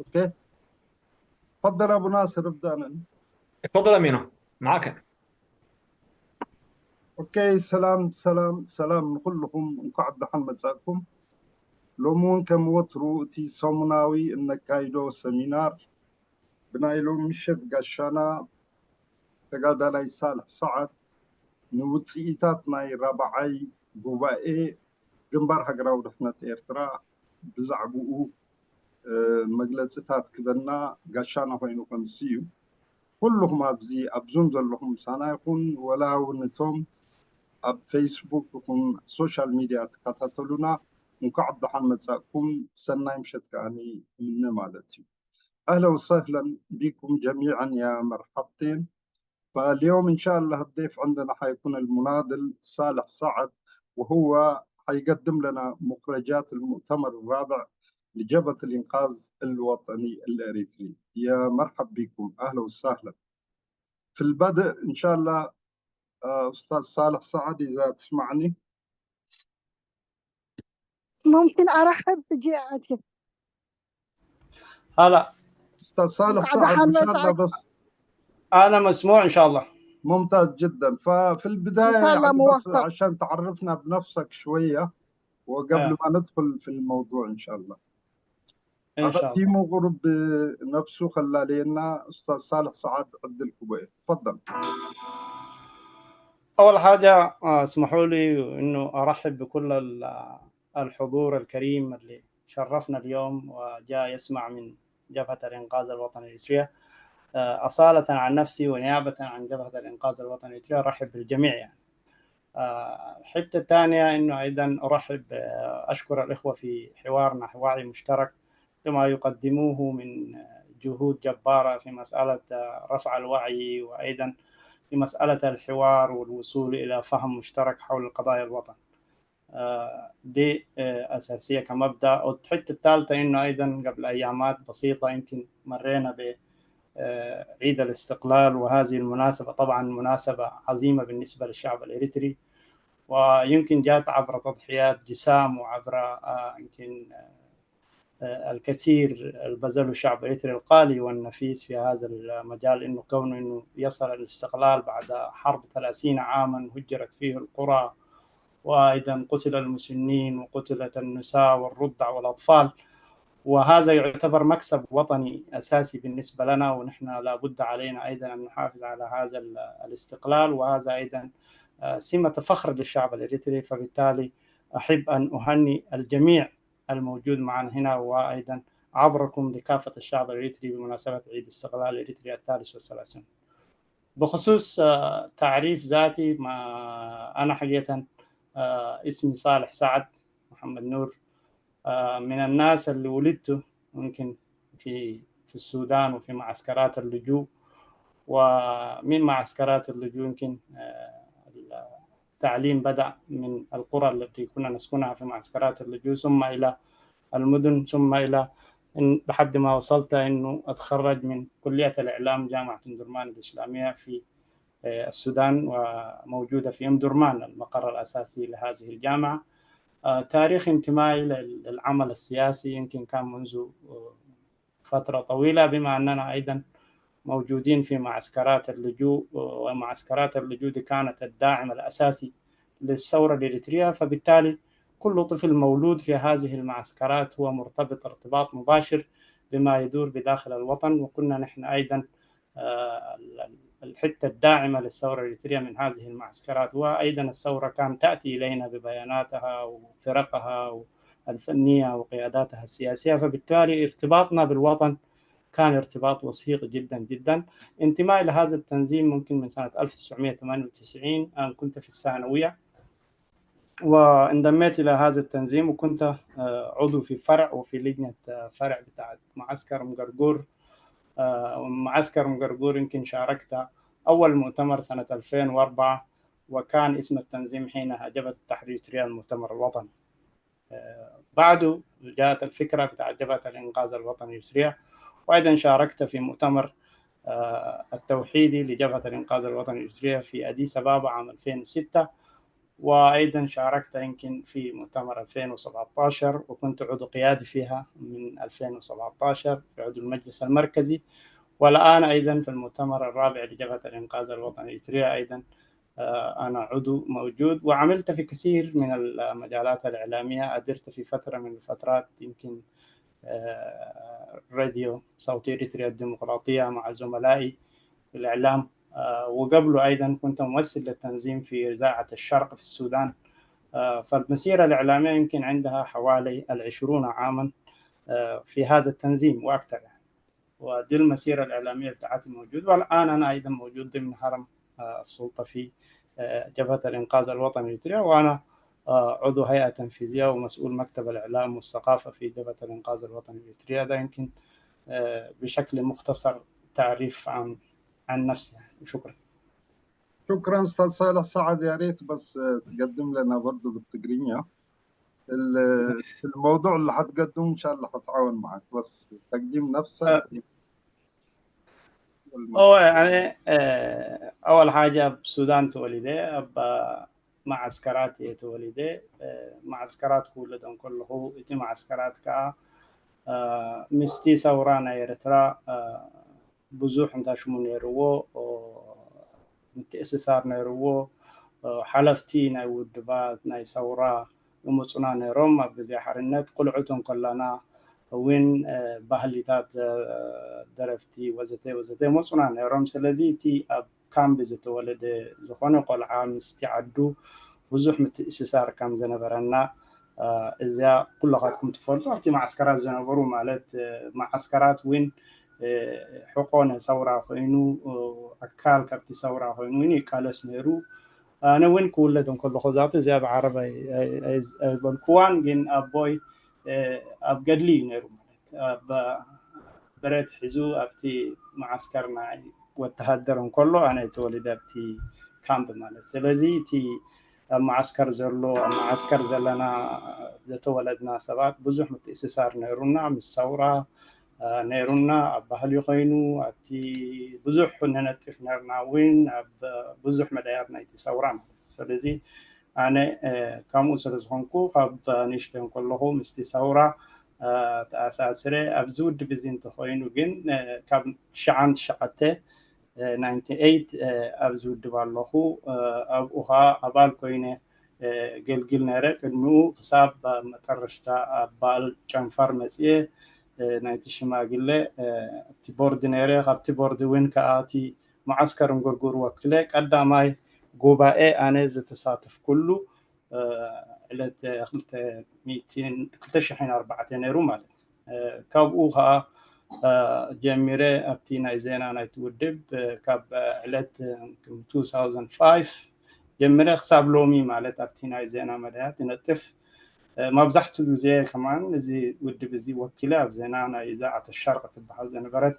Okay، تفضل ابو ناصر، ابدا أنا. اتفضل امينو، معك. Okay، ሰላም ሰላም ሰላም ንኩልኩም፣ እንኳዕ ደሓን መጻእኩም። ሎሚ እውን ከም ወትሩ እቲ ሰሙናዊ እነካይዶ ሰሚናር ብናይ ሎሚ ምሸት ጋሻና ተጋዳላይ ሳልሕ ሰዓድ ንውፅኢታት ናይ ራብዓይ ጉባኤ ግንባር ሃገራዊ ድሕነት ኤርትራ ብዛዕባኡ መግለፅታት ክበና ጋሻና ኮይኑ ከምዚ እዩ። ኩልኩም ኣብዚ ኣብ Zoom ዘለኹም ምሳና ይኹን ወላ እውን እቶም ኣብ ፌስቡክ ይኹን social media ትከታተሉና፣ እንኳዕ ደሓን መጻእኩም። ሰናይ ምሸት ከዓኒ ምነ ማለት እዩ። اهلا وسهلا بكم جميعا، يا مرحبتين. فاليوم ان شاء الله الضيف عندنا حيكون المناضل صالح سعد، وهو حيقدم لنا مخرجات المؤتمر الرابع لجبهة الإنقاذ الوطني الإريتري. يا مرحب بكم، أهلا وسهلا. في البدء إن شاء الله أستاذ صالح سعد، إذا تسمعني. ممكن ارحب بجيعتك. هلا. أستاذ صالح قاعدة سعد، إن شاء الله حمد. بس انا مسموع ان شاء الله. ممتاز جدا. ففي البداية إن شاء الله يعني بس موفق. عشان تعرفنا بنفسك شوية وقبل ما ندخل في الموضوع إن شاء الله. ان شاء الله. أقدمه قرب نفسه خلى لنا أستاذ صالح سعد عبد الكبير، تفضل. اول حاجه اسمحوا لي انه ارحب بكل الحضور الكريم اللي شرفنا اليوم وجاء يسمع من جبهه الانقاذ الوطني الاريتريا. اصاله عن نفسي ونيابه عن جبهه الانقاذ الوطني الاريتريا ارحب بالجميع يعني. الحته الثانيه انه ايضا ارحب، اشكر الاخوه في حوارنا وعي مشترك بما يقدموه من جهود جباره في مساله رفع الوعي، وايضا في مساله الحوار والوصول الى فهم مشترك حول قضايا الوطن. دي اساسيه كمبدا. والحته الثالثه انه ايضا قبل ايامات بسيطه يمكن مرينا ب عيد الاستقلال، وهذه المناسبة طبعا مناسبة عظيمة بالنسبة للشعب الإريتري، ويمكن جاءت عبر تضحيات جسام وعبر يمكن الكثير اللي بذله الشعب الإريتري الغالي والنفيس في هذا المجال، إنه كونه إنه يصل الاستقلال بعد حرب 30 عاما هجرت فيه القرى، وأيضا قتل المسنين وقتلت النساء والرضع والأطفال، وهذا يعتبر مكسب وطني أساسي بالنسبة لنا، ونحن لابد علينا أيضا أن نحافظ على هذا الاستقلال، وهذا أيضا سمة فخر للشعب الإريتري. فبالتالي أحب أن أهني الجميع الموجود معنا هنا وأيضا عبركم لكافة الشعب الإريتري بمناسبة عيد استقلال الإريتري ال33. بخصوص تعريف ذاتي، ما أنا حقيقة اسمي صالح سعد محمد نور، من الناس اللي ولدت ممكن في السودان وفي معسكرات اللجوء، ومن معسكرات اللجوء يمكن التعليم بدأ من القرى التي كنا نسكنها في معسكرات اللجوء، ثم إلى المدن، ثم إلى لحد ما وصلت إنه أتخرج من كلية الإعلام جامعة أم درمان الإسلامية في السودان، وموجودة في أم درمان المقر الأساسي لهذه الجامعة. تاريخ انتمائي للعمل السياسي يمكن كان منذ فترة طويلة، بما أننا أيضا موجودين في معسكرات اللجوء، ومعسكرات اللجوء دي كانت الداعم الأساسي للثورة الإريترية، فبالتالي كل طفل مولود في هذه المعسكرات هو مرتبط ارتباط مباشر بما يدور بداخل الوطن. وكنا نحن أيضا الحتة الداعمة للثورة الإريترية من هذه المعسكرات، وأيضا الثورة كانت تأتي إلينا ببياناتها وفرقها الفنية وقياداتها السياسية، فبالتالي ارتباطنا بالوطن كان ارتباط وثيق جدا جدا. انتمائي لهذا التنظيم ممكن من سنة 1998، أنا كنت في الثانوية وانضميت إلى هذا التنظيم، وكنت عضو في فرع وفي لجنة فرع بتاعت معسكر مقرقور. معسكر مقرقور يمكن شاركت أول مؤتمر سنة 2004، وكان اسم التنظيم حينها جبهة التحرير الإريترية المؤتمر الوطني. بعده جاءت الفكرة بتاع جبهة الإنقاذ الوطني الإريترية، وأيضا شاركت في مؤتمر التوحيدي لجبهة الإنقاذ الوطني الإريترية في أديس أبابا عام 2006. وأيضا شاركت يمكن في مؤتمر 2017 وكنت عضو قيادي فيها من 2017 في عضو المجلس المركزي، والآن أيضا في المؤتمر الرابع لجبهة الإنقاذ الوطني الإريترية أيضا أنا عضو موجود. وعملت في كثير من المجالات الإعلامية، أدرت في فترة من الفترات يمكن راديو صوت إريتريا الديمقراطية مع زملائي في الإعلام، وقبله أيضا كنت ممثل للتنظيم في إذاعة الشرق في السودان. فالمسيرة الإعلامية يمكن عندها حوالي 20 عاما في هذا التنظيم وأكثر يعني. ودي المسيرة الإعلامية بتاعتي موجود، والآن أنا أيضا موجود ضمن هرم السلطة في جبهة الإنقاذ الوطني الإريتريا، وأنا عضو هيئة تنفيذية ومسؤول مكتب الإعلام والثقافة في جبهة الإنقاذ الوطني الإريتريا. ده يمكن بشكل مختصر تعريف عن نفسي. شكرا. شكرا استاذ صالح سعد. يا ريت بس تقدم لنا برضه بالتقرينية الموضوع اللي حتقدمه، ان شاء الله حتعاون معك، بس تقديم نفسك. هو يعني اول حاجه بالسودان تولدي، اب معسكرات تولدي، معسكرات كولدن كله إتي معسكرات كا مستي ثورانا إريترا ብዙሕ እንታይ ሽሙ ነይርዎ ምትእስሳር ነይርዎ። ሓለፍቲ ናይ ውድባት ናይ ሰውራ ይመፁና ነይሮም ኣብ ግዜ ሓርነት። ቁልዑት ከለና እውን ባህሊታት ደረፍቲ ወዘተ ወዘተ ይመፁና ነይሮም። ስለዚ እቲ ኣብ ካምቢ ዝተወለደ ዝኾነ ቆልዓ ምስቲ ዓዱ ብዙሕ ምትእስሳር ከም ዝነበረና እዚያ ኩላኻትኩም ትፈልጡ። ኣብቲ ማዓስከራት ዝነበሩ ማለት ማዓስከራት እውን ሕቆ ሰውራ ኮይኑ ኣካል ካብቲ ሰውራ ኮይኑ እውን ይቃለስ ነይሩ። ኣነ እውን ክውለድ እንከለኹ ዛቱ እዚኣ ብዓረብ ኣይበልክዋን፣ ግን ኣቦይ ኣብ ገድሊ እዩ ነይሩ፣ ማለት ኣብ ብረት ሒዙ ኣብቲ ማዓስከር ናይ ወተሃደር እንከሎ ኣነ ተወሊደ ኣብቲ ካምፕ ማለት። ስለዚ እቲ ኣብ ማዓስከር ዘሎ ኣብ ማዓስከር ዘለና ዝተወለድና ሰባት ብዙሕ ምትእስሳር ነይሩና ምስ ሰውራ ነይሩና። ኣብ ባህሊ ኮይኑ ኣብቲ ብዙሕ ንነጥፍ ነርና እውን ኣብ ብዙሕ መዳያት ናይቲ ሰውራ ማለት። ስለዚ ኣነ ከምኡ ስለ ዝኾንኩ ካብ ንእሽተይ ከለኹ ምስቲ ሰውራ ተኣሳስረ። ኣብዚ ውድብ እዚ እንተኮይኑ ግን ካብ 9998 ኣብዚ ውድብ ኣለኹ። ኣብኡ ከዓ ኣባል ኮይነ ገልግል ነይረ። ቅድሚኡ ክሳብ መጠረሽታ ኣባል ጨንፈር መፅየ ናይቲ ሽማግለ እቲ ቦርድ ነይረ። ካብቲ ቦርድ እውን ከዓ እቲ ማዓስከር እንጉርጉር ወክለ ቀዳማይ ጉባኤ ኣነ ዝተሳተፍ ኩሉ ዕለት 2004 ነይሩ ማለት። ካብኡ ከዓ ጀሚረ ኣብቲ ናይ ዜና ናይቲ ውድብ ካብ ዕለት 2005 ጀሚረ ክሳብ ሎሚ ማለት ኣብቲ ናይ ዜና መዳያት ይነጥፍ። መብዛሕትኡ ግዜ ከማን እዚ ውድብ እዚ ወኪለ ኣብ ዜና ናይ ኢዛዓት ሸርቂ ትበሃል ዝነበረት፣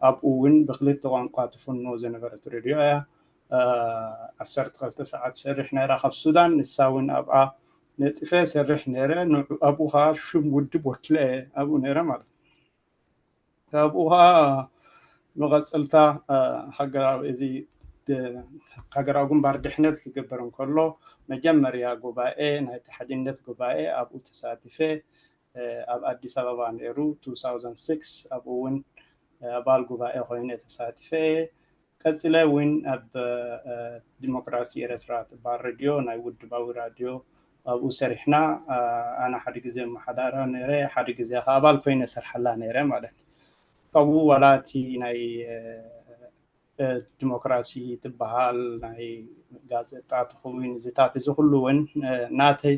ኣብኡ እውን ብክልተ ቋንቋ ትፍኖ ዝነበረት ሬድዮ እያ። 12 ሰዓት ሰርሕ ነይራ ካብ ሱዳን። ንሳ እውን ኣብኣ ነጢፈ ሰርሕ ነይረ። ኣብኡ ከዓ ሹም ውድብ ወኪለ ኣብኡ ነይረ ማለት። ካብኡ ከዓ መቐፅልታ ሃገራዊ እዚ ሃገራዊ ግንባር ድሕነት ክግበር እንከሎ መጀመርያ ጉባኤ ናይቲ ሓድነት ጉባኤ ኣብኡ ተሳቲፈ። ኣብ ኣዲስ ኣበባ ነይሩ 2006። ኣብኡ እውን ኣባል ጉባኤ ኮይነ ተሳቲፈ። ቀፂለ እውን ኣብ ዲሞክራሲ ኤርትራ ትበሃል ሬድዮ ናይ ውድባዊ ራድዮ ኣብኡ ሰሪሕና። ኣነ ሓደ ግዜ መሓዳራ ነይረ፣ ሓደ ግዜ ከዓ ኣባል ኮይነ ሰርሐላ ነይረ ማለት። ካብኡ ዋላ እቲ ናይ ዲሞክራሲ ትበሃል ናይ ጋዜጣ ትኸውን እዚታት እዚ ኩሉ እውን ናተይ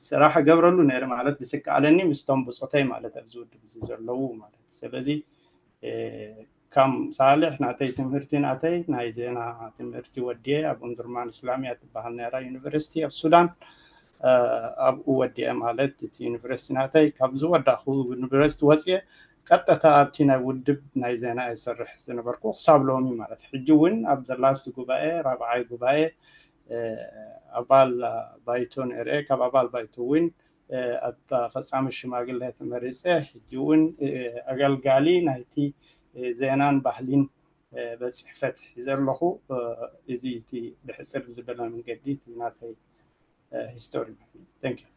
ስራሕ ገብረሉ ነይረ ማለት ብስከኣለኒ ምስቶም ብፆተይ ማለት ኣብዚ ውድብ እዚ ዘለው ማለት። ስለዚ ከም ሳልሕ ናተይ ትምህርቲ ናተይ ናይ ዜና ትምህርቲ ወዲየ ኣብ ኡምዱርማን እስላምያ ትበሃል ነራ ዩኒቨርሲቲ ኣብ ሱዳን ኣብኡ ወዲአ ማለት እቲ ዩኒቨርሲቲ ናተይ። ካብ ዝወዳእኹ ዩኒቨርሲቲ ወፅየ ቀጥታ ኣብቲ ናይ ውድብ ናይ ዜና ይሰርሕ ዝነበርኩ ክሳብ ሎሚ ማለት። ሕጂ እውን ኣብ the last ጉባኤ ራብዓይ ጉባኤ ኣባል ባይቶ ነይረ። ካብ ኣባል ባይቶ እውን ኣብ ፈፃሚ ሽማግለ ተመሪፀ። ሕጂ እውን ኣገልጋሊ ናይቲ ዜናን ባህሊን ቤት ፅሕፈት ሒዘ ኣለኹ። እዚ እቲ ብሕፅር ዝበለ መንገዲ እቲ ናተይ history። Thank you.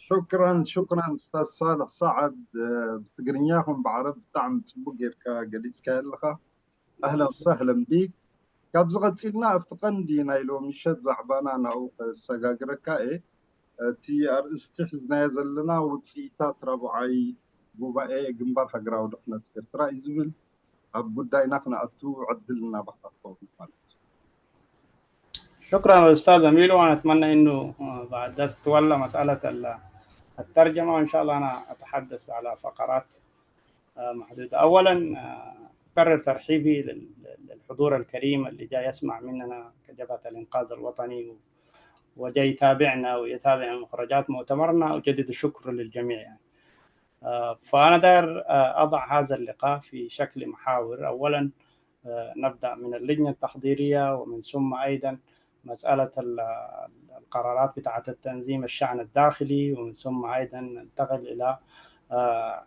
شكرا شكرا استاذ صالح سعد. ብትግርኛ ይኹን ብዓረብ ብጣዕሚ ፅቡቅ ጌርካ ገሊፅካ ኣለኻ። اهلا وسهلا بك. ካብዚ ቀፂልና ኣብቲ ቀንዲ ናይ ሎሚ ምሸት ዛዕባና ናብኡ ከሰጋግረካ እየ። እቲ ኣርእስቲ ሒዝናዮ ዘለና ውፅኢታት ራብዓይ ጉባኤ ግንባር ሃገራዊ ድሕነት ኤርትራ እዩ ዝብል። ኣብ ጉዳይና ክንኣቱ ዕድል እናባካ ክኸውን ማለት እዩ። شكرا الاستاذ اميلو، وانا اتمنى انه بعد ذلك تتولى مساله الترجمه، وان شاء الله انا اتحدث على فقرات محدوده. اولا اكرر ترحيبي للحضور الكريم اللي جاي يسمع مننا كجبهه الانقاذ الوطني وجاي يتابعنا ويتابع مخرجات مؤتمرنا. اجدد الشكر للجميع يعني. فانا داير اضع هذا اللقاء في شكل محاور. اولا نبدا من اللجنه التحضيريه، ومن ثم ايضا مسألة القرارات بتاعة التنظيم، الشأن الداخلي، ومن ثم أيضا ننتقل إلى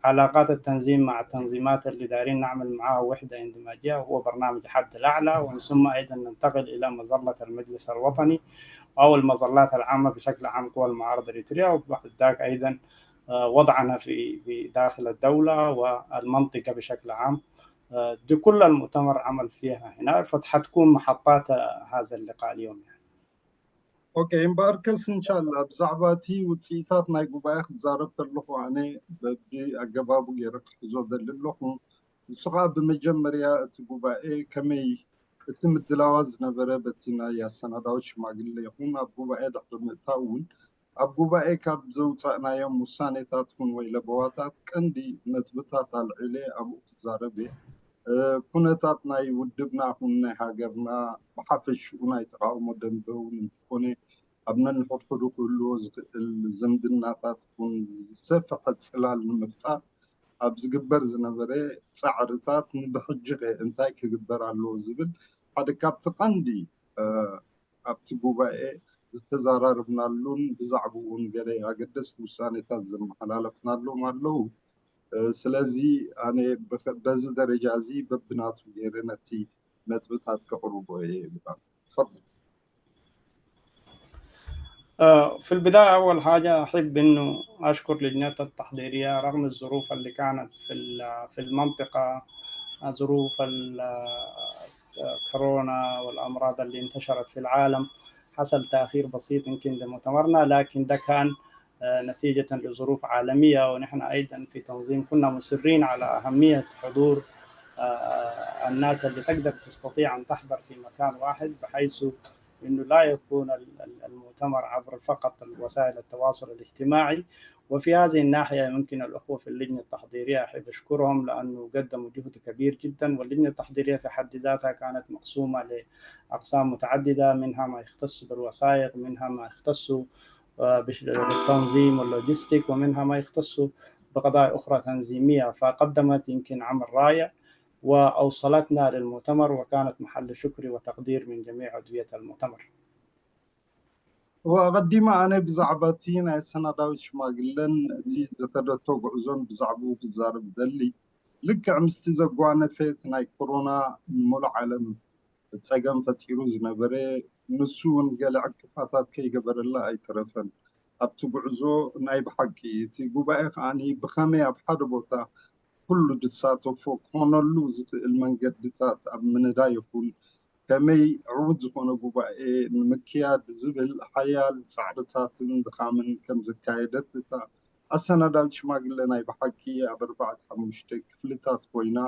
علاقات التنظيم مع التنظيمات اللي دايرين نعمل معها وحدة اندماجية، وهو برنامج حد الأعلى، ومن ثم أيضا ننتقل إلى مظلة المجلس الوطني أو المظلات العامة بشكل عام، قوى المعارضة الإريترية، وبعد ذاك أيضا وضعنا في داخل الدولة والمنطقة بشكل عام. دي كل المؤتمر عمل فيها هنا، فحتكون محطات هذا اللقاء اليوم يعني. Okay، እምበኣርከስ እንሻላ ብዛዕባ እቲ ውፅኢታት ናይ ጉባኤ ክዛረብ ከለኹ ኣነ በቢ ኣገባቡ ገይረ ክሕዞ ደሊ ኣለኹ። ንሱ ከዓ ብመጀመርያ እቲ ጉባኤ ከመይ እቲ ምድላዋት ዝነበረ በቲ ናይ ኣሰናዳዊት ሽማግለ ይኹን ኣብ ጉባኤ ድሕሪ ምእታው እውን ኣብ ጉባኤ ካብ ዘውፃእናዮም ውሳኔታት ይኹን ወይ ለበዋታት ቀንዲ ነጥብታት ኣልዒለ ኣብኡ ክዛረብ እየ። ኩነታት ናይ ውድብና ይኹን ናይ ሃገርና ብሓፈሽኡ ናይ ተቃውሞ ደንበ እውን እንተኾነ ኣብ ነንሕድሕዱ ክህልዎ ዝኽእል ዝምድናታት ይኹን ዝሰፍሐ ፅላል ንምፍጣር ኣብ ዝግበር ዝነበረ ፃዕርታት ንብሕጂ ኸ እንታይ ክግበር ኣለዎ ዝብል ሓደ ካብቲ ቀንዲ ኣብቲ ጉባኤ ዝተዘራርብናሉን ብዛዕባኡን ገለ ኣገደስቲ ውሳኔታት ዘመሓላለፍናሎም ኣለው። ስለዚ ኣነ በዚ ደረጃ እዚ በብናቱ ገይረ ነቲ ነጥብታት ከቅርቦ እየ። تفضل. في البداية أول حاجة أحب إنه أشكر لجنة التحضيرية رغم الظروف اللي كانت في المنطقة، ظروف الكورونا والأمراض اللي انتشرت في العالم. حصل تأخير بسيط يمكن لمؤتمرنا، لكن ده كان نتيجة لظروف عالمية، ونحن أيضا في تنظيم كنا مصرين على أهمية حضور الناس اللي تقدر تستطيع أن تحضر في مكان واحد، بحيث أنه لا يكون المؤتمر عبر فقط وسائل التواصل الاجتماعي. وفي هذه الناحية يمكن الأخوة في اللجنة التحضيرية أحب أشكرهم لأنه قدموا جهد كبير جدا. واللجنة التحضيرية في حد ذاتها كانت مقسومة لأقسام متعددة، منها ما يختص بالوثائق، منها ما يختص بالتنظيم واللوجستيك، ومنها ما يختص بقضايا أخرى تنظيمية. فقدمت يمكن عمل رائع وأوصلتنا للمؤتمر، وكانت محل شكر وتقدير من جميع عضوية المؤتمر. ወቀዲማ ኣነ ብዛዕባ እቲ ናይ ሰናዳዊት ሽማግለን እቲ ዝኸደቶ ጉዕዞን ብዛዕባኡ ክዛረብ ደሊ። ልክዕ ምስቲ ዘጓነፈት ናይ ኮሮና ንሙሉእ ዓለም ፀገም ፈጢሩ ዝነበረ ንሱ እውን ገለ ዕንቅፋታት ከይገበረላ ኣይተረፈን ኣብቲ ጉዕዞ። ናይ ብሓቂ እቲ ጉባኤ ከዓኒ ብከመይ ኣብ ሓደ ቦታ ኩሉ ዝሳተፎ ክኾነሉ ዝኽእል መንገድታት ኣብ ምንዳይ ይኹን ከመይ ዕዉት ዝኾነ ጉባኤ ንምክያድ ዝብል ሓያል ፃዕርታትን ድኻምን ከም ዝካየደት እታ ኣሰናዳዊት ሽማግለ ናይ ብሓቂ ኣብ 4 5 ክፍልታት ኮይና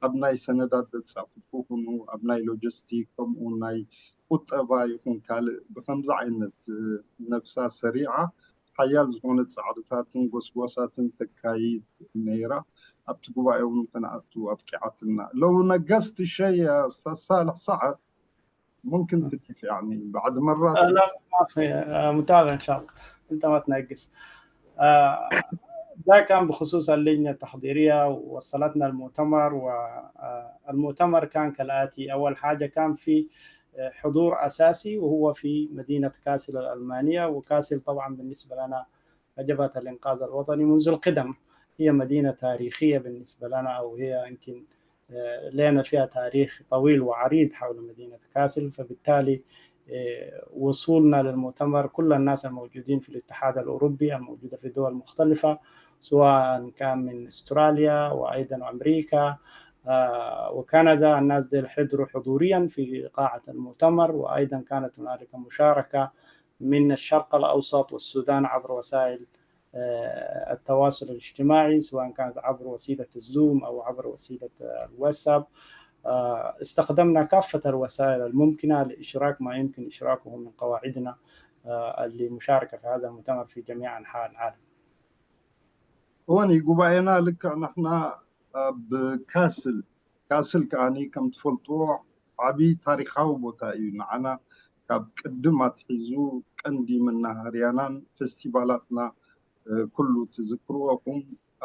ኣብ ናይ ሰነዳት ዘፃፍፉ ይኹኑ ኣብ ናይ ሎጂስቲክ ከምኡ ናይ ቁጠባ ይኹን ካልእ ብከምዚ ዓይነት ነብሳ ሰሪዓ ሓያል ዝኾነ ፃዕርታትን ጎስጓሳትን ተካይድ ነይራ። ኣብቲ ጉባኤ እውን ክንኣቱ ኣብቂዓትና። لو نقصت شيء يا استاذ صالح سعد ممكن تضيف يعني بعد مرات. لا، ما في، متابع ان شاء الله، انت ما تنقص. ده كان بخصوص اللجنة التحضيرية. ووصلتنا المؤتمر، والمؤتمر كان كالآتي: أول حاجة كان في حضور أساسي وهو في مدينة كاسل الألمانية. وكاسل طبعا بالنسبة لنا جبهة الإنقاذ الوطني منذ القدم هي مدينة تاريخية بالنسبة لنا، أو هي يمكن لنا فيها تاريخ طويل وعريض حول مدينة كاسل. فبالتالي وصولنا للمؤتمر كل الناس الموجودين في الاتحاد الأوروبي الموجودة في دول مختلفة، سواء كان من استراليا وأيضا أمريكا وكندا، الناس دي حضروا حضوريا في قاعة المؤتمر. وأيضا كانت هنالك مشاركة من الشرق الأوسط والسودان عبر وسائل التواصل الاجتماعي، سواء كانت عبر وسيلة الزوم أو عبر وسيلة الواتساب. استخدمنا كافة الوسائل الممكنة لإشراك ما يمكن إشراكه من قواعدنا اللي مشاركة في هذا المؤتمر في جميع أنحاء العالم. እወኒ ጉባኤና ልክዕ ንሕና ብካስል ካስል ከዓኒ ከም ትፈልጥዎ ዓብይ ታሪካዊ ቦታ እዩ። ንዓና ካብ ቅድም ኣትሒዙ ቀንዲ መናሃርያናን ፌስቲቫላትና ኩሉ ትዝክርዎኹም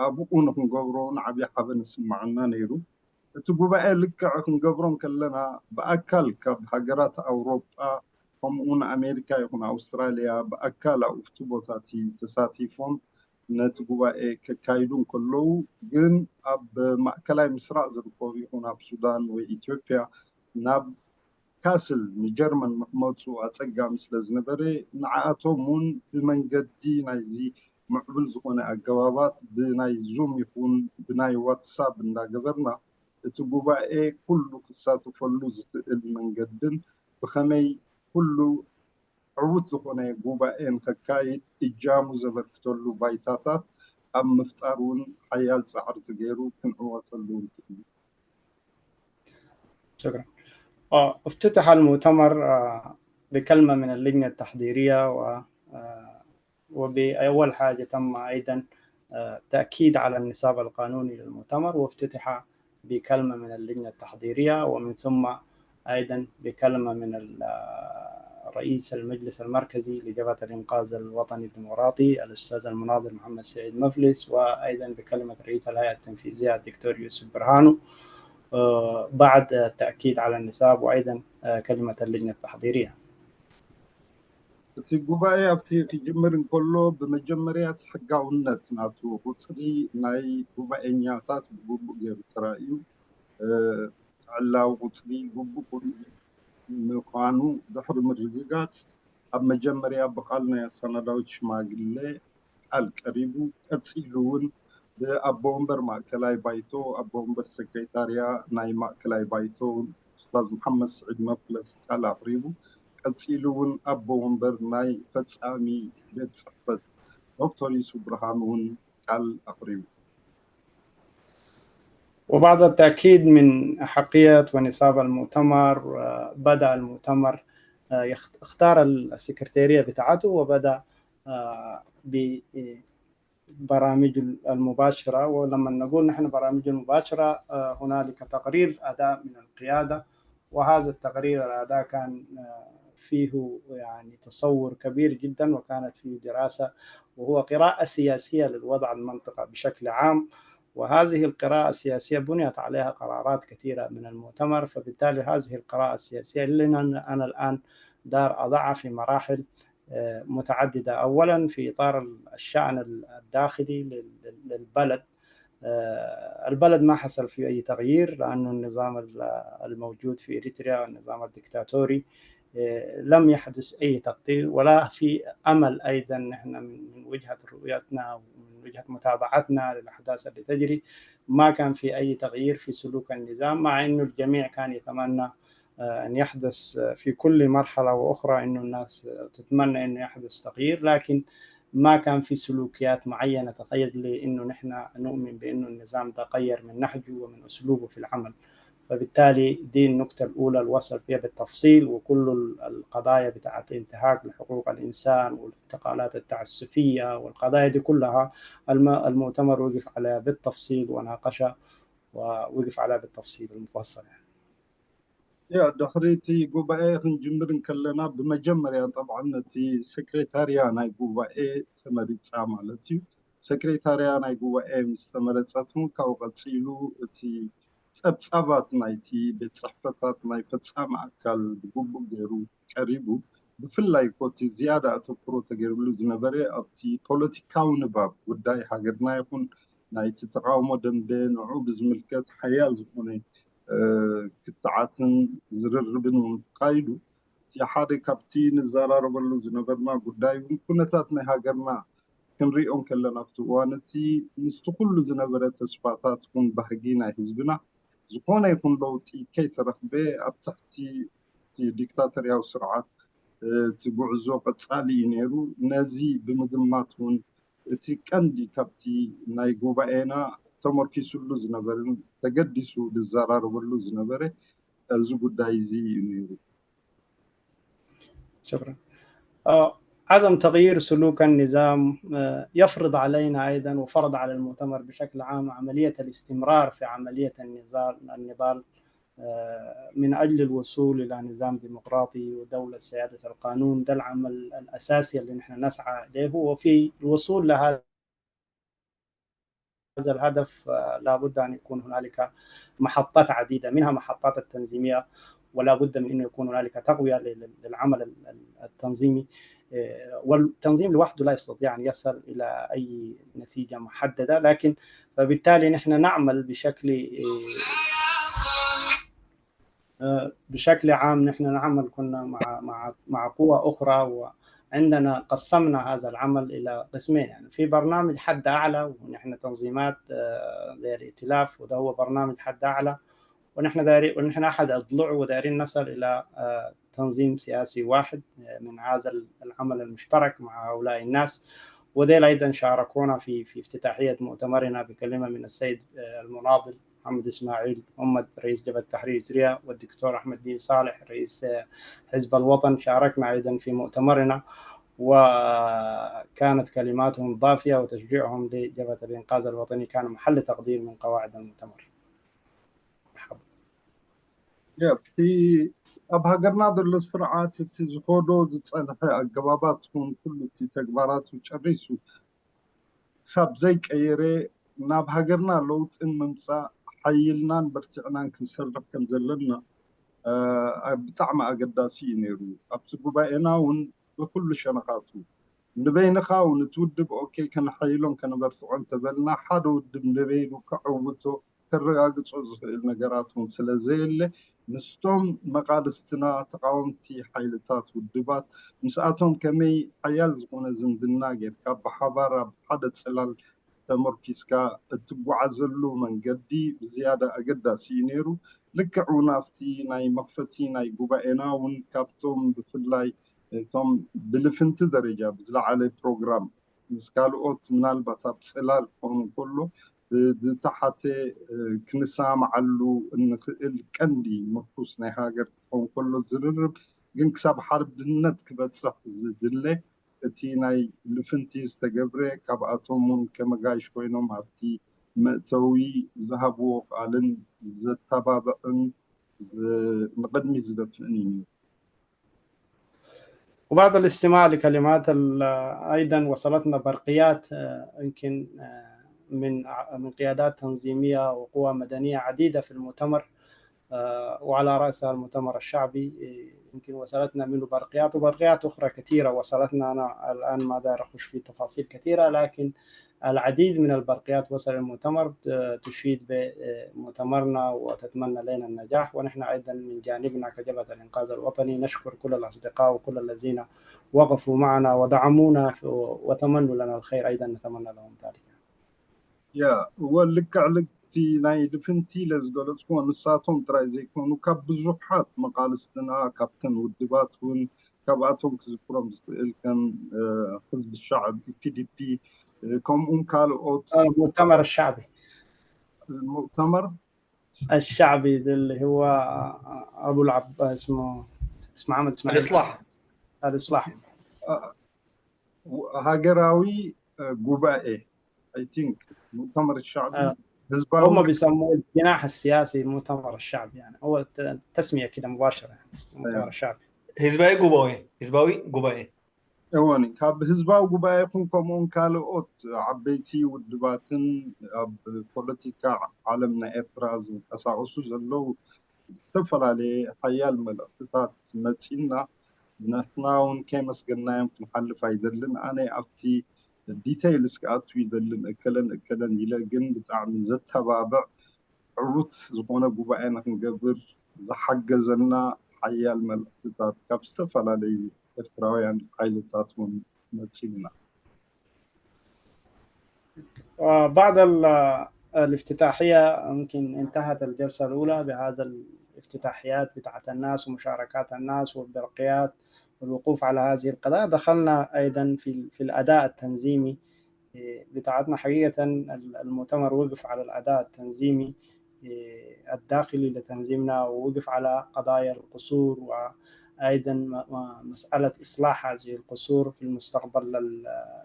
ኣብኡ ንክንገብሮ ንዓብይ ሓበን ይስማዓና ነይሩ። እቲ ጉባኤ ልክዕ ክንገብሮም ከለና ብኣካል ካብ ሃገራት ኣውሮጳ ከምኡውን ኣሜሪካ ይኹን ኣውስትራልያ ብኣካል ኣብቲ ቦታ እቲ ተሳቲፎም ነቲ ጉባኤ ከካይዱ ከለዉ፣ ግን ኣብ ማእከላይ ምስራቅ ዝርከቡ ይኹን ኣብ ሱዳን ወይ ኢትዮጵያ ናብ ካስል ንጀርመን ንክመፁ ኣፀጋሚ ስለ ዝነበረ፣ ንዓኣቶም እውን ብመንገዲ ናይዚ ምዕቡል ዝኾነ ኣገባባት ብናይ ዙም ይኹን ብናይ ዋትሳፕ እንዳገበርና እቲ ጉባኤ ኩሉ ክሳተፈሉ ዝኽእል መንገድን ብከመይ ኩሉ ዕዉት ዝኾነ ጉባኤ ንከካይድ እጃሙ ዘበርክተሉ ባይታታት ኣብ ምፍጣር እውን ሓያል ፃዕሪ ተገይሩ ክንዕወተሉ ንክእል። شكرا. افتتح المؤتمر بكلمة من اللجنة التحضيرية، وبأول حاجة تم أيضا تأكيد على النصاب القانوني للمؤتمر، وافتتح بكلمة من اللجنة التحضيرية، ومن ثم أيضا بكلمة من رئيس المجلس المركزي لجبهة الإنقاذ الوطني الديمقراطي الأستاذ المناضل محمد سعيد مفلس، وأيضا بكلمة رئيس الهيئة التنفيذية الدكتور يوسف برهانو بعد التأكيد على النصاب، وأيضا كلمة اللجنة التحضيرية. እቲ ጉባኤ ኣብቲ ክጅምር እንከሎ ብመጀመርያ እቲ ሕጋውነት ናቱ ቁፅሪ ናይ ጉባኤኛታት ብግቡእ ገይሩ ተራእዩ ዕላዊ ቁፅሪ ግቡእ ቁፅሪ ምኳኑ ድሕሪ ምርግጋፅ፣ ኣብ መጀመርያ ብቃል ናይ ኣሰናዳዊት ሽማግለ ቃል ቀሪቡ፣ ቀፂሉ እውን ብኣቦ ወንበር ማእከላይ ባይቶ ኣቦ ወንበር ሴክሬታርያ ናይ ማእከላይ ባይቶ ኡስታዝ መሓመድ ስዒድ መፍለስ ቃል ኣቅሪቡ፣ ቀፂሉ እውን ኣቦ ወንበር ናይ ፈፃሚ ቤት ፅሕፈት ዶክተር ዩሱፍ ብርሃኑ እውን ቃል ኣቅሪቡ። وبعد التأكيد من أحقية ونصاب المؤتمر، بدأ المؤتمر اختار السكرتيرية بتاعته وبدأ ببرامج المباشرة. ولما نقول نحن برامج المباشرة، هنالك تقرير أداء من القيادة، وهذا التقرير الأداء كان فيه يعني تصور كبير جدا، وكانت فيه دراسة وهو قراءة سياسية للوضع المنطقة بشكل عام، وهذه القراءة السياسية بنيت عليها قرارات كثيرة من المؤتمر. فبالتالي هذه القراءة السياسية اللي أنا الآن دار أضعها في مراحل متعددة. أولا في إطار الشأن الداخلي للبلد، البلد ما حصل فيه أي تغيير، لأنه النظام الموجود في إريتريا النظام الدكتاتوري لم يحدث أي تغيير، ولا في أمل أيضا نحن من وجهة رؤيتنا ومن وجهة متابعتنا للأحداث اللي تجري ما كان في أي تغيير في سلوك النظام، مع أنه الجميع كان يتمنى أن يحدث في كل مرحلة وأخرى، أنه الناس تتمنى أنه يحدث تغيير، لكن ما كان في سلوكيات معينة تغير لأنه نحن نؤمن بأنه النظام ده غير من نهجه ومن أسلوبه في العمل. فبالتالي دي النقطة الأولى اللي وصل فيها بالتفصيل، وكل القضايا بتاعت انتهاك لحقوق الإنسان والاعتقالات التعسفية والقضايا دي كلها المؤتمر وقف عليها بالتفصيل وناقشها ووقف عليها بالتفصيل المفصل يعني. Yeah, ድሕሪ እቲ ጉባኤ ክንጅምር ከለና ብመጀመርያ طبعا እቲ ሴክሬታርያ ናይ ጉባኤ ተመሪፃ ማለት እዩ። ሴክሬታርያ ናይ ጉባኤ ምስ ተመረፀት እውን ካብኡ ቀፂሉ እቲ ፀብፃባት ናይቲ ቤት ፅሕፈታት ናይ ፈፃሚ ኣካል ብግቡእ ገይሩ ቀሪቡ። ብፍላይ እኮ እቲ ዝያዳ ኣተኩሮ ተገይሩሉ ዝነበረ ኣብቲ ፖለቲካዊ ንባብ ጉዳይ ሃገርና ይኹን ናይቲ ተቃውሞ ደንበ ንዑ ብዝምልከት ሓያል ዝኾነ ክትዓትን ዝርርብን እውን ተካይዱ። እቲ ሓደ ካብቲ ንዘራረበሉ ዝነበርና ጉዳይ እውን ኩነታት ናይ ሃገርና ክንሪኦ ከለና ኣብቲ እዋን እቲ ምስቲ ኩሉ ዝነበረ ተስፋታት ይኹን ባህጊ ናይ ህዝብና ዝኾነ ይኹን ለውጢ ከይተረኽበ ኣብ ትሕቲ እቲ ዲክታተርያዊ ስርዓት እቲ ጉዕዞ ቀፃሊ እዩ ነይሩ። ነዚ ብምግማት እውን እቲ ቀንዲ ካብቲ ናይ ጉባኤና ተመርኪሱሉ ዝነበረን ተገዲሱ ዝዘራረበሉ ዝነበረ እዚ ጉዳይ እዚ እዩ ነይሩ። شكرا. عدم تغيير سلوك النظام يفرض علينا أيضا وفرض على المؤتمر بشكل عام عملية الاستمرار في عملية النضال من أجل الوصول إلى نظام ديمقراطي ودولة سيادة القانون. ده العمل الأساسي اللي نحن نسعى إليه، وفي الوصول لهذا الهدف لابد أن يكون هنالك محطات عديدة، منها محطات التنظيمية، ولا بد من أنه يكون هنالك تقوية للعمل التنظيمي، والتنظيم لوحده لا يستطيع أن يصل إلى أي نتيجة محددة، لكن فبالتالي نحن نعمل بشكل عام. نحن نعمل كنا مع مع مع قوى أخرى، وعندنا قسمنا هذا العمل إلى قسمين، يعني في برنامج حد أعلى ونحن تنظيمات زي الائتلاف، وده هو برنامج حد أعلى، ونحن داري ونحن أحد أضلعه ودارين نصل إلى تنظيم سياسي واحد من هذا العمل المشترك مع هؤلاء الناس. وديل أيضا شاركونا في افتتاحية مؤتمرنا بكلمة من السيد المناضل محمد إسماعيل محمد رئيس جبهة التحرير الإريتريا، والدكتور أحمد دين صالح رئيس حزب الوطن، شاركنا أيضا في مؤتمرنا، وكانت كلماتهم ضافية وتشجيعهم لجبهة الإنقاذ الوطني كان محل تقدير من قواعد المؤتمر. እቲ ኣብ ሃገርና ዘሎ ስርዓት እቲ ዝኸዶ ዝፀንሐ ኣገባባት ይኹን ኩሉ እቲ ተግባራቱ ጨሪሱ ክሳብ ዘይቀየረ ናብ ሃገርና ለውጥን ምምፃእ ሓይልናን በርቲዕናን ክንሰርሕ ከም ዘለና ብጣዕሚ ኣገዳሲ እዩ ነይሩ። ኣብቲ ጉባኤና እውን ብኩሉ ሸነኻቱ ንበይንኻ እውን እቲ ውድብ okay ከነሓይሎን ከነበርትዖን እንተበልና ሓደ ውድብ ንበይኑ ከዕውቶ ከረጋግፆ ዝኽእል ነገራት እውን ስለ ዘየለ ምስቶም መቃልስትና ተቃወምቲ ሓይልታት ውድባት ምስኣቶም ከመይ ሓያል ዝኾነ ዝምድና ጌርካ ብሓባር ኣብ ሓደ ፅላል ተመርኪስካ እትጓዓዘሉ መንገዲ ብዝያዳ ኣገዳሲ እዩ ነይሩ። ልክዕ እውን ኣብቲ ናይ መኽፈቲ ናይ ጉባኤና እውን ካብቶም ብፍላይ እቶም ብልፍንቲ ደረጃ ብዝለዓለ ፕሮግራም ምስ ካልኦት ምናልባት ኣብ ፅላል ክኾኑ ከሎ ብዝተሓተ ክንሰማዓሉ እንክእል ቀንዲ ምርኩስ ናይ ሃገር ክኸውን ከሎ ዝርርብ ግን ክሳብ ሓድነት ክበፅሕ ዝድለ እቲ ናይ ልፍንቲ ዝተገብረ ካብኣቶም እውን ከመጋይሽ ኮይኖም ኣብቲ መእተዊ ዝሃብዎ ቃልን ዘተባብዕን ንቅድሚት ዝደፍእን እዩ ነይሩ። وبعد الاستماع لكلمات ايضا وصلتنا برقيات يمكن من قيادات تنظيميه وقوى مدنيه عديده في المؤتمر، وعلى راسها المؤتمر الشعبي، يمكن وصلتنا منه برقيات وبرقيات اخرى كثيره وصلتنا. انا الان ما دار اخش في تفاصيل كثيره، لكن العديد من البرقيات وصل المؤتمر تشيد بمؤتمرنا وتتمنى لنا النجاح. ونحن ايضا من جانبنا كجبهه الانقاذ الوطني نشكر كل الاصدقاء وكل الذين وقفوا معنا ودعمونا وتمنوا لنا الخير، ايضا نتمنى لهم ذلك. Yeah, ወልክዕ ልክቲ ናይ ልፍንቲ ለዝገለፅክዎ ንሳቶም ጥራይ ዘይኮኑ ካብ ብዙሓት መቃልስትና ካብተን ውድባት እውን ካብኣቶም ክዝክሮም ዝኽእል ከም ህዝቢ ሻዕቢ PDP ከምኡውን ካልኦት المؤتمر الشعبي المؤتمر الشعبي ده اللي هو ابو العب اسمه عمد اسماعيل الإصلاح الاصلاح ሃገራዊ ጉባኤ I think مؤتمر الشعبي ህዝባዊ هم بيسموه الجناح السياسي المؤتمر الشعبي، يعني هو تسميه كده مباشره يعني المؤتمر الشعبي. ህዝባዊ ጉባኤ ህዝባዊ ጉባኤ እወኒ ካብ ህዝባዊ ጉባኤ ይኹን ከምኡውን ካልኦት ዓበይቲ ውድባትን ኣብ ፖለቲካ ዓለም ናይ ኤርትራ ዝንቀሳቀሱ ዘለው ዝተፈላለየ ሓያል መልእክትታት መፂና ንሕና እውን ከይመስገናዮም ክንሓልፍ ኣይደልን። ኣነ ኣብቲ Details ክኣቱ ይደልን እከለን እከለን ኢለ፣ ግን ብጣዕሚ ዘተባብዕ ዕዉት ዝኾነ ጉባኤ ንክንገብር ዝሓገዘና ሓያል መልእክትታት ካብ ዝተፈላለዩ ኤርትራውያን ሓይልታት እውን መፂኡና። بعد الافتتاحية ممكن انتهت الجلسة الأولى بهذا الافتتاحيات بتاعت الناس ومشاركات الناس والبرقيات والوقوف على هذه القضايا. دخلنا أيضا في الأداء التنظيمي بتاعتنا. حقيقة المؤتمر وقف على الأداء التنظيمي الداخلي لتنظيمنا، ووقف على قضايا القصور وأيضا مسألة إصلاح هذه القصور في المستقبل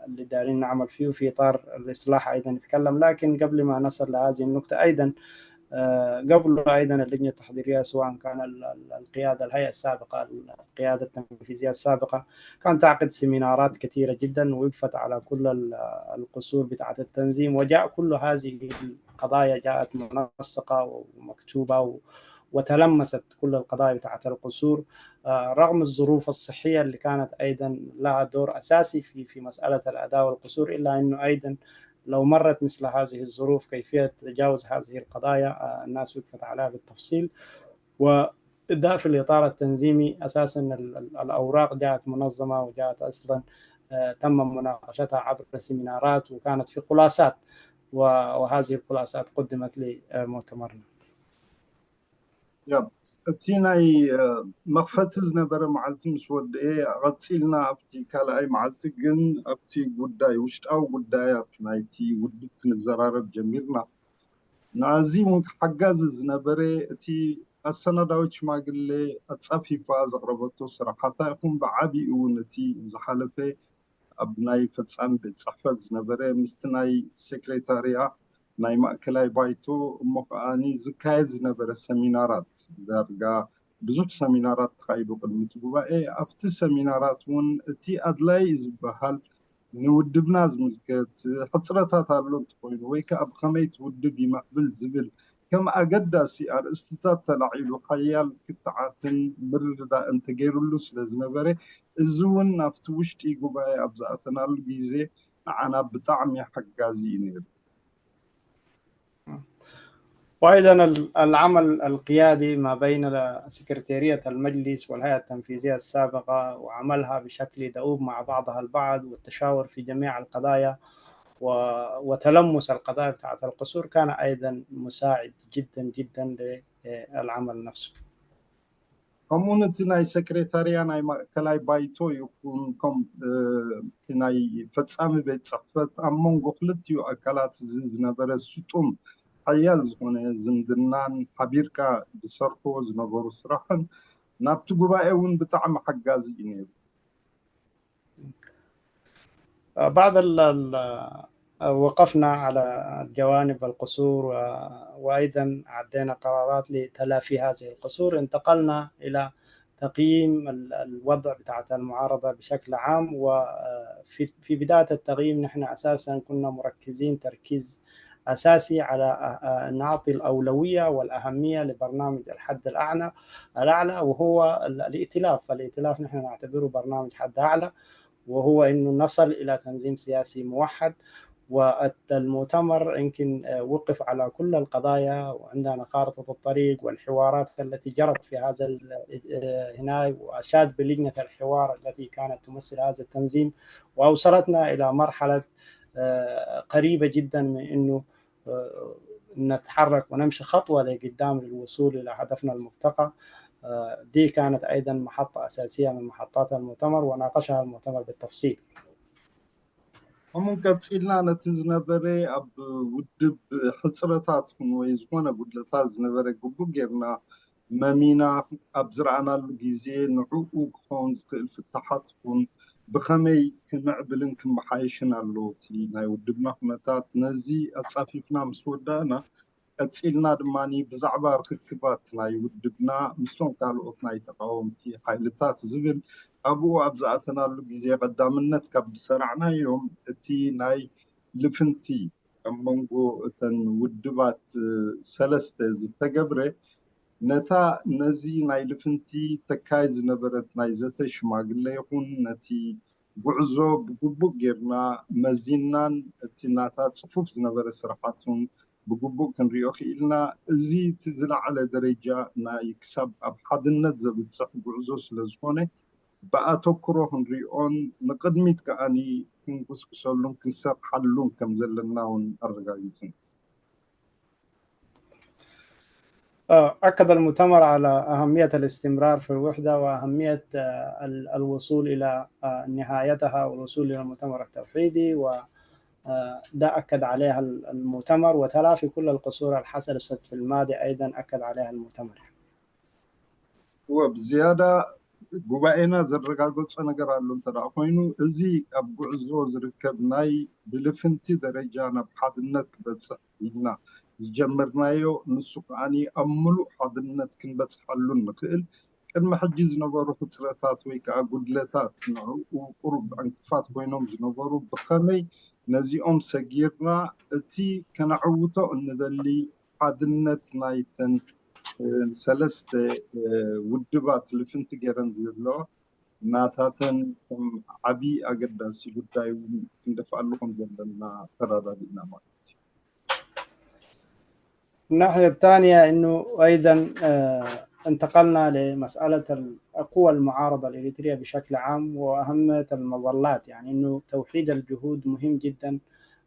اللي دارين نعمل فيه في إطار الإصلاح أيضا نتكلم. لكن قبل ما نصل لهذه النقطة أيضا قبل أيضا اللجنة التحضيرية سواء كان القيادة الهيئة السابقة القيادة التنفيذية السابقة كانت تعقد سيمينارات كثيرة جدا ووقفت على كل القصور بتاعة التنظيم، وجاء كل هذه القضايا جاءت منسقة ومكتوبة وتلمست كل القضايا بتاعة القصور، رغم الظروف الصحية اللي كانت أيضا لها دور أساسي في مسألة الأداء والقصور، إلا أنه أيضا لو مرت مثل هذه الظروف كيفية تجاوز هذه القضايا الناس وقفت عليها بالتفصيل. وده في الإطار التنظيمي أساسا الأوراق جاءت منظمة وجاءت أصلا تم مناقشتها عبر سيمينارات وكانت في خلاصات، وهذه الخلاصات قدمت لمؤتمرنا. Yeah እቲ ናይ መኽፈቲ ዝነበረ መዓልቲ ምስ ወድአ ቀፂልና ኣብቲ ካልኣይ መዓልቲ ግን ኣብቲ ጉዳይ ውሽጣዊ ጉዳያት ናይቲ ውድብ ክንዘራረብ ጀሚርና። ንኣዚ እውን ሓጋዚ ዝነበረ እቲ ኣሰናዳዊት ሽማግለ ኣፃፊፋ ዘቕረበቶ ስራሓታ ይኹን ብዓብዪ እውን እቲ ዝሓለፈ ኣብ ናይ ፈፃሚ ቤት ፅሕፈት ዝነበረ ምስቲ ናይ ሴክሬታርያ ናይ ማእከላይ ባይቶ እሞ ከዓኒ ዝካየድ ዝነበረ ሰሚናራት፣ ዳርጋ ብዙሕ ሰሚናራት ተካይዱ ቅድሚ እቲ ጉባኤ። ኣብቲ ሰሚናራት እውን እቲ ኣድላይ ዝበሃል ንውድብና ዝምልከት ሕፅረታት ኣሎ እንተኮይኑ ወይ ከዓ ብከመይ ትውድብ ይምዕብል ዝብል ከም ኣገዳሲ ኣርእስትታት ተላዒሉ ሓያል ክትዓትን ምርድዳእን ተገይሩሉ ስለ ዝነበረ እዚ እውን ናብቲ ውሽጢ ጉባኤ ኣብ ዝኣተናሉ ግዜ ንዓና ብጣዕሚ ሓጋዚ እዩ ነይሩ። وأيضا العمل القيادي ما بين سكرتيرية المجلس والهيئة التنفيذية السابقة وعملها بشكل دؤوب مع بعضها البعض والتشاور في جميع القضايا وتلمس القضايا بتاعت القصور كان أيضا مساعد جدا جدا للعمل نفسه. ከምኡ እቲ ናይ ሰክሬታርያ ናይ ማእከላይ ባይቶ ይኹን ከም እቲ ናይ ፈፃሚ ቤት ፅሕፈት ኣብ መንጎ ክልቲኡ ኣካላት ዝነበረ ስጡም ሓያል ዝኾነ ዝምድናን ሓቢርካ ዝሰርሕዎ ዝነበሩ ስራሕን ናብቲ ጉባኤ እውን ብጣዕሚ ሓጋዚ እዩ ነይሩ። بعد وقفنا على جوانب القصور وأيضا عدينا قرارات لتلافي هذه القصور. انتقلنا إلى تقييم الوضع بتاعت المعارضة بشكل عام، وفي بداية التقييم نحن أساسا كنا مركزين تركيز أساسي على نعطي الأولوية والأهمية لبرنامج الحد الأعلى وهو الائتلاف. الائتلاف نحن نعتبره برنامج حد أعلى، وهو إنه نصل إلى تنظيم سياسي موحد. والمؤتمر يمكن وقف على كل القضايا، وعندنا خارطة الطريق والحوارات التي جرت في هذا هنا، وأشاد بلجنة الحوار التي كانت تمثل هذا التنظيم، وأوصلتنا إلى مرحلة قريبة جدا من إنه نتحرك ونمشي خطوة لقدام للوصول إلى هدفنا المبتغى. دي كانت أيضا محطة أساسية من محطات المؤتمر، وناقشها المؤتمر بالتفصيل. ከምኡ ቀፂልና ነቲ ዝነበረ ኣብ ውድብ ሕፅረታት ወይ ዝኾነ ጉድለታት ዝነበረ ግቡእ ጌርና መሚና ኣብ ዝረኣናሉ ግዜ ንዕኡ ክኸውን ዝክእል ፍታሓት ይኹን ብከመይ ክምዕብልን ክመሓየሽን ኣለዎ እቲ ናይ ውድብና ኩነታት ነዚ ኣፃፊፍና ምስ ወዳእና ቀፂልና ድማኒ ብዛዕባ ርክክባት ናይ ውድብና ምስቶም ካልኦት ናይ ተቃወምቲ ሓይልታት ዝብል ኣብኡ ኣብ ዝኣተናሉ ግዜ ቀዳምነት ካብ ዝሰራዕናዮም እቲ ናይ ልፍንቲ ኣብ መንጎ እተን ውድባት ሰለስተ ዝተገብረ ነታ ነዚ ናይ ልፍንቲ ተካይድ ዝነበረት ናይ ዘተ ሽማግለ ይኹን ነቲ ጉዕዞ ብግቡእ ጌርና መዚናን እቲ ናታ ፅፉፍ ዝነበረ ስራሓት እውን ብግቡእ ክንሪኦ ክኢልና። እዚ እቲ ዝለዓለ ደረጃ ናይ ክሳብ ኣብ ሓድነት ዘብፅሕ ጉዕዞ ስለ ዝኾነ ብኣተኩሮ ክንሪኦን ንቅድሚት ከዓኒ ክንጉስጉሰሉን ክንሰርሓሉን ከም ዘለና እውን ኣረጋጊፅና። أكد المؤتمر على أهمية الاستمرار في الوحدة وأهمية الوصول إلى نهايتها والوصول إلى المؤتمر التوحيدي، وده أكد عليها المؤتمر، وتلافي كل القصور الحصلت في الماضي أيضا أكد عليها المؤتمر. وبزيادة ጉባኤና ዘረጋገፆ ነገር ኣሎ እንተደኣ ኮይኑ፣ እዚ ኣብ ጉዕዞ ዝርከብ ናይ ብልፍንቲ ደረጃ ናብ ሓድነት ክበፅሕ ኢልና ዝጀመርናዮ፣ ንሱ ከዓኒ ኣብ ሙሉእ ሓድነት ክንበፅሓሉ ንክእል፣ ቅድሚ ሕጂ ዝነበሩ ሕፅረታት ወይ ከዓ ጉድለታት ንዕኡ ቁሩብ ዕንቅፋት ኮይኖም ዝነበሩ ብከመይ ነዚኦም ሰጊርና እቲ ከነዕውቶ እንደሊ ሓድነት ናይተን ሰለስተ ውድባት ልፍንቲ ገይረን ዘለዋ ናታተን ከም ዓብይ ኣገዳሲ ጉዳይ እውን ክንደፍኣሉ ከም ዘለና ተረዳዲእና ማለት እዩ። الناحية الثانية إنه أيضا انتقلنا لمسألة قوى المعارضة الإريترية بشكل عام وأهمية المظلات، يعني إنه توحيد الجهود مهم جدا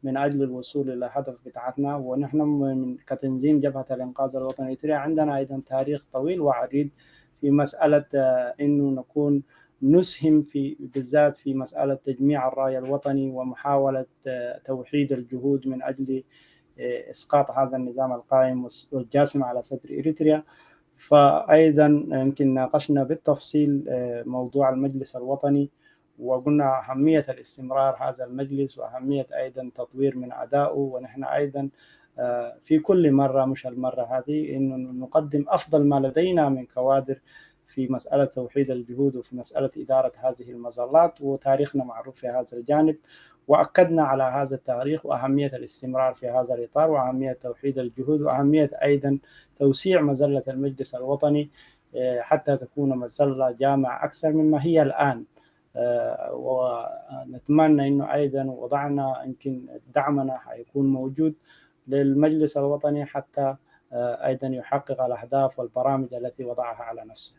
من أجل الوصول إلى هدف بتاعتنا. ونحن من كتنظيم جبهة الإنقاذ الوطني الإريتري عندنا أيضا تاريخ طويل وعريض في مسألة إنه نكون نسهم في بالذات في مسألة تجميع الرأي الوطني ومحاولة توحيد الجهود من أجل إسقاط هذا النظام القائم والجاسم على صدر إريتريا. فأيضا يمكن ناقشنا بالتفصيل موضوع المجلس الوطني، وقلنا أهمية الاستمرار هذا المجلس وأهمية أيضا تطوير من أدائه. ونحن أيضا في كل مرة مش المرة هذه إنه نقدم أفضل ما لدينا من كوادر في مسألة توحيد الجهود وفي مسألة إدارة هذه المظلات، وتاريخنا معروف في هذا الجانب، وأكدنا على هذا التاريخ وأهمية الاستمرار في هذا الإطار وأهمية توحيد الجهود وأهمية أيضا توسيع مظلة المجلس الوطني حتى تكون مظلة جامعة أكثر مما هي الآن. ونتمنى أنه أيضا وضعنا يمكن دعمنا حيكون موجود للمجلس الوطني حتى أيضا يحقق الأهداف والبرامج التي وضعها على نفسه.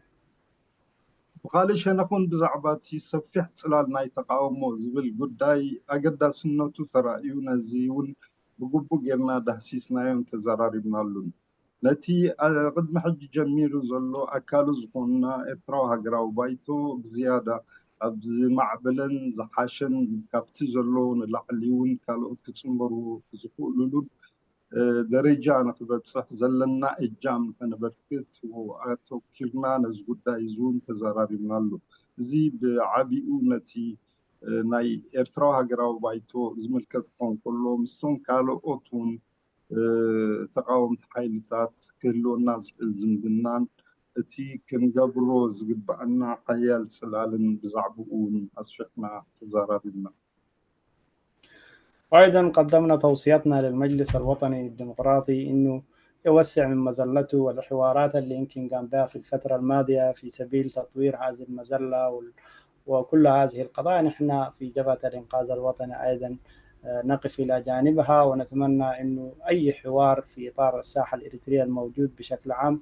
ብካልእ ሸነኹን ብዛዕባ እቲ ሰፊሕ ፅላል ናይ ተቃውሞ ዝብል ጉዳይ ኣገዳስነቱ ተራእዩ፣ ነዚ እውን ብግቡእ ጌርና ዳህሲስናዮም ተዘራሪብናሉን። ነቲ ቅድሚ ሕጂ ጀሚሩ ዘሎ ኣካሉ ዝኾንና ኤርትራዊ ሃገራዊ ባይቶ ብዝያዳ ኣብ ዝማዕበለን ዝሓሸን ካብቲ ዘለዎ ንላዕሊ እውን ካልኦት ክፅምበሩ ዝኽእልሉን ደረጃ ንክበፅሕ ዘለና እጃም ንከነበርክት ኣተኪርና ነዚ ጉዳይ እዚ እውን ተዘራሪብናሉ። እዚ ብዓብኡ ነቲ ናይ ኤርትራዊ ሃገራዊ ባይቶ ዝምልከት ክኾን ከሎ፣ ምስቶም ካልኦት እውን ተቃወምቲ ሓይልታት ክህልወና ዝኽእል ዝምድናን እቲ ክንገብሮ ዝግባአና ሓያል ፅላልን ብዛዕባኡ እውን ኣስፊሕና ተዘራሪብና። وأيضا قدمنا توصياتنا للمجلس الوطني الديمقراطي إنه يوسع من مظلته والحوارات اللي يمكن قام بها في الفترة الماضية في سبيل تطوير هذه المظلة وكل هذه القضايا. نحن في جبهة الإنقاذ الوطني أيضا نقف إلى جانبها، ونتمنى أنه أي حوار في إطار الساحة الإريترية الموجود بشكل عام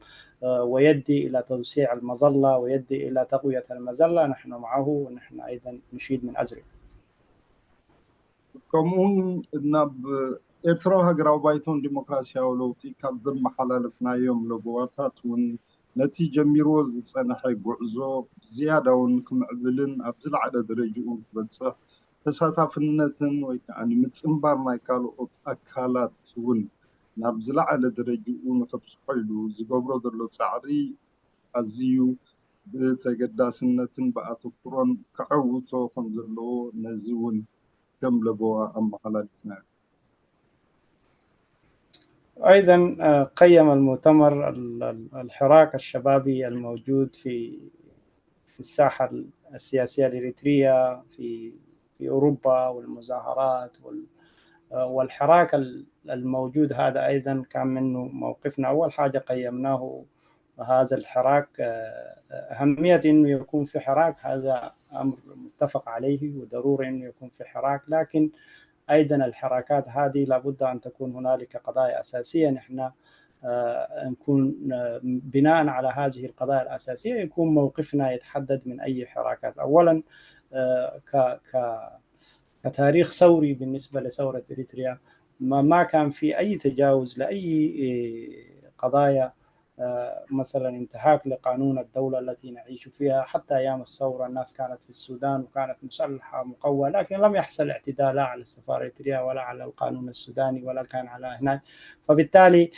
ويدي إلى توسيع المظلة ويدي إلى تقوية المظلة نحن معه، ونحن أيضا نشيد من أجله. ከምኡውን ናብ ኤርትራዊ ሃገራዊ ባይቶን ዲሞክራሲያዊ ለውጢ ካብ ዘመሓላለፍናዮም ለበዋታት እውን ነቲ ጀሚርዎ ዝፀንሐ ጉዕዞ ብዝያዳ እውን ክምዕብልን ኣብ ዝለዓለ ደረጅኡ ክበፅሕ ተሳታፍነትን ወይ ከዓ ንምፅምባር ናይ ካልኦት ኣካላት እውን ናብ ዝለዓለ ደረጅኡ ንከብፅሖ ኢሉ ዝገብሮ ዘሎ ፃዕሪ ኣዝዩ ብተገዳስነትን ብኣተኩሮን ክዐውቶ ከም ዘለዎ ነዚ እውን ከም ለበዋ ኣመሓላሊፍናዮ። أيضا قيم المؤتمر الحراك الشبابي الموجود في الساحة السياسية الإريترية في أوروبا والمظاهرات والحراك الموجود هذا أيضا كان منه موقفنا. أول حاجة قيمناه هذا الحراك، أهمية إنه يكون في حراك هذا أمر متفق عليه، وضروري إنه يكون في حراك، لكن أيضا الحراكات هذه لابد أن تكون هنالك قضايا أساسية نحن نكون بناء على هذه القضايا الأساسية يكون موقفنا يتحدد من أي حراكات. أولا كتاريخ ثوري بالنسبة لثورة إريتريا ما كان في أي تجاوز لأي قضايا، مثلا انتهاك لقانون الدولة التي نعيش فيها. حتى أيام الثورة الناس كانت في السودان وكانت مسلحة مقوى، لكن لم يحصل اعتداء لا على السفارة الإريترية ولا على القانون السوداني ولا كان على هناك. فبالتالي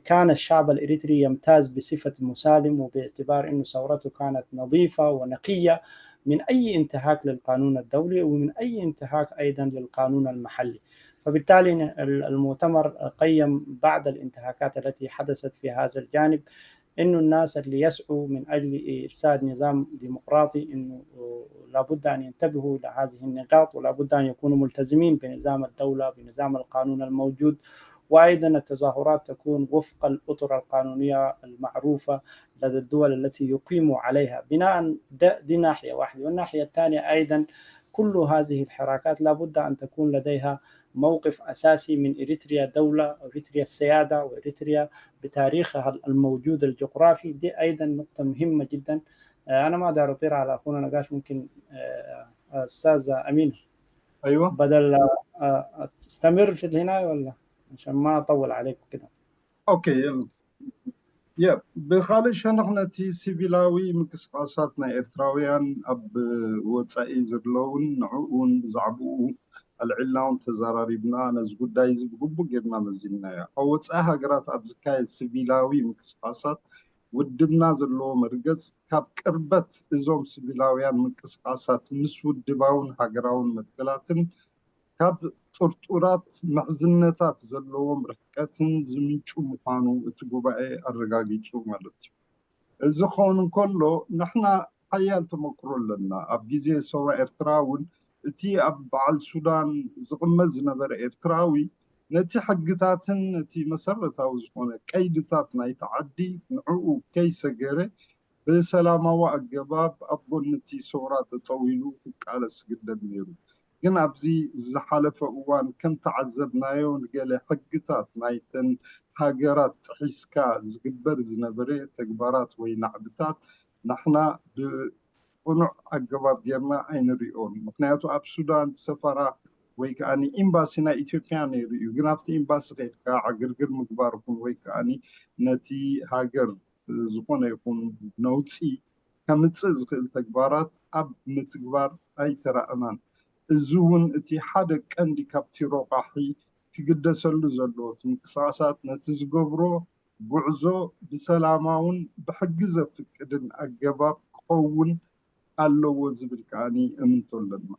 كان الشعب الإريتري يمتاز بصفة مسالم، وباعتبار أنه ثورته كانت نظيفة ونقية من أي انتهاك للقانون الدولي ومن أي انتهاك أيضا للقانون المحلي. فبالتالي المؤتمر قيم بعد الانتهاكات التي حدثت في هذا الجانب إنه الناس اللي يسعوا من أجل إرسال نظام ديمقراطي إنه لابد أن ينتبهوا إلى هذه النقاط، ولابد أن يكونوا ملتزمين بنظام الدولة، بنظام القانون الموجود، وأيضا التظاهرات تكون وفق الأطر القانونية المعروفة لدى الدول التي يقيموا عليها بناء. دي ناحية واحدة. والناحية الثانية أيضا كل هذه الحراكات لابد أن تكون لديها موقف أساسي من إريتريا دولة، إريتريا السيادة، وإريتريا بتاريخها الموجود الجغرافي. دي أيضا نقطة مهمة جدا. أنا ما دار أطير على أخونا نقاش، ممكن أستاذ أمين. أيوة، بدل تستمر في هنا ولا عشان ما أطول عليك كده. okay يلا يا ብካልእ ሸነኽ ነቲ ሲቪላዊ ምንቅስቃሳት ናይ ኤርትራውያን ኣብ ወፃኢ ዘለውን ንዕኡን ብዛዕባኡ ኣልዒልና እውን ተዘራሪብና ነዚ ጉዳይ እዚ ብግቡእ ጌርና መዚንናዮ። ኣብ ወፃኢ ሃገራት ኣብ ዝካየድ ሲቪላዊ ምንቅስቃሳት ውድብና ዘለዎ መርገፅ ካብ ቅርበት እዞም ሲቪላውያን ምንቅስቃሳት ምስ ውድባውን ሃገራውን መትከላትን ካብ ጥርጡራት ምሕዝነታት ዘለዎም ርሕቀትን ዝምንጩ ምኳኑ እቲ ጉባኤ ኣረጋጊፁ ማለት እዩ። እዚ ክኸውን እንከሎ ንሕና ሓያል ተመክሮ ኣለና። ኣብ ግዜ ሰውራ ኤርትራ እውን እቲ ኣብ በዓል ሱዳን ዝቕመጥ ዝነበረ ኤርትራዊ ነቲ ሕግታትን ነቲ መሰረታዊ ዝኾነ ቀይድታት ናይቲ ዓዲ ንዕኡ ከይሰገረ ብሰላማዊ ኣገባብ ኣብ ጎኒ እቲ ሰውራ ጠጠው ኢሉ ክቃለስ ዝግደድ ነይሩ። ግን ኣብዚ ዝሓለፈ እዋን ከም ተዓዘብናዮ ንገለ ሕግታት ናይተን ሃገራት ጥሒስካ ዝግበር ዝነበረ ተግባራት ወይ ናዕብታት ንሕና ብቁኑዕ ኣገባብ ጌርና ኣይንሪኦን። ምክንያቱ ኣብ ሱዳን ሰፈራ ወይ ከዓኒ ኤምባሲ ናይ ኢትዮጵያ ነይሩ እዩ። ግን ኣብቲ ኤምባሲ ከይድካ ዕግርግር ምግባር ይኹን ወይ ከዓኒ ነቲ ሃገር ዝኾነ ይኹን ነውፂ ከምፅእ ዝኽእል ተግባራት ኣብ ምትግባር ኣይተረኣናን። እዚ እውን እቲ ሓደ ቀንዲ ካብቲ ረቋሒ ክግደሰሉ ዘለዎ እቲ ምንቅስቃሳት ነቲ ዝገብሮ ጉዕዞ ብሰላማውን ብሕጊ ዘፍቅድን ኣገባብ ክኸውን ኣለዎ ዝብል ከዓኒ እምንቶ ኣለና።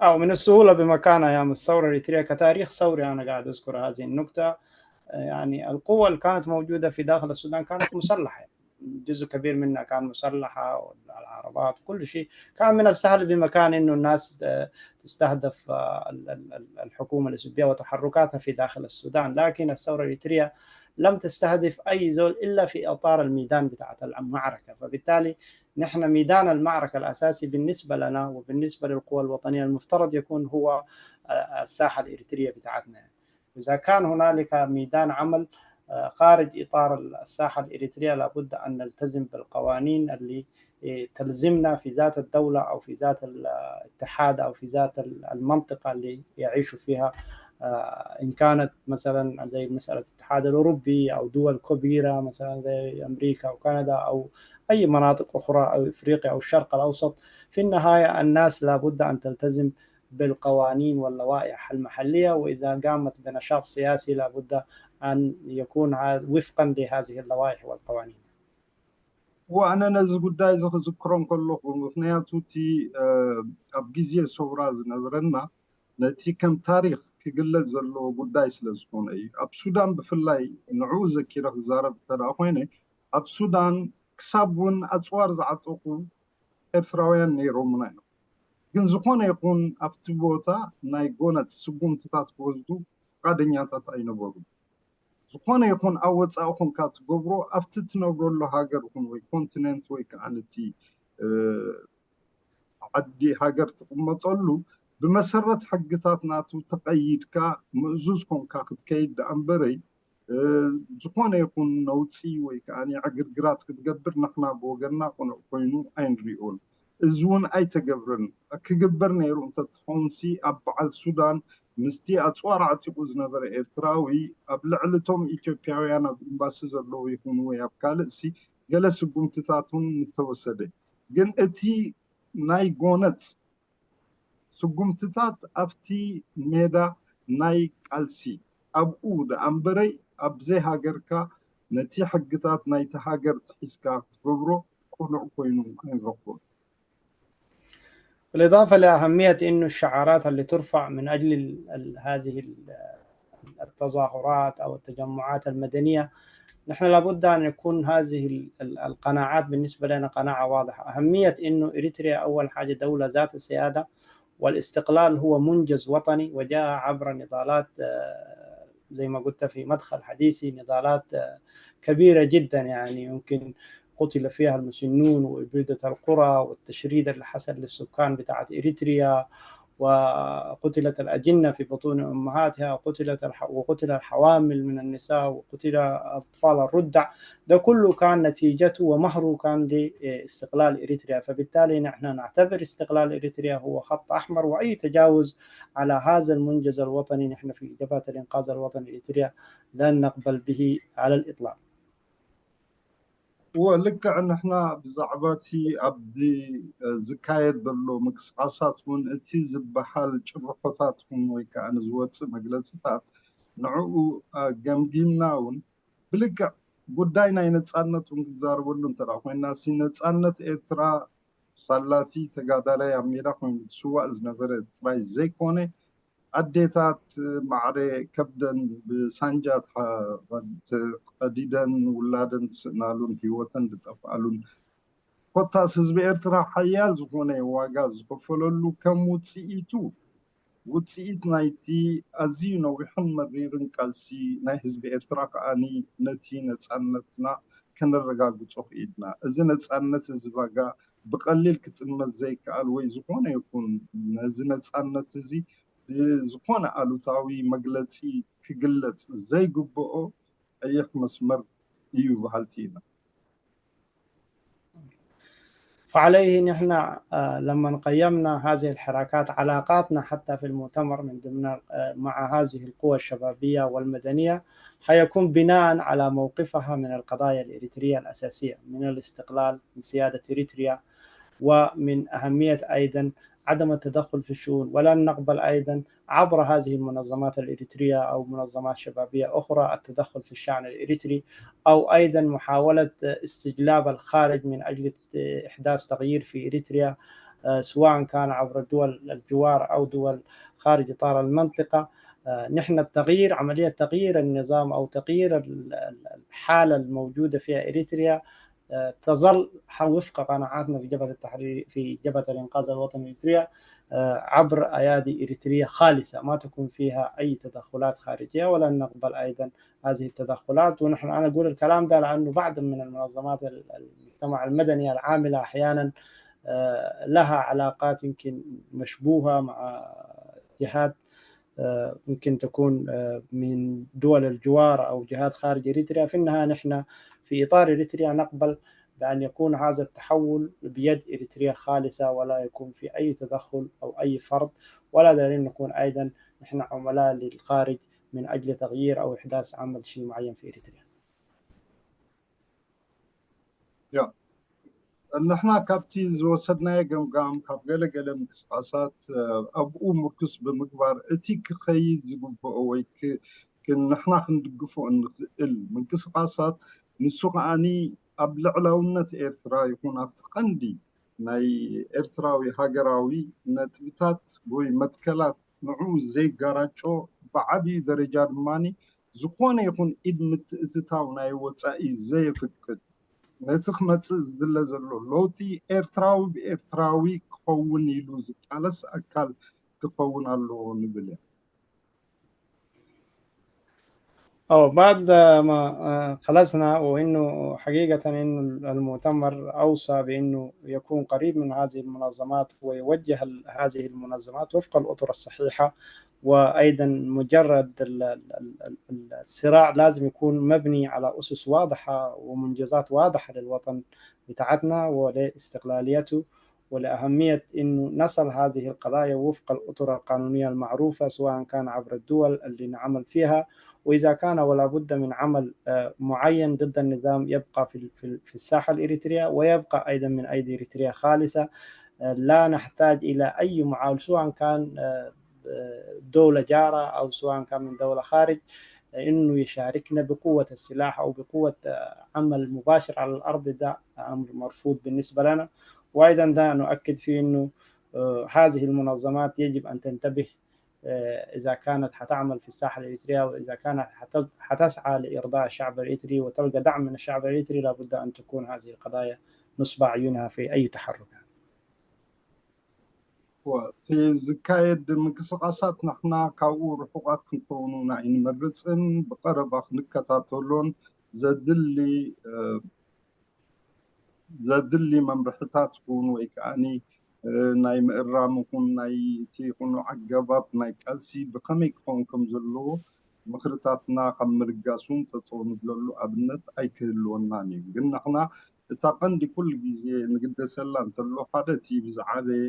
أو من السهولة بمكان أيام الثورة الإريترية كتاريخ ثوري أنا قاعد أذكر هذه النقطة. يعني القوة اللي كانت موجودة في داخل السودان كانت مسلحة، جزء كبير منها كان مسلحة، والعربات كل شيء. كان من السهل بمكان إنه الناس تستهدف الحكومة الإثيوبية وتحركاتها في داخل السودان، لكن الثورة الإريترية لم تستهدف أي زول إلا في إطار الميدان بتاعت المعركة. فبالتالي نحن ميدان المعركة الأساسي بالنسبة لنا وبالنسبة للقوى الوطنية المفترض يكون هو الساحة الإريترية بتاعتنا. إذا كان هنالك ميدان عمل خارج إطار الساحة الإريترية لابد أن نلتزم بالقوانين اللي تلزمنا في ذات الدولة أو في ذات الاتحاد أو في ذات المنطقة اللي يعيش فيها، إن كانت مثلا زي مسألة الاتحاد الأوروبي أو دول كبيرة مثلا زي أمريكا أو كندا أو أي مناطق أخرى أو إفريقيا أو الشرق الأوسط. في النهاية الناس لابد أن تلتزم بالقوانين واللوائح المحلية، وإذا قامت بنشاط سياسي لابد أن يكون وفقا لهذه اللوائح والقوانين. ወኣነ ነዚ ጉዳይ እዚ ክዝክሮ ከለኹ ምክንያቱ እቲ ኣብ ግዜ ሰውራ ዝነበረና ነቲ ከም ታሪክ ክግለፅ ዘለዎ ጉዳይ ስለ ዝኾነ እዩ። ኣብ ሱዳን ብፍላይ ንዕኡ ዘኪረ ክዛረብ እንተደኣ ኮይነ ኣብ ሱዳን ክሳብ እውን ኣፅዋር ዝዓጠቁ ኤርትራውያን ነይሮምና እዮም። ግን ዝኾነ ይኹን ኣብቲ ቦታ ናይ ጎነፅ ስጉምትታት ክወስዱ ፈቃደኛታት ኣይነበሩን። ዝኾነ ይኹን ኣብ ወፃኢ ኮንካ ትገብሮ ኣብቲ ትነብረሉ ሃገር ይኹን ወይ continent ወይ ከዓ ነቲ ዓዲ ሃገር ትቕመጠሉ ብመሰረት ሕግታት ናቱ ተቐይድካ ምእዙዝ ኮንካ ክትከይድ ደኣ እምበረይ ዝኾነ ይኹን ነውፂ ወይ ከዓ ዕግርግራት ክትገብር ንሕና ብወገንና ቅኑዕ ኮይኑ ኣይንሪኦን። እዚ እውን ኣይተገብረን። ክግበር ነይሩ እንተትኾንሲ ኣብ በዓል ሱዳን ምስቲ ኣፅዋር ዓጢቑ ዝነበረ ኤርትራዊ ኣብ ልዕሊ እቶም ኢትዮጵያውያን ኣብ ኤምባሲ ዘለዉ ይኹኑ ወይ ኣብ ካልእ ሲ ገለ ስጉምትታት እውን ምተወሰደ። ግን እቲ ናይ ጎነፅ ስጉምትታት ኣብቲ ሜዳ ናይ ቃልሲ ኣብኡ ደኣ እምበረይ ኣብ ዘይሃገርካ ነቲ ሕግታት ናይቲ ሃገር ጥሒስካ ክትገብሮ ቅኑዕ ኮይኑ ኣይንረኽቦን። بالإضافة لأهمية إنه الشعارات اللي ترفع من أجل هذه التظاهرات أو التجمعات المدنية، نحن لابد أن يكون هذه القناعات بالنسبة لنا قناعة واضحة. أهمية إنه إريتريا أول حاجة دولة ذات سيادة، والاستقلال هو منجز وطني وجاء عبر نضالات زي ما قلت في مدخل حديثي، نضالات كبيرة جدا، يعني يمكن قتل فيها المسنون وإبادة القرى والتشريد اللي حصل للسكان بتاعت إريتريا، وقتلت الأجنة في بطون أمهاتها، وقتل الحوامل من النساء، وقتل أطفال الرضع. ده كله كان نتيجته ومهره كان لاستقلال إريتريا. فبالتالي نحن نعتبر استقلال إريتريا هو خط أحمر، وأي تجاوز على هذا المنجز الوطني نحن في جبهة الإنقاذ الوطني إريتريا لن نقبل به على الإطلاق. ወልክዕ ንሕና ብዛዕባ እቲ ኣብዚ ዝካየድ ዘሎ ምንቅስቃሳት እውን እቲ ዝበሃል ጭርሖታት እውን ወይ ከዓ ንዝወፅእ መግለፂታት ንዕኡ ገምጊምና እውን ብልክዕ ጉዳይ ናይ ነፃነት እውን ክዛረበሉ እንተደኣ ኮይና ሲ ነፃነት ኤርትራ ሳላቲ ተጋዳላይ ኣብ ሜዳ ኮይኑ ዝስዋእ ዝነበረ ጥራይ ዘይኮነ ኣዴታት ማዕረ ከብደን ብሳንጃ ተቀዲደን ውላደን ዝስእናሉን ሂወተን ዝጠፍኣሉን ኮታስ ህዝቢ ኤርትራ ሓያል ዝኾነ ዋጋ ዝኸፈለሉ ከም ውፅኢቱ ውፅኢት ናይቲ ኣዝዩ ነዊሕን መሪርን ቃልሲ ናይ ህዝቢ ኤርትራ ከዓኒ ነቲ ነፃነትና ከነረጋግፆ ክኢልና። እዚ ነፃነት እዚ ዋጋ ብቀሊል ክጥመት ዘይከኣል ወይ ዝኾነ ይኹን ነዚ ነፃነት እዚ ዝኾነ ኣሉታዊ መግለፂ ክግለፅ ዘይግብኦ ቀይሕ መስመር እዩ በሃልቲ ኢና። فعليه نحن لما قيمنا هذه الحركات علاقاتنا حتى في المؤتمر من ضمن مع هذه القوى الشبابية والمدنية حيكون بناء على موقفها من القضايا الإريترية الأساسية، من الاستقلال، من سيادة إريتريا، ومن أهمية أيضا عدم التدخل في الشؤون. ولن نقبل أيضا عبر هذه المنظمات الإريترية أو منظمات شبابية أخرى التدخل في الشأن الإريتري، أو أيضا محاولة استجلاب الخارج من أجل إحداث تغيير في إريتريا، سواء كان عبر دول الجوار أو دول خارج إطار المنطقة. نحن التغيير، عملية تغيير النظام أو تغيير الحالة الموجودة فيها إريتريا تظل وفق قناعاتنا في جبهة التحرير في جبهة الإنقاذ الوطني الإريترية عبر أيادي إريترية خالصة ما تكون فيها أي تدخلات خارجية، ولن نقبل أيضا هذه التدخلات. ونحن أنا أقول الكلام ده لأنه بعض من المنظمات المجتمع المدني العاملة أحيانا لها علاقات يمكن مشبوهة مع جهات ممكن تكون من دول الجوار أو جهات خارج إريتريا. في النهاية نحن في إطار إريتريا نقبل بأن يكون هذا التحول بيد إريتريا خالصة، ولا يكون في أي تدخل أو أي فرض، ولا دارين نكون أيضا نحن عملاء للخارج من أجل تغيير أو إحداث عمل شيء معين في إريتريا. يا ንሕና ካብቲ ዝወሰድናዮ ገምጋም ካብ ገለገለ ምንቅስቃሳት ኣብኡ ምርኩስ ብምግባር እቲ ክኸይድ ዝግብኦ ወይ ንሕና ክንድግፎ እንኽእል ምንቅስቃሳት ንሱ ከዓኒ ኣብ ልዕላውነት ኤርትራ ይኹን ኣብቲ ቀንዲ ናይ ኤርትራዊ ሃገራዊ ነጥብታት ወይ መትከላት ንዕኡ ዘይጋራጮ ብዓብዪ ደረጃ ድማኒ ዝኾነ ይኹን ኢድ ምትእትታው ናይ ወፃኢ ዘየፍቅድ ነቲ ክመፅእ ዝድለ ዘሎ ለውጢ ኤርትራዊ ብኤርትራዊ ክኸውን ኢሉ ዝቃለስ ኣካል ክኸውን ኣለዎ ንብል እያ። أو بعد ما خلصنا، وإنه حقيقة إنه المؤتمر أوصى بإنه يكون قريب من هذه المنظمات ويوجه هذه المنظمات وفق الأطر الصحيحة، وأيضا مجرد الصراع لازم يكون مبني على أسس واضحة ومنجزات واضحة للوطن بتاعتنا ولاستقلاليته، ولأهمية إنه نصل هذه القضايا وفق الأطر القانونية المعروفة، سواء كان عبر الدول اللي نعمل فيها، وإذا كان ولا بد من عمل معين ضد النظام يبقى في الساحة الإريترية، ويبقى أيضا من أيدي إريتريا خالصة. لا نحتاج إلى أي معاون، سواء كان دولة جارة أو سواء كان من دولة خارج، إنه يشاركنا بقوة السلاح أو بقوة عمل مباشر على الأرض. ده أمر مرفوض بالنسبة لنا. وأيضا ده نؤكد فيه إنه هذه المنظمات يجب أن تنتبه إذا كانت حتعمل في الساحة الإريترية، وإذا كانت حتسعى لإرضاء الشعب الإريتري وتلقى دعم من الشعب الإريتري، لابد أن تكون هذه القضايا نصب عيونها في أي تحرك. እቲ ዝካየድ ምንቅስቃሳት ንሕና ካብኡ ርሑቃት ክንከውኑና ኣይንመርፅን፣ ብቀረባ ክንከታተሎን ዘድሊ መምርሕታት ይኹን ወይ ከዓኒ ናይ ምእራም ይኹን ናይ እቲ ቅኑዕ ኣገባብ ናይ ቃልሲ ብከመይ ክኸውን ከም ዘለዎ ምክርታትና ካብ ምልጋሱን ጠጠው ንብለሉ ኣብነት ኣይክህልወናን እዩ። ግን ንሕና እታ ቀንዲ ኩሉ ግዜ ንግደሰላ እንተሎ ሓደ እቲ ብዝዓበየ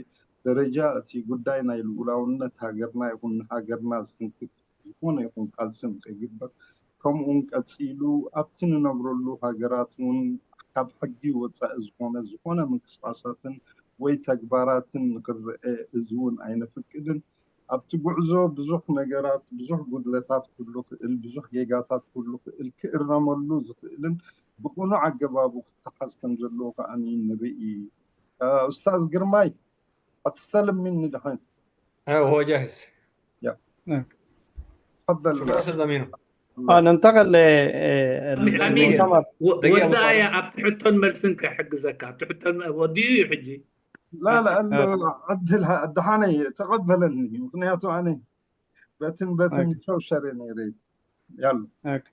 ደረጃ እቲ ጉዳይ ናይ ልኡላውነት ሃገርና ይኹን ንሃገርና ዝትንክፍ ዝኾነ ይኹን ቃልሲ ንከይግበር፣ ከምኡውን ቀፂሉ ኣብቲ ንነብረሉ ሃገራት እውን ካብ ሕጊ ወፃኢ ዝኾነ ዝኾነ ምንቅስቃሳትን ወይ ተግባራትን ንክርአ እዚ እውን ኣይነፍቅድን። ኣብቲ ጉዕዞ ብዙሕ ነገራት፣ ብዙሕ ጉድለታት ክህሉ ክእል፣ ብዙሕ ጌጋታት ክህሉ ክእል፣ ክእረመሉ ዝኽእልን ብቁኑዕ ኣገባቡ ክተሓዝ ከም ዘለዎ ከዓኒ ንርኢ። أستاذ ግርማይ هتستلم مني دحين؟ ايوه هو جاهز. تفضل. شكرا استاذ امينو. ننتقل ኣሚን للمؤتمر. دقيقة أبو ወዳእያ صالح. ኣብቲ ሕቶን መልስን ክሕግዘካ ኣብቲ ሕቶን ወዲኡ እዩ ሕጂ። لا لا عدلها دحاني تقبلني ምክንያቱ أنا بتن بتن شوشري نيري يلا. okay.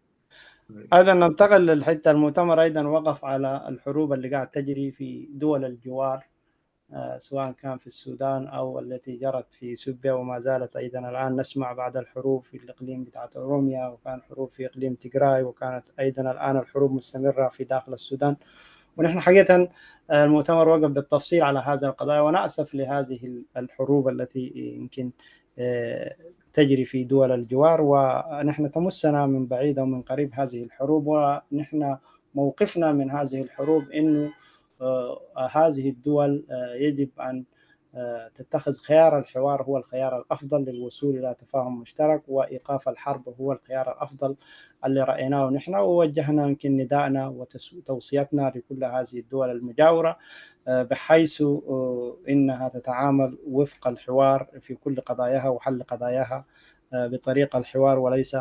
أيضا ننتقل للحتة، المؤتمر أيضا وقف على الحروب اللي قاعد تجري في دول الجوار، سواء كان في السودان أو التي جرت في إثيوبيا، وما زالت أيضا الآن نسمع بعد الحروب في الإقليم بتاعت أوروميا، وكان حروب في إقليم تيغراي، وكانت أيضا الآن الحروب مستمرة في داخل السودان. ونحن حقيقة المؤتمر وقف بالتفصيل على هذا القضايا، ونأسف لهذه الحروب التي يمكن تجري في دول الجوار، ونحن تمسنا من بعيد ومن قريب هذه الحروب. ونحن موقفنا من هذه الحروب إنه هذه الدول يجب أن تتخذ خيار الحوار هو الخيار الأفضل للوصول إلى تفاهم مشترك، وإيقاف الحرب هو الخيار الأفضل اللي رأيناه نحن، ووجهنا يمكن نداءنا وتوصيتنا لكل هذه الدول المجاورة بحيث إنها تتعامل وفق الحوار في كل قضاياها وحل قضاياها بطريقة الحوار وليس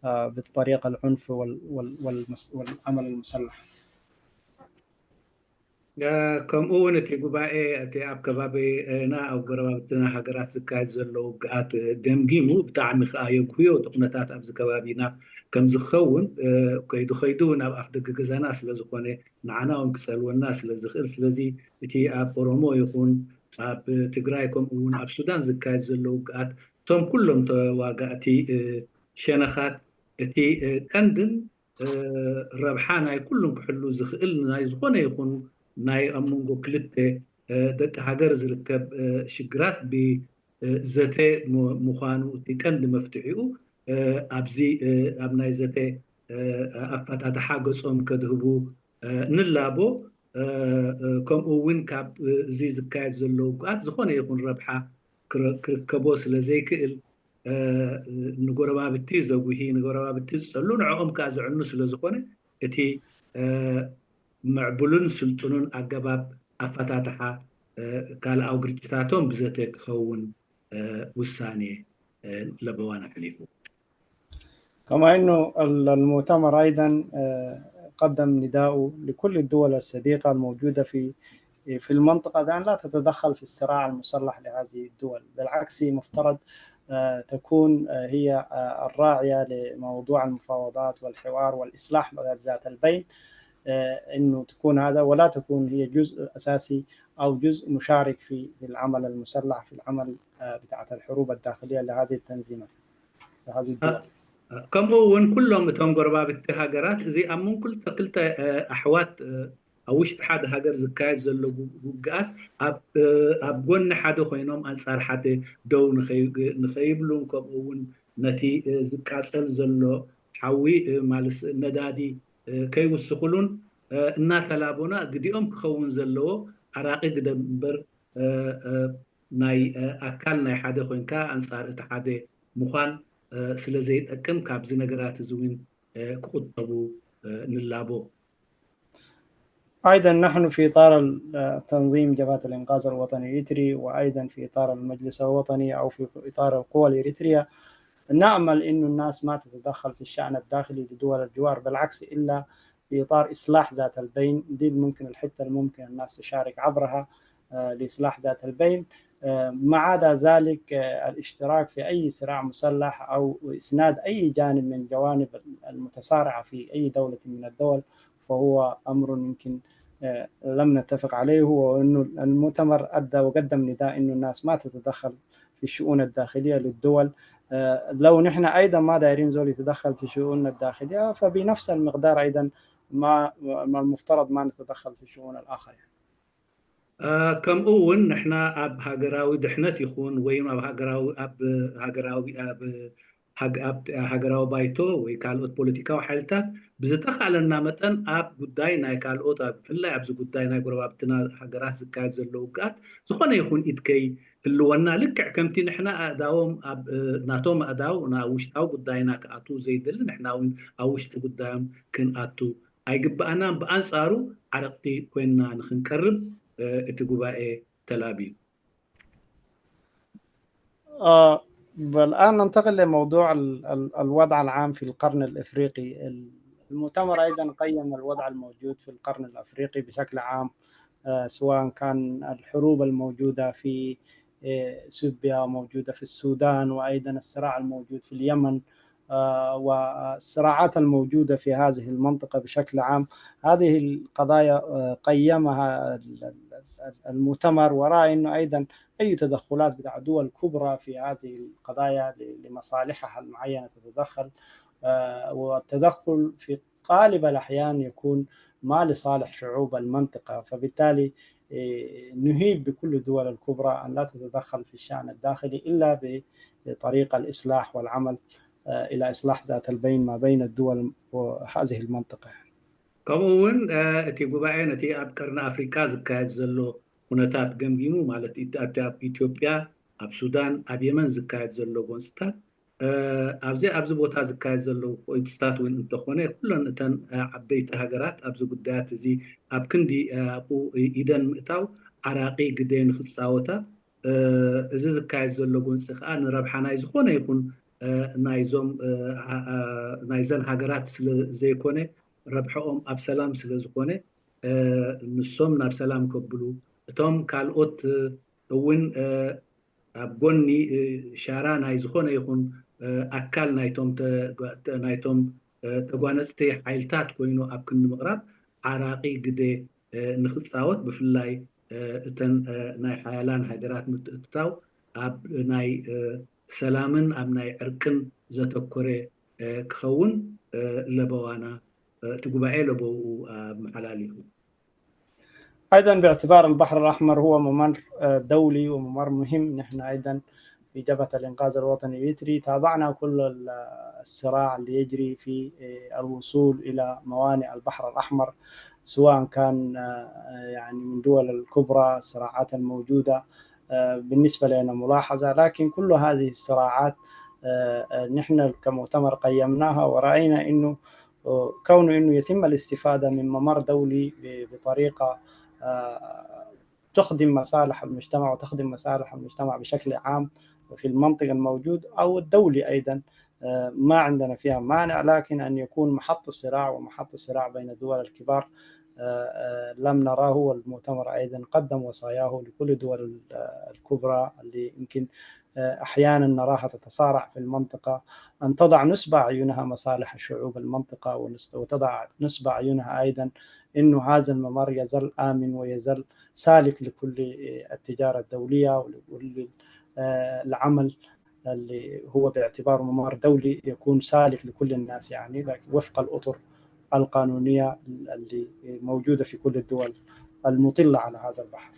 بطريقة العنف والعمل المسلح. ከምኡ እውን እቲ ጉባኤ እቲ ኣብ ከባቢና ኣብ ጎረባብትና ሃገራት ዝካየድ ዘሎ ውግኣት ገምጊሙ፣ ብጣዕሚ ከዓ የጉህዮ እቲ ኩነታት ኣብዚ ከባቢና ከም ዝኸውን፣ ከይዱ ከይዱ ናብ ኣፍ ደገ ገዛና ስለ ዝኾነ ንዓና እውን ክፀልወና ስለ ዝኽእል። ስለዚ እቲ ኣብ ኦሮሞ ይኹን ኣብ ትግራይ ከምኡ እውን ኣብ ሱዳን ዝካየድ ዘሎ ውግኣት እቶም ኩሎም ተዋጋእቲ ሸነኻት እቲ ቀንድን ረብሓ ናይ ኩሉም ክሕሉ ዝኽእል ናይ ዝኾነ ይኹን ናይ ኣብ መንጎ ክልተ ደቂ ሃገር ዝርከብ ሽግራት ብዘተ ምዃኑ እቲ ቀንዲ መፍትሒኡ ኣብዚ ኣብ ናይ ዘተ ኣፈታትሓ ገፆም ከድህቡ ንላቦ። ከምኡ እውን ካብ እዚ ዝካየድ ዘሎ ውግኣት ዝኾነ ይኹን ረብሓ ክርከቦ ስለ ዘይክእል፣ ንጎረባብቲ ዘጉሂ፣ ንጎረባብቲ ዝፀሉ፣ ንዕኦም ከዓ ዘዕኑ ስለ ዝኾነ እቲ ምዕቡልን ስልጡንን ኣገባብ ኣፈታትሓ ካልኣዊ ግርጭታቶም ብዘተ ክኸውን ውሳኔ ለበዋን ኣሕሊፉ። كما أنه المؤتمر أيضا قدم نداءه لكل الدول الصديقة الموجودة في المنطقة بأن لا تتدخل في الصراع المسلح لهذه الدول، بالعكس مفترض تكون هي الراعية لموضوع المفاوضات والحوار والإصلاح ذات البين، إنه تكون هذا ولا تكون هي جزء أساسي أو جزء مشارك في العمل المسلح، في العمل بتاعت الحروب الداخلية لهذه التنظيمات لهذه الدول. ከምኡ እውን ኩሎም እቶም ጎረባብቲ ሃገራት እዚ ኣብ መንጎ ክልተ ኣሕዋት ኣብ ውሽጢ ሓደ ሃገር ዝካየድ ዘሎ ውግኣት ኣብ ጎኒ ሓደ ኮይኖም ኣንፃር ሓደ ደው ንኸይብሉን ከምኡ እውን ነቲ ዝቃፀል ዘሎ ሓዊ ማለት ነዳዲ ከይውስኽሉን እናተላቦና ግዲኦም ክኸውን ዘለዎ ዓራቂ ግደ እምበር ናይ ኣካል ናይ ሓደ ኮይንካ ኣንፃር እቲ ሓደ ምኳን ስለ ዘይጠቅም ካብዚ ነገራት እዚ እውን ክቁጠቡ ንላቦ። أيضا نحن في إطار تنظيم جبهة الإنقاذ الوطني الإريتري، وأيضا في إطار المجلس الوطني أو في إطار القوى الإريترية، نأمل إنه الناس ما تتدخل في الشأن الداخلي لدول الجوار، بالعكس إلا في إطار إصلاح ذات البين. دي ممكن الحتة الممكن الناس تشارك عبرها لإصلاح ذات البين. ما عدا ذلك الاشتراك في أي صراع مسلح أو إسناد أي جانب من جوانب المتصارعة في أي دولة من الدول فهو أمر يمكن لم نتفق عليه، وأنه المؤتمر أدى وقدم نداء أنه الناس ما تتدخل في الشؤون الداخلية للدول. لو نحن أيضا ما دايرين زول يتدخل في شؤوننا الداخلية فبنفس المقدار أيضا ما المفترض ما نتدخل في شؤون الآخر يعني. ከምኡ እውን ንሕና ኣብ ሃገራዊ ድሕነት ይኹን ወይ ኣብ ሃገራዊ ባይቶ ወይ ካልኦት ፖለቲካዊ ሓይልታት ብዝተኻእለና መጠን ኣብ ጉዳይ ናይ ካልኦት ብፍላይ ኣብዚ ጉዳይ ናይ ጎረባብትና ሃገራት ዝካየድ ዘሎ ውግኣት ዝኾነ ይኹን ኢድ ከይህልወና፣ ልክዕ ከምቲ ንሕና ኣእዳዎም ናቶም ኣእዳው ናብ ውሽጣዊ ጉዳይና ክኣትዉ ዘይደሊ ንሕና እውን ኣብ ውሽጢ ጉዳዮም ክንኣቱ ኣይግባአናን። ብኣንፃሩ ዓረቕቲ ኮይንና ንክንቀርብ እቲ ጉባኤ ተላብዩ። والآن ننتقل لموضوع الوضع العام في القرن الإفريقي. المؤتمر أيضا قيم الوضع الموجود في القرن الأفريقي بشكل عام، سواء كان الحروب الموجودة في إثيوبيا وموجودة في السودان، وأيضا الصراع الموجود في اليمن، والصراعات الموجودة في هذه المنطقة بشكل عام. هذه القضايا قيمها المؤتمر، ورأى أنه أيضا أي تدخلات بتاع دول كبرى في هذه القضايا لمصالحها المعينة تتدخل، والتدخل في غالب الأحيان يكون ما لصالح شعوب المنطقة، فبالتالي نهيب بكل الدول الكبرى أن لا تتدخل في الشأن الداخلي إلا بطريقة الإصلاح والعمل إلى إصلاح ذات البين ما بين الدول وهذه المنطقة. ከምኡ እውን እቲ ጉባኤ ነቲ ኣብ ቀርኒ ኣፍሪካ ዝካየድ ዘሎ ኩነታት ገምጊሙ፣ ማለት ኣብቲ ኣብ ኢትዮጵያ፣ ኣብ ሱዳን፣ ኣብ የመን ዝካየድ ዘሎ ጎንፅታት፣ ኣብዚ ቦታ ዝካየድ ዘሎ ጎንፅታት እውን እንተኾነ ኩለን እተን ዓበይቲ ሃገራት ኣብዚ ጉዳያት እዚ ኣብ ክንዲ ኣብኡ ኢደን ምእታው ዓራቂ ግደ ንክፃወታ፣ እዚ ዝካየድ ዘሎ ጎንፂ ከዓ ንረብሓ ናይ ዝኾነ ይኹን ናይዘን ሃገራት ስለ ዘይኮነ ረብሕኦም ኣብ ሰላም ስለ ዝኾነ ንሶም ናብ ሰላም ከብሉ፣ እቶም ካልኦት እውን ኣብ ጎኒ ሻራ ናይ ዝኾነ ይኹን ኣካል ናይቶም ተጓነፅቲ ሓይልታት ኮይኑ ኣብ ክንዲ ምቕራብ ዓራቂ ግደ ንክፃወት፣ ብፍላይ እተን ናይ ሓያላን ሃገራት ምትእትታው ኣብ ናይ ሰላምን ኣብ ናይ ዕርቅን ዘተኮረ ክኸውን ለበዋና እቲ ጉባኤ ለበውኡ ኣመሓላሊፉ። أيضا باعتبار البحر الأحمر هو ممر دولي وممر مهم، نحن أيضا في جبهة الإنقاذ الوطني الإريتري تابعنا كل الصراع اللي يجري في الوصول إلى موانئ البحر الأحمر، سواء كان يعني من دول الكبرى الصراعات الموجودة بالنسبة لنا ملاحظة، لكن كل هذه الصراعات نحن كمؤتمر قيمناها ورأينا إنه كونه إنه يتم الاستفادة من ممر دولي بطريقة تخدم مصالح المجتمع وتخدم مصالح المجتمع بشكل عام في المنطقة الموجود أو الدولي أيضا ما عندنا فيها مانع، لكن أن يكون محط الصراع ومحط الصراع بين الدول الكبار لم نراه. والمؤتمر أيضا قدم وصاياه لكل الدول الكبرى اللي يمكن أحيانا نراها تتصارع في المنطقة، أن تضع نصب أعينها مصالح الشعوب المنطقة، وتضع نصب أعينها أيضا أنه هذا الممر يظل آمن ويظل سالك لكل التجارة الدولية ولكل العمل اللي هو باعتباره ممر دولي يكون سالك لكل الناس، يعني وفق الأطر القانونية اللي موجودة في كل الدول المطلة على هذا البحر.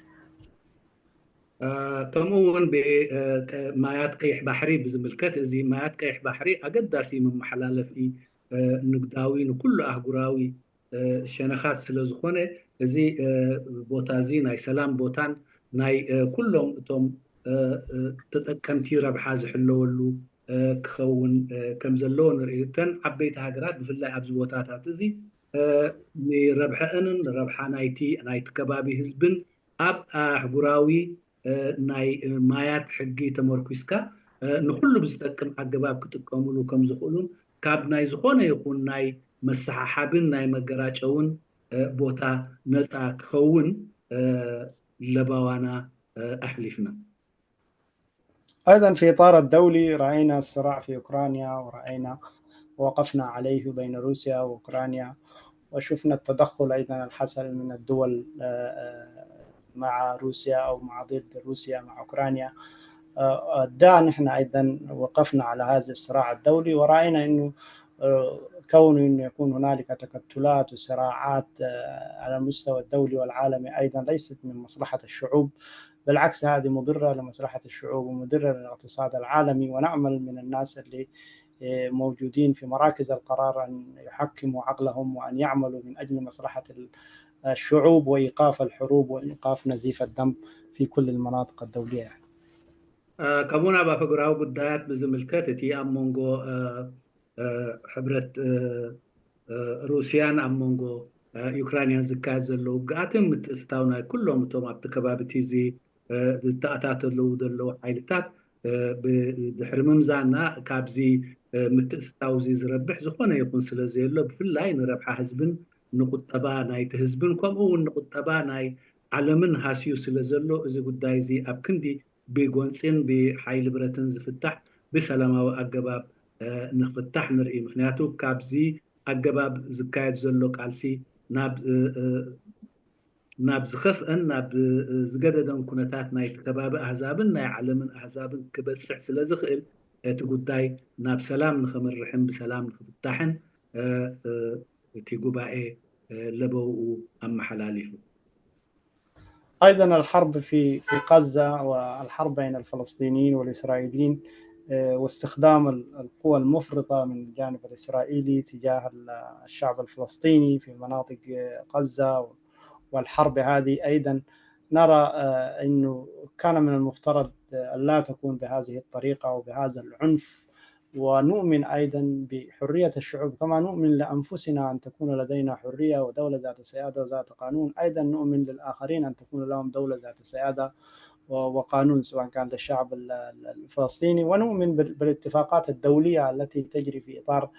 ከምኡ እውን ብማያት ቀይሕ ባሕሪ ብዝምልከት እዚ ማያት ቀይሕ ባሕሪ ኣገዳሲ መመሓላለፊ ንግዳዊ ንኩሉ ኣህጉራዊ ሸነኻት ስለ ዝኾነ እዚ ቦታ እዚ ናይ ሰላም ቦታን ናይ ኩሎም እቶም ተጠቀምቲ ረብሓ ዝሕለወሉ ክኸውን ከም ዘለዎ ንርኢ። እተን ዓበይቲ ሃገራት ብፍላይ ኣብዚ ቦታታት እዚ ንረብሐአንን ንረብሓ ናይቲ ከባቢ ህዝብን ኣብ ኣህጉራዊ ናይ ማያት ሕጊ ተመርኪስካ ንኩሉ ብዝጠቅም ኣገባብ ክጥቀምሉ ከም ዝኽእሉን ካብ ናይ ዝኾነ ይኹን ናይ መሰሓሓብን ናይ መገራጨውን ቦታ ነፃ ክኸውን ለባዋና ኣሕሊፍና። أيضا في إطار الدولي رأينا الصراع في أوكرانيا، ورأينا وقفنا عليه بين روسيا وأوكرانيا، وشفنا التدخل أيضا الحصل من الدول مع روسيا أو مع ضد روسيا مع أوكرانيا. ده نحن أيضا وقفنا على هذا الصراع الدولي، ورأينا أنه كون أنه يكون هنالك تكتلات وصراعات على المستوى الدولي والعالمي أيضا ليست من مصلحة الشعوب، بالعكس هذه مضرة لمصلحة الشعوب ومضرة للاقتصاد العالمي. ونأمل من الناس اللي موجودين في مراكز القرار أن يحكموا عقلهم وأن يعملوا من أجل مصلحة الشعوب وإيقاف الحروب وإيقاف نزيف الدم في كل المناطق الدولية. ከምኡውን ኣብ ኣህጉራዊ ጉዳያት ብዝምልከት እቲ ኣብ መንጎ ሕብረት ሩስያን ኣብ መንጎ ዩክራንያን ዝካየድ ዘሎ ውግኣትን ምትእትታው ናይ ኩሎም እቶም ኣብቲ ከባቢ እቲ ዝተኣታተለዉ ዘለዉ ሓይልታት ብድሕሪ ምምዛና ካብዚ ምትእትታው እዚ ዝረብሕ ዝኾነ ይኹን ስለ ዘየሎ ብፍላይ ንረብሓ ህዝብን ንቁጠባ ናይቲ ህዝብን ከምኡ እውን ንቁጠባ ናይ ዓለምን ሃስዩ ስለ ዘሎ እዚ ጉዳይ እዚ ኣብ ክንዲ ብጎንፂን ብሓይሊ ብረትን ዝፍታሕ ብሰላማዊ ኣገባብ ንክፍታሕ ንርኢ። ምክንያቱ ካብዚ ኣገባብ ዝካየድ ዘሎ ቃልሲ ናብ ዝኸፍአን ናብ ዝገደደን ኩነታት ናይቲ ከባቢ ኣህዛብን ናይ ዓለምን ኣህዛብን ክበፅሕ ስለ ዝኽእል እቲ ጉዳይ ናብ ሰላም ንኸምርሕን ብሰላም ንክፍታሕን እቲ ጉባኤ ለበውኡ ኣመሓላሊፉ። أيضا الحرب في غزة والحرب بين الفلسطينيين والإسرائيليين واستخدام القوى المفرطة من الجانب الإسرائيلي تجاه الشعب الفلسطيني في مناطق غزة والحرب هذه أيضا نرى أنه كان من المفترض أن لا تكون بهذه الطريقة وبهذا العنف. ونؤمن أيضا بحرية الشعوب كما نؤمن لأنفسنا أن تكون لدينا حرية ودولة ذات سيادة وذات قانون، أيضا نؤمن للآخرين أن تكون لهم دولة ذات سيادة وقانون سواء كان للشعب الفلسطيني. ونؤمن بالاتفاقات الدولية التي تجري في إطار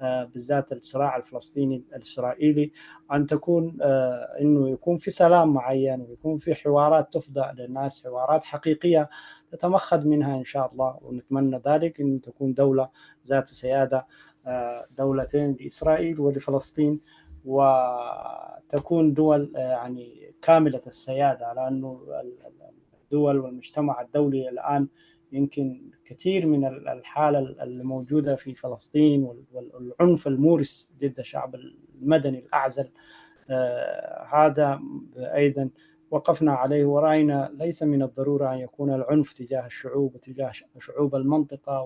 بالذات الصراع الفلسطيني الإسرائيلي أن تكون أنه يكون في سلام معين ويكون في حوارات تفضى للناس، حوارات حقيقية تتمخض منها إن شاء الله، ونتمنى ذلك أن تكون دولة ذات سيادة، دولتين لإسرائيل ولفلسطين، وتكون دول يعني كاملة السيادة، لأنه الدول والمجتمع الدولي الآن يمكن كثير من الحالة الموجودة في فلسطين والعنف المورس ضد الشعب المدني الأعزل، هذا أيضا وقفنا عليه ورأينا ليس من الضرورة أن يكون العنف تجاه الشعوب وتجاه شعوب المنطقة،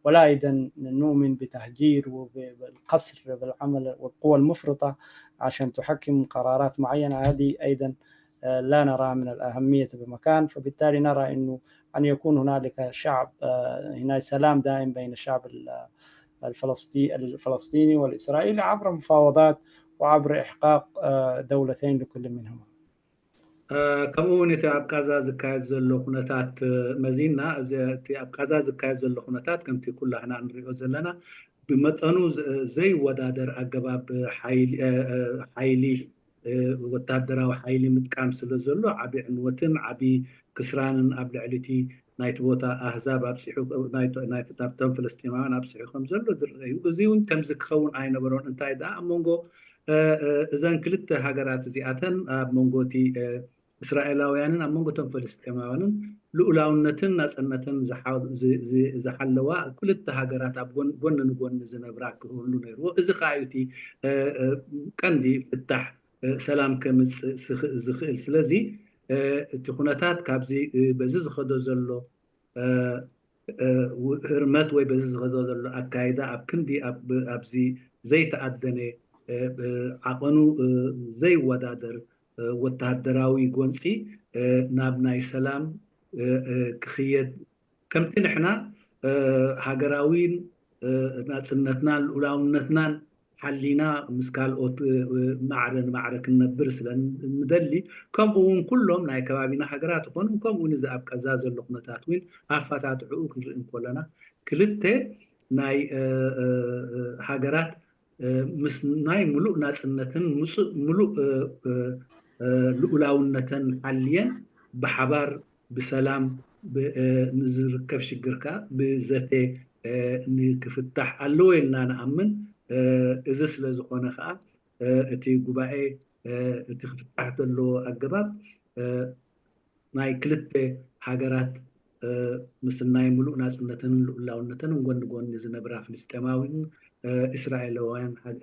ولا أيضا نؤمن بتهجير وبالقصر بالعمل والقوى المفرطة عشان تحكم قرارات معينة، هذه أيضا لا نرى من الأهمية بمكان. فبالتالي نرى أنه أن يكون هنالك شعب هناك سلام دائم بين الشعب الفلسطيني والإسرائيلي عبر مفاوضات وعبر إحقاق دولتين لكل منهما. ከምኡ እውን እቲ ኣብ ጋዛ ዝካየድ ዘሎ ኩነታት መዚና እቲ ኣብ ጋዛ ዝካየድ ዘሎ ኩነታት ከምቲ ኩላህና ንሪኦ ዘለና ብመጠኑ ዘይወዳደር ኣገባብ ሓይሊ ወታደራዊ ሓይሊ ምጥቃም ስለ ዘሎ ዓብይ ዕንወትን ዓብይ ክስራንን ኣብ ልዕሊ እቲ ናይቲ ቦታ ኣህዛብ ኣብፂሑ ናብቶም ፍልስጤማውያን ኣብፂሑ ከም ዘሎ ዝርአ እዩ። እዚ እውን ከምዚ ክኸውን ኣይነበሮን። እንታይ ደኣ ኣብ መንጎ እዘን ክልተ ሃገራት እዚኣተን ኣብ መንጎ እቲ እስራኤላውያንን ኣብ መንጎ እቶም ፍልስጤማውያንን ልኡላውነትን ናፅነትን ዝሓለዋ ክልተ ሃገራት ኣብ ጎኒ ንጎኒ ዝነብራ ክህሉ ነይርዎ። እዚ ከዓ እዩ እቲ ቀንዲ ፍታሕ ሰላም ከምፅእ ዝኽእል። ስለዚ እቲ ኩነታት ካብዚ በዚ ዝኸዶ ዘሎ ህርመት ወይ በዚ ዝኸዶ ዘሎ ኣካይዳ ኣብ ክንዲ ኣብዚ ዘይተኣደነ ዓቐኑ ዘይወዳደር ወተሃደራዊ ጎንፂ ናብ ናይ ሰላም ክኽየድ ከምቲ ንሕና ሃገራዊን ናፅነትናን ልኡላውነትናን ሓሊና ምስ ካልኦት ማዕረ ንማዕረ ክንነብር ስለ ንደሊ፣ ከምኡ እውን ኩሎም ናይ ከባቢና ሃገራት ይኾኑ ከምኡ እውን እዚ ኣብ ቀዛ ዘሎ ኩነታት እውን ኣፈታትዕኡ ክንርኢ እንከለና ክልተ ናይ ሃገራት ምስ ናይ ሙሉእ ናፅነትን ሙሉእ ልኡላውነተን ሓልየን ብሓባር ብሰላም ንዝርከብ ሽግር ከዓ ብዘተ ንክፍታሕ ኣለዎ ኢልና ንኣምን። እዚ ስለ ዝኾነ ከዓ እቲ ጉባኤ እቲ ክፍታሕ ዘለዎ ኣገባብ ናይ ክልተ ሃገራት ምስ ናይ ሙሉእ ናፅነትን ልኡላውነትን ጎኒ ጎኒ ዝነብራ ፍልስጤማዊን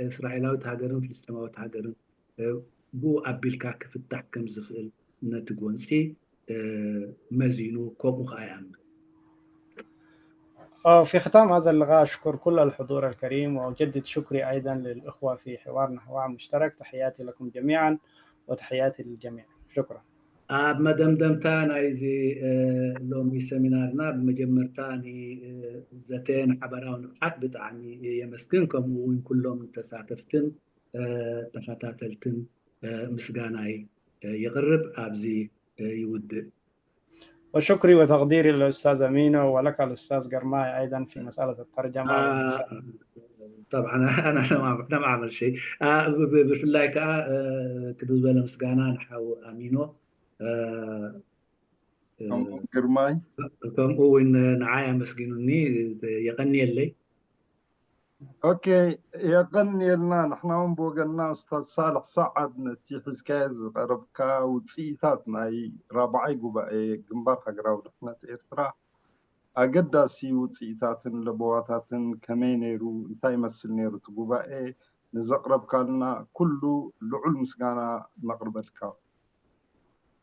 እስራኤላዊት ሃገርን ፍልስጤማዊት ሃገርን ብኡ ኣቢልካ ክፍታሕ ከም ዝኽእል ነቲ ጎንፂ መዚኑ ከምኡ ከዓ ይኣምን። في ختام هذا اللقاء أشكر كل الحضور الكريم وأجدد شكري أيضا للإخوة في حوارنا حوار مشترك. تحياتي لكم جميعا وتحياتي للجميع. شكرا. ኣብ መደምደምታ ናይዚ ሎሚ ሰሚናርና ብመጀመርታ ንዘተ ንሓበራዊ ንቕሓት ብጣዕሚ የመስግን፣ ከምኡ እውን ኩሎም ተሳተፍትን ተኸታተልትን ምስጋናይ የቕርብ። ኣብዚ ይውድእ። وشكري وتقديري للأستاذ أمينو ولك الأستاذ قرماي أيضا في مسألة الترجمة. طبعا انا لم اعمل شيء. ብፍላይ ከዓ ክብር ዝበለ ምስጋና ንሓው ኣሚኖ ግርማይ ከምኡ እውን ንዓይ ኣመስጊኑኒ የቐኒየለይ። Okay፣ የቐኒየልና። ንሕና እውን ብወገንና ኡስታዝ ሳልሕ ሰዓድ ነቲ ሒዝካዮ ዝቐረብካ ውፅኢታት ናይ ራብዓይ ጉባኤ ግንባር ሃገራዊ ድሕነት ኤርትራ ኣገዳሲ ውፅኢታትን ለበዋታትን ከመይ ነይሩ እንታይ ይመስል ነይሩ እቲ ጉባኤ ንዘቕረብካልና ኩሉ ልዑል ምስጋና ነቕርበልካ።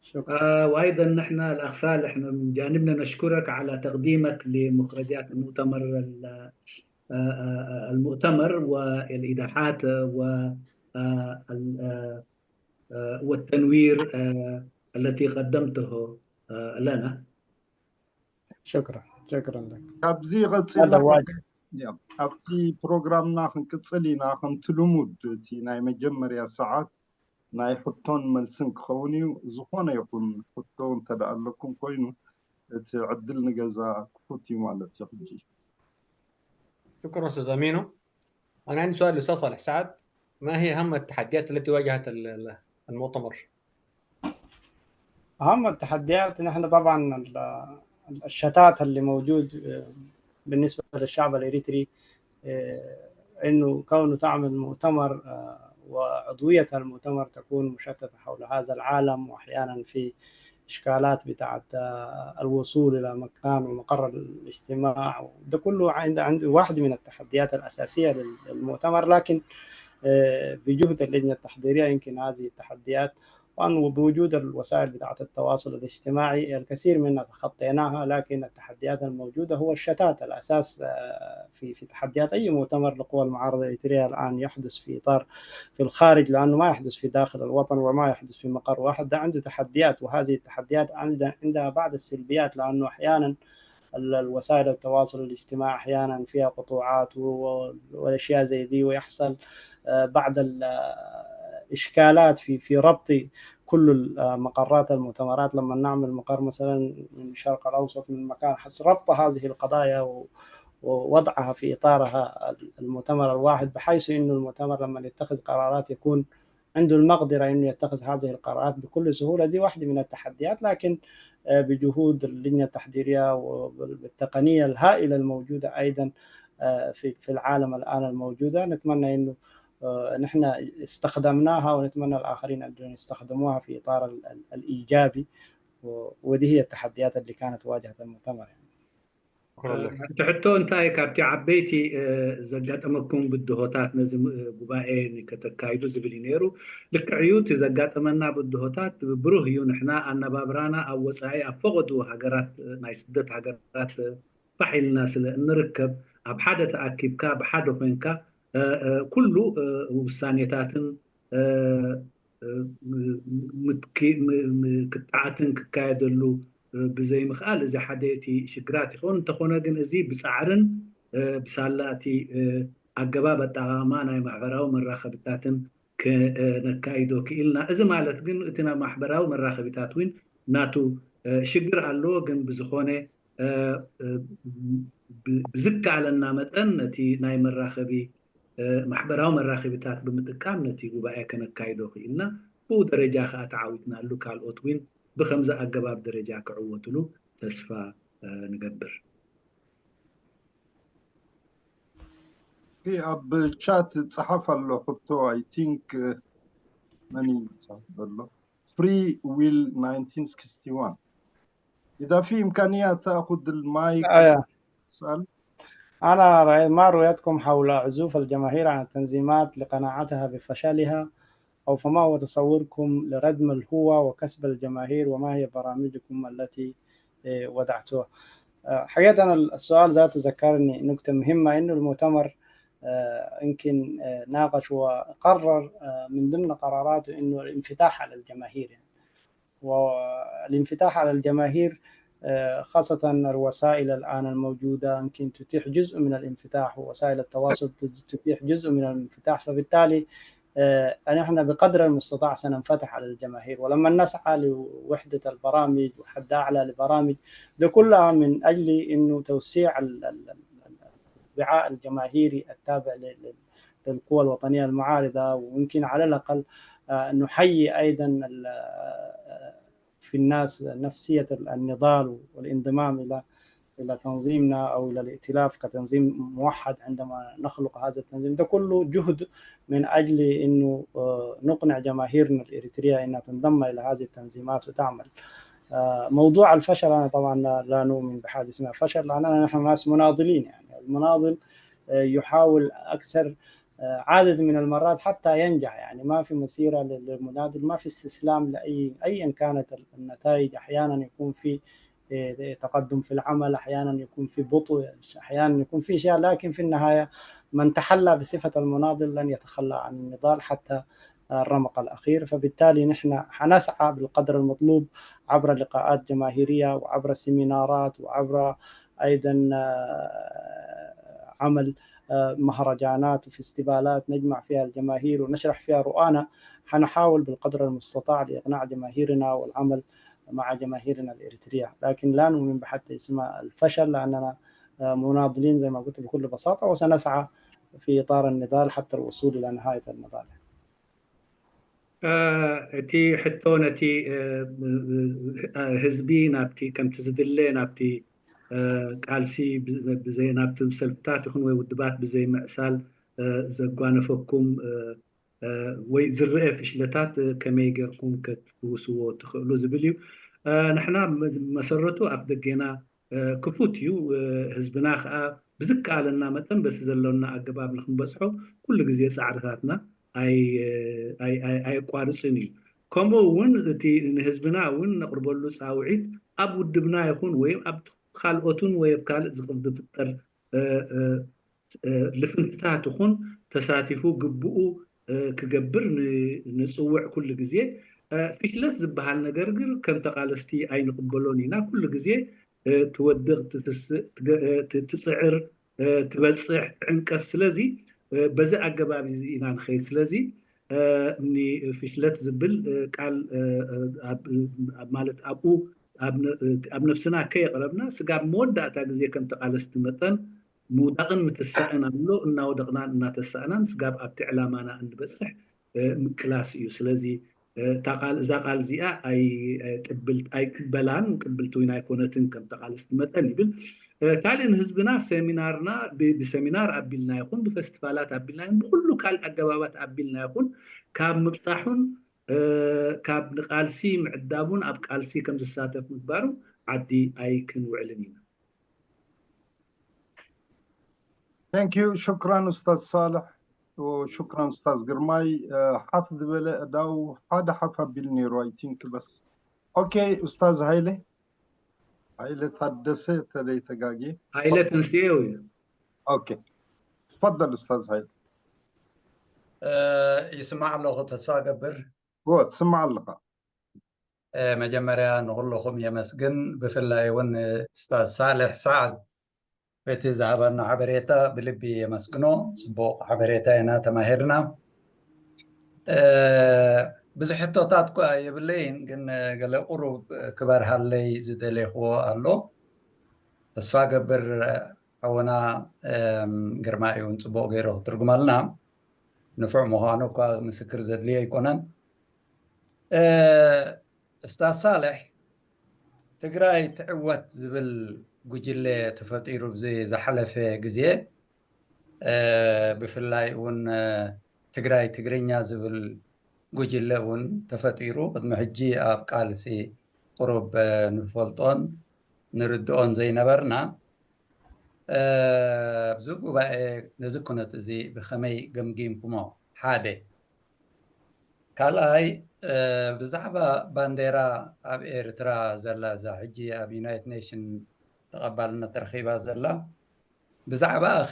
شكرا. وايضا نحن الاخ صالح من جانبنا نشكرك على تقديمك لمخرجات المؤتمر والايضاحات والتنوير التي قدمته لنا. شكرا شكرا لك. ካብዚ ቀፂልና ኣብቲ ፕሮግራምና ክንቅፅል ኢና። ከምቲ ልሙድ እቲ ናይ መጀመርያ ሰዓት ናይ ሕቶን መልስን ክኸውን እዩ። ዝኾነ ይኹን ሕቶ እንተደኣ ኣለኩም ኮይኑ እቲ ዕድል ንገዛ ክፉት እዩ ማለት እዩ ሕጂ። شكرا استاذ امينو. انا عندي سؤال للاستاذ صالح سعد، ما هي اهم التحديات التي واجهت المؤتمر؟ اهم التحديات نحن طبعا الشتات اللي موجود بالنسبه للشعب الاريتري، انه كونه تعمل مؤتمر وعضوية المؤتمر تكون مشتتة حول هذا العالم، وأحيانا في إشكالات بتاعت الوصول إلى مكان ومقر الاجتماع، ده كله عند واحد من التحديات الأساسية للمؤتمر. لكن بجهد اللجنة التحضيرية يمكن هذه التحديات، وأن بوجود الوسائل بتاعت التواصل الاجتماعي الكثير منها تخطيناها. لكن التحديات الموجودة هو الشتات الأساس في تحديات أي مؤتمر لقوى المعارضة الإريترية الآن يحدث في إطار في الخارج، لأنه ما يحدث في داخل الوطن وما يحدث في مقر واحد. ده عنده تحديات، وهذه التحديات عندها بعض السلبيات، لأنه أحيانا الوسائل التواصل الاجتماعي أحيانا فيها قطوعات والأشياء زي دي، ويحصل بعض إشكالات في ربط كل مقرات المؤتمرات. لما نعمل مقر مثلا من الشرق الأوسط من مكان، حس ربط هذه القضايا ووضعها في إطارها المؤتمر الواحد، بحيث إنه المؤتمر لما يتخذ قرارات يكون عنده المقدرة إنه يتخذ هذه القرارات بكل سهولة. دي واحدة من التحديات. لكن بجهود اللجنة التحضيرية وبالتقنية الهائلة الموجودة أيضا في العالم الآن الموجودة. نتمنى أنه نحن استخدمناها ونتمنى الآخرين أن يستخدموها في إطار الإيجابي، ودي هي التحديات اللي كانت واجهت المؤتمر يعني. እቲ ሕቶ እንታይ ካብቲ ዓበይቲ ዘጋጠመኩም ብድሆታት ነዚ ጉባኤ ከተካይዱ ዝብል እዩ ነይሩ። ልክዕ እዩ፣ እቲ ዘጋጠመና ብድሆታት ብሩህ እዩ። ንሕና ኣነባብራና ኣብ ወፃኢ ኣብ ፈቐዱ ሃገራት ናይ ስደት ሃገራት ፋሕ ኢልና ስለ እንርከብ ኣብ ሓደ ተኣኪብካ ብሓደ ኮንካ ኩሉ ውሳኔታትን ክትዓትን ክካየደሉ ብዘይምኽኣል እዚ ሓደ እቲ ሽግራት ይኸውን። እንተኾነ ግን እዚ ብፃዕርን ብሳላ እቲ ኣገባብ ኣጠቃቅማ ናይ ማሕበራዊ መራኸቢታትን ክነካይዶ ክኢልና። እዚ ማለት ግን እቲ ናይ ማሕበራዊ መራኸቢታት እውን ናቱ ሽግር ኣለዎ፣ ግን ብዝኾነ ብዝከኣለና መጠን ነቲ ናይ መራኸቢ ማሕበራዊ መራኸቢታት ብምጥቃም ነቲ ጉባኤ ከነካይዶ ክኢልና። ብኡ ደረጃ ከዓ ተዓዊትናሉ። ካልኦት እውን ብከምዚ ኣገባብ ደረጃ ክዕወትሉ ተስፋ ንገብር። ኣብ chat ዝፀሓፍ ኣሎ ሕቶ፣ I think መን እዩ ዝፅሕፍ ዘሎ? Free Will 1961، إذا في إمكانية تأخذ المايك. تسأل. أنا ما رؤيتكم حول عزوف الجماهير عن التنظيمات لقناعتها بفشلها، أو فما هو تصوركم لردم الهوة وكسب الجماهير، وما هي برامجكم التي وضعتوها؟ حقيقة أنا السؤال ذاته ذكرني نقطة مهمة، إنه المؤتمر يمكن ناقش وقرر من ضمن قراراته إنه الانفتاح على الجماهير يعني. والانفتاح على الجماهير خاصة الوسائل الآن الموجودة يمكن تتيح جزء من الانفتاح، ووسائل التواصل تتيح جزء من الانفتاح، فبالتالي نحن بقدر المستطاع سننفتح على الجماهير. ولما نسعى لوحدة البرامج وحد أعلى لبرامج ده كلها من أجل إنه توسيع الوعاء الجماهيري التابع للقوى الوطنية المعارضة، ويمكن على الأقل نحيي أيضا في الناس نفسية النضال والانضمام إلى تنظيمنا أو إلى الائتلاف كتنظيم موحد عندما نخلق هذا التنظيم. ده كله جهد من أجل إنه نقنع جماهيرنا الإريترية إنها تنضم إلى هذه التنظيمات وتعمل. موضوع الفشل أنا طبعا لا نؤمن بحاجة اسمها فشل، لأننا نحن ناس مناضلين يعني. المناضل يحاول أكثر عدد من المرات حتى ينجح يعني، ما في مسيرة للمناضل، ما في استسلام لأي أيا كانت النتائج. أحيانا يكون في تقدم في العمل، أحيانا يكون في بطء، أحيانا يكون في شيء، لكن في النهاية من تحلى بصفة المناضل لن يتخلى عن النضال حتى الرمق الأخير. فبالتالي نحن حنسعى بالقدر المطلوب عبر لقاءات جماهيرية وعبر سيمينارات وعبر أيضا عمل مهرجانات وفستيفالات نجمع فيها الجماهير ونشرح فيها رؤانا. حنحاول بالقدر المستطاع لإقناع جماهيرنا والعمل مع جماهيرنا الإريترية، لكن لا نؤمن بحتى اسمها الفشل، لأننا مناضلين زي ما قلت بكل بساطة، وسنسعى في إطار النضال حتى الوصول إلى نهاية النضال. እቲ ሕቶ ነቲ ህዝቢ ናብቲ ከምቲ ዝድለ ናብቲ ቃልሲ ብዘይ ናብቲ ሰልፍታት ይኹን ወይ ውድባት ብዘይ ምዕሳል ዘጓነፈኩም ወይ ዝርአ ፍሽለታት ከመይ ጌርኩም ክትፍውስዎ ትኽእሉ ዝብል እዩ። ንሕና መሰረቱ ኣፍ ደገና ክፉት እዩ። ህዝብና ከዓ ብዝከኣለና መጠን በቲ ዘሎና ኣገባብ ንክንበፅሖ ኩሉ ግዜ ፃዕርታትና ኣየቋርፅን እዩ። ከምኡ እውን እቲ ንህዝብና እውን ነቅርበሉ ፃውዒት ኣብ ውድብና ይኹን ወይ ኣብ ካልኦትን ወይ ኣብ ካልእ ዝፍጠር ልፍንትታት ይኹን ተሳቲፉ ግብኡ ክገብር ንፅውዕ ኩሉ ግዜ። ፍሽለት ዝበሃል ነገር ግን ከም ተቃለስቲ ኣይንቅበሎን ኢና። ኩሉ ግዜ ትወድቕ፣ ትትስእ፣ ትፅዕር፣ ትበፅሕ፣ ትዕንቀፍ። ስለዚ በዚ ኣገባብ እዚ ኢና ንኸይድ። ስለዚ ንፍሽለት ዝብል ቃል ማለት ኣብኡ ኣብ ነፍስና ከየቕረብና ስጋብ መወዳእታ ግዜ ከም ተቃለስቲ መጠን ምውዳቕን ምትሳእን ኣሎ። እናወደቕናን እናተሳእናን ስጋብ ኣብቲ ዕላማና እንበፅሕ ምቅላስ እዩ። ስለዚ እዛ ቃል እዚኣ ኣይቅበላን ቅብልቲ እውን ኣይኮነትን ከም ተቃለስቲ መጠን ይብል። ካልእ ንህዝብና ሰሚናርና ብሰሚናር ኣቢልና ይኹን ብፈስቲቫላት ኣቢልና ይኹን ብኩሉ ካልእ ኣገባባት ኣቢልና ይኹን ካብ ምብፃሑን ካብ ንቃልሲ ምዕዳቡን ኣብ ቃልሲ ከም ዝሳተፍ ምግባሩ ዓዲ ኣይክንውዕልን ኢና። Thank you. شكرا أستاذ صالح وشكرا أستاذ ግርማይ። ሓፍ ዝበለ እዳው ሓደ ሓፍ ኣቢል ነይሩ I think بس okay أستاذ ሃይለ፣ ሃይለ ታደሰ ተደይተጋጊ። ሃይለ ትንስኤው እዩ። Okay تفضل أستاذ ሃይለ። ይስማዕ ኣለኹ ተስፋ ገብር። ትስማዕ ኣለኻ። መጀመርያ ንኩልኩም የመስግን፣ ብፍላይ እውን ኡስታዝ ሳልሕ ሰዓድ በቲ ዝሃበና ሓበሬታ ብልቢ የመስግኖ። ፅቡቅ ሓበሬታ ኢና ተማሂርና። ብዙሕ ሕቶታት እኳ የብለይን፣ ግን ገለ ቁሩብ ክበርሃለይ ዝደለይክዎ ኣሎ። ተስፋ ገብር ሓወና ግርማይ እውን ፅቡቅ ገይሩ ክትርጉመልና፣ ንፉዕ ምኳኑ እኳ ምስክር ዘድልዮ ኣይኮነን። እስታዝ ሳልሕ፣ ትግራይ ትዕወት ዝብል ጉጅለ ተፈጢሩ ብዚ ዝሓለፈ ግዜ፣ ብፍላይ እውን ትግራይ ትግርኛ ዝብል ጉጅለ እውን ተፈጢሩ። ቅድሚ ሕጂ ኣብ ቃልሲ ቁሩብ ንፈልጦን ንርድኦን ዘይነበርና፣ ኣብዚ ጉባኤ ነዚ ኩነት እዚ ብከመይ ገምጊምኩሞ? ሓደ ካልኣይ ብዛዕባ ባንዴራ ኣብ ኤርትራ ዘላ፣ እዛ ሕጂ ኣብ United Nation ተቐባልነት ረኪባ ዘላ፣ ብዛዕባ ኸ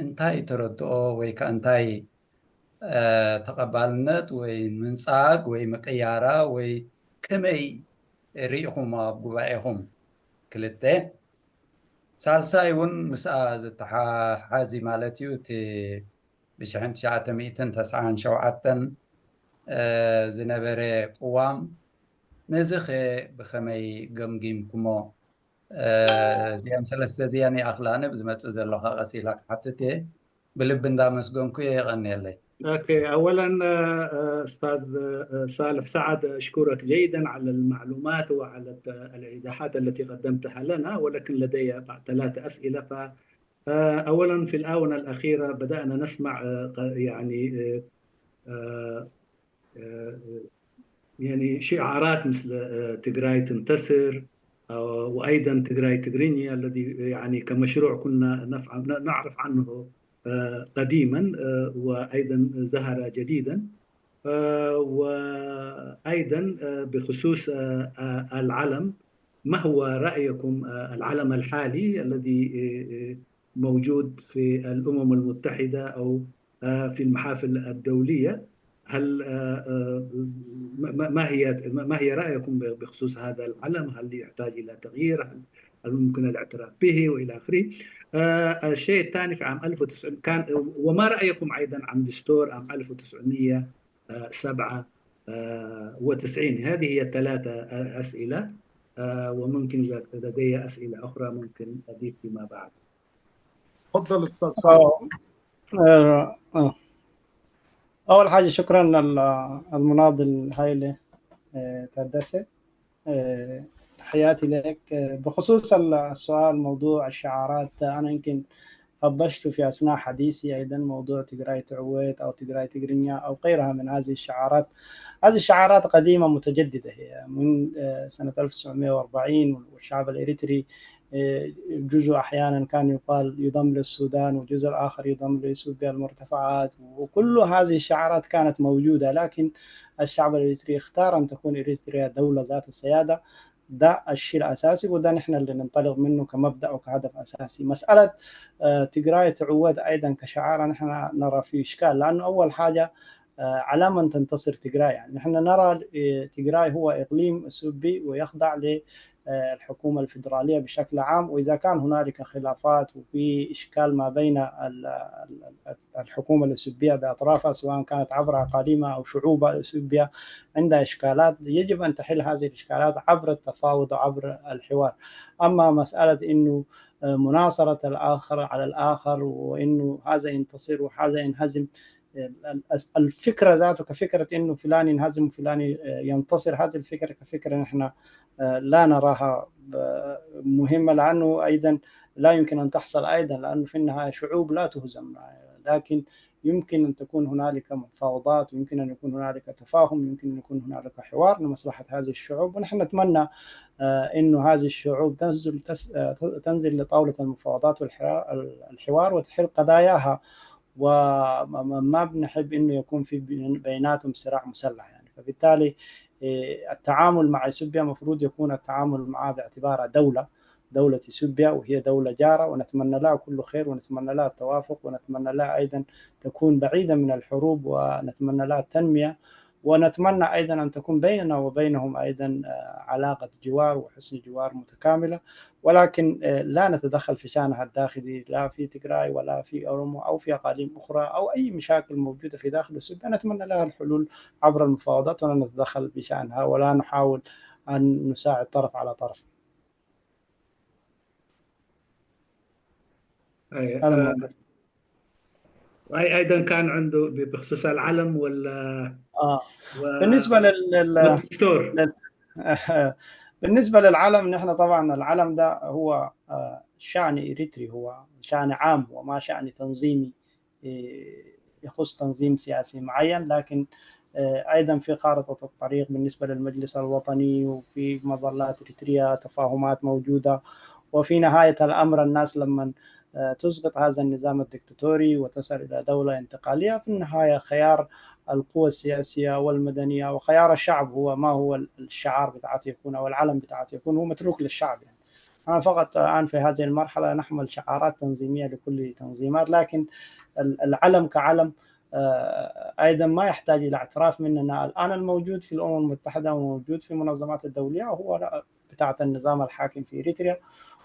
እንታይ ተረድኦ ወይ ከዓ እንታይ ተቐባልነት ወይ ምንፃግ ወይ ምቅያራ ወይ ከመይ ርኢኹም ኣብ ጉባኤኹም? ክልተ ሳልሳይ እውን ምስኣ ዝተሓሓዚ ማለት እዩ፣ እቲ ብ1997 ዝነበረ ቅዋም ነዚ ኸ ብከመይ ገምጊምኩሞ? እዚአን ሰለስተ እዚአን ይኣኽላኒ። ብዝመፅእ ዘለካ ቀሲላ ክሓትት እየ። ብልቢ እንዳመስገንኩ እየ፣ ይቐኒየለይ። Okay، اولا استاذ صالح سعد، اشكرك جيدا على المعلومات وعلى الايضاحات التي قدمتها لنا، ولكن لدي ثلاث اسئله. ف اولا في الاونه الاخيره بدانا نسمع يعني شعارات مثل تجراي تنتصر وايضا تجراي تجرينيا الذي يعني كمشروع كنا نعرف عنه قديما وايضا ظهر جديدا، وايضا بخصوص العلم، ما هو رايكم العلم الحالي الذي موجود في الامم المتحده او في المحافل الدوليه؟ هل ما هي رايكم بخصوص هذا العلم؟ هل يحتاج الى تغيير؟ هل ممكن الاعتراف به والى اخره؟ الشيء الثاني في عام 1900 كان، وما رايكم ايضا عن دستور عام 1997؟ هذه هي الثلاثه اسئله، وممكن اذا لدي اسئله اخرى ممكن اضيف فيما بعد. تفضل استاذ صالح. أول حاجة شكرا للمناضل هايلة تدسة، تحياتي لك. بخصوص السؤال موضوع الشعارات، أنا يمكن هبشت في أثناء حديثي أيضا موضوع تجراي تعويت أو تجراي تجرينيا أو غيرها من هذه الشعارات. هذه الشعارات قديمة متجددة، هي من سنة 1940، والشعب الإريتري جزء أحيانا كان يقال يضم للسودان وجزء الآخر يضم لإثيوبيا المرتفعات، وكل هذه الشعارات كانت موجودة، لكن الشعب الإريتري اختار أن تكون إريتريا دولة ذات السيادة. ده الشيء الأساسي وده نحن اللي ننطلق منه كمبدأ وكهدف أساسي. مسألة تجراي تعود أيضا كشعار نحن نرى فيه إشكال، لأنه أول حاجة على من تنتصر تجراي؟ يعني نحن نرى تجراي هو إقليم إثيوبي ويخضع للحكومة الفيدرالية بشكل عام، وإذا كان هنالك خلافات وفي إشكال ما بين الحكومة الإثيوبية بأطرافها سواء كانت عبر أقاليمها أو شعوبها الإثيوبية عندها إشكالات، يجب أن تحل هذه الإشكالات عبر التفاوض وعبر الحوار. أما مسألة إنه مناصرة الآخر على الآخر وإنه هذا ينتصر وهذا ينهزم، الفكرة ذاته كفكرة انه فلان ينهزم وفلان ينتصر، هذه الفكرة كفكرة نحن لا نراها مهمة، لانه ايضا لا يمكن ان تحصل ايضا، لانه في النهاية شعوب لا تهزم، لكن يمكن ان تكون هنالك مفاوضات، ويمكن ان يكون هنالك تفاهم، يمكن ان يكون هنالك حوار لمصلحة هذه الشعوب. ونحن نتمنى انه هذه الشعوب تنزل لطاوله المفاوضات والحوار وتحل قضاياها، وما بنحب انه يكون في بيناتهم صراع مسلح يعني. فبالتالي التعامل مع اثيوبيا المفروض يكون التعامل معها باعتبارها دولة اثيوبيا، وهي دولة جارة، ونتمنى لها كل خير، ونتمنى لها التوافق، ونتمنى لها أيضا تكون بعيدة من الحروب، ونتمنى لها التنمية، ونتمنى أيضا أن تكون بيننا وبينهم أيضا علاقة جوار وحسن جوار متكاملة، ولكن لا نتدخل في شأنها الداخلي، لا في تجراي ولا في أورومو أو في أقاليم أخرى أو أي مشاكل موجودة في داخل السودان. نتمنى لها الحلول عبر المفاوضات، ولا نتدخل بشأنها، ولا نحاول أن نساعد طرف على طرف. هذا ايضا كان عنده بخصوص العلم ولا بالنسبة للدستور. بالنسبة للعلم، نحن طبعا العلم ده هو شأن اريتري، هو شأن عام وما شأن تنظيمي يخص تنظيم سياسي معين، لكن ايضا في خارطة الطريق بالنسبة للمجلس الوطني وفي مظلات اريتريا تفاهمات موجودة. وفي نهاية الامر الناس لما تسقط هذا النظام الدكتاتوري وتصل إلى دولة انتقالية، في النهاية خيار القوى السياسية والمدنية وخيار الشعب هو ما هو الشعار بتاعته يكون أو العلم بتاعته يكون، هو متروك للشعب يعني. أنا فقط الآن في هذه المرحلة نحمل شعارات تنظيمية لكل تنظيمات، لكن العلم كعلم أيضا ما يحتاج إلى اعتراف مننا. الآن الموجود في الأمم المتحدة وموجود في المنظمات الدولية هو بتاعة النظام الحاكم في إريتريا،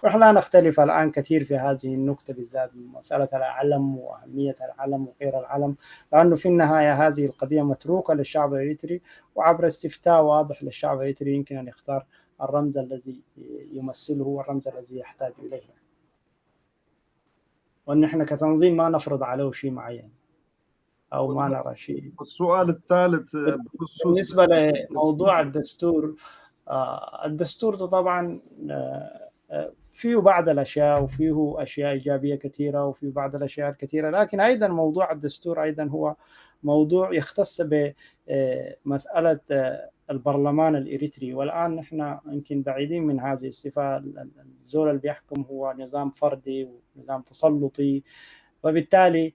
ونحن لا نختلف الآن كثير في هذه النقطة بالذات، مسألة العلم وأهمية العلم وغير العلم، لأنه في النهاية هذه القضية متروكة للشعب الإريتري، وعبر استفتاء واضح للشعب الإريتري يمكن أن يختار الرمز الذي يمثله والرمز الذي يحتاج إليه، وأن نحن كتنظيم ما نفرض عليه شيء معين أو ما نرى شيء. السؤال الثالث بالنسبة لموضوع الدستور، الدستور ده طبعا فيه بعض الأشياء وفيه أشياء إيجابية كثيرة وفيه بعض الأشياء الكثيرة، لكن أيضا موضوع الدستور أيضا هو موضوع يختص بمسألة البرلمان الإريتري، والآن نحن يمكن بعيدين من هذه الصفة. الزول اللي بيحكم هو نظام فردي ونظام تسلطي، وبالتالي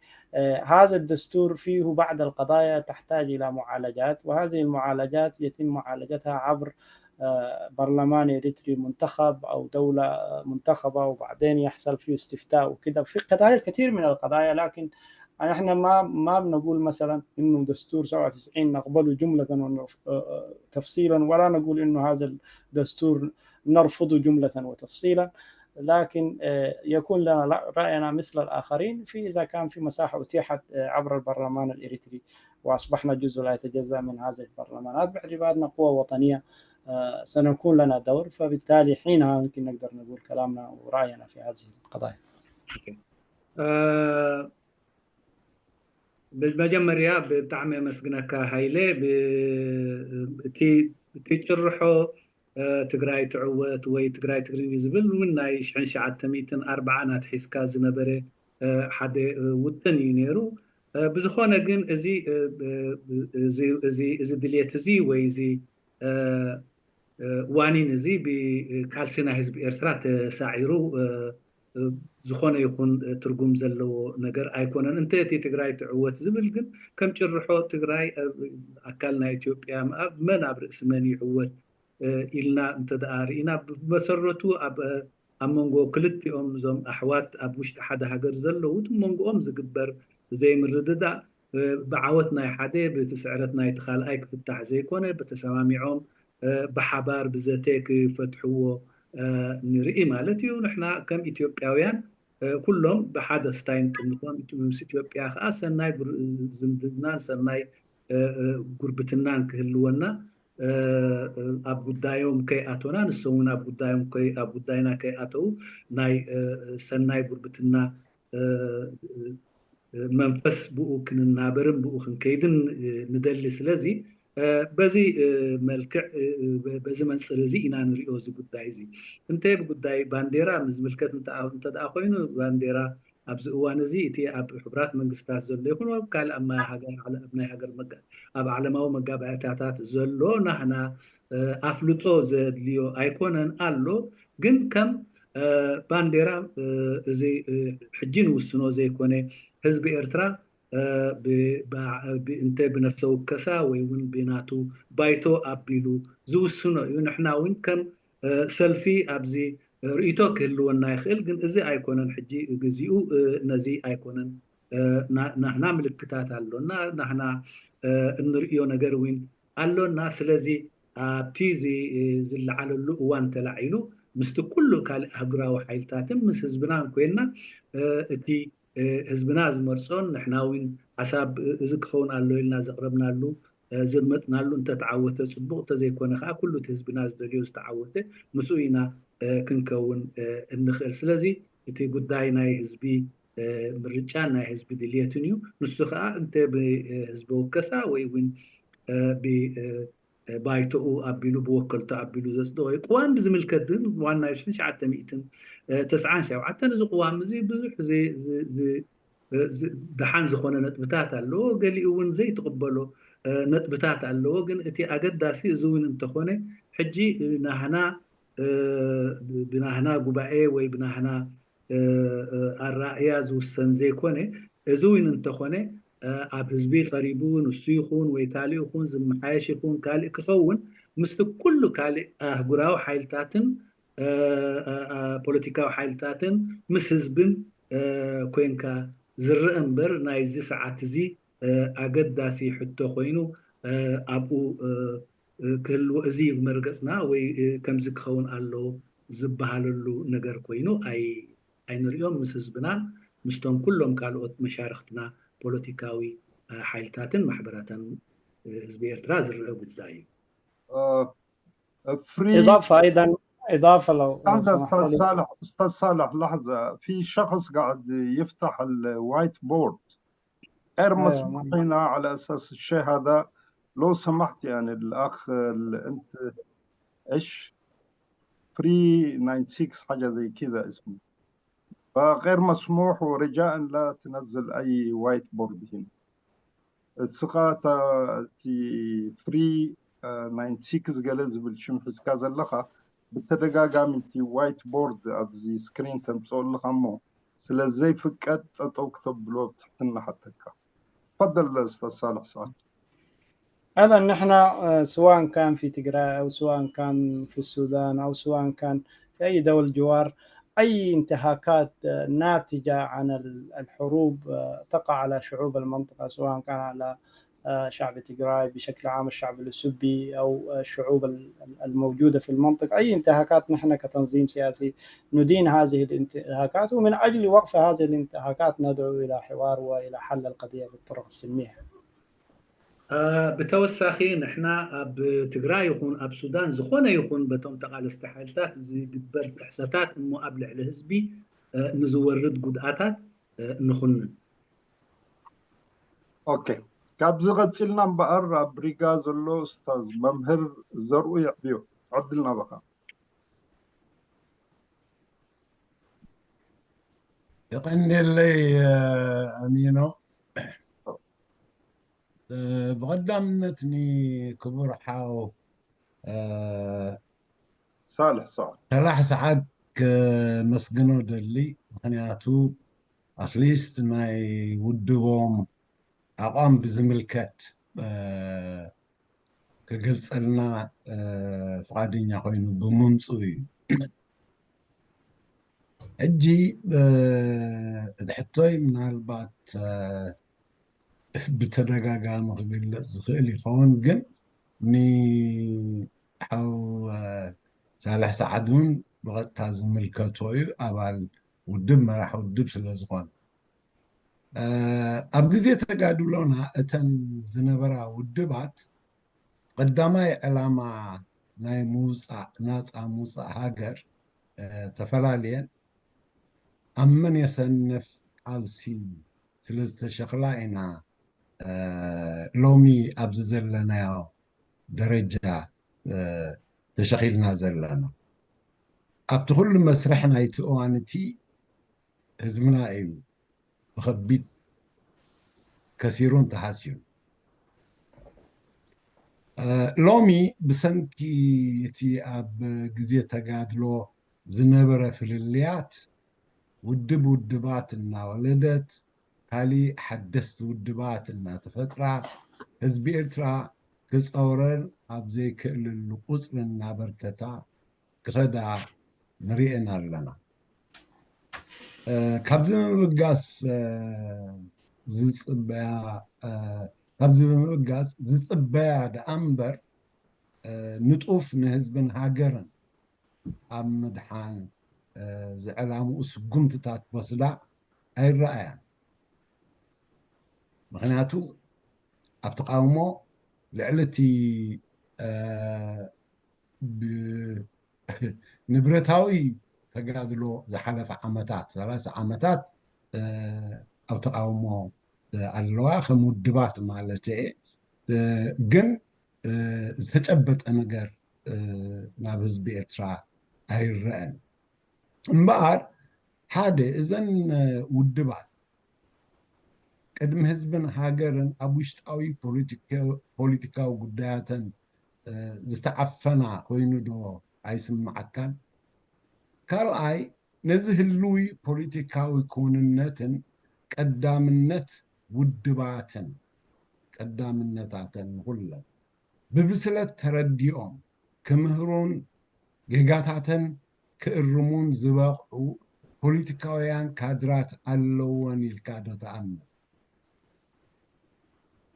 هذا الدستور فيه بعض القضايا تحتاج إلى معالجات، وهذه المعالجات يتم معالجتها عبر برلمان إريتري منتخب أو دولة منتخبة، وبعدين يحصل فيه استفتاء وكذا في قضايا كثير من القضايا. لكن احنا ما بنقول مثلا انه دستور 97 نقبله جملة وتفصيلا، ولا نقول انه هذا الدستور نرفضه جملة وتفصيلا، لكن يكون لنا رأينا مثل الآخرين في إذا كان في مساحة أتيحت عبر البرلمان الإريتري وأصبحنا جزء لا يتجزأ من هذه البرلمانات باعتبارنا قوة وطنية سنكون لنا دور، فبالتالي حينها يمكن نقدر نقول كلامنا ورأينا في هذه القضايا. ብመጀመርያ ብጣዕሚ የመስግነካ ሃይለ። እቲ ጭርሖ ትግራይ ትዕወት ወይ ትግራይ ትግርኝ ዝብል እውን ናይ 1940 ኣትሒዝካ ዝነበረ ሓደ ውጥን እዩ ነይሩ። ብዝኾነ ግን እዚ እዚ ድልየት እዚ ወይ እዚ ዋኒን እዚ ብካልሲ ናይ ህዝቢ ኤርትራ ተሳዒሩ ዝኾነ ይኹን ትርጉም ዘለዎ ነገር ኣይኮነን። እንተ እቲ ትግራይ ትዕወት ዝብል ግን ከም ጭርሖ ትግራይ ኣካል ናይ ኢትዮጵያ መን ኣብ ርእሲ መን ይዕወት ኢልና እንተደኣ ርኢና፣ ብመሰረቱ ኣብ መንጎ ክልቲኦም እዞም ኣሕዋት ኣብ ውሽጢ ሓደ ሃገር ዘለው እቲ መንጎኦም ዝግበር ዘይምርድዳእ ብዓወት ናይ ሓደ ብስዕረት ናይቲ ካልኣይ ክፍታሕ ዘይኮነ ብተሰማሚዖም ብሓባር ብዘተ ክፈትሕዎ ንርኢ ማለት እዩ። ንሕና ከም ኢትዮጵያውያን ኩሎም ብሓደ ስታይ ንጥምቶም፣ ምስ ኢትዮጵያ ከዓ ሰናይ ዝምድናን ሰናይ ጉርብትናን ክህልወና ኣብ ጉዳዮም ከይኣተውና ንሶም እውን ኣብ ጉዳዮም ኣብ ጉዳይና ከይኣተው ናይ ሰናይ ጉርብትና መንፈስ ብኡ ክንናበርን ብኡ ክንከይድን ንደሊ። ስለዚ በዚ መልክዕ በዚ መንፅር እዚ ኢና ንሪኦ እዚ ጉዳይ እዚ። እንተ ብጉዳይ ባንዴራ ምስ ዝምልከት እንተደኣ ኮይኑ፣ ባንዴራ ኣብዚ እዋን እዚ እቲ ኣብ ሕቡራት መንግስታት ዘሎ ይኹን ኣብ ካልእ ኣብ ናይ ሃገር ኣብ ዓለማዊ መጋባእያታት ዘሎ ናህና ኣፍልጦ ዘድልዮ ኣይኮነን ኣሎ። ግን ከም ባንዴራ እዚ ሕጂ ንውስኖ ዘይኮነ፣ ህዝቢ ኤርትራ እንተ ብነፍሰ ውከሳ ወይ እውን ብናቱ ባይቶ ኣቢሉ ዝውስኖ እዩ። ንሕና እውን ከም ሰልፊ ኣብዚ ርእቶ ክህልወና ይኽእል፣ ግን እዚ ኣይኮነን ሕጂ ግዚኡ፣ ነዚ ኣይኮነን። ናህና ምልክታት ኣሎና፣ ናህና እንርእዮ ነገር እውን ኣሎና። ስለዚ ኣብቲ ዝለዓለሉ እዋን ተላዒሉ ምስቲ ኩሉ ካልእ ኣህጉራዊ ሓይልታትን ምስ ህዝብናን ኮይንና እቲ ህዝብና ዝመርፆን ንሕና እውን ሓሳብ እዚ ክኸውን ኣሎ ኢልና ዘቕረብናሉ ዘድመፅናሉ እንተተዓወተ ፅቡቅ፣ እንተዘይኮነ ከዓ ኩሉ እቲ ህዝብና ዝደልዮ ዝተዓወተ ምስኡ ኢና ክንከውን እንኽእል። ስለዚ እቲ ጉዳይ ናይ ህዝቢ ምርጫን ናይ ህዝቢ ድልየትን እዩ። ንሱ ከዓ እንተ ብህዝቢ ወከሳ ወይ እውን ብባይቶኡ ኣቢሉ ብወከልቱ ኣቢሉ ዘፅደቆ እዩ። ቅዋም ብዝምልከት ግን ቅዋም ናይ 1997፣ እዚ ቅዋም እዚ ብዙሕ ድሓን ዝኾነ ነጥብታት ኣለዎ፣ ገሊኡ እውን ዘይትቕበሎ ነጥብታት ኣለዎ። ግን እቲ ኣገዳሲ እዚ እውን እንተኾነ ሕጂ ናህና ብናህና ጉባኤ ወይ ብናህና ኣረኣእያ ዝውሰን ዘይኮነ፣ እዚ እውን እንተኾነ ኣብ ህዝቢ ቀሪቡ ንሱ ይኹን ወይ ካሊእ ይኹን ዝመሓየሽ ይኹን ካሊእ ክኸውን ምስቲ ኩሉ ካሊእ ኣህጉራዊ ሓይልታትን ፖለቲካዊ ሓይልታትን ምስ ህዝብን ኮንካ ዝርአ እምበር ናይዚ ሰዓት እዚ ኣገዳሲ ሕቶ ኮይኑ ኣብኡ ክህልዎ እዚ መርገፅና ወይ ከምዚ ክኸውን ኣለዎ ዝበሃለሉ ነገር ኮይኑ ኣይንሪኦም። ምስ ህዝብናን ምስቶም ኩሎም ካልኦት መሻርክትና ፖለቲካዊ ሓይልታትን ማሕበራትን ህዝቢ ኤርትራ ዝረአ ጉዳይ እዩ። فري إضافة أيضا، إضافة لو لحظة. سمحت أستاذ لي. صالح، أستاذ صالح، لحظة، في شخص قاعد يفتح ال whiteboard غير مسموح هنا. على أساس الشيء هذا لو سمحت يعني الأخ أنت إيش فري 96 حاجة زي كذا اسمه، فغير مسموح ورجاء لا تنزل أي whiteboard هنا. እስኻ እቲ ፍሪ 96 ገለ ዝብል ሽም ሒዝካ ዘለኻ ብተደጋጋሚ እቲ whiteboard ኣብዚ screen ተምፅኦ ኣለኻ እሞ ስለ ዘይፍቀድ ጠጠው ክተብሎ ብትሕትና ሓተካ። تفضل استاذ صالح سعد. أيضا نحن سواء كان في تجراي أو سواء كان في السودان أو سواء كان في أي دولة جوار، أي انتهاكات ناتجة عن الحروب تقع على شعوب المنطقة، سواء كان على شعب تجراي بشكل عام، الشعب الأسبي أو الشعوب الموجودة في المنطقة، أي انتهاكات نحن كتنظيم سياسي ندين هذه الانتهاكات، ومن أجل وقف هذه الانتهاكات ندعو إلى حوار وإلى حل القضية بالطرق السلمية. ብተወሳኺ ንሕና ኣብ ትግራይ ይኹን ኣብ ሱዳን ዝኾነ ይኹን በቶም ተቃለስቲ ሓይልታት ዝግበር ጥሕሰታት እሞ ኣብ ልዕሊ ህዝቢ ንዝወርድ ጉድኣታት ንኹንን። Okay፣ ካብዚ ቀፂልና እምበኣር ኣብ ሪጋ ዘሎ ኡስታዝ መምህር ዘርኡ ይዕብዮ፣ ዕድልና በኻ። ይቀኒለይ ኣሚኖ። ብቀዳምነት ንክቡር ሓው ሳልሕ ሰዓድ ሰላሕ ሰዓድ ከመስግኖ ደሊ፣ ምክንያቱ at least ናይ ውድቦም ኣቋም ብዝምልከት ክገልፀልና ፍቃደኛ ኮይኑ ብምምፁ እዩ። ሕጂ እቲ ሕቶይ ምናልባት ብተደጋጋሚ ክግለፅ ዝኽእል ይኸውን፣ ግን ንሓው ሳልሕ ሰዓድ እውን ብቐጥታ ዝምልከቶ እዩ፣ ኣባል ውድብ መራሕ ውድብ ስለ ዝኾነ። ኣብ ግዜ ተጋድሎና እተን ዝነበራ ውድባት ቀዳማይ ዕላማ ናይ ምውፃእ ናፃ ምውፃእ ሃገር ተፈላለየን ኣብ መን የሰንፍ ቃልሲ ስለ ዝተሸኽላ ኢና ሎሚ ኣብዚ ዘለናዮ ደረጃ ተሸኺልና ዘለና። ኣብቲ ኩሉ መስርሕ ናይቲ እዋን እቲ ህዝብና እዩ ብከቢድ ከሲሩን ተሃስዩን። ሎሚ ብሰንኪ እቲ ኣብ ግዜ ተጋድሎ ዝነበረ ፍልልያት ውድብ ውድባት እናወለደት ካሊእ ሓደስቲ ውድባት እናተፈጥራ ህዝቢ ኤርትራ ክፀውረን ኣብ ዘይክእልሉ ቁፅሪ እናበርከታ ክኸዳ ንሪአን ኣለና። ካብዚ ብምብጋስ ዝፅበያ ካብዚ ብምብጋስ ዝፅበያ ደኣ እምበር ንጡፍ ንህዝብን ሃገርን ኣብ ምድሓን ዝዕላምኡ ስጉምትታት ክወስዳ ኣይረኣያን። ምክንያቱ ኣብ ተቃውሞ ልዕሊ እቲ ንብረታዊ ተጋድሎ ዝሓለፈ ዓመታት 30 ዓመታት ኣብ ተቃውሞ ኣለዋ ከም ውድባት ማለት እየ፣ ግን ዝተጨበጠ ነገር ናብ ህዝቢ ኤርትራ ኣይረአን። እምበኣር ሓደ እዘን ውድባት ቅድሚ ህዝብን ሃገርን ኣብ ውሽጣዊ ፖለቲካዊ ጉዳያተን ዝተዓፈና ኮይኑ ዶ ኣይስምዓካን? ካልኣይ ነዚ ህልዊ ፖለቲካዊ ክውንነትን ቀዳምነት ውድባትን ቀዳምነታተን ንኩለን ብብስለት ተረዲኦም ክምህሩን ጌጋታተን ክእርሙን ዝበቕዑ ፖለቲካውያን ካድራት ኣለወን ኢልካ ዶ ትኣምን?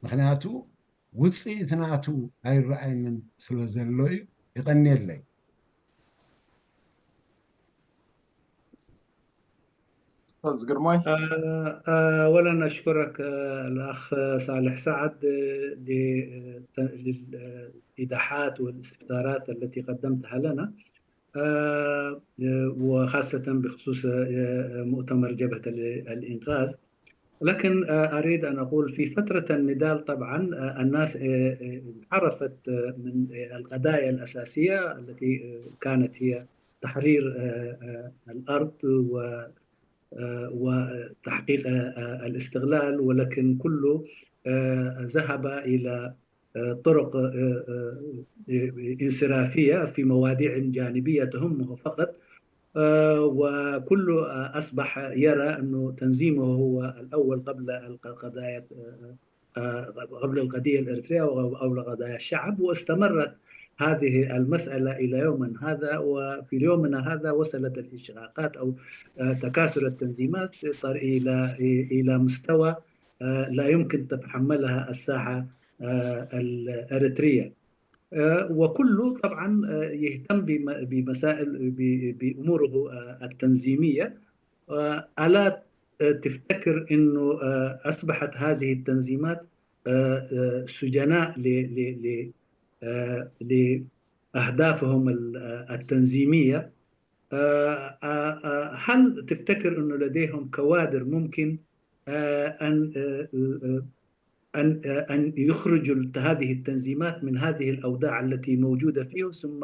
ምክንያቱ ውፅኢት ናቱ ኣይረኣየንን ስለ ዘሎ እዩ። ይቀኒየለይ። أستاذ جرماي. أولا أشكرك الأخ صالح سعد للإيضاحات والاستفسارات التي قدمتها لنا، وخاصة بخصوص مؤتمر جبهة الإنقاذ. لكن أريد أن أقول في فترة النضال طبعا الناس انحرفت من القضايا الأساسية التي كانت هي تحرير الأرض وتحقيق الاستغلال، ولكن كله ذهب إلى طرق انصرافية في مواضيع جانبية تهمه فقط، وكله أصبح يرى أنه تنظيمه هو الأول قبل القضايا، قبل القضية الإريترية أو قضايا الشعب. واستمرت هذه المسألة إلى يومنا هذا، وفي يومنا هذا وصلت الانشقاقات أو تكاثر التنظيمات إلى مستوى لا يمكن تتحملها الساحة الإريترية، وكله طبعا يهتم بمسائل بأموره التنظيمية. ألا تفتكر أنه أصبحت هذه التنظيمات سجناء لأهدافهم التنظيمية؟ هل تفتكر أنه لديهم كوادر ممكن أن أن أن يخرجوا هذه التنظيمات من هذه الأوضاع التي موجودة فيه، ثم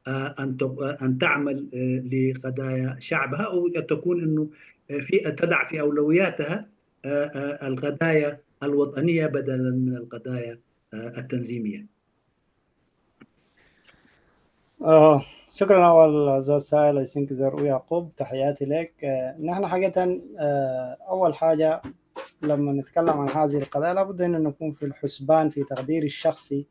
أن أن تعمل لقضايا شعبها، أو تكون أنه في تضع في أولوياتها القضايا الوطنية بدلا من القضايا التنظيمية؟ شكرا أول أستاذ سائل I think زرقو يعقوب، تحياتي لك. نحن حقيقة أول حاجة لما نتكلم عن هذه القضايا لابد أن نكون في الحسبان في تقديري الشخصي.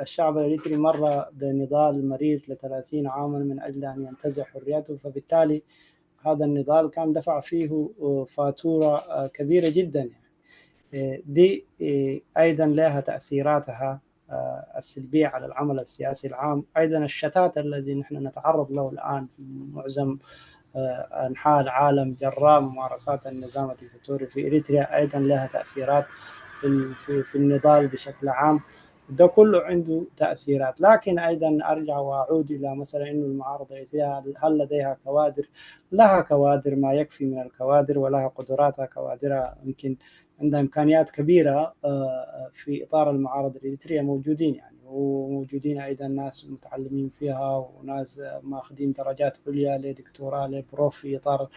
الشعب الإريتري مر بنضال مرير ل30 عاما من أجل أن ينتزع حريته، فبالتالي هذا النضال كان دفع فيه فاتورة كبيرة جدا يعني. دي أيضا لها تأثيراتها السلبية على العمل السياسي العام. أيضا الشتات الذي نحن نتعرض له الآن في معظم أنحاء العالم جراء ممارسات النظام الدكتاتوري في إريتريا أيضا لها تأثيرات في النضال بشكل عام. ده كله عنده تأثيرات. لكن أيضا أرجع وأعود إلى مثلا إنه المعارضة الإريترية هل لديها كوادر؟ لها كوادر، ما يكفي من الكوادر، ولها قدراتها، كوادرها يمكن عندها إمكانيات كبيرة في إطار المعارضة الإريترية موجودين يعني، وموجودين أيضا ناس متعلمين فيها وناس ماخذين درجات عليا لدكتوراه لبروف في إطار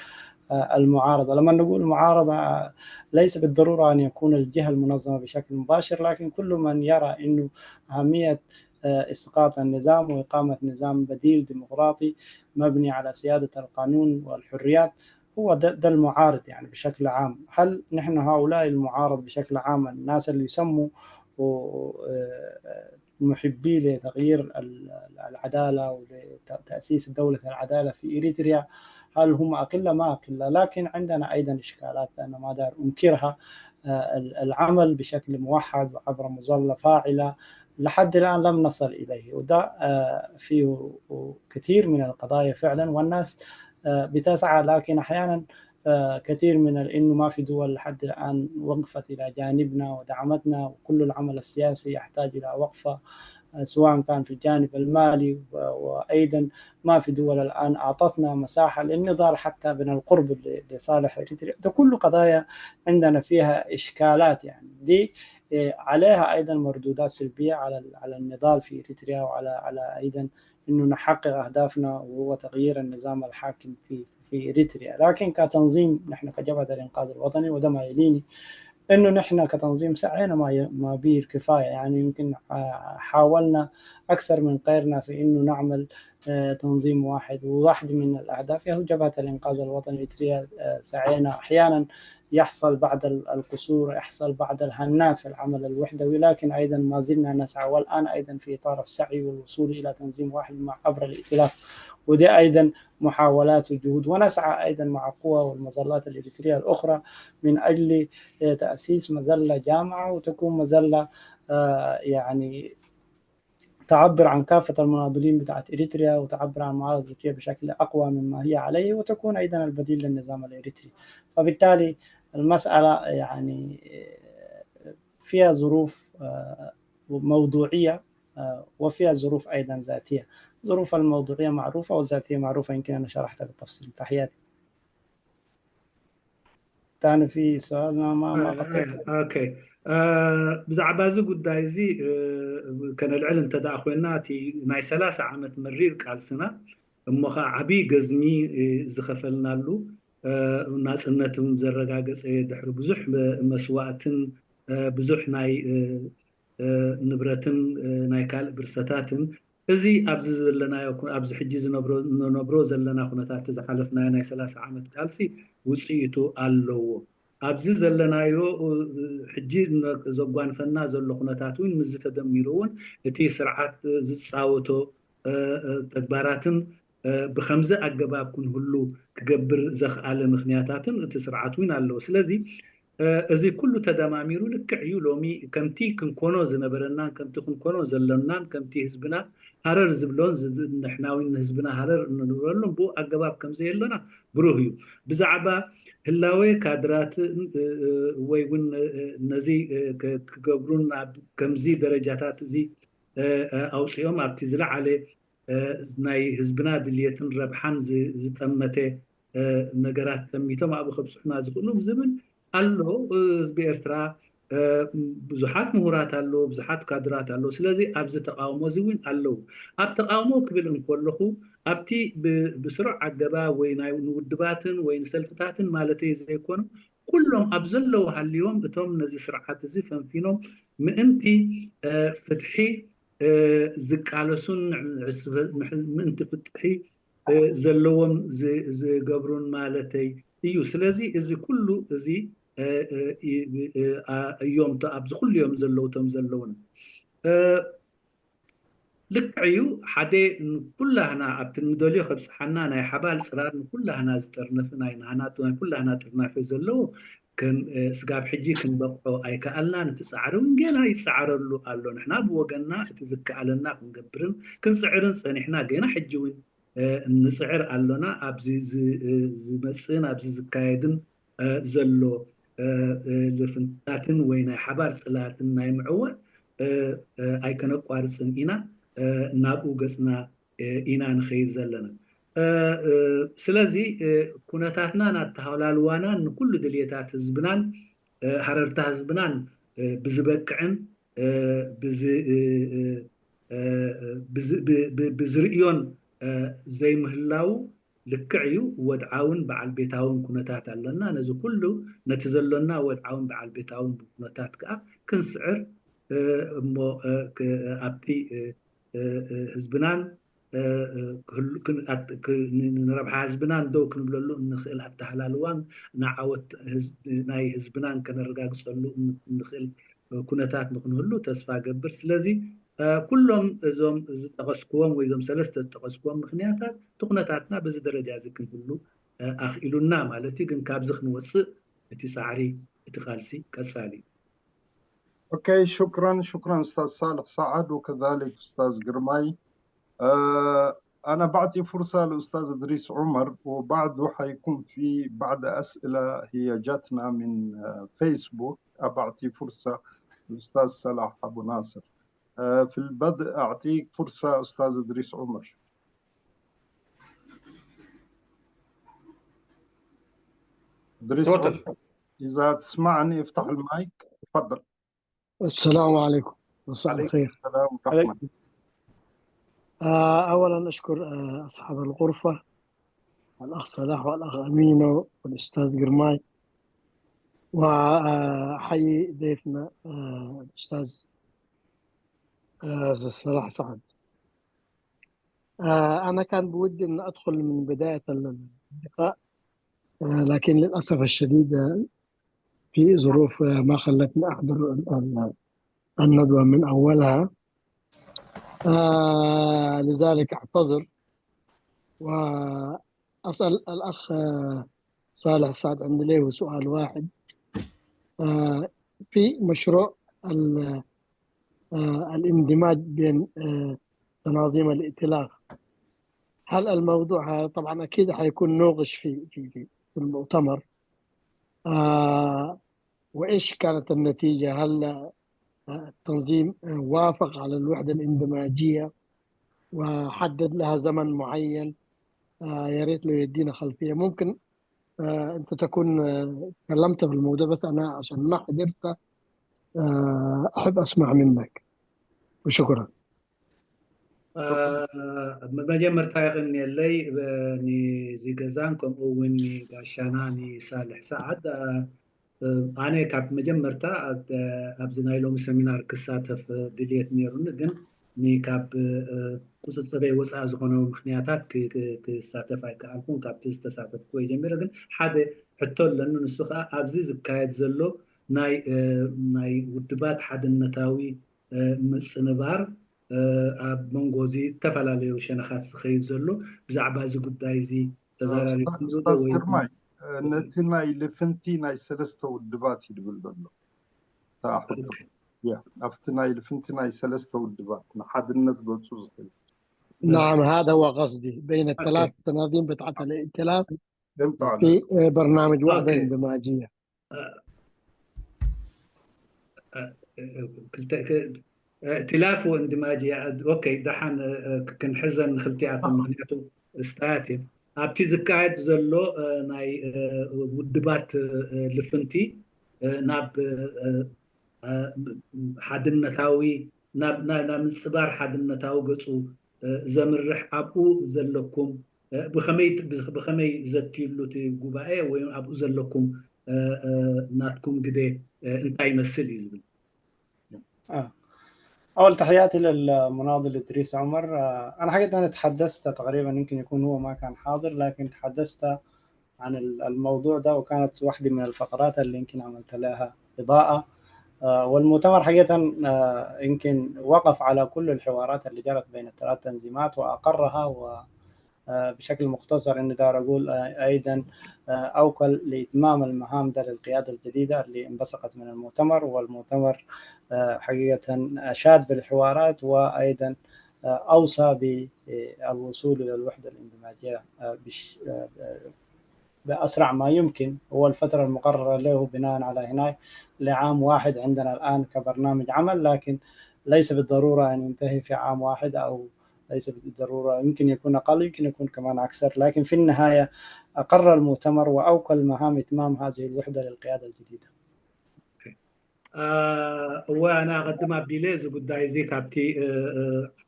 المعارضة. لما نقول معارضة ليس بالضرورة أن يكون الجهة المنظمة بشكل مباشر، لكن كل من يرى أنه أهمية إسقاط النظام وإقامة نظام بديل ديمقراطي مبني على سيادة القانون والحريات هو ده المعارض يعني بشكل عام. هل نحن هؤلاء المعارض بشكل عام، الناس اللي يسموا محبي لتغيير العدالة ولتأسيس دولة العدالة في إريتريا، هل هم أقلة؟ ما أقلة. لكن عندنا أيضا إشكالات أنا ما دار أنكرها. العمل بشكل موحد وعبر مظلة فاعلة لحد الآن لم نصل إليه، وده فيه كثير من القضايا فعلا، والناس بتسعى، لكن أحيانا كثير من إنه ما في دول لحد الآن وقفت إلى جانبنا ودعمتنا، وكل العمل السياسي يحتاج إلى وقفة سواء كان في الجانب المالي، وأيضا ما في دول الآن أعطتنا مساحة للنضال حتى من القرب لصالح إريتريا. ده كل قضايا عندنا فيها إشكالات يعني، دي عليها أيضا مردودات سلبية على النضال في إريتريا، وعلى أيضا إنه نحقق أهدافنا وهو تغيير النظام الحاكم في إريتريا. لكن كتنظيم نحن كجبهة الإنقاذ الوطني، وده ما يليني إنه نحن كتنظيم سعينا ما به الكفاية يعني، يمكن حاولنا أكثر من غيرنا في إنه نعمل تنظيم واحد، وواحد من الأهداف هو جبهة الإنقاذ الوطني الإريترية. سعينا أحيانا يحصل بعض القصور، يحصل بعض الهنات في العمل الوحدوي، لكن أيضا ما زلنا نسعى، والآن أيضا في إطار السعي والوصول إلى تنظيم واحد مع عبر الائتلاف، ودي أيضا محاولات وجهود، ونسعى أيضا مع قوى والمظلات الإريترية الأخرى من أجل تأسيس مظلة جامعة، وتكون مظلة يعني تعبر عن كافة المناضلين بتاعت إريتريا، وتعبر عن معارضة إريتريا بشكل أقوى مما هي عليه، وتكون أيضا البديل للنظام الإريتري. فبالتالي المسألة يعني فيها ظروف موضوعية وفيها ظروف أيضا ذاتية. ظروف الموضوعية معروفة والذاتية معروفة، يمكن أنا شرحتها بالتفصيل. تحياتي. ثاني في سؤال ما غطيته. okay ብዛዕባ እዚ ጉዳይ እዚ ከነልዕል እንተደኣ ኮይና እቲ ናይ 30 ዓመት መሪር ቃልስና እሞ ከዓ ዓብይ ገዝሚ ዝኸፈልናሉ ናፅነት እውን ዘረጋገፀ ድሕሪ ብዙሕ መስዋእትን ብዙሕ ናይ ንብረትን ናይ ካልእ ብርሰታትን እዚ ኣብዚ ዘለናዮ ኣብዚ ሕጂ ዝነብሮ ዘለና ኩነታት ዝሓለፍናዮ ናይ 30 ዓመት ቃልሲ ውፅኢቱ ኣለዎ። ኣብዚ ዘለናዮ ሕጂ ዘጓንፈና ዘሎ ኩነታት እውን ምዝ ተደሚሩ እውን እቲ ስርዓት ዝፃወቶ ተግባራትን ብከምዚ ኣገባብ ክንህሉ ክገብር ዘኽኣለ ምክንያታትን እቲ ስርዓት እውን ኣለዎ። ስለዚ እዚ ኩሉ ተደማሚሩ ልክዕ እዩ ሎሚ ከምቲ ክንኮኖ ዝነበረናን ከምቲ ክንኮኖ ዘለናን ከምቲ ህዝብና ሃረር ዝብሎን ንሕና እውን ንህዝብና ሃረር እንንብረሉን ብኡ ኣገባብ ከምዘየሎና ብሩህ እዩ። ብዛዕባ ህላዌ ካድራት ወይ እውን ነዚ ክገብሩን ኣብ ከምዚ ደረጃታት እዚ ኣውፂኦም ኣብቲ ዝለዓለ ናይ ህዝብና ድልየትን ረብሓን ዝጠመተ ነገራት ጠሚቶም ኣብኡ ከብፅሑና ዝኽእሉ ዝብል ኣሎ። ህዝቢ ኤርትራ ብዙሓት ምሁራት ኣለዉ፣ ብዙሓት ካድራት ኣለዉ። ስለዚ ኣብዚ ተቃውሞ እዚ እውን ኣለዉ። ኣብ ተቃውሞ ክብል እንከለኹ ኣብቲ ብስሩዕ ኣገባብ ወይ ናይ ንውድባትን ወይ ንሰልፍታትን ማለተይ ዘይኮኑ ኩሎም ኣብ ዘለዉ ሃልዮም እቶም ነዚ ስርዓት እዚ ፈንፊኖም ምእንቲ ፍትሒ ዝቃለሱን ምእንቲ ፍትሒ ዘለዎም ዝገብሩን ማለተይ እዩ። ስለዚ እዚ ኩሉ እዚ እዮም ኣብዚ ኩሉ እዮም ዘለዉ እቶም ዘለውና። ልክዕ እዩ ሓደ ንኩላህና ኣብቲ ንደልዮ ከብፅሓና ናይ ሓባል ፅራር ንኩላህና ዝጠርነፍ ናይ ኩላህና ጥርናፈ ዘለዎ ስጋብ ሕጂ ክንበቅዖ ኣይከኣልናን። እቲ ፃዕሪ እውን ገና ይፀዓረሉ ኣሎ። ንሕና ብወገንና እቲ ዝከኣለና ክንገብርን ክንፅዕርን ፀኒሕና ገና ሕጂ እውን ንፅዕር ኣሎና። ኣብዚ ዝመፅእን ኣብዚ ዝካየድን ዘሎ ልፍንታትን ወይ ናይ ሓባር ፅላትን ናይ ምዕዋት ኣይከነቋርፅን ኢና፣ ናብኡ ገፅና ኢና ንኸይድ ዘለና። ስለዚ ኩነታትናን ኣተሃላልዋናን ንኩሉ ድልየታት ህዝብናን ሃረርታ ህዝብናን ብዝበቅዕን ብዝርእዮን ዘይምህላዉ ልክዕ እዩ። ወድዓውን በዓል ቤታውን ኩነታት ኣሎና። ነዚ ኩሉ ነቲ ዘሎና ወድዓውን በዓል ቤታውን ኩነታት ከዓ ክንስዕር እሞ ኣብቲ ህዝብናን ንረብሓ ህዝብናን ደው ክንብለሉ እንኽእል ኣተሃላልዋን ንዓወት ናይ ህዝብናን ከነረጋግፀሉ እንኽእል ኩነታት ንክንህሉ ተስፋ ገብር። ስለዚ ኩሎም እዞም ዝጠቐስክዎም ወይ እዞም ሰለስተ ዝጠቐስክዎም ምክንያታት እቲ ኩነታትና በዚ ደረጃ እዚ ክንህሉ ኣኽኢሉና ማለት እዩ። ግን ካብዚ ክንወፅእ እቲ ፃዕሪ እቲ ቃልሲ ቀፃሊ እዩ። Okay، شكرا شكرا استاذ صالح سعد وكذلك استاذ جرماي. انا بعطي فرصه للاستاذ ادريس عمر، وبعده حيكون في بعد اسئله هي جاتنا من فيسبوك. ابعطي فرصه للاستاذ صلاح ابو ناصر. في البدء اعطيك فرصه استاذ ادريس عمر. ادريس تفضل. عمر، اذا تسمعني افتح المايك، تفضل. السلام عليكم، مساء عليكم الخير. السلام ورحمه. أولا أشكر أصحاب الغرفة، الأخ صلاح والأخ أمينو والأستاذ جرماي، وأحيي ضيفنا الأستاذ صلاح سعد. أنا كان بودي أن أدخل من بداية اللقاء، لكن للأسف الشديد في ظروف ما خلتني أحضر الندوة من أولها، لذلك أعتذر. وأسأل الأخ صالح سعد، عندي له سؤال واحد. في مشروع الاندماج بين تنظيم الائتلاف، هل الموضوع هذا طبعا أكيد حيكون نوقش في في في في المؤتمر، وإيش كانت النتيجة؟ هل التنظيم وافق على الوحدة الاندماجية وحدد لها زمن معين؟ يا ريت لو يدينا خلفية. ممكن أنت تكون تكلمت في الموضوع، بس أنا عشان ما حضرت أحب أسمع منك، وشكرا. መጀመርታ ይቕኒየለይ ንዚ ገዛን ከምኡ እውን ጋሻና ንሳልሕ ሰዓድ። ኣነ ካብ መጀመርታ ኣብዚ ናይ ሎሚ ሰሚናር ክሳተፍ ድልየት ነይሩኒ፣ ግን ካብ ቁፅፅረይ ወፃኢ ዝኾነ ምክንያታት ክሳተፍ ኣይከኣልኩን። ካብቲ ዝተሳተፍክዎ ጀሚረ ግን ሓደ ሕቶ ኣለኒ። ንሱ ከዓ ኣብዚ ዝካየድ ዘሎ ናይ ውድባት ሓድነታዊ ምፅንባር ኣብ መንጎ እዚ ዝተፈላለዩ ሸነኻት ዝኸይድ ዘሎ፣ ብዛዕባ እዚ ጉዳይ እዚ ተዘራሪብኩምሉ ዶ? ኡስታዝ ወይ ግርማይ፣ ነቲ ናይ ልፍንቲ ናይ ሰለስተ ውድባት እዩ ድብል ዘሎ እታ ሕቶ። Yeah፣ ኣብቲ ናይ ልፍንቲ ናይ ሰለስተ ውድባት ንሓድነት ገፁ ዝኽእል። نعم، هذا هو قصدي، بين الثلاث تنظيم بتاعت الائتلاف فهمت عليك. في برنامج وحدة اندماجية. ائتلاف واندماجية، okay، دحን ክንሕዘን ንክልቲኣቶም ምክንያቱ ስታያት እዮም። ኣብቲ ዝካየድ ዘሎ ናይ ውድባት ልፍንቲ ናብ ሓድነታዊ ናብ ምፅባር ሓድነታዊ ገፁ ዘምርሕ ኣብኡ ዘለኩም ብከመይ ዘትይሉ እቲ ጉባኤ ወይ ኣብኡ ዘለኩም ናትኩም ግደ እንታይ ይመስል እዩ ዝብል። أول تحياتي للمناضل إدريس عمر. أنا حقيقة أنا تحدثت تقريبا، يمكن يكون هو ما كان حاضر، لكن تحدثت عن الموضوع ده، وكانت واحدة من الفقرات اللي يمكن عملت لها إضاءة. والمؤتمر حقيقة يمكن وقف على كل الحوارات اللي جرت بين الثلاث تنظيمات وأقرها، و بشكل مختصر إني دار أقول أيضا أوكل لإتمام المهام ده للقيادة الجديدة اللي انبثقت من المؤتمر. والمؤتمر حقيقة أشاد بالحوارات، وأيضا أوصى بالوصول إلى الوحدة الاندماجية بأسرع ما يمكن. هو الفترة المقررة له بناء على هناك لعام واحد عندنا الآن كبرنامج عمل، لكن ليس بالضرورة أن ينتهي في عام واحد، أو ليس بالضرورة، يمكن يكون أقل، يمكن يكون كمان أكثر، لكن في النهاية أقر المؤتمر وأوكل مهام إتمام هذه الوحدة للقيادة الجديدة. እወ ኣነ ኣቐድም ኣቢለ እዚ ጉዳይ እዚ ካብቲ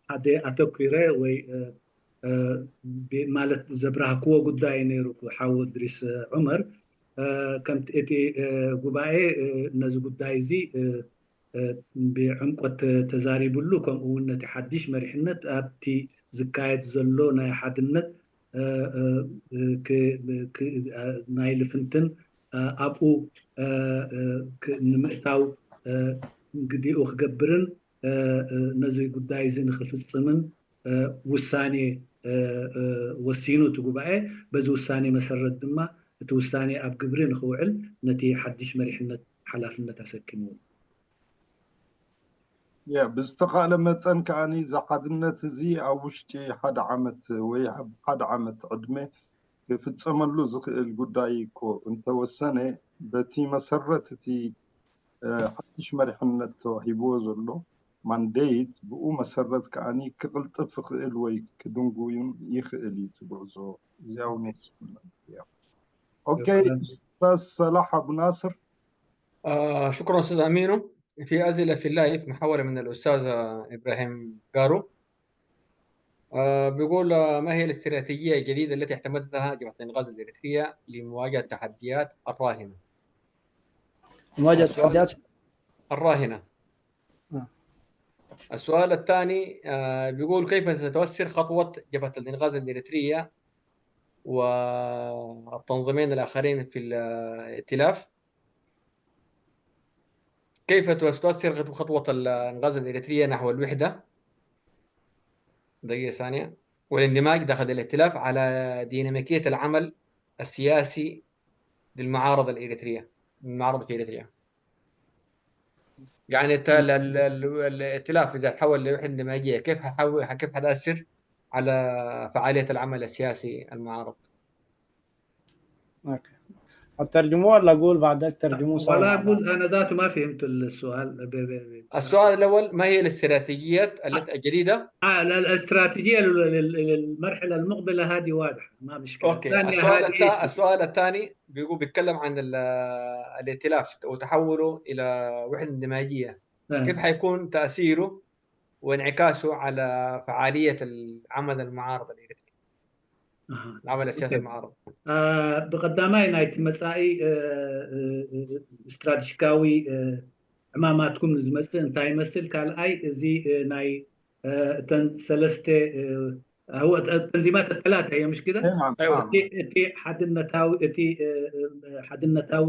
ሓደ ኣተኪረ ወይ ማለት ዘብራህክዎ ጉዳይ ነይሩ ሓው እድሪስ ዑመር። ከምቲ እቲ ጉባኤ ነዚ ጉዳይ እዚ ብዕምቆት ተዛሪብሉ፣ ከምኡ እውን ነቲ ሓድሽ መሪሕነት ኣብቲ ዝካየድ ዘሎ ናይ ሓድነት ናይ ልፍንትን ኣብኡ ንምእታው ግዲኡ ክገብርን ነዚ ጉዳይ እዚ ንክፍፅምን ውሳኔ ወሲኑ እቲ ጉባኤ። በዚ ውሳኔ መሰረት ድማ እቲ ውሳኔ ኣብ ግብሪ ንክውዕል ነቲ ሓድሽ መሪሕነት ሓላፍነት ኣሰኪምዎ። Yeah፣ ብዝተኻእለ መጠን ከዓኒ እዚ ሓድነት እዚ ኣብ ውሽጢ ሓደ ዓመት ወይ ኣብ ሓደ ዓመት ዕድመ ክፍፀመሉ ዝኽእል ጉዳይ እኮ እንተወሰነ፣ በቲ መሰረት እቲ ሓድሽ መሪሕነት ተዋሂብዎ ዘሎ mandate ብኡ መሰረት ከዓኒ ክቅልጥፍ ይኽእል ወይ ክድንጉዩን ይኽእል እዩ እቲ ጉዕዞ። እዚኣ እውን ወሲኹላ እያ። Okay، أستاذ صلاح أبو ناصر. شكرا أستاذ أمينو. في أسئلة في ال live محولة من الأستاذ إبراهيم قارو، بيقول ما هي الاستراتيجية الجديدة التي اعتمدتها جبهة الإنقاذ الإريترية لمواجهة التحديات الراهنة؟ مواجهة السؤال التحديات الراهنة. السؤال الثاني بيقول كيف ستؤثر خطوة جبهة الإنقاذ الإريترية والتنظيمين الآخرين في الائتلاف، كيف ستؤثر خطوة الإنقاذ الإريترية نحو الوحدة، دقيقة ثانية، والاندماج داخل الائتلاف على ديناميكية العمل السياسي للمعارضة الإريترية، المعارضة في إريتريا؟ يعني الائتلاف إذا تحول لوحدة اندماجية كيف حتأثر على فعالية العمل السياسي المعارض؟ Okay، الترجموه ولا اقول بعد ترجموه سوا ولا مع بعض؟ اقول انا ذاته ما فهمت السؤال بصراحة. السؤال الأول ما هي الاستراتيجيات التي الجديدة؟ لا، الاستراتيجية للمرحلة المقبلة هذه واضحة، ما مشكلة. Okay. الثانية السؤال هذه إيش؟ السؤال الثاني بيقول بيتكلم عن الائتلاف وتحوله إلى وحدة اندماجية، كيف حيكون تأثيره وانعكاسه على فعالية العمل المعارض الإريتري، العمل السياسي المعارض؟ ብቀዳማይ ናይቲ መፃኢ ስትራቴጂካዊ ዕማማትኩም ንዝመፅእ እንታይ ይመስል? ካልኣይ እዚ ናይ እተን ሰለስተ هو التنظيمات الثلاثة هي مش كده؟ نعم. أيوة. نعم. እቲ ሓድነታዊ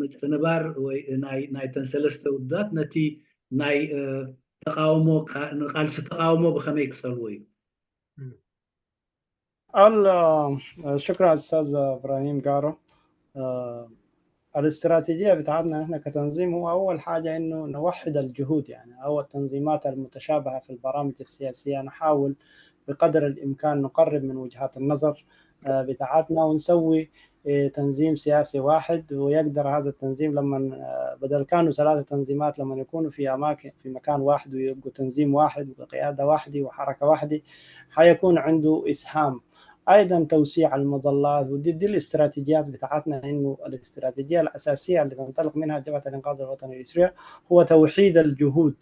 ምፅንባር ወይ ናይተን ሰለስተ ውድባት ነቲ ናይ ተቃውሞ ንቃልሲ ተቃውሞ ብከመይ ክፀልዎ እዩ? شكرا استاذ ابراهيم جارو. الاستراتيجية بتاعتنا احنا كتنظيم هو اول حاجة انه نوحد الجهود، يعني او التنظيمات المتشابهة في البرامج السياسية، نحاول بقدر الامكان نقرب من وجهات النظر بتاعتنا ونسوي تنظيم سياسي واحد. ويقدر هذا التنظيم لما بدل كانوا ثلاثة تنظيمات، لما يكونوا في أماكن في مكان واحد ويبقوا تنظيم واحد وقيادة واحدة وحركة واحدة، حيكون عنده إسهام. ايضا توسيع المظلات، ودي دي الاستراتيجيات بتاعتنا، انه الاستراتيجية الاساسية اللي تنطلق منها جبهة الانقاذ الوطني الاريتريه هو توحيد الجهود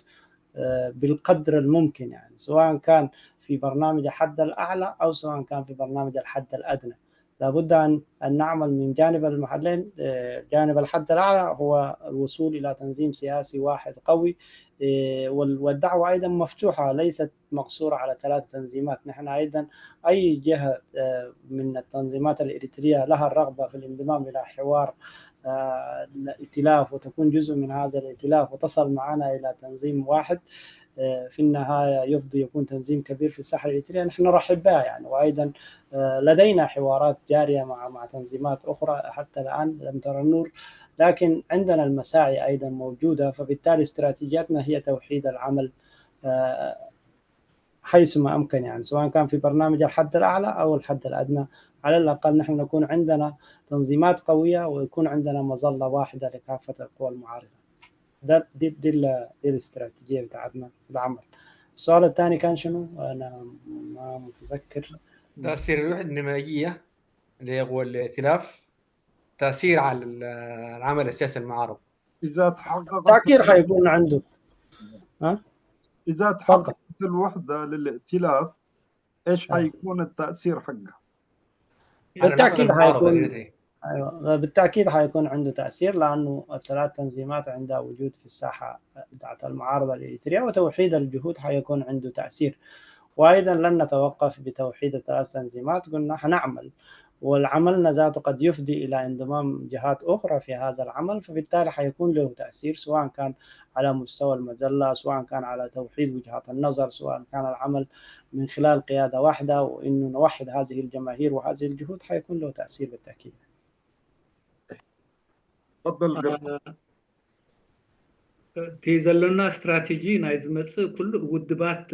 بالقدر الممكن، يعني سواء كان في برنامج الحد الاعلى او سواء كان في برنامج الحد الادنى. لابد ان نعمل من جانب المحلين. جانب الحد الاعلى هو الوصول الى تنظيم سياسي واحد قوي، والدعوة ايضا مفتوحة، ليست مقصورة على ثلاث تنظيمات. نحن ايضا اي جهة من التنظيمات الاريتريه لها الرغبة في الانضمام الى حوار الائتلاف وتكون جزء من هذا الائتلاف وتصل معنا الى تنظيم واحد في النهاية يفضي يكون تنظيم كبير في الساحة الاريتريه، نحن نرحب بها يعني. وايضا لدينا حوارات جارية مع تنظيمات اخرى حتى الان لم ترى النور، لكن عندنا المساعي ايضا موجودة. فبالتالي استراتيجيتنا هي توحيد العمل حيثما امكن، يعني سواء كان في برنامج الحد الاعلى او الحد الادنى، على الاقل نحن نكون عندنا تنظيمات قوية ويكون عندنا مظلة واحدة لكافة القوى المعارضة. ده دي دي, دي الاستراتيجية بتاعتنا في العمل. السؤال الثاني كان شنو؟ أنا ما متذكر. تأثير الوحدة الاندماجية اللي هو الائتلاف، تأثير على العمل السياسي المعارض. إذا تحققت تأكيد حيكون عنده. ها؟ إذا تحققت الوحدة للائتلاف إيش حيكون التأثير حقها؟ بالتأكيد حيكون، أيوة بالتأكيد حيكون عنده تأثير، لأنه الثلاث تنظيمات عندها وجود في الساحة بتاعت المعارضة الإريترية، وتوحيد الجهود حيكون عنده تأثير. وأيضا لن نتوقف بتوحيد الثلاث تنظيمات، قلنا حنعمل، والعملنا ذاته قد يفضي إلى انضمام جهات أخرى في هذا العمل، فبالتالي حيكون له تأثير سواء كان على مستوى المجلة، سواء كان على توحيد وجهات النظر، سواء كان العمل من خلال قيادة واحدة، وإنه نوحد هذه الجماهير وهذه الجهود، حيكون له تأثير بالتأكيد. تفضل. እቲ ዘሎና ስትራቴጂ ናይ ዝመፅእ ኩሉ ውድባት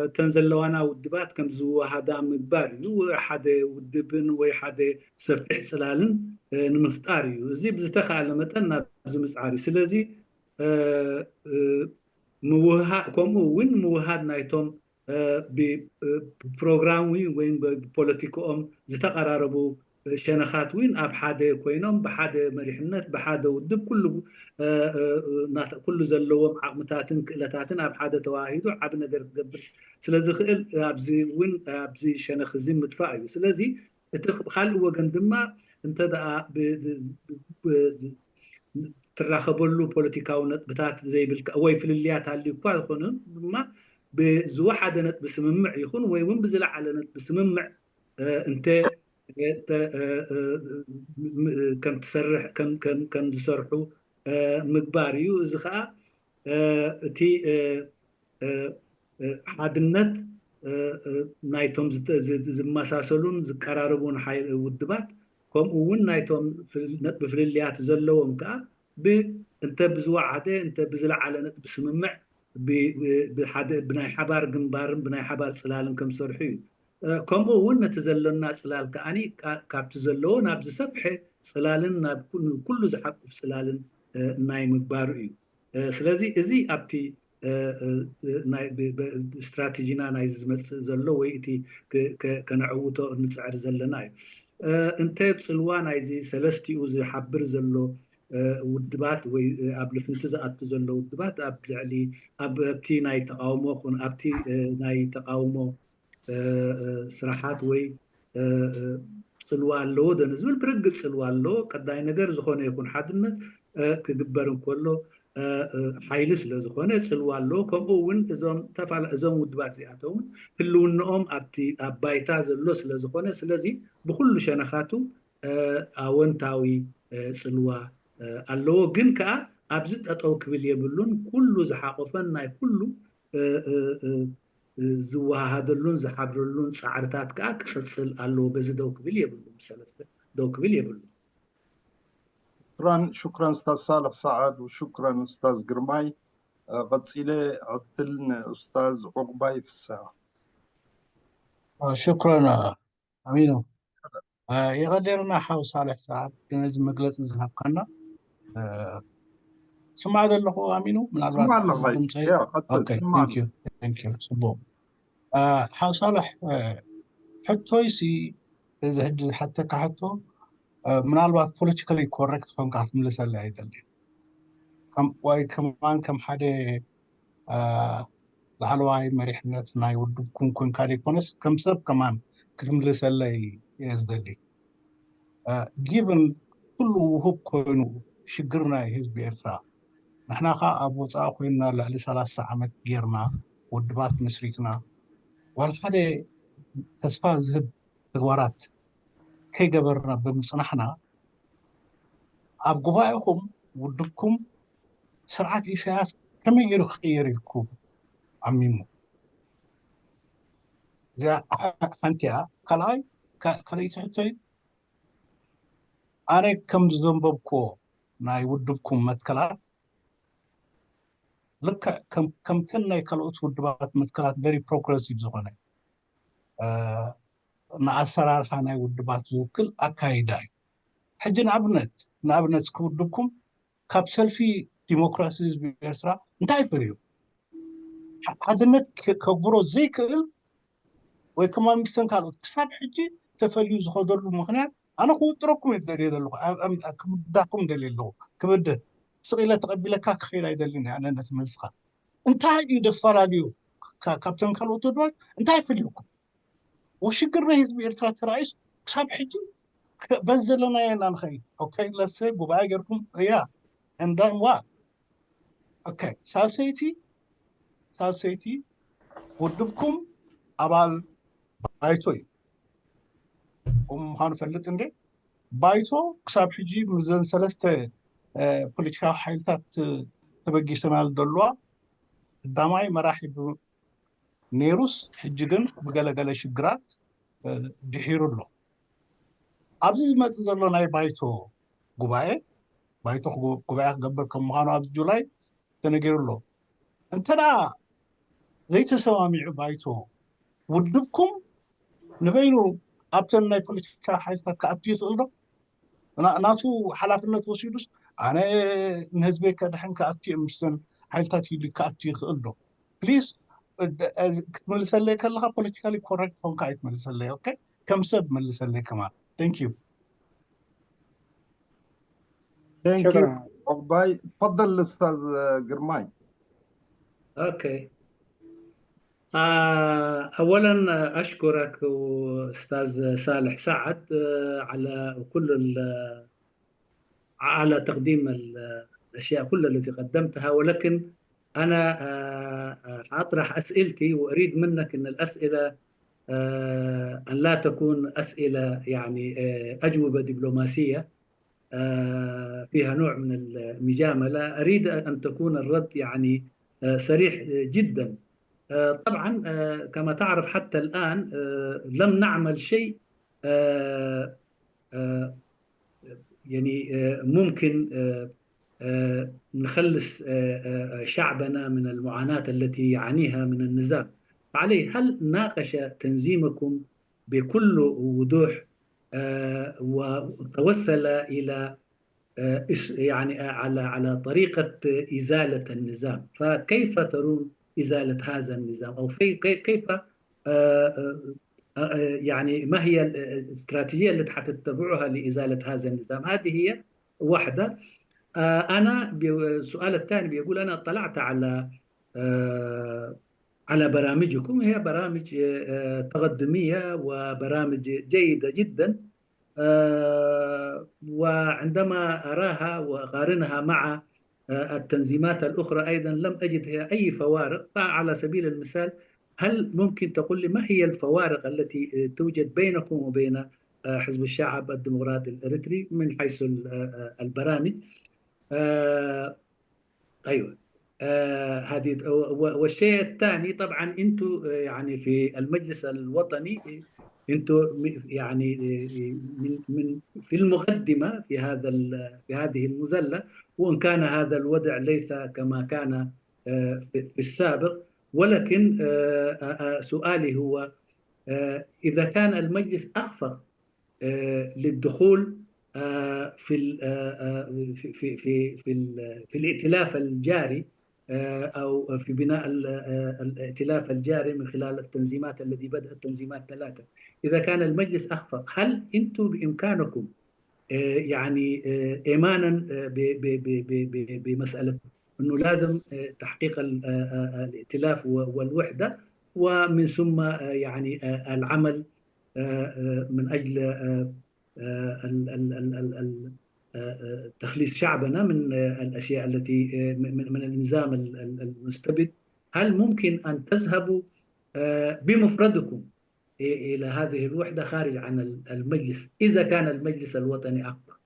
እተን ዘለዋና ውድባት ከም ዝወሃዳ ምግባር እዩ። ሓደ ውድብን ወይ ሓደ ሰፊሕ ፅላልን ንምፍጣር እዩ። እዚ ብዝተካኣለ መጠን ናብዚ ምፅዓር እዩ። ስለዚ ከምኡ እውን ምውሃድ ናይቶም ብፕሮግራም ወይ ብፖለቲክኦም ዝተቀራረቡ ሸነኻት እውን ኣብ ሓደ ኮይኖም ብሓደ መሪሕነት ብሓደ ውድብ ኩሉ ዘለዎም ዓቕምታትን ክእለታትን ኣብ ሓደ ተዋሂዱ ዓብ ነገር ክገብር ስለዝኽእል ኣብዚ እውን ኣብዚ ሸነኽ እዚ ምድፋእ እዩ። ስለዚ እቲ ካልእ ወገን ድማ እንተደኣ ትራኸበሉ ፖለቲካዊ ነጥብታት ዘይብልካ ወይ ፍልልያት ሃልዩ እኳ ይኹን ድማ ብዝወሓደ ነጥቢ ስምምዕ ይኹን ወይ እውን ብዝለዓለ ነጥቢ ስምምዕ እንተ ከም ትሰርሕ ከም ዝሰርሑ ምግባር እዩ። እዚ ከዓ እቲ ሓድነት ናይቶም ዝመሳሰሉን ዝቀራረቡን ውድባት ከምኡ እውን ናይቶም ነጥቢ ፍልልያት ዘለዎም ከዓ እንተ ብዝወዓደ እንተ ብዝለዓለ ነጥቢ ስምምዕ ብናይ ሓባር ግንባርን ብናይ ሓባር ፅላልን ከም ዝሰርሑ እዩ። ከምኡ እውን ነቲ ዘሎና ፅላል ከዓኒ ካብቲ ዘለዎ ናብ ዝሰፍሐ ፅላልን ናብ ኩሉ ዝሓቁፍ ፅላልን ናይ ምግባሩ እዩ። ስለዚ እዚ ኣብቲ ስትራቴጂና ናይ ዝመፅእ ዘሎ ወይ እቲ ከነዕውቶ እንፅዕር ዘለና እዩ። እንተ ፅልዋ ናይዚ ሰለስቲኡ ዝሓብር ዘሎ ውድባት ወይ ኣብ ልፍንቲ ዝኣቱ ዘሎ ውድባት ኣብ ልዕሊ ኣብቲ ናይ ተቃውሞ ኣብቲ ናይ ተቃውሞ ስራሓት ወይ ፅልዋ ኣለዎ ዶ ንዝብል ብርግፅ ፅልዋ ኣለዎ። ቀዳይ ነገር ዝኾነ ይኹን ሓድነት ክግበር እንከሎ ሓይሊ ስለ ዝኾነ ፅልዋ ኣለዎ። ከምኡ እውን እዞም ውድባት እዚኣቶም እውን ህልውንኦም ኣብቲ ኣብ ባይታ ዘሎ ስለ ዝኾነ ስለዚ ብኩሉ ሸነኻቱ ኣወንታዊ ፅልዋ ኣለዎ። ግን ከዓ ኣብዚ ጠጠው ክብል የብሉን። ኩሉ ዝሓቆፈን ናይ ኩሉ ዝወሃሃደሉን ዝሓብረሉን ፃዕርታት ከዓ ክቅፅል ኣለዎ። በዚ ደው ክብል የብሉን፣ ሰለስተ ደው ክብል የብሉን። شكرا شكرا استاذ صالح سعد وشكرا استاذ قرماي. قصيلة عدلنا استاذ عقباي في الساعة. شكرا ኣሚኖ። የቐንየልና ሓው ሳልሕ ሰዓድ ነዚ መግለፂ ዝሃብካና። ስማዕ ዘለኹ ኣሚኑ? ምናልባት ድምፀይ ፅቡቅ። ሓው ሳልሕ፣ ሕቶይሲ እዚ ሕጂ ዝሓተካ ሕቶ ምናልባት politically correct ኮንካ ክትምልሰለ ኣይደልን፣ ወይ ከማን ከም ሓደ ላዕለዋይ መሪሕነት ናይ ውድብኩም ኮንካ ዘይኮነስ ከም ሰብ ከማን ክትምልሰለይ እየ ዝደሊ። Given ኩሉ ውህብ ኮይኑ ሽግር ናይ ህዝቢ ኤርትራ፣ ንሕና ኸ ኣብ ወፃኢ ኮይንና ልዕሊ 30 ዓመት ጌርና ውድባት መስሪትና ዋላ ሓደ ተስፋ ዝህብ ተግባራት ከይገበርና ብምፅናሕና፣ ኣብ ጉባኤኹም ውድብኩም ስርዓት ኢሳያስ ከመይ ገይሩ ክቅየር ኢልኩም ኣሚሙ? እዚኣ ሓንቲ እያ። ካልኣይ ካልአይቲ ሕቶይ፣ ኣነ ከም ዘንበብክዎ ናይ ውድብኩም መትከላት ልክዕ ከምተን ናይ ካልኦት ውድባት መትከላት very progressive ዝኾነ ንኣሰራርሓ ናይ ውድባት ዝውክል ኣካይዳ እዩ። ሕጂ ንኣብነት ክውድብኩም ካብ ሰልፊ ዲሞክራሲ ህዝቢ ኤርትራ እንታይ ፈልዩ ሓድነት ከግብሮ ዘይክእል ወይ ከማ ምስተን ካልኦት ክሳብ ሕጂ ተፈልዩ ዝኸደሉ ምክንያት ኣነ ክውጥረኩም እየ ዝደልየ ዘለኹ፣ ክብዳኩም ደልየ ኣለኹ። ክብድህ ስቕ ኢለ ተቐቢለካ ክኸይድ ኣይደልን ኣነ ነቲ መልስኻ። እንታይ እዩ ደፈላልዩ ካብተን ካልኦት ውድባት? እንታይ ፈልዩኩም? ወሽግር ናይ ህዝቢ ኤርትራ ተራእዩስ ክሳብ ሕጂ በዚ ዘለናዮ ኢና ንኸይድ። Okay, let's say ጉባኤ ጌርኩም እያ, and then what? Okay, ሳልሰይቲ ውድብኩም ኣባል ባይቶ እዩ ከምኡ ምዃኑ ፈልጥ እንዴ። ባይቶ ክሳብ ሕጂ ምዘን ሰለስተ ፖለቲካዊ ሓይልታት ተበጊሰናል ዘለዋ ቀዳማይ መራሒ ነይሩስ ሕጂ ግን ብገለገለ ሽግራት ድሒሩ ኣሎ። ኣብዚ ዝመፅእ ዘሎ ናይ ባይቶ ጉባኤ፣ ባይቶ ጉባኤ ክገብር ከም ምዃኑ ኣብዚ July ተነጊሩ ኣሎ። እንተደኣ ዘይተሰማሚዑ ባይቶ፣ ውድብኩም ንበይኑ ኣብተን ናይ ፖለቲካ ሓይልታት ክኣቱ ይኽእል ዶ? ናቱ ሓላፍነት ወሲዱስ ኣነ ንህዝበይ ከድሕን ክኣቱ እየ ምስተን ሓይልታት ኢሉ ክኣቱ ይኽእል ዶ? Please ክትምልሰለይ ከለካ politically correct ኮንካ ኣይትመልሰለይ። Okay, ከም ሰብ መልሰለይ ከማን። Thank you. Thank you عقباي. تفضل الاستاذ قرماي. Okay, اولا اشكرك استاذ صالح سعد على كل على تقديم الاشياء كلها التي قدمتها، ولكن انا اطرح اسئلتي واريد منك ان الاسئله ان لا تكون اسئله يعني اجوبه دبلوماسيه فيها نوع من المجامله. اريد ان تكون الرد يعني صريح جدا. طبعا كما تعرف حتى الان لم نعمل شيء يعني ممكن نخلص شعبنا من المعاناة التي يعانيها من النظام. فعليه هل ناقش تنظيمكم بكل وضوح وتوصل إلى يعني على طريقة إزالة النظام؟ فكيف ترون إزالة هذا النظام؟ أو في كيف يعني ما هي الاستراتيجية التي حتتبعها لإزالة هذا النظام؟ هذه هي واحدة. أنا السؤال الثاني بيقول أنا اطلعت على برامجكم، هي برامج تقدمية وبرامج جيدة جدا، وعندما أراها وأقارنها مع التنظيمات الأخرى أيضا لم أجد فيها أي فوارق. فعلى سبيل المثال هل ممكن تقول لي ما هي الفوارق التي توجد بينكم وبين حزب الشعب الديمقراطي الإريتري من حيث البرامج؟ أيوة، هذه. والشيء الثاني طبعا أنتم يعني في المجلس الوطني أنتم يعني من في المقدمة في هذا في هذه المزلة، وإن كان هذا الوضع ليس كما كان في السابق، ولكن سؤالي هو إذا كان المجلس أخفق للدخول في في في في في الائتلاف الجاري او في بناء الائتلاف الجاري من خلال التنظيمات التي بدات تنظيمات ثلاثه، اذا كان المجلس اخفق هل انتم بامكانكم يعني ايمانا بمساله انه لازم تحقيق الائتلاف والوحده، ومن ثم يعني العمل من اجل تخليص شعبنا من الاشياء التي من النظام المستبد، هل ممكن ان تذهبوا بمفردكم الى هذه الوحده خارج عن المجلس اذا كان المجلس الوطني اقوى؟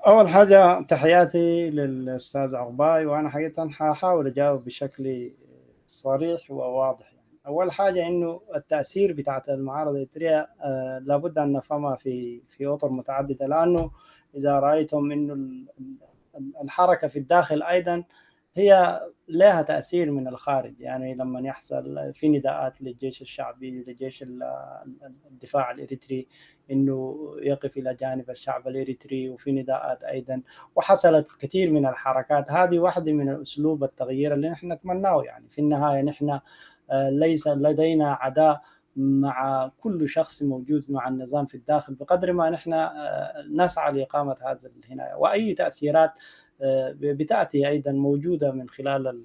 اول حاجه تحياتي للاستاذ عقباي، وانا حقيقه حاحاول اجاوب بشكل صريح وواضح. أول حاجة إنه التأثير بتاعت المعارضة الإريترية لابد أن نفهمها في أطر متعددة، لأنه إذا رأيتم إنه الحركة في الداخل أيضا هي لها تأثير من الخارج. يعني لما يحصل في نداءات للجيش الشعبي، لجيش الدفاع الإريتري إنه يقف إلى جانب الشعب الإريتري، وفي نداءات أيضا، وحصلت كثير من الحركات. هذه واحدة من الأسلوب التغيير اللي نحن نتمناه. يعني في النهاية نحن ليس لدينا عداء مع كل شخص موجود مع النظام في الداخل بقدر ما نحن نسعى لإقامة هذا الهناية. وأي تأثيرات بتأتي أيضا موجودة من خلال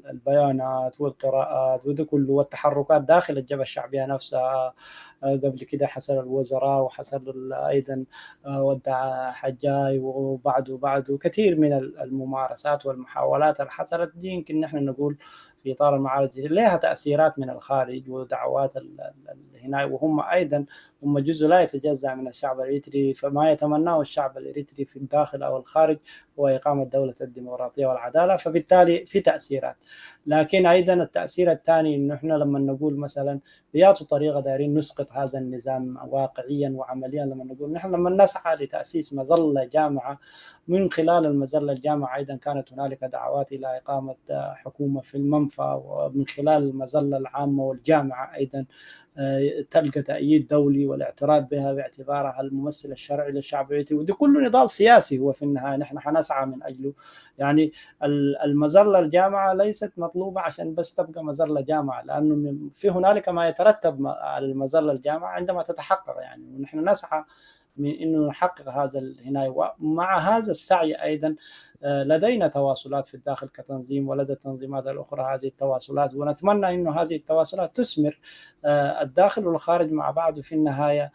البيانات والقراءات وده كله والتحركات داخل الجبهة الشعبية نفسها. قبل كده حصل الوزراء، وحصل أيضا ودع حجاي، وبعده كثير من الممارسات والمحاولات اللي حصلت دي، يمكن نحن نقول في إطار المعارضة لها تأثيرات من الخارج ودعوات هنا، وهم أيضا هم جزء لا يتجزأ من الشعب الإريتري. فما يتمناه الشعب الإريتري في الداخل أو الخارج هو إقامة دولة الديمقراطية والعدالة، فبالتالي في تأثيرات. لكن أيضا التأثير الثاني إنه إحنا لما نقول مثلا بياتوا طريقة دايرين نسقط هذا النظام واقعيا وعمليا، لما نقول نحن لما نسعى لتأسيس مظلة جامعة، من خلال المظلة الجامعة أيضا كانت هنالك دعوات إلى إقامة حكومة في المنفى، ومن خلال المظلة العامة والجامعة أيضا تلقى تأييد دولي والاعتراف بها باعتبارها الممثل الشرعي للشعب الإريتري. وده كله نضال سياسي هو في النهاية نحن حنسعى من أجله. يعني المظلة الجامعة ليست مطلوبة عشان بس تبقى مظلة جامعة، لأنه في هنالك ما يترتب على المظلة الجامعة عندما تتحقق. يعني ونحن نسعى من انه نحقق هذا الهناية. ومع هذا السعي ايضا لدينا تواصلات في الداخل كتنظيم ولدى التنظيمات الاخرى هذه التواصلات، ونتمنى انه هذه التواصلات تثمر الداخل والخارج مع بعض، وفي النهاية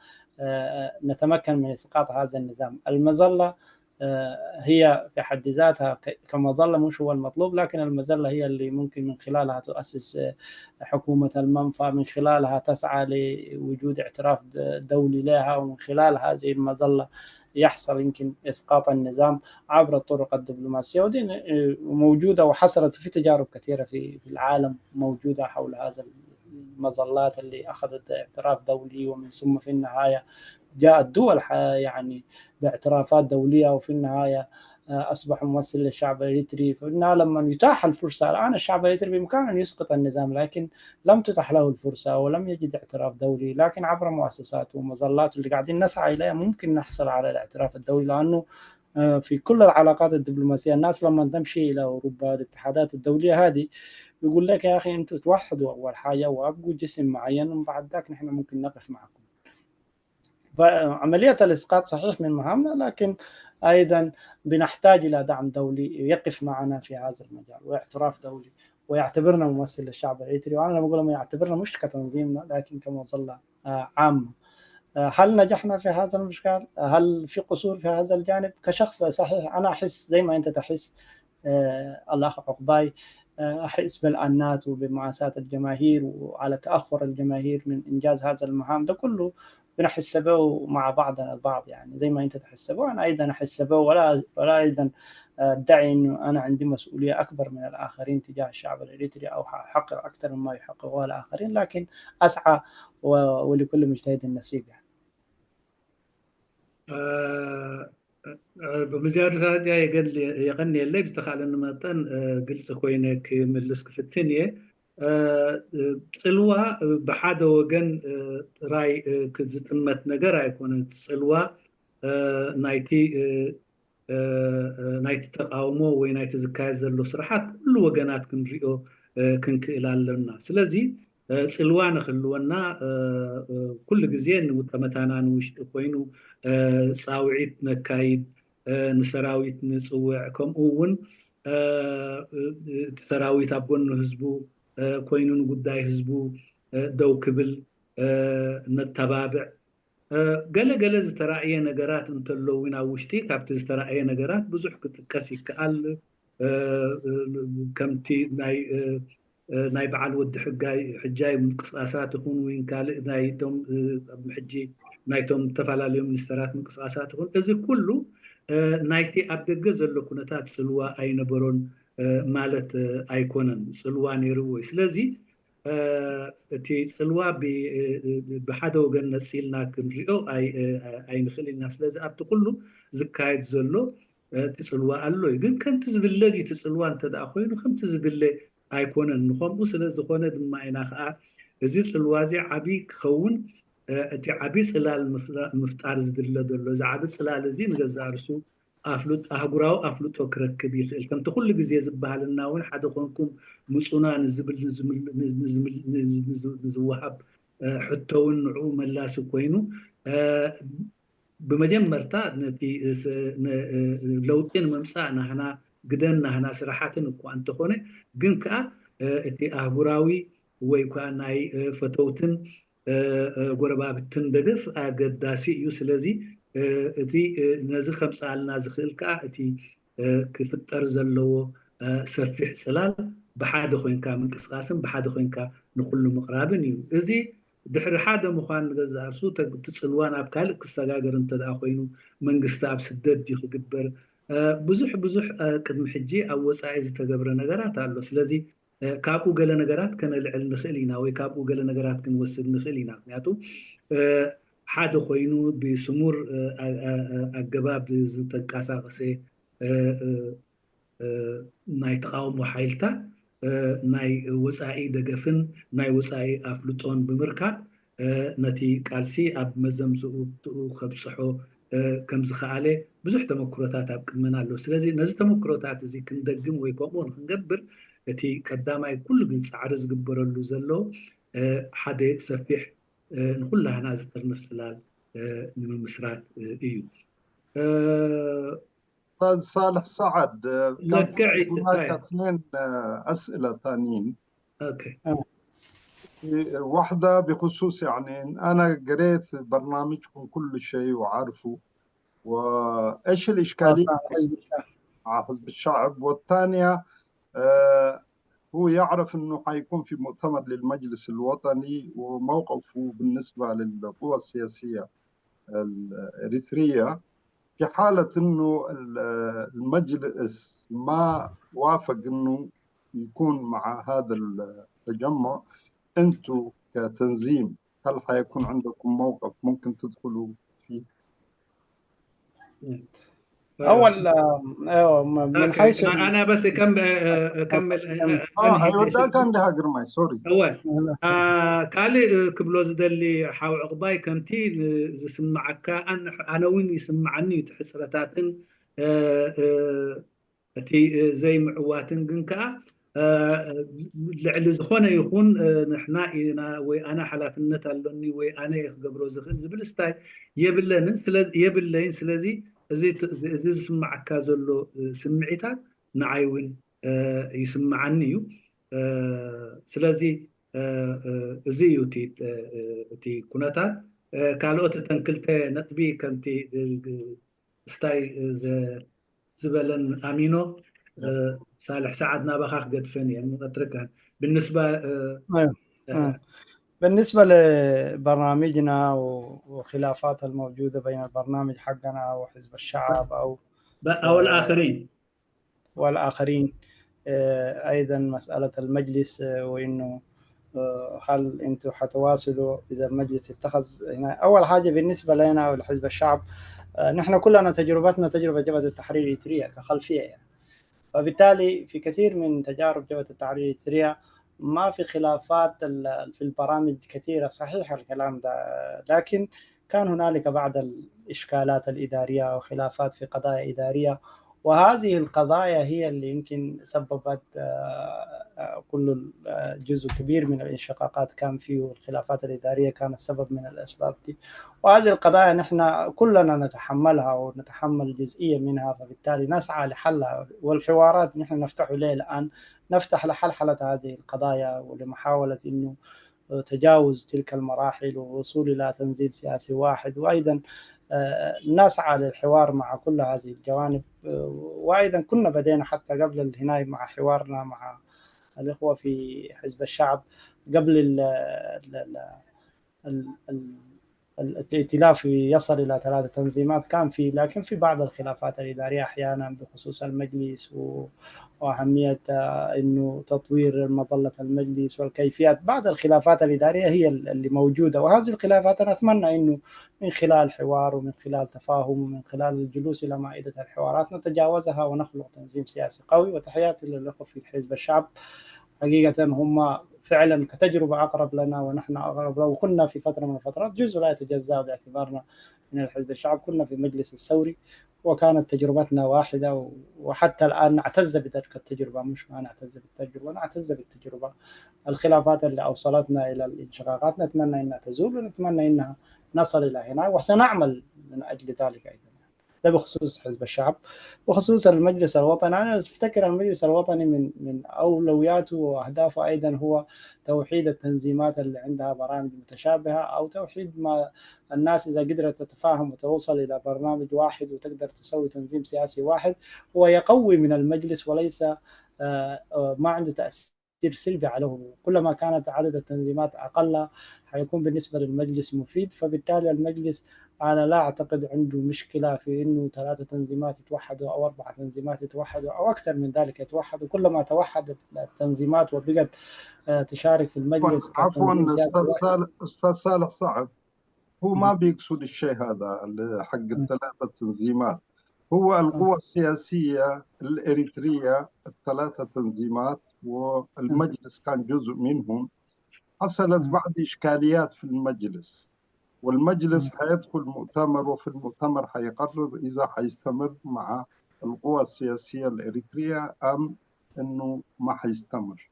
نتمكن من اسقاط هذا النظام. المظلة هي في حد ذاتها كمظلة مش هو المطلوب، لكن المظلة هي اللي ممكن من خلالها تؤسس حكومة المنفى، من خلالها تسعى لوجود اعتراف دولي لها، ومن خلال هذه المظلة يحصل يمكن إسقاط النظام عبر الطرق الدبلوماسية. ودي موجودة وحصلت في تجارب كثيرة في العالم موجودة حول هذا المظلات اللي أخذت اعتراف دولي، ومن ثم في النهاية جاءت دول يعني باعترافات دولية، وفي النهاية أصبح ممثل للشعب الإريتري. فإنها لما يتاح الفرصة الآن الشعب الإريتري بإمكانه أن يسقط النظام، لكن لم تتح له الفرصة ولم يجد اعتراف دولي. لكن عبر مؤسساته ومظلاته اللي قاعدين نسعى إليها ممكن نحصل على الاعتراف الدولي، لأنه في كل العلاقات الدبلوماسية الناس لما تمشي إلى أوروبا الاتحادات الدولية هذه بيقول لك يا أخي أنتوا توحدوا أول حاجة وأبقوا جسم معين، ومن بعد ذاك نحن ممكن نقف معكم. فعملية الإسقاط صحيح من مهامنا، لكن أيضا بنحتاج إلى دعم دولي يقف معنا في هذا المجال واعتراف دولي ويعتبرنا ممثل للشعب الإريتري. وأنا لما أقول يعتبرنا مش كتنظيمنا لكن كمظلة عامة. هل نجحنا في هذا المشكال؟ هل في قصور في هذا الجانب؟ كشخص صحيح أنا أحس زي ما أنت تحس الأخ عقباي، أحس بالأنات وبمعاساة الجماهير وعلى تأخر الجماهير من إنجاز هذا المهام. ده كله بنحس به مع بعضنا البعض، يعني زي ما أنت تحس به أنا أيضا أحس به، ولا أيضا أدعي أنه أنا عندي مسؤولية أكبر من الآخرين تجاه الشعب الإريتري أو أحقق أكثر مما يحققه الآخرين، لكن أسعى ولكل مجتهد نصيب. يعني ብመጀመርታ የቀኒየለይ ብዝተካእለኒ መጠን ግልፂ ኮይነ ክምልስ ክፍትን እየ። ፅልዋ ብሓደ ወገን ጥራይ ዝጥመት ነገር ኣይኮነን። ፅልዋ ናይቲ ተቃውሞ ወይ ናይቲ ዝካየድ ዘሎ ስራሓት ኩሉ ወገናት ክንሪኦ ክንክእል ኣለና። ስለዚ ፅልዋ ንክህልወና ኩሉ ግዜ ንጠመታና ንውሽጢ ኮይኑ ፃውዒት ነካይድ፣ ንሰራዊት ንፅውዕ፣ ከምኡ እውን እቲ ሰራዊት ኣብ ጎኒ ህዝቡ ኮይኑ ንጉዳይ ህዝቡ ደው ክብል ነተባብዕ። ገለገለ ዝተረኣየ ነገራት እንተለዉ ኣብ ውሽጢ ካብቲ ዝተረኣየ ነገራት ብዙሕ ክጥቀስ ይከኣል። ከምቲ ናይ በዓል ወዲ ሕጃይ ምንቅስቃሳት ይኹን ወይ ካልእ ናይቶም ሕጂ ናይቶም ዝተፈላለዩ ሚኒስተራት ምንቅስቃሳት ይኹን፣ እዚ ኩሉ ናይቲ ኣብ ደገ ዘሎ ኩነታት ፅልዋ ኣይነበሮን ማለት ኣይኮነን፣ ፅልዋ ነይርዎ እዩ። ስለዚ እቲ ፅልዋ ብሓደ ወገን ነፂልና ክንሪኦ ኣይንክእል ኢና። ስለዚ ኣብቲ ኩሉ ዝካየድ ዘሎ እቲ ፅልዋ ኣሎ እዩ። ግን ከምቲ ዝድለ ድዩ እቲ ፅልዋ እንተደኣ ኮይኑ ከምቲ ዝድለ ኣይኮነን። ንከምኡ ስለ ዝኾነ ድማ ኢና ከዓ እዚ ፅልዋ እዚ ዓብይ ክኸውን እቲ ዓብይ ፅላል ምፍጣር ዝድለ ዘሎ። እዚ ዓብይ ፅላል እዚ ንገዛእ ርእሱ ኣህጉራዊ ኣፍልጦ ክረክብ ይኽእል። ከምቲ ኩሉ ግዜ ዝበሃለና እውን ሓደ ኮንኩም ምፁና ንዝብል ንዝወሃብ ሕቶ እውን ንዕኡ መላሲ ኮይኑ ብመጀመርታ ነቲ ለውጢ ንምምፃእ ናህና ግደን ናህና ስራሓትን እኳ እንተኾነ ግን ከዓ እቲ ኣህጉራዊ ወይ ከዓ ናይ ፈተውትን ጎረባብትን ደገፍ ኣገዳሲ እዩ። ስለዚ እቲ ነዚ ከምፅኣልና ዝኽእል ከዓ እቲ ክፍጠር ዘለዎ ሰፊሕ ፅላል ብሓደ ኮይንካ ምንቅስቃስን ብሓደ ኮይንካ ንኩሉ ምቕራብን እዩ። እዚ ድሕሪ ሓደ ምኳን ንገዛእ ርእሱ እቲ ፅልዋ ናብ ካልእ ክሰጋገር እንተደኣ ኮይኑ መንግስቲ ኣብ ስደት ድዩ ክግበር ብዙሕ ብዙሕ ቅድሚ ሕጂ ኣብ ወፃኢ ዝተገብረ ነገራት ኣሎ። ስለዚ ካብኡ ገለ ነገራት ከነልዕል ንኽእል ኢና ወይ ካብኡ ገለ ነገራት ክንወስድ ንኽእል ኢና። ምክንያቱ ሓደ ኮይኑ ብስሙር ኣገባብ ዝተንቀሳቀሰ ናይ ተቃውሞ ሓይልታት ናይ ወፃኢ ደገፍን ናይ ወፃኢ ኣፍልጦን ብምርካብ ነቲ ቃልሲ ኣብ መዘምዝኡ ከብፅሖ ከም ዝከኣለ ብዙሕ ተመክሮታት ኣብ ቅድመና ኣሎ። ስለዚ ነዚ ተመክሮታት እዚ ክንደግም ወይ ከምኡ ንክንገብር እቲ ቀዳማይ ኩሉ ግዜ ፃዕሪ ዝግበረሉ ዘሎ ሓደ ሰፊሕ ንኩላህና ዝጥርንፍ ፅላል ንምምስራት እዩ። أستاذ صالح سعد، كان هناك اثنين أسئلة ثانيين. Okay. واحدة بخصوص يعني أنا قريت برنامجكم كل شيء وعارفه، وإيش الإشكالية مع حزب الشعب؟ والثانية هو يعرف أنه حيكون في مؤتمر للمجلس الوطني وموقفه بالنسبة للقوى السياسية الإريترية في حالة أنه المجلس ما وافق أنه يكون مع هذا التجمع، أنتم كتنظيم هل حيكون عندكم موقف ممكن تدخلوا فيه؟ اول من حيث انا بس اكمل. ايوه ده كان لها ግርማይ sorry. اول ካልእ ክብሎ ዝደሊ ሓው ዕቁባይ ከምቲ ዝስማዓካ ኣነ እውን ይስማዓኒ እቲ ሕፅረታትን እቲ ዘይምዕዋትን፣ ግን ከዓ ልዕሊ ዝኾነ ይኹን ንሕና ኢና ወይ ኣነ ሓላፍነት ኣሎኒ ወይ ኣነ ክገብሮ ዝኽእል ዝብል ስታይ የብለንን የብለይን። ስለዚ እዚ ዝስማዓካ ዘሎ ስምዒታት ንዓይ እውን ይስማዓኒ እዩ። ስለዚ እዚ እዩ እቲ ኩነታት። ካልኦት እተን ክልተ ነጥቢ ከምቲ ስታይ ዝበለን ኣሚኖ ሳልሕ ሰዓድ ናባኻ ክገድፈን እየ نتركها بالنسبة. بالنسبة لبرنامجنا وخلافات الموجودة بين البرنامج حقنا وحزب الشعب أو الآخرين والآخرين، أيضا مسألة المجلس وإنه هل أنتم حتواصلوا إذا المجلس اتخذ هنا. أول حاجة بالنسبة لنا ولحزب الشعب، نحن كلنا تجربتنا تجربة جبهة التحرير الإريترية كخلفية يعني، فبالتالي في كثير من تجارب جبهة التحرير الإريترية ما في خلافات في البرامج كثيرة، صحيح الكلام ده، لكن كان هنالك بعض الإشكالات الإدارية وخلافات في قضايا إدارية، وهذه القضايا هي اللي يمكن سببت كل جزء كبير من الانشقاقات كان فيه، والخلافات الإدارية كانت سبب من الأسباب دي. وهذه القضايا نحن كلنا نتحملها ونتحمل جزئية منها، فبالتالي نسعى لحلها، والحوارات نحن نفتح له الآن، نفتح لحلحلة هذه القضايا ولمحاولة إنه تجاوز تلك المراحل والوصول إلى تنظيم سياسي واحد، وأيضا نسعى للحوار مع كل هذه الجوانب. وأيضا كنا بدينا حتى قبل الهناي مع حوارنا مع الإخوة في حزب الشعب قبل ال ال ال ال الائتلاف يصل إلى 3 تنظيمات كان في، لكن في بعض الخلافات الإدارية أحيانا بخصوص المجلس وأهمية إنه تطوير مظلة المجلس والكيفيات. بعض الخلافات الإدارية هي اللي موجودة، وهذه الخلافات أنا أتمنى إنه من خلال حوار ومن خلال تفاهم ومن خلال الجلوس إلى مائدة الحوارات نتجاوزها ونخلق تنظيم سياسي قوي. وتحياتي للأخوة في حزب الشعب، حقيقة هم فعلا كتجربة أقرب لنا ونحن أقرب له، وكنا في فترة من الفترات جزء لا يتجزأ باعتبارنا من الحزب الشعب، كنا في مجلس الثوري وكانت تجربتنا واحدة، وحتى الآن نعتز بتلك التجربة، مش ما نعتز بالتجربة، نعتز بالتجربة. الخلافات اللي أوصلتنا إلى الانشقاقات نتمنى أنها تزول، ونتمنى أنها نصل إلى هنا، وسنعمل من أجل ذلك أيضا. ده بخصوص حزب الشعب. بخصوص المجلس الوطني، أنا أفتكر المجلس الوطني من أولوياته وأهدافه أيضا هو توحيد التنظيمات اللي عندها برامج متشابهة، أو توحيد ما الناس إذا قدرت تتفاهم وتوصل إلى برنامج واحد وتقدر تسوي تنظيم سياسي واحد، هو يقوي من المجلس وليس ما عنده تأثير سلبي عليه. كلما كانت عدد التنظيمات أقل حيكون بالنسبة للمجلس مفيد، فبالتالي المجلس أنا لا أعتقد عنده مشكلة في إنه 3 تنظيمات يتوحدوا أو 4 تنظيمات يتوحدوا أو أكثر من ذلك يتوحدوا. كلما توحدت التنظيمات وبقت تشارك في المجلس. عفوا أستاذ صالح صعب، هو ما بيقصد الشيء هذا اللي حق ال3 تنظيمات، هو القوى السياسية الإريترية ال3 تنظيمات والمجلس كان جزء منهم. حصلت بعض إشكاليات في المجلس، والمجلس حيدخل مؤتمر، وفي المؤتمر حيقرر إذا حيستمر مع القوى السياسية الإريترية أم إنه ما حيستمر.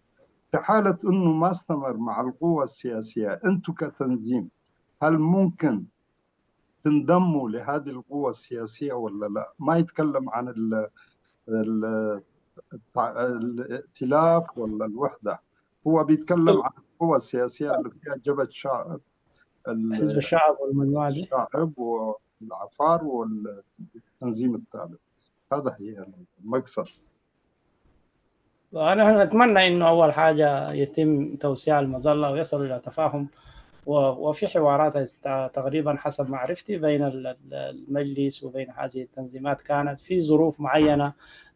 في حالة إنه ما استمر مع القوى السياسية، أنتم كتنظيم هل ممكن تنضموا لهذه القوى السياسية ولا لا؟ ما يتكلم عن الائتلاف ولا الوحدة، هو بيتكلم عن القوى السياسية اللي فيها جبهة الشعب، حزب الشعب والمجموعة دي، الشعب والعفار والتنظيم الثالث. هذا هي المقصد. أنا أتمنى إنه أول حاجة يتم توسيع المظلة ويصل إلى تفاهم، وفي حوارات تقريبا حسب معرفتي بين المجلس وبين هذه التنظيمات، كانت في ظروف معينة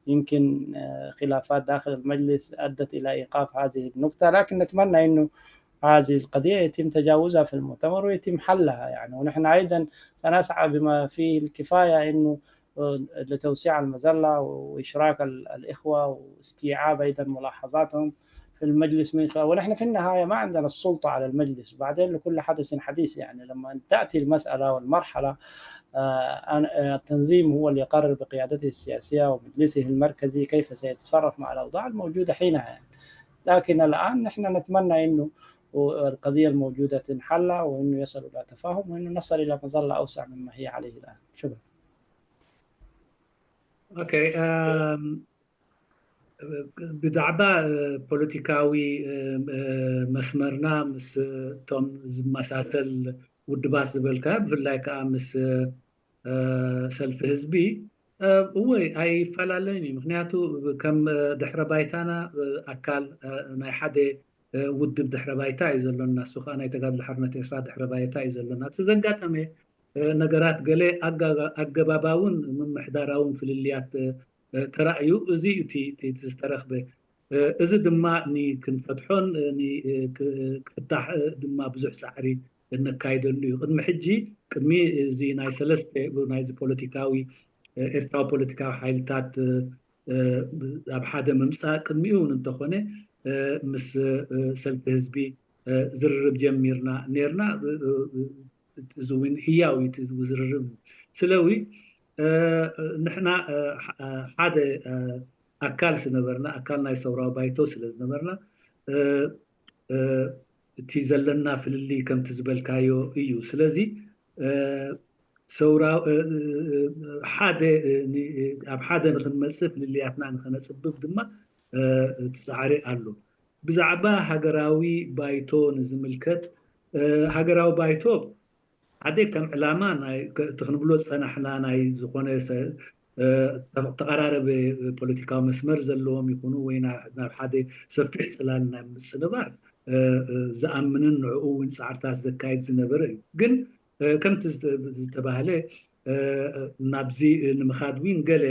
يمكن خلافات داخل المجلس أدت إلى إيقاف هذه النقطة، لكن نتمنى إنه هذه القضية يتم تجاوزها في المؤتمر ويتم حلها يعني. ونحن أيضا سنسعى بما فيه الكفاية إنه لتوسيع المظلة وإشراك الإخوة واستيعاب أيضا ملاحظاتهم في المجلس من خلال، ونحن في النهاية ما عندنا السلطة على المجلس، وبعدين لكل حدث حديث يعني. لما تأتي المسألة والمرحلة التنظيم هو اللي يقرر بقيادته السياسية ومجلسه المركزي كيف سيتصرف مع الأوضاع الموجودة حينها يعني. لكن الآن نحن نتمنى إنه القضية الموجودة تنحل، وإنه يصلوا إلى تفاهم، وإنه نصل إلى مظلة أوسع مما هي عليه الآن. شكرا. okay، ብዛዕባ ፖለቲካዊ መስመርና ምስ እቶም ዝመሳሰል ውድባት ዝበልካ ብፍላይ ከዓ ምስ ሰልፊ ህዝቢ እወይ ኣይፈላለን እዩ። ምክንያቱ ከም ድሕረ ባይታና ኣካል ናይ ሓደ ውድብ ድሕረ ባይታ እዩ ዘሎና፣ እሱ ከዓ ናይ ተጋድሎ ሓርነት ኤርትራ ድሕረ ባይታ እዩ ዘሎና። እቲ ዘጋጠመ ነገራት ገለ ኣገባባውን ምምሕዳራውን ፍልልያት ተራእዩ፣ እዚ እቲ ዝተረኽበ፣ እዚ ድማ ንክንፈትሖን ክፍታሕ ድማ ብዙሕ ፃዕሪ እነካይደሉ እዩ። ቅድሚ ሕጂ ቅድሚ እዚ ናይ 3 ናይዚ ፖለቲካዊ ኤርትራዊ ፖለቲካዊ ሓይልታት ኣብ ሓደ ምምፃእ ቅድሚኡ እውን እንተኾነ ምስ ሰልፊ ህዝቢ ዝርርብ ጀሚርና ነርና። እዚ እውን ህያው እዩ እቲ ዝርርብ። ስለዊ ንሕና ሓደ ኣካል ዝነበርና ኣካል ናይ ሰውራዊ ባይቶ ስለ ዝነበርና እቲ ዘለና ፍልሊ ከምቲ ዝበልካዮ እዩ። ስለዚ ሰውራዊ ሓደ ኣብ ሓደ ንክንመፅእ ፍልልያትና ንክነፅብብ ድማ እቲ ፃዕሪ ኣሎ። ብዛዕባ ሃገራዊ ባይቶ ንዝምልከት፣ ሃገራዊ ባይቶ ሓደ ከም ዕላማ ናይ እቲ ክንብሎ ዝፀናሕና ናይ ዝኾነ ተቀራረበ ፖለቲካዊ መስመር ዘለዎም ይኹኑ ወይ ናብ ሓደ ሰፊሕ ፅላል ናይ ምፅንባር ዝኣምንን ንዕኡ እውን ፃዕርታት ዘካይድ ዝነበረ እዩ። ግን ከምቲ ዝተባህለ ናብዚ ንምኻድ እውን ገለ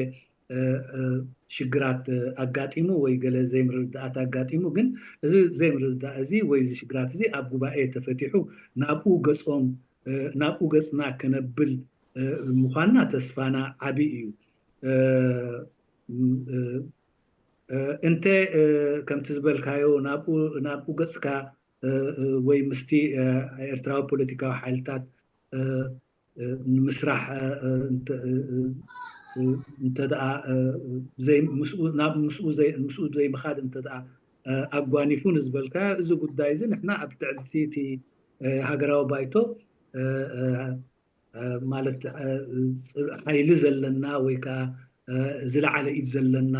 ሽግራት ኣጋጢሙ ወይ ገለ ዘይምርድዳኣት ኣጋጢሙ፣ ግን እዚ ዘይምርድዳእ እዚ ወይ እዚ ሽግራት እዚ ኣብ ጉባኤ ተፈቲሑ ናብኡ ገፆም ናብኡ ገፅና ከነብል ምኳንና ተስፋና ዓብይ እዩ። እንተ ከምቲ ዝበልካዮ ናብኡ ገፅካ ወይ ምስቲ ኤርትራዊ ፖለቲካዊ ሓይልታት ንምስራሕ እንተደኣ ምስኡ ዘይምኻድ እንተደኣ ኣጓኒፉ ንዝበልካዮ እዚ ጉዳይ እዚ ንሕና ኣብ ትዕልቲ እቲ ሃገራዊ ባይቶ ማለት ሓይሊ ዘለና ወይ ከዓ ዝለዓለ ኢድ ዘለና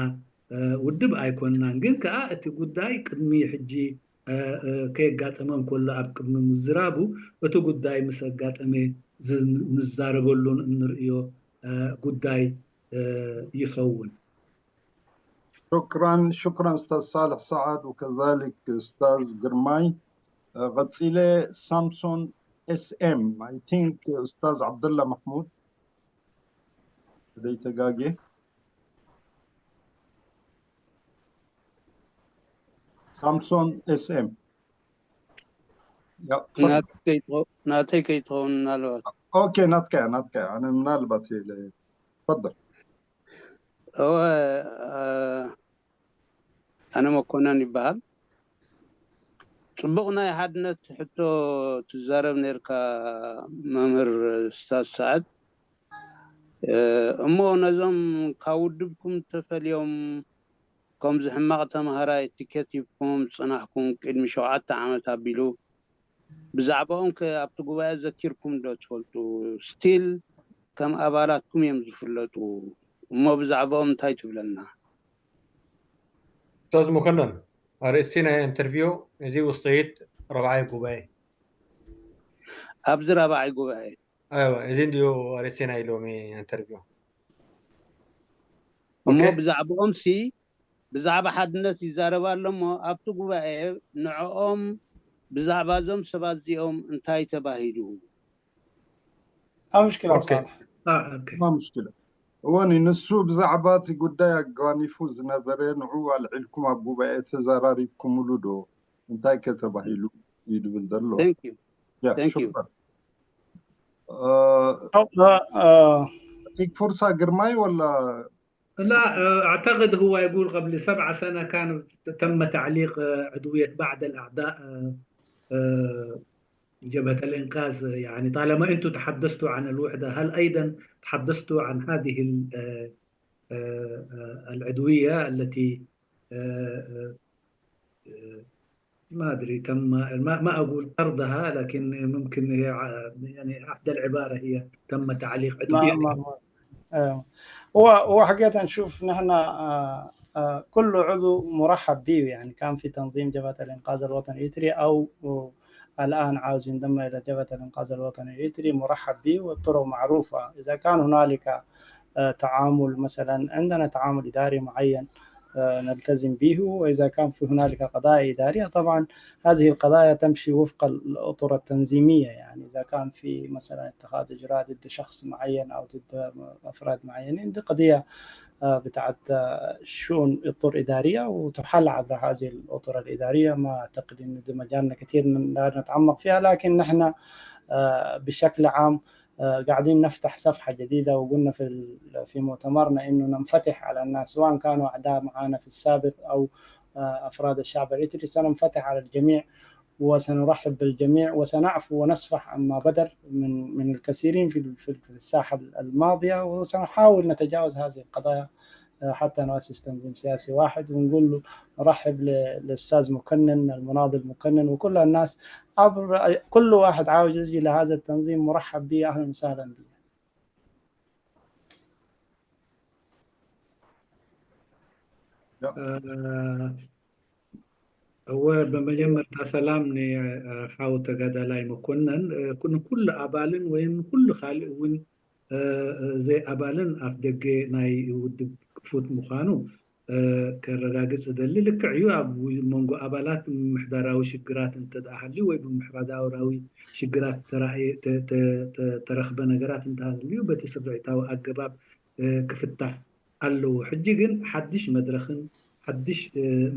ውድብ ኣይኮንናን። ግን ከዓ እቲ ጉዳይ ቅድሚ ሕጂ ከየጋጠመ እንከሎ ኣብ ቅድሚ ምዝራቡ እቲ ጉዳይ ምስ ኣጋጠመ ንዛረበሉን እንርእዮ ጉዳይ ይኸውን። شكرا شكرا استاذ صالح سعد وكذلك استاذ جرماي. غتسيلة سامسون اس ام اي ثينك استاذ عبد الله محمود ديتجاجي سامسون اس ام. يا تفضل. ናተይ ከይትኸውን ምናልባት። okay ናትካ ናትካ ኣነ ምናልባት تفضل። እወ ኣነ መኮነን ይበሃል። ፅቡቅ ናይ ሓድነት ሕቶ ትዛረብ ነርካ መምህር ስታዝ ሰዓድ፣ እሞ ነዞም ካብ ውድብኩም ተፈልዮም ከምዚ ሕማቅ ተምሃራይ ቲኬት ሂብኩም ዝፀናሕኩም ቅድሚ 7 ዓመት ኣቢሉ ብዛዕባኦም ከ ኣብቲ ጉባኤ ዘኪርኩም ዶ ትፈልጡ? Still ከም ኣባላትኩም እዮም ዝፍለጡ፣ እሞ ብዛዕባኦም እንታይ ትብለና? استاذ مكنن رئيسنا interview እዚ ውፅኢት ረብዓይ ጉባኤ። ኣብዚ ራብዓይ ጉባኤ። ايوه እዚ እንድዩ ርእስና ሎሚ interview። እሞ okay ብዛዕባኦም ሲ ብዛዕባ ሓድነት ይዛረብ ኣሎ እሞ ኣብቲ ጉባኤ ንዕኦም ብዛዕባ እዞም ሰባት እዚኦም እንታይ ተባሂሉ? ما مشكلة okay صالح. Okay. ما مشكلة እወኒ ንሱ ብዛዕባ እቲ ጉዳይ ኣጓኒፉ ዝነበረ ንዑ ኣልዒልኩም ኣብ ጉባኤ ተዘራሪብኩምሉ ዶ፣ እንታይ ከተባሂሉ እዩ ድብል ዘሎ። Thank you. Yeah. Thank you. شكرا. أو أعطيك فرصة جرماي ولا؟ لا، أعتقد هو يقول قبل 7 سنة كان تم تعليق عضوية بعض الأعضاء جبهة الإنقاذ، يعني طالما أنتم تحدثتوا عن الوحدة هل أيضا تحدثتوا عن هذه العضوية التي ما أدري تم ما أقول طردها، لكن ممكن هي يعني أحدى العبارة هي تم تعليق ما عضوية. ما ما هو حقيقة نشوف نحن كل عضو مرحب به، يعني كان في تنظيم جبهة الإنقاذ الوطني الإريتري أو الآن عاوز ينضم إلى جبهة الإنقاذ الوطني الإريتري مرحب به، والطرق معروفة. إذا كان هنالك تعامل مثلا عندنا تعامل إداري معين نلتزم به، وإذا كان في هنالك قضايا إدارية طبعا هذه القضايا تمشي وفق الأطر التنظيمية، يعني إذا كان في مثلا اتخاذ إجراء ضد شخص معين أو ضد أفراد معينين دي قضية بتاعت شؤون اطر اداريه وتحل عبر هذه الاطر الاداريه. ما اعتقد انه دي مجالنا كثير نتعمق فيها، لكن نحن بشكل عام قاعدين نفتح صفحه جديده، وقلنا في مؤتمرنا انه ننفتح على الناس سواء كانوا اعداء معنا في السابق او افراد الشعب الاريتري، سننفتح على الجميع وسنرحب بالجميع وسنعفو ونصفح عما بدر من الكثيرين في الساحه الماضيه، وسنحاول نتجاوز هذه القضايا حتى نؤسس تنظيم سياسي واحد. ونقول له نرحب للاستاذ مكنن المناضل مكنن وكل الناس عبر كل واحد عاوز يجي لهذا التنظيم مرحب به، اهلا وسهلا به. هو በመጀመርታ ሰላም ንሓው ተጋዳላይ መኮነን፣ ንኩሉ ኣባልን ወይ ንኩሉ ካልእ እውን ዘይ ኣባልን ኣፍ ደገ ናይ ውድብ ክፉት ምዃኑ ከረጋግፅ እደሊ። ልክዕ እዩ፣ ኣብ መንጎ ኣባላት ምምሕዳራዊ ሽግራት እንተደኣ ሃልዩ ወይ ብምምሕዳራዊ ሽግራት ተረኽበ ነገራት እንተሃልዩ በቲ ስርዒታዊ ኣገባብ ክፍታሕ ኣለዎ። ሕጂ ግን ሓድሽ መድረኽን ሓድሽ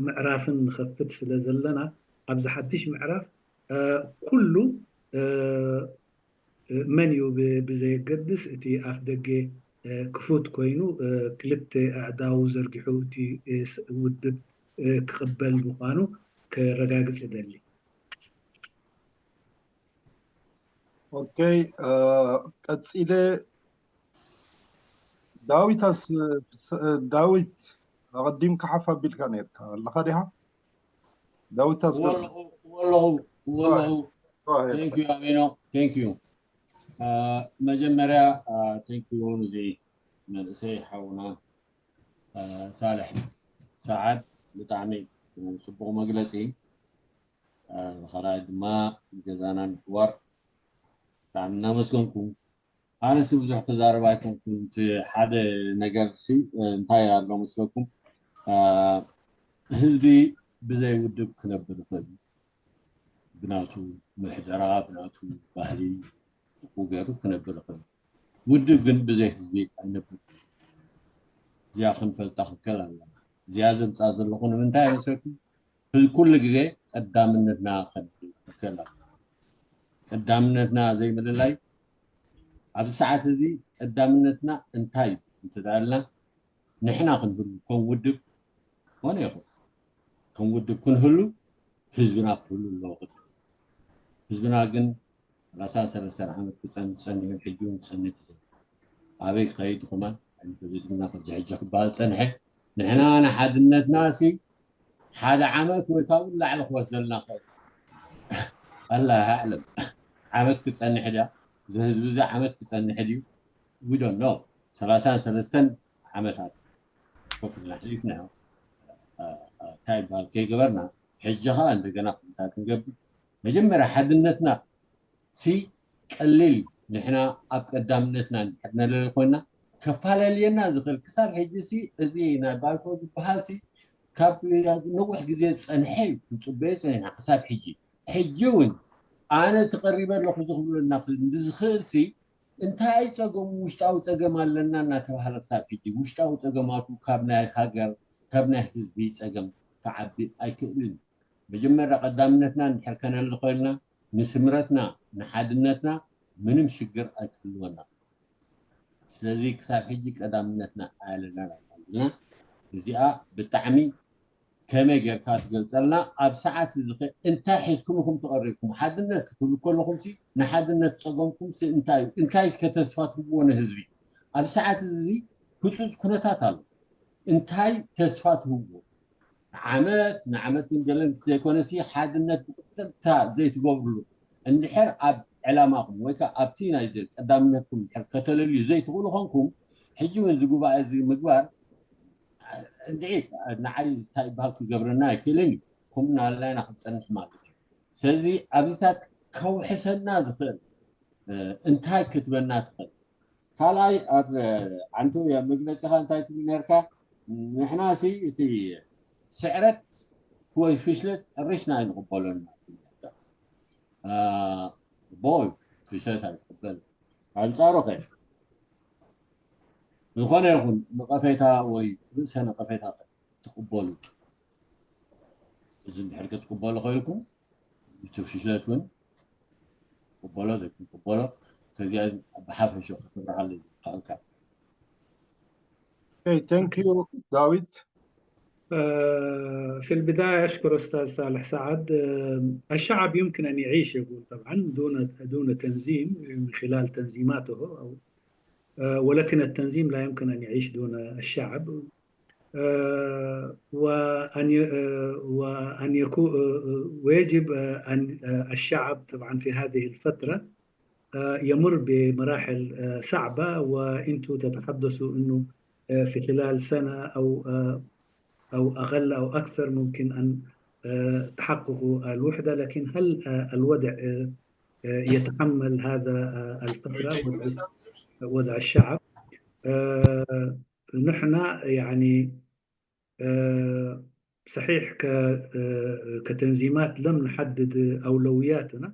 ምዕራፍን ንኸፍት ስለ ዘለና፣ ኣብዚ ሓድሽ ምዕራፍ ኩሉ መን እዩ ብዘየገድስ እቲ ኣፍ ደገ ክፉት ኮይኑ ክልተ ኣእዳዉ ዘርጊሑ እቲ ውድብ ክቕበል ምዃኑ ከረጋግፅ ይደሊ። Okay፣ ቀፂለ ዳዊት ዳዊት፣ ኣቐዲምካ ሓፍ ኣቢልካ ነርካ ኣለካ ዲኻ ዳዊት? ኣለኹ ኣለኹ። Thank you ኣሚኖ፣ thank you። መጀመርያ thank you እዚ መንእሰይ ሓውና ሳልሕ ሰዓድ፣ ብጣዕሚ ፅቡቅ መግለፂ። ካልኣይ ድማ ገዛና ምሕዋር ብጣዕሚ እናመስገንኩ፣ ኣነሲ ብዙሕ ክዛረብ ኣይኮንኩን። እቲ ሓደ ነገር ሲ እንታይ ኣሎ መስለኩም? ህዝቢ ብዘይ ውድብ ክነብር ይኽእል፣ ብናቱ ምሕደራ ብናቱ ባህሊ ገይሩ ክነብር ይኽእል። ውድብ ግን ብዘይ ህዝቢ ኣይነብር። እዚኣ ክንፈልጣ ክንክእል ኣለና። እዚኣ ዘምፃ ዘለኹ ንምንታይ መስለኩም? ኩሉ ግዜ ቀዳምነትና ክንክእል ኣለና። ቀዳምነትና ዘይምልላይ፣ ኣብዚ ሰዓት እዚ ቀዳምነትና እንታይ እዩ እንተዳልና፣ ንሕና ክንህሉ ከም ውድብ ኮነ ይኹን ከም ውድብ ክንህሉ ህዝብና ክህሉ ኣለዎ ቅድም። ህዝብና ግን 33 ዓመት ክፀንት ፀኒሑ፣ ሕጂ እውን ክፀንት እዩ። ኣበይ ክኸይድ ኹማን ኣይንፈልጥና። ከምዚ ሕጂ ክበሃል ፀንሐ፣ ንሕና ንሓድነትና ሲ ሓደ ዓመት ወይ ካብኡ ንላዕሊ ክወስደልና ክእል፣ الله أعلم። ዓመት ክፀንሕ ድያ እዚ ህዝቢ እዚ? ዓመት ክፀንሕ ድዩ? We don't know። 33 ዓመታት ኮፍ ኢልና ሕሊፍና እንታይ ይበሃል ከይገበርና፣ ሕጂ ከዓ እንደገና እንታይ ክንገብር? መጀመርያ ሓድነትና ሲ ቀሊል እዩ። ንሕና ኣብ ቀዳምነትና እንድሕር ነለሊ ኮይና ከፈላለየና ዝኽእል ክሳብ ሕጂ ሲ እዚ ናይ ባይቶ ዝበሃል ሲ ካብ ነዊሕ ግዜ ዝፀንሐ እዩ፣ ክንፅበዮ ፀኒሕና ክሳብ ሕጂ። ሕጂ እውን ኣነ ተቐሪበ ኣለኹ ዝኽብለና ዝኽእል ሲ እንታይ ፀገሙ? ውሽጣዊ ፀገም ኣለና እናተባሃለ ክሳብ ሕጂ ውሽጣዊ ፀገማቱ ካብ ናይ ሃገር ካብ ናይ ህዝቢ ፀገም ክዓቢ ኣይክእልን። መጀመርያ ቀዳምነትና እንድሕር ከነሊ ኮይልና ንስምረትና ንሓድነትና ምንም ሽግር ኣይክህልወና። ስለዚ ክሳብ ሕጂ ቀዳምነትና ኣያለና ኣለና። እዚኣ ብጣዕሚ ከመይ ጌርካ ትገልፀልና? ኣብ ሰዓት እዚ እንታይ ሒዝኩም ኢኹም ተቐሪብኩም? ሓድነት ክትብሉ ከለኹም ሲ ንሓድነት ፀገምኩም ሲ እንታይ እዩ? እንታይ ከተስፋ ትህብዎ ንህዝቢ? ኣብ ሰዓት እዚ ህፁፅ ኩነታት ኣሎ፣ እንታይ ተስፋ ትህብዎ? ዓመት ንዓመትን ገለን ዘይኮነሲ ሓድነት ብቅጥታ ዘይትገብርሉ እንድሕር ኣብ ዕላማኹም ወይ ከዓ ኣብቲ ናይ ቀዳምነትኩም እንድሕር ከተለልዩ ዘይትኽእሉ ኮንኩም፣ ሕጂ እውን እዚ ጉባኤ እዚ ምግባር እንድዒ ንዓይ እንታይ ይበሃል ክገብረና ኣይክእልን እዩ። ከምኡ ናለና ክንፀንሕ ማለት እዩ። ስለዚ ኣብዚታት ከውሕሰና ዝኽእል እንታይ ክትበና ትኽእል? ካልኣይ ኣብ ዓንቱ መግለፂኻ እንታይ ትብል ነርካ? ንሕና ሲ እቲ ስዕረት ወይ ፍሽለት ጥሪሽና ኣይንቕበሎን። ቦይ ፍሽለት ኣይትቕበል። ኣንፃሩ ኸ ዝኾነ ይኹን ነቐፌታ ወይ ርእሰ ነቐፌታ ትቕበሉ? እዚ እንድሕር ክትቅበሉ ኮይልኩም እቲ ፍሽለት እውን ቅበሎ ዘይክንቅበሎ ከዚኣ ብሓፈሹ ክትብርሃሉ ዝከኣልካ። Thank you ዳዊት። في البداية أشكر أستاذ صالح سعد. الشعب يمكن أن يعيش، يقول طبعا، دون تنظيم من خلال تنظيماته أو ولكن التنظيم لا يمكن أن يعيش دون الشعب، وأن يكون ويجب أن الشعب طبعا في هذه الفترة يمر بمراحل صعبة، وأنتم تتحدثوا أنه في خلال سنة أو أقل أو أكثر ممكن أن تحققوا الوحدة، لكن هل الوضع يتحمل هذا الفترة، وضع الشعب؟ نحن يعني صحيح كتنظيمات لم نحدد أولوياتنا،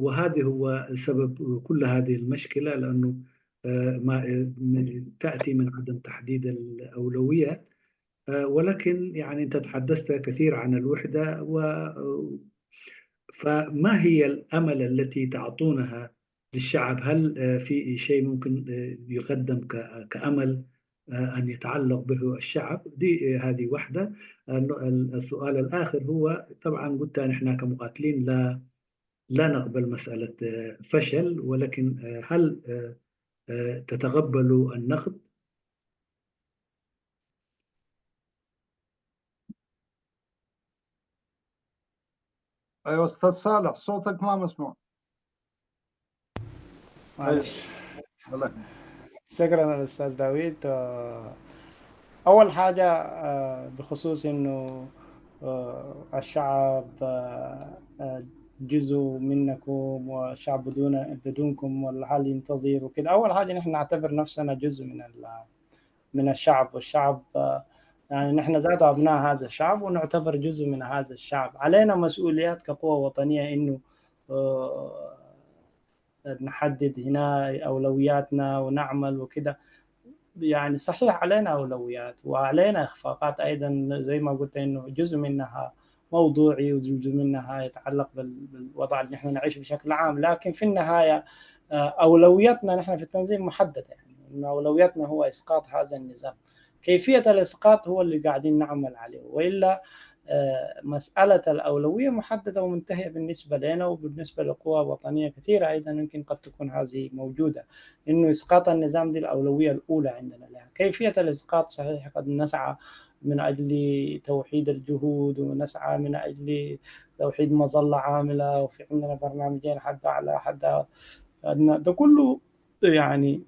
وهذا هو سبب كل هذه المشكلة، لأنه ما تأتي من عدم تحديد الأولويات. ولكن يعني أنت تحدثت كثير عن الوحدة، فما هي الأمل التي تعطونها للشعب؟ هل في شيء ممكن يقدم كأمل أن يتعلق به الشعب؟ دي هذه واحدة. السؤال الآخر هو طبعا قلت نحن كمقاتلين لا نقبل مسألة فشل، ولكن هل تتقبلوا النقد؟ ايوه استاذ صالح، صوتك ما مسموع. معلش. شكرا الاستاذ داوود. اول حاجه بخصوص انه الشعب جزء منكم والشعب بدونكم والحال ينتظر وكده. اول حاجه نحن نعتبر نفسنا جزء من الشعب، والشعب يعني نحن ذات أبناء هذا الشعب ونعتبر جزء من هذا الشعب. علينا مسؤوليات كقوة وطنية إنه نحدد هنا أولوياتنا ونعمل وكده. يعني صحيح علينا أولويات وعلينا إخفاقات أيضا، زي ما قلت إنه جزء منها موضوعي وجزء منها يتعلق بالوضع اللي نحن نعيشه بشكل عام، لكن في النهاية أولوياتنا نحن في التنظيم محددة، يعني إنه أولوياتنا هو إسقاط هذا النظام. كيفية الإسقاط هو اللي قاعدين نعمل عليه، وإلا مسألة الأولوية محددة ومنتهية بالنسبة لنا وبالنسبة لقوى وطنية كثيرة أيضا يمكن قد تكون هذه موجودة، إنه إسقاط النظام دي الأولوية الأولى عندنا لها. كيفية الإسقاط صحيح قد نسعى من أجل توحيد الجهود ونسعى من أجل توحيد مظلة عاملة، وفي عندنا برنامجين حد أعلى حد أدنى، ده كله يعني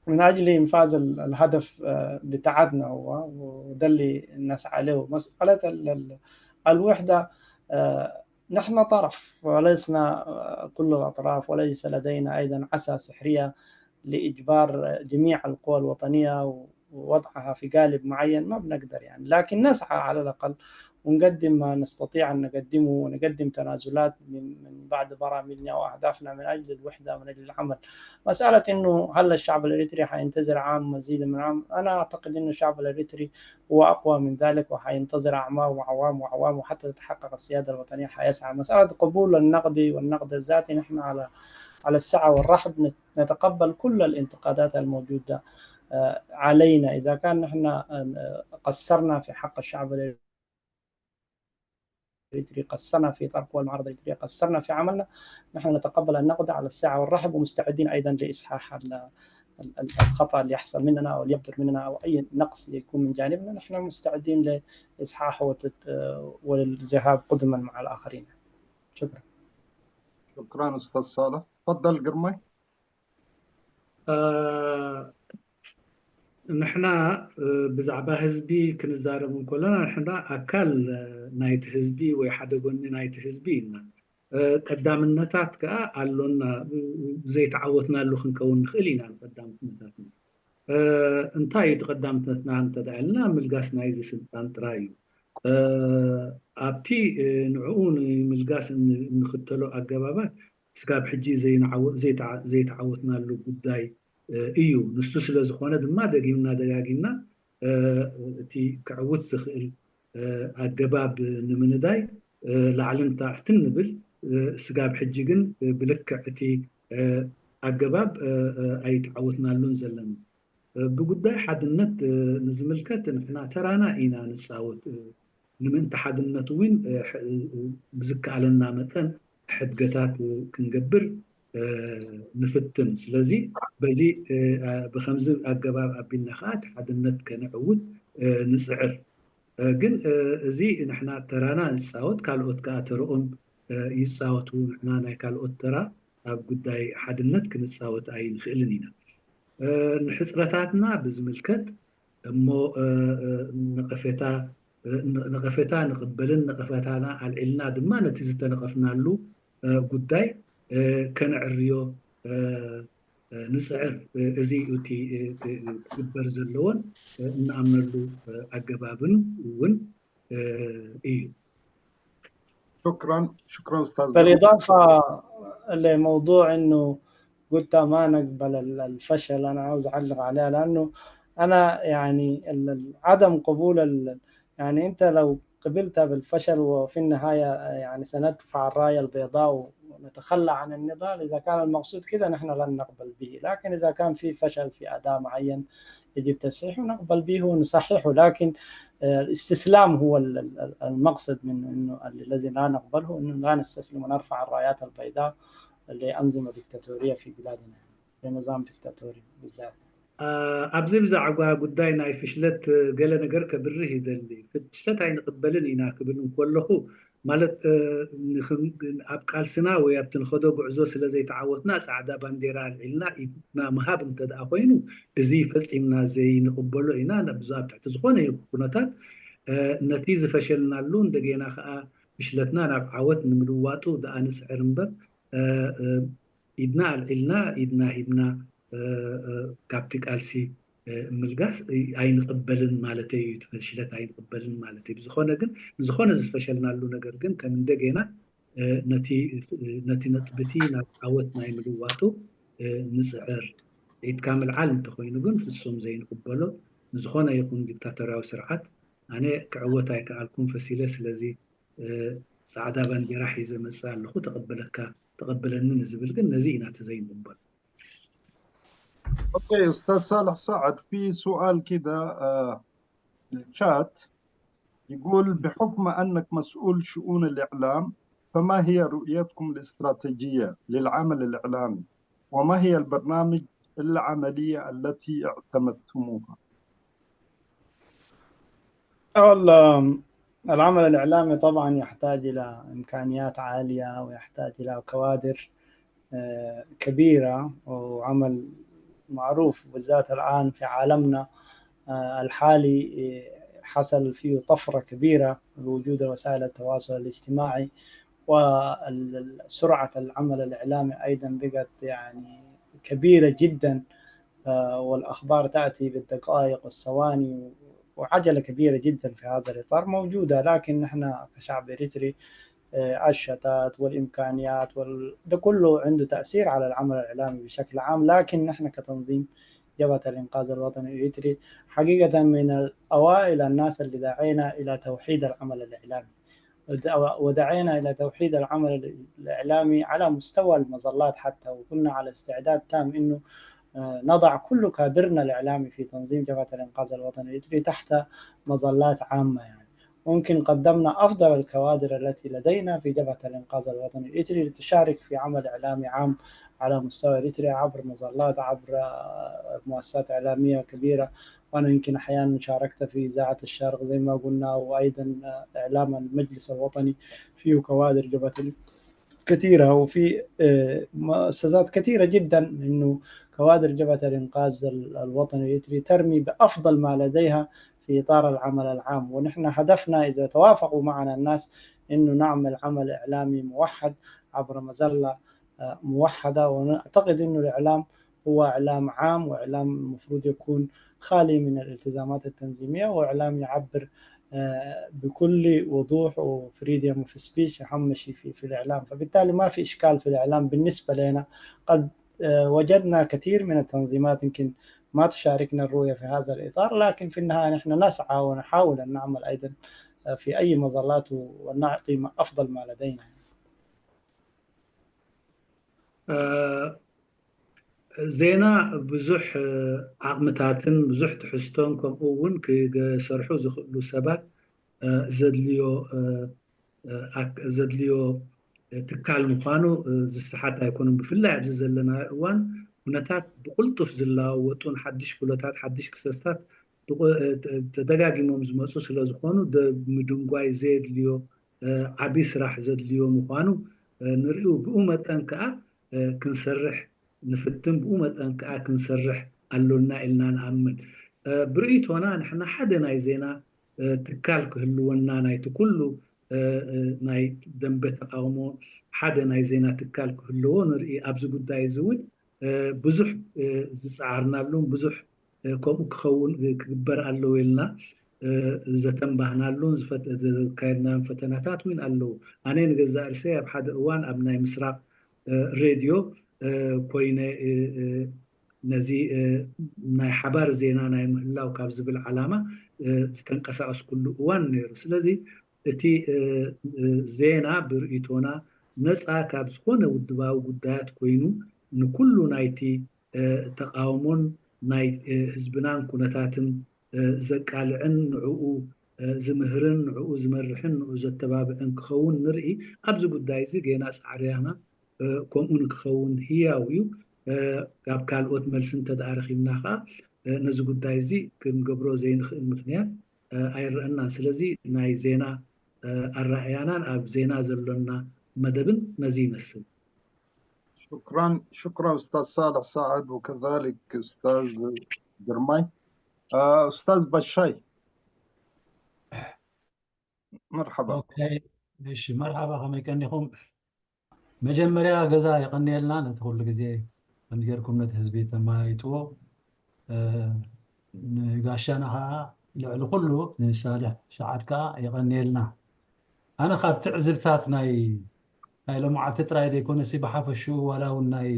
من أجل إنفاذ الهدف بتاعتنا هو، وده اللي نسعى له. مسألة الوحدة، نحن طرف ولسنا كل الأطراف، وليس لدينا أيضا عصا سحرية لإجبار جميع القوى الوطنية ووضعها في قالب معين، ما بنقدر يعني، لكن نسعى على الأقل ونقدم ما نستطيع أن نقدمه، ونقدم تنازلات من بعد برامجنا وأهدافنا من أجل الوحدة ومن أجل العمل. مسألة إنه هل الشعب الإريتري حينتظر عام مزيد من عام، أنا أعتقد إنه الشعب الإريتري هو أقوى من ذلك وحينتظر أعوام وأعوام وأعوام وحتى تتحقق السيادة الوطنية حيسعى. مسألة قبول النقد والنقد الذاتي، نحن على السعة والرحب نتقبل كل الانتقادات الموجودة علينا إذا كان نحن قصرنا في حق الشعب الإريتري، قصرنا في طرق المعارضة الإريترية، قصرنا في عملنا، نحن نتقبل النقد على السعة والرحب ومستعدين أيضا لإصحاح الخطأ اللي يحصل مننا أو اللي يبدر مننا أو أي نقص يكون من جانبنا، نحن مستعدين لإصحاحه وللذهاب قدما مع الآخرين. شكرا. شكرا أستاذ صالح. تفضل قرمي. ንሕና ብዛዕባ ህዝቢ ክንዛረብ እንከለና ንሕና ኣካል ናይቲ ህዝቢ ወይ ሓደ ጎኒ ናይቲ ህዝቢ ኢና። ቀዳምነታት ከዓ ኣሎና፣ ዘይተዓወትናሉ ክንከውን ንኽእል ኢና። ንቀዳምነታትና እንታይ እዩ እቲ ቀዳምነትና እንተዳኢልና ምልጋስ ናይዚ ስልጣን ጥራይ እዩ። ኣብቲ ንዕኡ ንምልጋስ እንኽተሎ ኣገባባት ስጋብ ሕጂ ዘይተዓወትናሉ ጉዳይ እዩ። ንሱ ስለ ዝኾነ ድማ ደጊምና ደጋጊምና እቲ ክዕውት ዝኽእል ኣገባብ ንምንዳይ ላዕልን ታሕትን ንብል። ስጋብ ሕጂ ግን ብልክዕ እቲ ኣገባብ ኣይተዓወትናሉን ዘለና። ብጉዳይ ሓድነት ንዝምልከት ንሕና ተራና ኢና ንፃወት። ንምእንቲ ሓድነት እውን ብዝከኣለና መጠን ሕድገታት ክንገብር ንፍትን። ስለዚ በዚ ብከምዚ ኣገባብ ኣቢልና ከዓ እቲ ሓድነት ከነዕውት ንፅዕር። ግን እዚ ንሕና ተራና ንፃወት፣ ካልኦት ከዓ ተረኦም ይፃወቱ። ንሕና ናይ ካልኦት ተራ ኣብ ጉዳይ ሓድነት ክንፃወት ኣይንክእልን ኢና። ንሕፅረታትና ብዝምልከት እሞ ነቐፌታ ንቕበልን ነቐፌታና ኣልዒልና ድማ ነቲ ዝተነቐፍናሉ ጉዳይ ከነዕርዮ ንፅዕር። እዚ እዩ እቲ ክግበር ዘለዎን እንኣምነሉ ኣገባብን እውን እዩ። شكرا شكرا استاذ جمال. بالإضافة لموضوع إنه قلت ما نقبل الفشل، أنا عاوز أعلق عليها لأنه أنا يعني عدم قبول يعني أنت لو قبلت بالفشل وفي النهاية يعني سندفع الراية البيضاء ونتخلى عن النضال، إذا كان المقصود كده نحن لن نقبل به، لكن إذا كان في فشل في أداء معين يجب تصحيحه نقبل به ونصححه، لكن الاستسلام هو المقصد من إنه الذي لا نقبله، إنه لا نستسلم ونرفع الرايات البيضاء لأنظمة ديكتاتورية في بلادنا، لنظام ديكتاتوري بالذات. ኣብዚ ብዛዕባ ጉዳይ ናይ ፍሽለት ገለ ነገር ከብርህ ይደሊ። ፍሽለት ኣይንቅበልን ኢና ክብል እንከለኹ ማለት ኣብ ቃልስና ወይ ኣብቲ ንኸዶ ጉዕዞ ስለ ዘይተዓወትና ፃዕዳ ባንዴራ ኣልዒልና ኢድና ምሃብ እንተደኣ ኮይኑ እዚ ፈፂምና ዘይንቅበሎ ኢና። ኣብ ትሕቲ ዝኾነ ኩነታት ነቲ ዝፈሸልናሉ እንደገና ከዓ ፍሽለትና ናብ ዓወት ንምልዋጡ ደኣ ንፅዕር እምበር ኢድና ኣልዒልና ኢድና ሂብና ካብቲ ቃልሲ ምልጋስ ኣይንቅበልን ማለት እዩ። እቲ ፍሽለት ኣይንቅበልን ማለት እዩ። ብዝኾነ ግን ንዝኾነ ዝፈሸልናሉ ነገር ግን ከም እንደገና ነቲ ነጥብቲ ናብ ዓወት ናይ ምልዋጡ ንፅዕር። ኢድካ ምልዓል እንተኮይኑ ግን ፍፁም ዘይንቅበሎ ንዝኾነ ይኹን ዲክታቶርያዊ ስርዓት ኣነ ክዕወት ኣይከኣልኩም ፈሲለ፣ ስለዚ ፃዕዳ ባንዴራ ሒዘ መፅእ ኣለኹ ተቐበለካ ተቐበለኒ ንዝብል ግን ነዚ ኢና እቲ ዘይንቅበሎ። okay استاذ صالح سعد، في سؤال كده الشات يقول بحكم انك مسؤول شؤون الاعلام فما هي رؤيتكم الاستراتيجيه للعمل الاعلامي وما هي البرنامج العمليه التي اعتمدتموها؟ والله العمل الإعلامي طبعا يحتاج إلى إمكانيات عالية ويحتاج إلى كوادر كبيرة وعمل معروف بالذات الآن في عالمنا الحالي حصل فيه طفرة كبيرة بوجود وسائل التواصل الاجتماعي وسرعة العمل الإعلامي أيضا بقت يعني كبيرة جدا، والأخبار تأتي بالدقائق والثواني وعجلة كبيرة جدا في هذا الإطار موجودة. لكن نحن كشعب إريتري الشتات والإمكانيات ده كله عنده تأثير على العمل الإعلامي بشكل عام. لكن نحن كتنظيم جبهة الإنقاذ الوطني الإريتري حقيقة من الأوائل الناس اللي دعينا إلى توحيد العمل الإعلامي، ودعينا إلى توحيد العمل الإعلامي على مستوى المظلات حتى، وكنا على استعداد تام إنه نضع كل كادرنا الإعلامي في تنظيم جبهة الإنقاذ الوطني الإريتري تحت مظلات عامة. يعني ممكن قدمنا أفضل الكوادر التي لدينا في جبهة الإنقاذ الوطني الإريتري لتشارك في عمل إعلامي عام على مستوى إريتريا عبر مظلات، عبر مؤسسات إعلامية كبيرة. وأنا يمكن أحيانا شاركت في إذاعة الشرق زي ما قلنا، وأيضا إعلام المجلس الوطني فيه كوادر جبهة كثيرة، وفي مؤسسات كثيرة جدا إنه كوادر جبهة الإنقاذ الوطني الإريتري ترمي بأفضل ما لديها في إطار العمل العام. ونحن هدفنا إذا توافقوا معنا الناس إنه نعمل عمل إعلامي موحد عبر مظلة موحدة، ونعتقد إنه الإعلام هو إعلام عام وإعلام المفروض يكون خالي من الالتزامات التنظيمية، وإعلام يعبر بكل وضوح و freedom of speech أهم شيء في الإعلام. فبالتالي ما في إشكال في الإعلام بالنسبة لنا. قد وجدنا كثير من التنظيمات يمكن ما تشاركنا الرؤية في هذا الإطار، لكن في النهاية نحن نسعى ونحاول أن نعمل أيضا في أي مظلات ونعطي أفضل ما لدينا. ዜና ብዙሕ ዓቕምታትን ብዙሕ ትሕዝቶን ከምኡ እውን ክሰርሑ ዝኽእሉ ሰባት ዘድልዮ ትካል ምኳኑ ዝሰሓት ኣይኮኑን። ብፍላይ ኣብዚ ዘለና እዋን ኩነታት ብቁልጡፍ ዝለዋወጡን ሓድሽ ኩነታት ሓድሽ ክስተታት ተደጋጊሞም ዝመፁ ስለ ዝኾኑ ምድንጓይ ዘየድልዮ ዓብይ ስራሕ ዘድልዮ ምኳኑ ንሪኡ። ብኡ መጠን ከዓ ክንሰርሕ ንፍትን፣ ብኡ መጠን ከዓ ክንሰርሕ ኣሎና ኢልና ንኣምን። ብርእቶና ንሕና ሓደ ናይ ዜና ትካል ክህልወና ናይቲ ኩሉ ናይ ደንበ ተቃውሞ ሓደ ናይ ዜና ትካል ክህልዎ ንርኢ። ኣብዚ ጉዳይ እዚ እውን ብዙሕ ዝፀዓርናሉን ብዙሕ ከምኡ ክኸውን ክግበር ኣለዎ ኢልና ዘተንባህናሉን ዘካየድናዮም ፈተናታት እውን ኣለዉ። ኣነ ንገዛእ ርእሰይ ኣብ ሓደ እዋን ኣብ ናይ ምስራቅ ሬድዮ ኮይነ ነዚ ናይ ሓባር ዜና ናይ ምህላው ካብ ዝብል ዓላማ ዝተንቀሳቀስኩሉ እዋን ነይሩ። ስለዚ እቲ ዜና ብርእቶና ነፃ ካብ ዝኾነ ውድባዊ ጉዳያት ኮይኑ ንኩሉ ናይቲ ተቃውሞን ናይ ህዝብናን ኩነታትን ዘቃልዕን ንዕኡ ዝምህርን ንዕኡ ዝመርሕን ንዕኡ ዘተባብዕን ክኸውን ንርኢ። ኣብዚ ጉዳይ እዚ ገና ፃዕርያና ከምኡ ንክኸውን ህያው እዩ። ካብ ካልኦት መልሲ እንተደኣ ረኪብና ከዓ ነዚ ጉዳይ እዚ ክንገብሮ ዘይንክእል ምክንያት ኣይረአናን። ስለዚ ናይ ዜና ኣረኣያናን ኣብ ዜና ዘሎና መደብን ነዚ ይመስል። شكرا شكرا استاذ صالح سعد وكذلك استاذ جرماي. استاذ بشاي مرحبا. Okay እሺ መርሓባ፣ ከመይ ቀኒኹም? መጀመርያ ገዛ ይቀኒየልና ነቲ ኩሉ ግዜ ከምዚ ጌርኩም ነቲ ህዝቢ ተመያይጥዎ። ንጋሻና ከዓ ልዕሊ ኩሉ ንሳልሕ ሰዓድ ከዓ ይቀኒየልና። ኣነ ካብ ትዕዝብታት ናይ ሎማዓልቲ ጥራይ ዘይኮነሲ ብሓፈሽኡ ዋላ እውን ናይ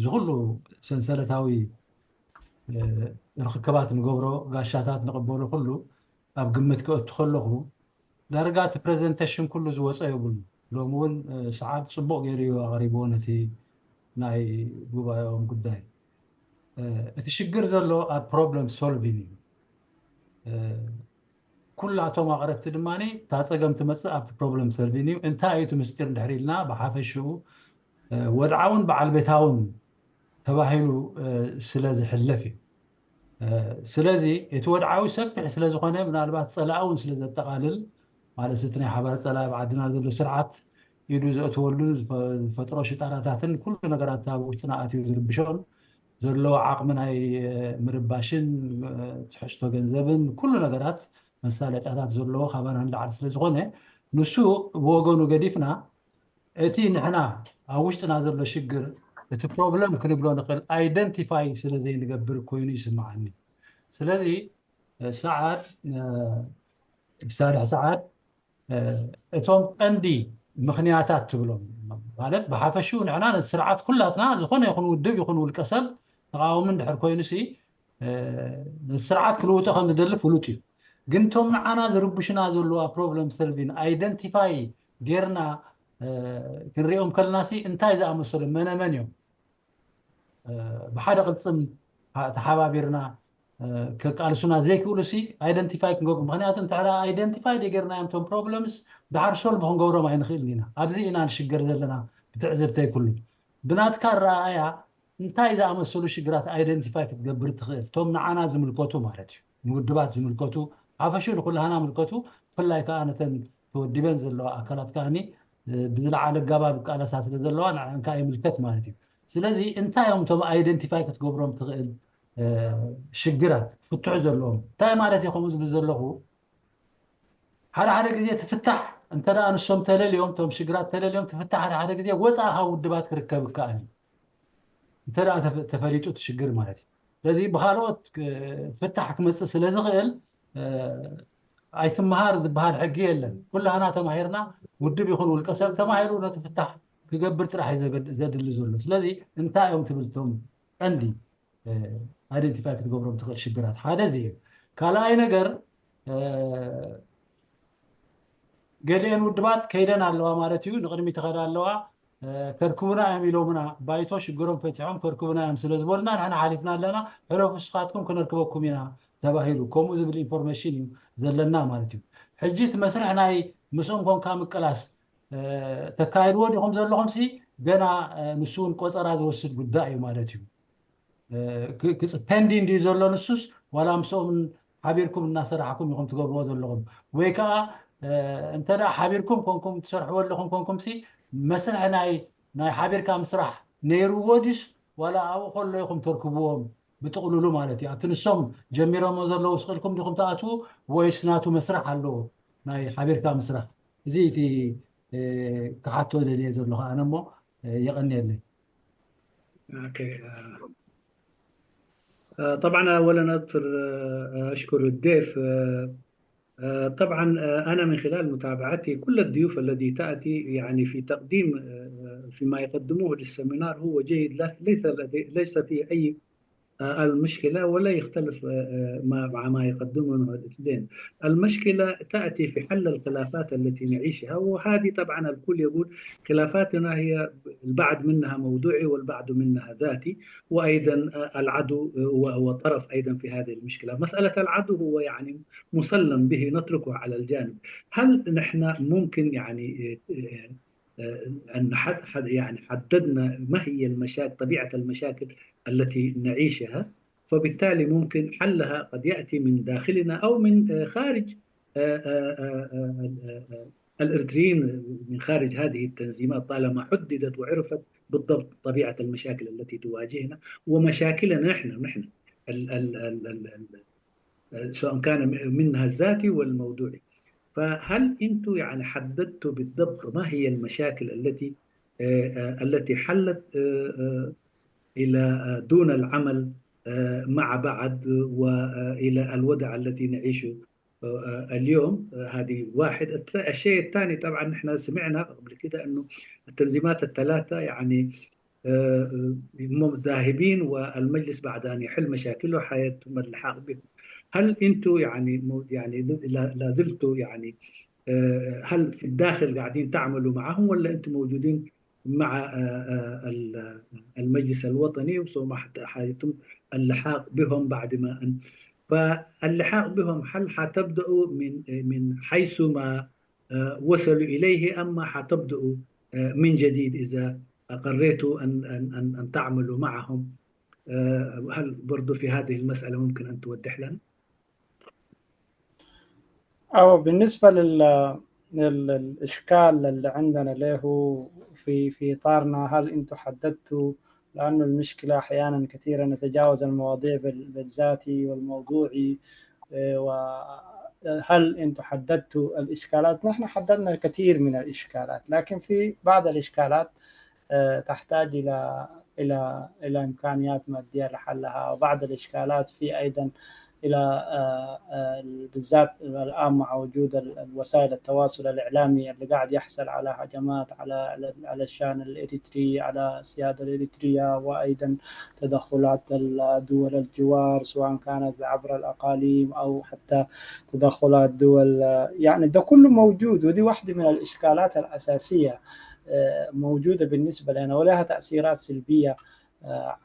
ዝኩሉ ሰንሰለታዊ ርክክባት ንገብሮ፣ ጋሻታት ንቕበሎ ኩሉ ኣብ ግምት ክእቱ ከለኹ ዳርጋ እቲ presentation ኩሉ ዝወፀ የብሉ። ሎሚ እውን ሰዓት ፅቡቅ ገይሩ እዩ ኣቕሪብዎ ነቲ ናይ ጉባኤኦም ጉዳይ። እቲ ሽግር ዘሎ ኣብ problem solving እዩ። ኩላቶም ኣቕረብቲ ድማኒ እታ ፀገም ትመፅእ ኣብቲ problem solving እዩ። እንታይ እዩ እቲ ምስጢር እንድሕር ኢልና፣ ብሓፈሽኡ ወድዓውን በዓል ቤታውን ተባሂሉ ስለ ዝሕለፍ እዩ። ስለዚ እቲ ወድዓዊ ሰፊሕ ስለ ዝኾነ፣ ምናልባት ፀላእ እውን ስለ ዘጠቃልል፣ ማለት እቲ ናይ ሓባር ፀላኢ ብዓድና ዘሎ ስርዓት ኢዱ ዘእትወሉ ዝፈጥሮ ሽጣራታትን ኩሉ ነገራት ኣብ ውሽጥና ኣትዩ ዝርብሾን ዘለዎ ዓቕሚ ናይ ምርባሽን ትሕዝቶ ገንዘብን ኩሉ ነገራት መሳለጥያታት ዘለዎ ካባና ንላዕሊ ስለ ዝኾነ፣ ንሱ ብወገኑ ገዲፍና እቲ ንሕና ኣብ ውሽጥና ዘሎ ሽግር፣ እቲ problem ክንብሎ ንኽእል identify ስለ ዘይንገብር ኮይኑ ይስምዓኒ። ስለዚ ሰዓድ ሳልሕ ሰዓድ፣ እቶም ቀንዲ ምክንያታት ትብሎም፣ ማለት ብሓፈሽኡ ንሕና ነቲ ስርዓት ኩላትና ዝኾነ ይኹን ውድብ ይኹን ውልቀ ሰብ ተቃዋሚ እንድሕር ኮይኑ ሲ ነቲ ስርዓት ክልውጦ ከም ዝደሊ ፍሉጥ እዩ። ግን እቶም ንዓና ዝርብሹና ዘለዋ problem solving identify ጌርና ክንሪኦም ከለና ሲ እንታይ ዝኣመሰሉ መነመን እዮም፣ ብሓደ ቅልፅም ተሓባቢርና ከቃልሱና ዘይክእሉ ሲ identify ክንገብሩ። ምክንያቱ እንተሕዳ identify ደጌርናዮም እቶም problems ድሓር solve ክንገብሮም ኣይንኽእልን ኢና። ኣብዚ ኢና ንሽገር ዘለና ብትዕዝብተይ ኩሉ። ብናትካ ረኣያ እንታይ ዝኣመሰሉ ሽግራት identify ክትገብር ትኽእል፣ እቶም ንዓና ዝምልከቱ ማለት እዩ፣ ንውድባት ዝምልከቱ፣ ሓፈሹ ንኩላህና ምልከቱ፣ ብፍላይ ከዓ ነተን ተወዲበን ዘለዋ ኣካላት ከዓኒ ብዝለዓለ ኣገባብ ቃለሳ ስለ ዘለዋ ንዕአን ከዓ ይምልከት ማለት እዩ። ስለዚ እንታይ እዮም እቶም identify ክትገብሮም ትኽእል ሽግራት ክፍትሑ ዘለዎም? እንታይ ማለት እዩ ከምኡ ዝብል ዘለኹ፣ ሓደ ሓደ ግዜ ትፍታሕ እንተ ደኣ ንሶም ተለልዮም፣ እቶም ሽግራት ተለልዮም ትፍታሕ፣ ሓደ ሓደ ግዜ ወፃኢ ካብ ውድባት ክርከብ ይከኣል እዩ እንተ ደኣ ተፈሊጡ እቲ ሽግር ማለት እዩ። ስለዚ ብካልኦት ፍታሕ ክመፅእ ስለ ዝኽእል ኣይትመሃር ዝበሃል ሕጊ የለን። ኩላህና ተማሂርና፣ ውድብ ይኹን ውልቀ ሰብ ተማሂሩ ነቲ ፍታሕ ክገብር ጥራሕ እዩ ዘድሊ ዘሎ። ስለዚ እንታይ እዮም ትብል እቶም ቀንዲ identify ክትገብሮም ትኽእል ሽግራት? ሓደ እዚ እዩ። ካልኣይ ነገር፣ ገሊአን ውድባት ከይደን ኣለዋ ማለት እዩ፣ ንቅድሚት ይኸዳ ኣለዋ። ከርክቡና እዮም ኢሎምና፣ ባይቶ ሽግሮም ፈቲሖም ከርክቡና እዮም ስለ ዝበሉና ንሕና ሓሊፍና ኣለና፣ ሕለፉ ንስኻትኩም ክነርክበኩም ኢና ተባሂሉ ከምኡ ዝብል information እዩ ዘለና ማለት እዩ። ሕጂ እቲ መስርሕ ናይ ምስኦም ኮንካ ምቅላስ ተካይድዎ ዲኹም ዘለኹም ሲ ገና ንሱ እውን ቆፀራ ዝወስድ ጉዳይ እዩ ማለት እዩ፣ pending ድዩ ዘሎ ንሱስ፣ ዋላ ምስኦም ሓቢርኩም እናሰራሕኩም ኢኹም ትገብርዎ ዘለኹም? ወይ ከዓ እንተ ደኣ ሓቢርኩም ኮንኩም ትሰርሕዎ ኣለኹም ኮንኩም ሲ መስርሕ ናይ ሓቢርካ ምስራሕ ነይርዎ ድዩስ ዋላ ኣብኡ ከሎ ኢኹም ተርክብዎም ብጥቕልሉ ማለት እዩ? ኣብቲ ንሶም ጀሚሮሞ ዘለዉ ስኽእልኩም ዲኹም ተኣትዉ ወይስ ናቱ መስርሕ ኣለዎ ናይ ሓቢርካ ምስራሕ? እዚ እቲ ክሓቶ ደልየ ዘለኹ ኣነ እሞ የቐኒየለይ። okay. طبعا اولا اشكر الضيف. طبعا انا من خلال متابعتي كل الضيوف الذي تاتي يعني في تقديم فيما يقدموه لل seminar هو جيد، ليس فيه اي المشكلة ولا يختلف مع ما يقدمه الاثنين. المشكلة تأتي في حل الخلافات التي نعيشها، وهذه طبعا الكل يقول خلافاتنا هي البعض منها موضوعي والبعض منها ذاتي، وأيضا العدو هو طرف أيضا في هذه المشكلة. مسألة العدو هو يعني مسلم به، نتركه على الجانب. هل نحن ممكن يعني أن يعني حددنا ما هي المشاكل، طبيعة المشاكل التي نعيشها، فبالتالي ممكن حلها قد يأتي من داخلنا أو من خارج الإرتريين، من خارج هذه التنظيمات، طالما حددت وعرفت بالضبط طبيعة المشاكل التي تواجهنا ومشاكلنا نحن ال ال ال ال سواء كان منها الذاتي والموضوعي. فهل أنتم يعني حددتوا بالضبط ما هي المشاكل التي حلت إلى دون العمل مع بعض وإلى الوضع الذي نعيشه اليوم؟ هذه واحد. الشيء الثاني، طبعا نحن سمعنا قبل كده أنه التنظيمات الثلاثة يعني ذاهبين، والمجلس بعد أن يحل مشاكله حيتم اللحاق بهم. هل أنتم يعني لا زلتوا يعني هل في الداخل قاعدين تعملوا معهم، ولا أنتم موجودين مع المجلس الوطني وثم حيتم اللحاق بهم بعد ما أن؟ فاللحاق بهم هل حتبدأوا من حيث ما وصلوا إليه، أما حتبدأوا من جديد إذا أقريتوا أن أن أن, أن تعملوا معهم؟ هل برضو في هذه المسألة ممكن أن توضح لنا؟ أو بالنسبة للإشكال اللي عندنا له في إطارنا، هل أنتم حددتوا؟ لأنه المشكلة أحيانا كثيرا نتجاوز المواضيع بالذاتي والموضوعي. وهل أنتم حددتوا الإشكالات؟ نحن حددنا الكثير من الإشكالات، لكن في بعض الإشكالات تحتاج إلى إلى إلى إمكانيات مادية لحلها، وبعض الإشكالات في أيضا إلى بالذات الآن مع وجود الوسائل التواصل الإعلامي اللي قاعد يحصل على هجمات على الشان الإريتري، على السيادة الإريترية، وأيضا تدخلات دول الجوار سواء كانت عبر الأقاليم أو حتى تدخلات دول، يعني ده كله موجود، ودي واحدة من الإشكالات الأساسية موجودة بالنسبة لنا، ولها تأثيرات سلبية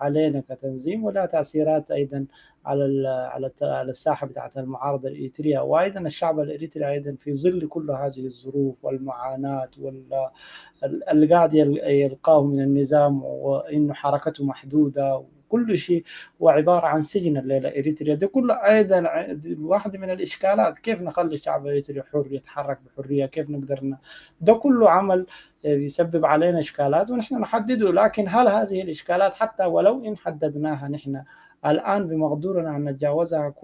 علينا كتنظيم، ولها تأثيرات أيضا على على على الساحة بتاعت المعارضة الإريترية، وأيضا الشعب الإريتري أيضا في ظل كل هذه الظروف والمعاناة اللي قاعد يلقاه من النظام، وإنه حركته محدودة وكل شيء هو عبارة عن سجن الليلة إريتريا، ده كله أيضا واحدة من الإشكالات. كيف نخلي الشعب الإريتري حر يتحرك بحرية؟ كيف نقدر ده كله عمل يسبب علينا إشكالات ونحن نحدده. لكن هل هذه الإشكالات حتى ولو إن حددناها نحن الآن بمقدورنا أن نتجاوزها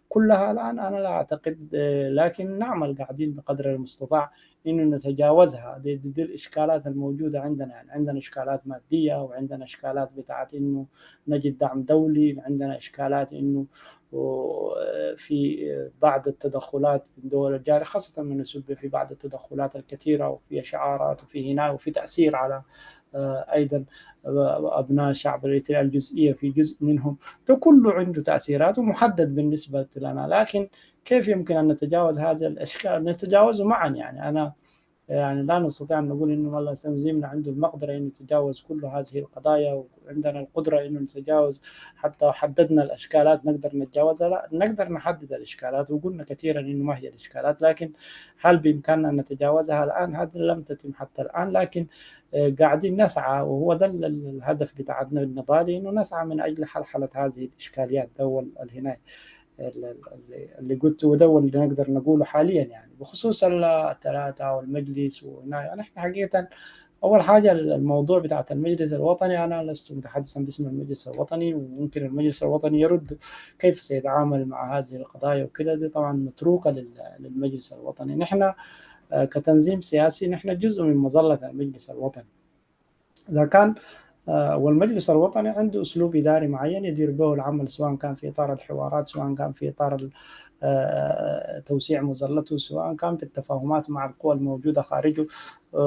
كلها الآن؟ أنا لا أعتقد، لكن نعمل قاعدين بقدر المستطاع إنه نتجاوزها. دي الإشكالات الموجودة عندنا، يعني عندنا إشكالات مادية، وعندنا إشكالات بتاعت إنه نجد دعم دولي، عندنا إشكالات إنه في بعض التدخلات من دول الجارة، خاصة من السلبة، في بعض التدخلات الكثيرة، وفي شعارات، وفي هنا، وفي تأثير على أيضا أبناء الشعب الإريتري الجزئية في جزء منهم. ده كله عنده تأثيرات ومحدد بالنسبة لنا، لكن كيف يمكن أن نتجاوز هذا الأشكال؟ نتجاوزه معا. يعني أنا يعني لا نستطيع أن نقول إنه والله تنظيمنا عنده المقدرة إنه يتجاوز كل هذه القضايا، وعندنا القدرة إنه نتجاوز، حتى حددنا الإشكالات نقدر نتجاوزها. لا، نقدر نحدد الإشكالات، وقلنا كثيرا إنه ما هي الإشكالات، لكن هل بإمكاننا أن نتجاوزها الآن؟ هذا لم تتم حتى الآن، لكن قاعدين نسعى، وهو ده الهدف بتاعتنا النضالي، إنه نسعى من أجل حلحلة هذه الإشكاليات. ده الهناية اللي قلته، وده اللي نقدر نقوله حاليا يعني بخصوص الثلاثة والمجلس. ونحن حقيقة أول حاجة الموضوع بتاعت المجلس الوطني، أنا لست متحدثا باسم المجلس الوطني، وممكن المجلس الوطني يرد كيف سيتعامل مع هذه القضايا وكذا، دي طبعا متروكة للمجلس الوطني. نحن كتنظيم سياسي نحن جزء من مظلة المجلس الوطني. إذا كان والمجلس الوطني عنده أسلوب إداري معين يدير به العمل، سواء كان في إطار الحوارات، سواء كان في إطار توسيع مظلته، سواء كان في التفاهمات مع القوى الموجودة خارجه.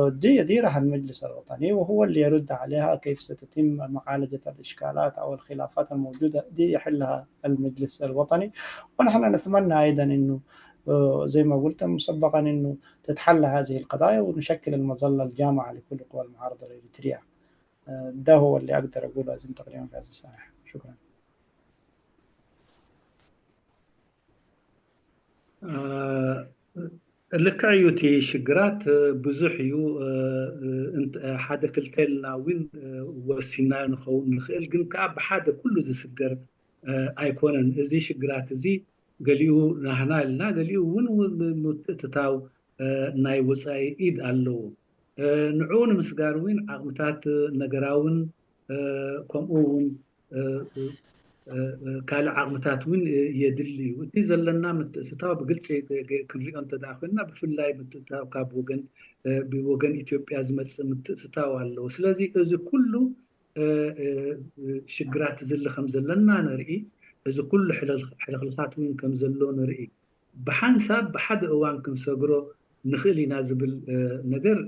دي يديرها المجلس الوطني وهو اللي يرد عليها كيف ستتم معالجة الإشكالات أو الخلافات الموجودة، دي يحلها المجلس الوطني. ونحن نتمنى أيضا أنه زي ما قلت مسبقا أنه تتحل هذه القضايا ونشكل المظلة الجامعة لكل قوى المعارضة الإريترية. ده هو اللي أقدر أقوله لازم تقريبا في هذه السنة. شكرا. ልክዕ እዩ እቲ ሽግራት ብዙሕ እዩ። ሓደ ክልተ ኢልና እውን ወሲናዮ ንኸውን ንኽእል፣ ግን ከዓ ብሓደ ኩሉ ዝስገር ኣይኮነን። እዚ ሽግራት እዚ ገሊኡ ናህና ኢልና ገሊኡ እውን ምትእትታው ናይ ወፃኢ ኢድ ኣለዎ። ንዕኡ ንምስጋር እውን ዓቕምታት ነገራውን ከምኡ እውን ካልእ ዓቕምታት እውን የድሊ እዩ። እቲ ዘለና ምትእትታው ብግልፂ ክንሪኦ እንተደኣ ኮይንና ብፍላይ ምትእትታው ካብ ወገን ብወገን ኢትዮጵያ ዝመፅእ ምትእትታው ኣለዎ። ስለዚ እዚ ኩሉ ሽግራት ዝሊ ከም ዘለና ንርኢ፣ እዚ ኩሉ ሕልኽልኻት እውን ከም ዘሎ ንርኢ። ብሓንሳብ ብሓደ እዋን ክንሰግሮ ንኽእል ኢና ዝብል ነገር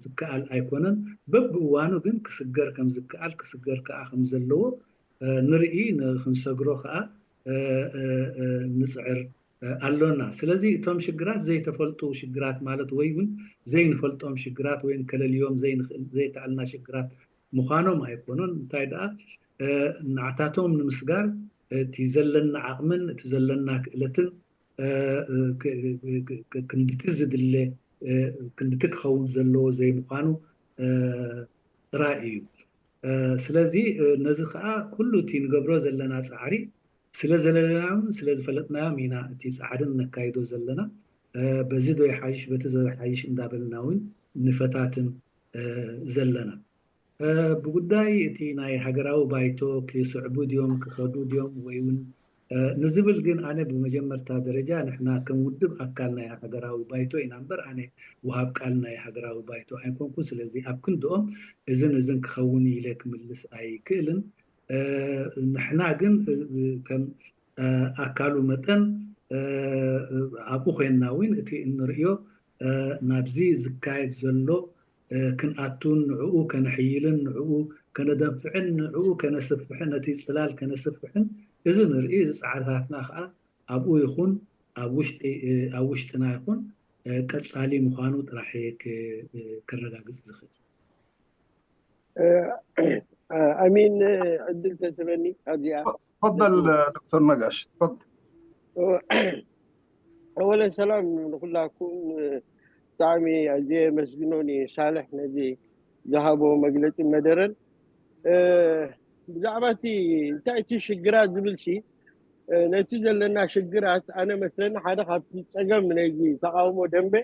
ዝከኣል ኣይኮነን። በብእዋኑ ግን ክስገር ከም ዝከኣል ክስገር ከዓ ከም ዘለዎ ንርኢ፣ ንክንሰግሮ ከዓ ንፅዕር ኣሎና። ስለዚ እቶም ሽግራት ዘይተፈልጡ ሽግራት ማለት ወይ እውን ዘይንፈልጦም ሽግራት ወይ ከለልዮም ዘይከኣልና ሽግራት ምዃኖም ኣይኮኑን። እንታይ ደኣ ንዓታቶም ንምስጋር እቲ ዘለና ዓቕምን እቲ ዘለና ክእለትን ክንድቲ ዝድለ ክንድቲ ክኸውን ዘለዎ ዘይምዃኑ ጥራይ እዩ። ስለዚ ነዚ ከዓ ኩሉ እቲ ንገብሮ ዘለና ፃዕሪ ስለ ዘለለናዮም ስለ ዝፈለጥናዮም ኢና እቲ ፃዕርን ነካይዶ ዘለና። በዚ ዶ ይሓይሽ በቲ ዶ ይሓይሽ እንዳበልና እውን ንፈታትን ዘለና። ብጉዳይ እቲ ናይ ሃገራዊ ባይቶ ክስዕቡ ድዮም ክኸዱ ድዮም ወይ እውን ንዝብል ግን ኣነ ብመጀመርታ ደረጃ ንሕና ከም ውድብ ኣካል ናይ ሃገራዊ ባይቶ ኢና እምበር ኣነ ወሃብ ቃል ናይ ሃገራዊ ባይቶ ኣይኮንኩን። ስለዚ ኣብ ክንድኦም እዝን እዝን ክኸውን ኢለ ክምልስ ኣይክእልን። ንሕና ግን ከም ኣካሉ መጠን ኣብኡ ኮይንና እውን እቲ እንሪኦ ናብዚ ዝካየድ ዘሎ ክንኣቱን ንዕኡ ከነሕይልን ንዕኡ ከነደንፍዕን ንዕኡ ከነስፍሕን ነቲ ፅላል ከነስፍሕን እዚ ንርኢ። እዚ ፃዕርታትና ከዓ ኣብኡ ይኹን ኣብ ውሽጥና ይኹን ቀፃሊ ምዃኑ ጥራሕ ክረጋግፅ ዝኽእል። أمين عدل تتبني أبيع. تفضل دكتور نقاش تفضل. أولا سلام لكلكم ብጣዕሚ ኣዝየ መስግኖኒ ሳልሕ ነዚ ዝሃቦ መግለፂ መደረን። ብዛዕባ እቲ እንታይ እቲ ሽግራት ዝብል ሲ ነቲ ዘለና ሽግራት ኣነ መስለኒ ሓደ ካብቲ ፀገም ናይዚ ተቃውሞ ደንበ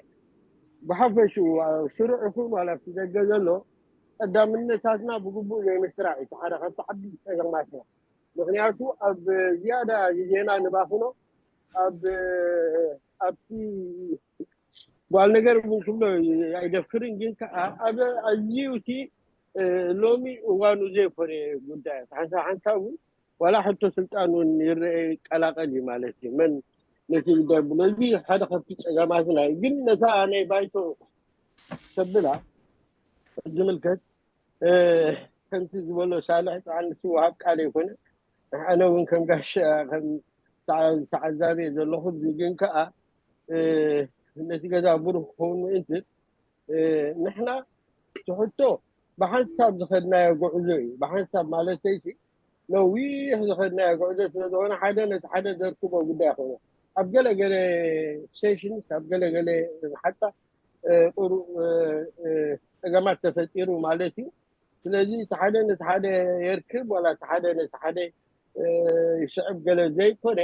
ብሓፈሽኡ ስሩዕ ይኹን ዋላ ኣብቲ ደገ ዘሎ ቀዳምነታትና ብግቡእ ዘይምስራዕ እዩ ሓደ ካብቲ ዓብይ ፀገማትና። ምክንያቱ ኣብ ዝያዳ ግዜና ንባኽኖ ኣብ ኣብቲ ጓል ነገር እውን ክብሎ ኣይደፍርን፣ ግን ከዓ ኣብ ኣዝዩ እቲ ሎሚ እዋኑ ዘይኮነ ጉዳያት ሓንሳብ ሓንሳብ እውን ዋላ ሕቶ ስልጣን እውን ይረአ ይቀላቀል እዩ ማለት እዩ መን ነቲ ጉዳይ ብሎ። እዚ ሓደ ካብቲ ፀገማትና እዩ። ግን ነታ ናይ ባይቶ ተብላ ዝምልከት ከምቲ ዝበሎ ሳልሕ ጥዓ ንሱ ወሃብ ቃል ኣይኮነ፣ ኣነ እውን ከም ጋሻ ከም ተዓዛቢ ዘለኹ። ግን ከዓ ነቲ ገዛ ብሩህ ክኸውን ምእንቲ ንሕና ትሕቶ ብሓንሳብ ዝኸድናዮ ጉዕዞ እዩ። ብሓንሳብ ማለተይ ነዊሕ ዝኸድናዮ ጉዕዞ ስለዝኾነ ሓደ ነቲ ሓደ ዘርክቦ ጉዳይ ኮነ ኣብ ገለገለ sessions ኣብ ገለገለ ሓጣ ቁሩብ ፀገማት ተፈጢሩ ማለት እዩ። ስለዚ እቲ ሓደ ነቲ ሓደ የርክብ ዋላ እቲ ሓደ ነቲ ሓደ ይስዕብ ገለ ዘይኮነ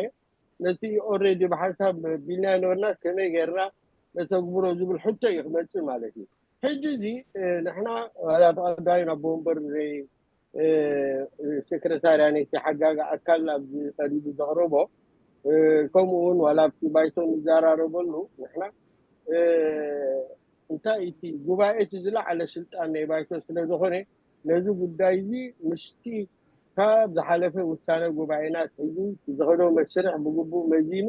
ነቲ already ብሓንሳብ ቢልና ነበርና ከመይ ጌርና ነተግብሮ ዝብል ሕቶ እዩ ክመፅእ ማለት እዩ። ሕጂ እዚ ንሕና ዋላ ተቀዳሚ ኣቦ ወንበር ሴክሬታርያ ናይቲ ሓጋጊ ኣካል ኣብዚ ቀሪቡ ዘቕረቦ ከምኡ እውን ዋላ ኣብቲ ባይቶ ንዘራረበሉ ንሕና እንታይ እቲ ጉባኤ እቲ ዝለዓለ ስልጣን ናይ ባይቶ ስለዝኾነ ነዚ ጉዳይ እዚ ምስቲ ካብ ዝሓለፈ ውሳነ ጉባኤና ሒዙ ዝኸዶ መስርሕ ብግቡእ መዚኑ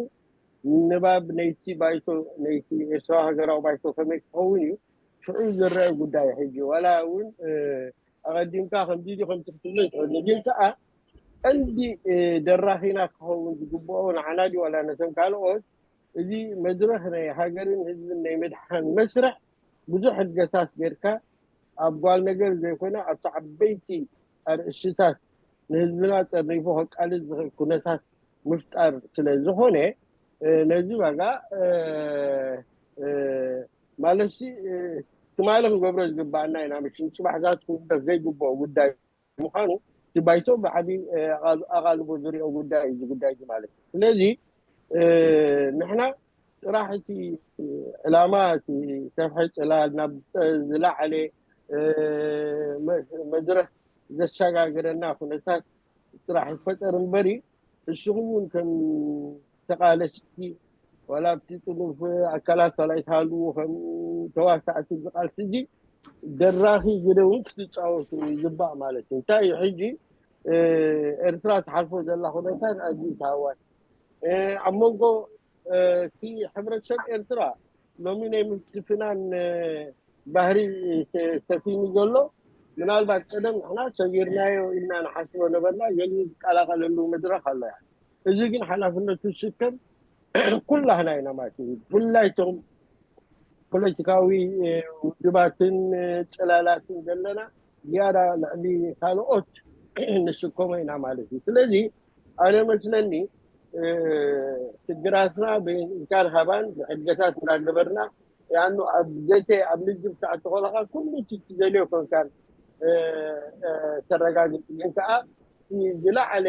ንባብ ነይቲ ባይቶ ነይቲ ኤርትራዊ ሃገራዊ ባይቶ ከመይ ክኸውን እዩ ሽዑ ዝረአ ጉዳይ። ሕጂ ዋላ እውን ኣቐዲምካ ከምዚ ድዩ ከምቲ ክትብሎ ይትኽእል፣ ግን ከዓ ቀንዲ ደራኺና ክኸውን ዝግብኦ ንዓና ድዩ ዋላ ነቶም ካልኦት እዚ መድረክ ናይ ሃገርን ህዝብን ናይ ምድሓን መስርሕ ብዙሕ ሕድገታት ጌርካ ኣብ ጓል ነገር ዘይኮነ ኣብቲ ዓበይቲ ኣርእስታት ንህዝብና ፀሪፉ ከቃልል ዝኽእል ኩነታት ምፍጣር ስለ ዝኾነ፣ ነዚ ዋጋ ማለት ትማሊ ክንገብሮ ዝግባአና ኢና ምሽ ንፅባሕ ዛት ክውደፍ ዘይግብኦ ጉዳይ ምኳኑ እቲ ባይቶ ብዓብይ ኣቓልቦ ዝሪኦ ጉዳይ እዩ እዚ ጉዳይ እዚ ማለት እዩ። ስለዚ ንሕና ጥራሕ እቲ ዕላማ እቲ ሰፍሒ ፅላል ናብ ዝለዓለ መድረክ ዘሰጋግረና ኩነታት ጥራሕ ይፈጠር እምበሪ፣ ንስኹም እውን ከም ተቃለስቲ ዋላ ኣብቲ ጥኑፍ ኣካላት ዋላ ይትሃልዉ ከም ተዋሳእቲ ዝቃልሲ እዚ ደራኺ ግደ እውን ክትፃወቱ ይግባእ ማለት እዩ። እንታይ እዩ ሕጂ ኤርትራ ትሓልፎ ዘላ ኩነታት ኣዝዩ ተሃዋሲ ኣብ መንጎ እቲ ሕብረተሰብ ኤርትራ ሎሚ ናይ ምትፍናን ባህሪ ሰፊኑ ዘሎ፣ ምናልባት ቀደም ንሕና ሰጊርናዮ ኢልና ንሓስቦ ነበርና ገሊኡ ዝቀላቀለሉ መድረክ ኣሎ። እዚ ግን ሓላፍነቱ ዝስከም ኩላህና ኢና ማለት እዩ፣ ብፍላይ እቶም ፖለቲካዊ ውድባትን ፅላላትን ዘለና ዝያዳ ልዕሊ ካልኦት ንስከሞ ኢና ማለት እዩ። ስለዚ ኣነ መስለኒ ሽግራትና ብእንካን ሃባን ብሕድገታት እንዳገበርና ያኑ ኣብ ዘተ ኣብ ልዝብ ክትኣቱ ከለካ ኩሉ እቲ ትደልዮ ኮንካን ተረጋግፅ፣ ግን ከዓ ዝለዓለ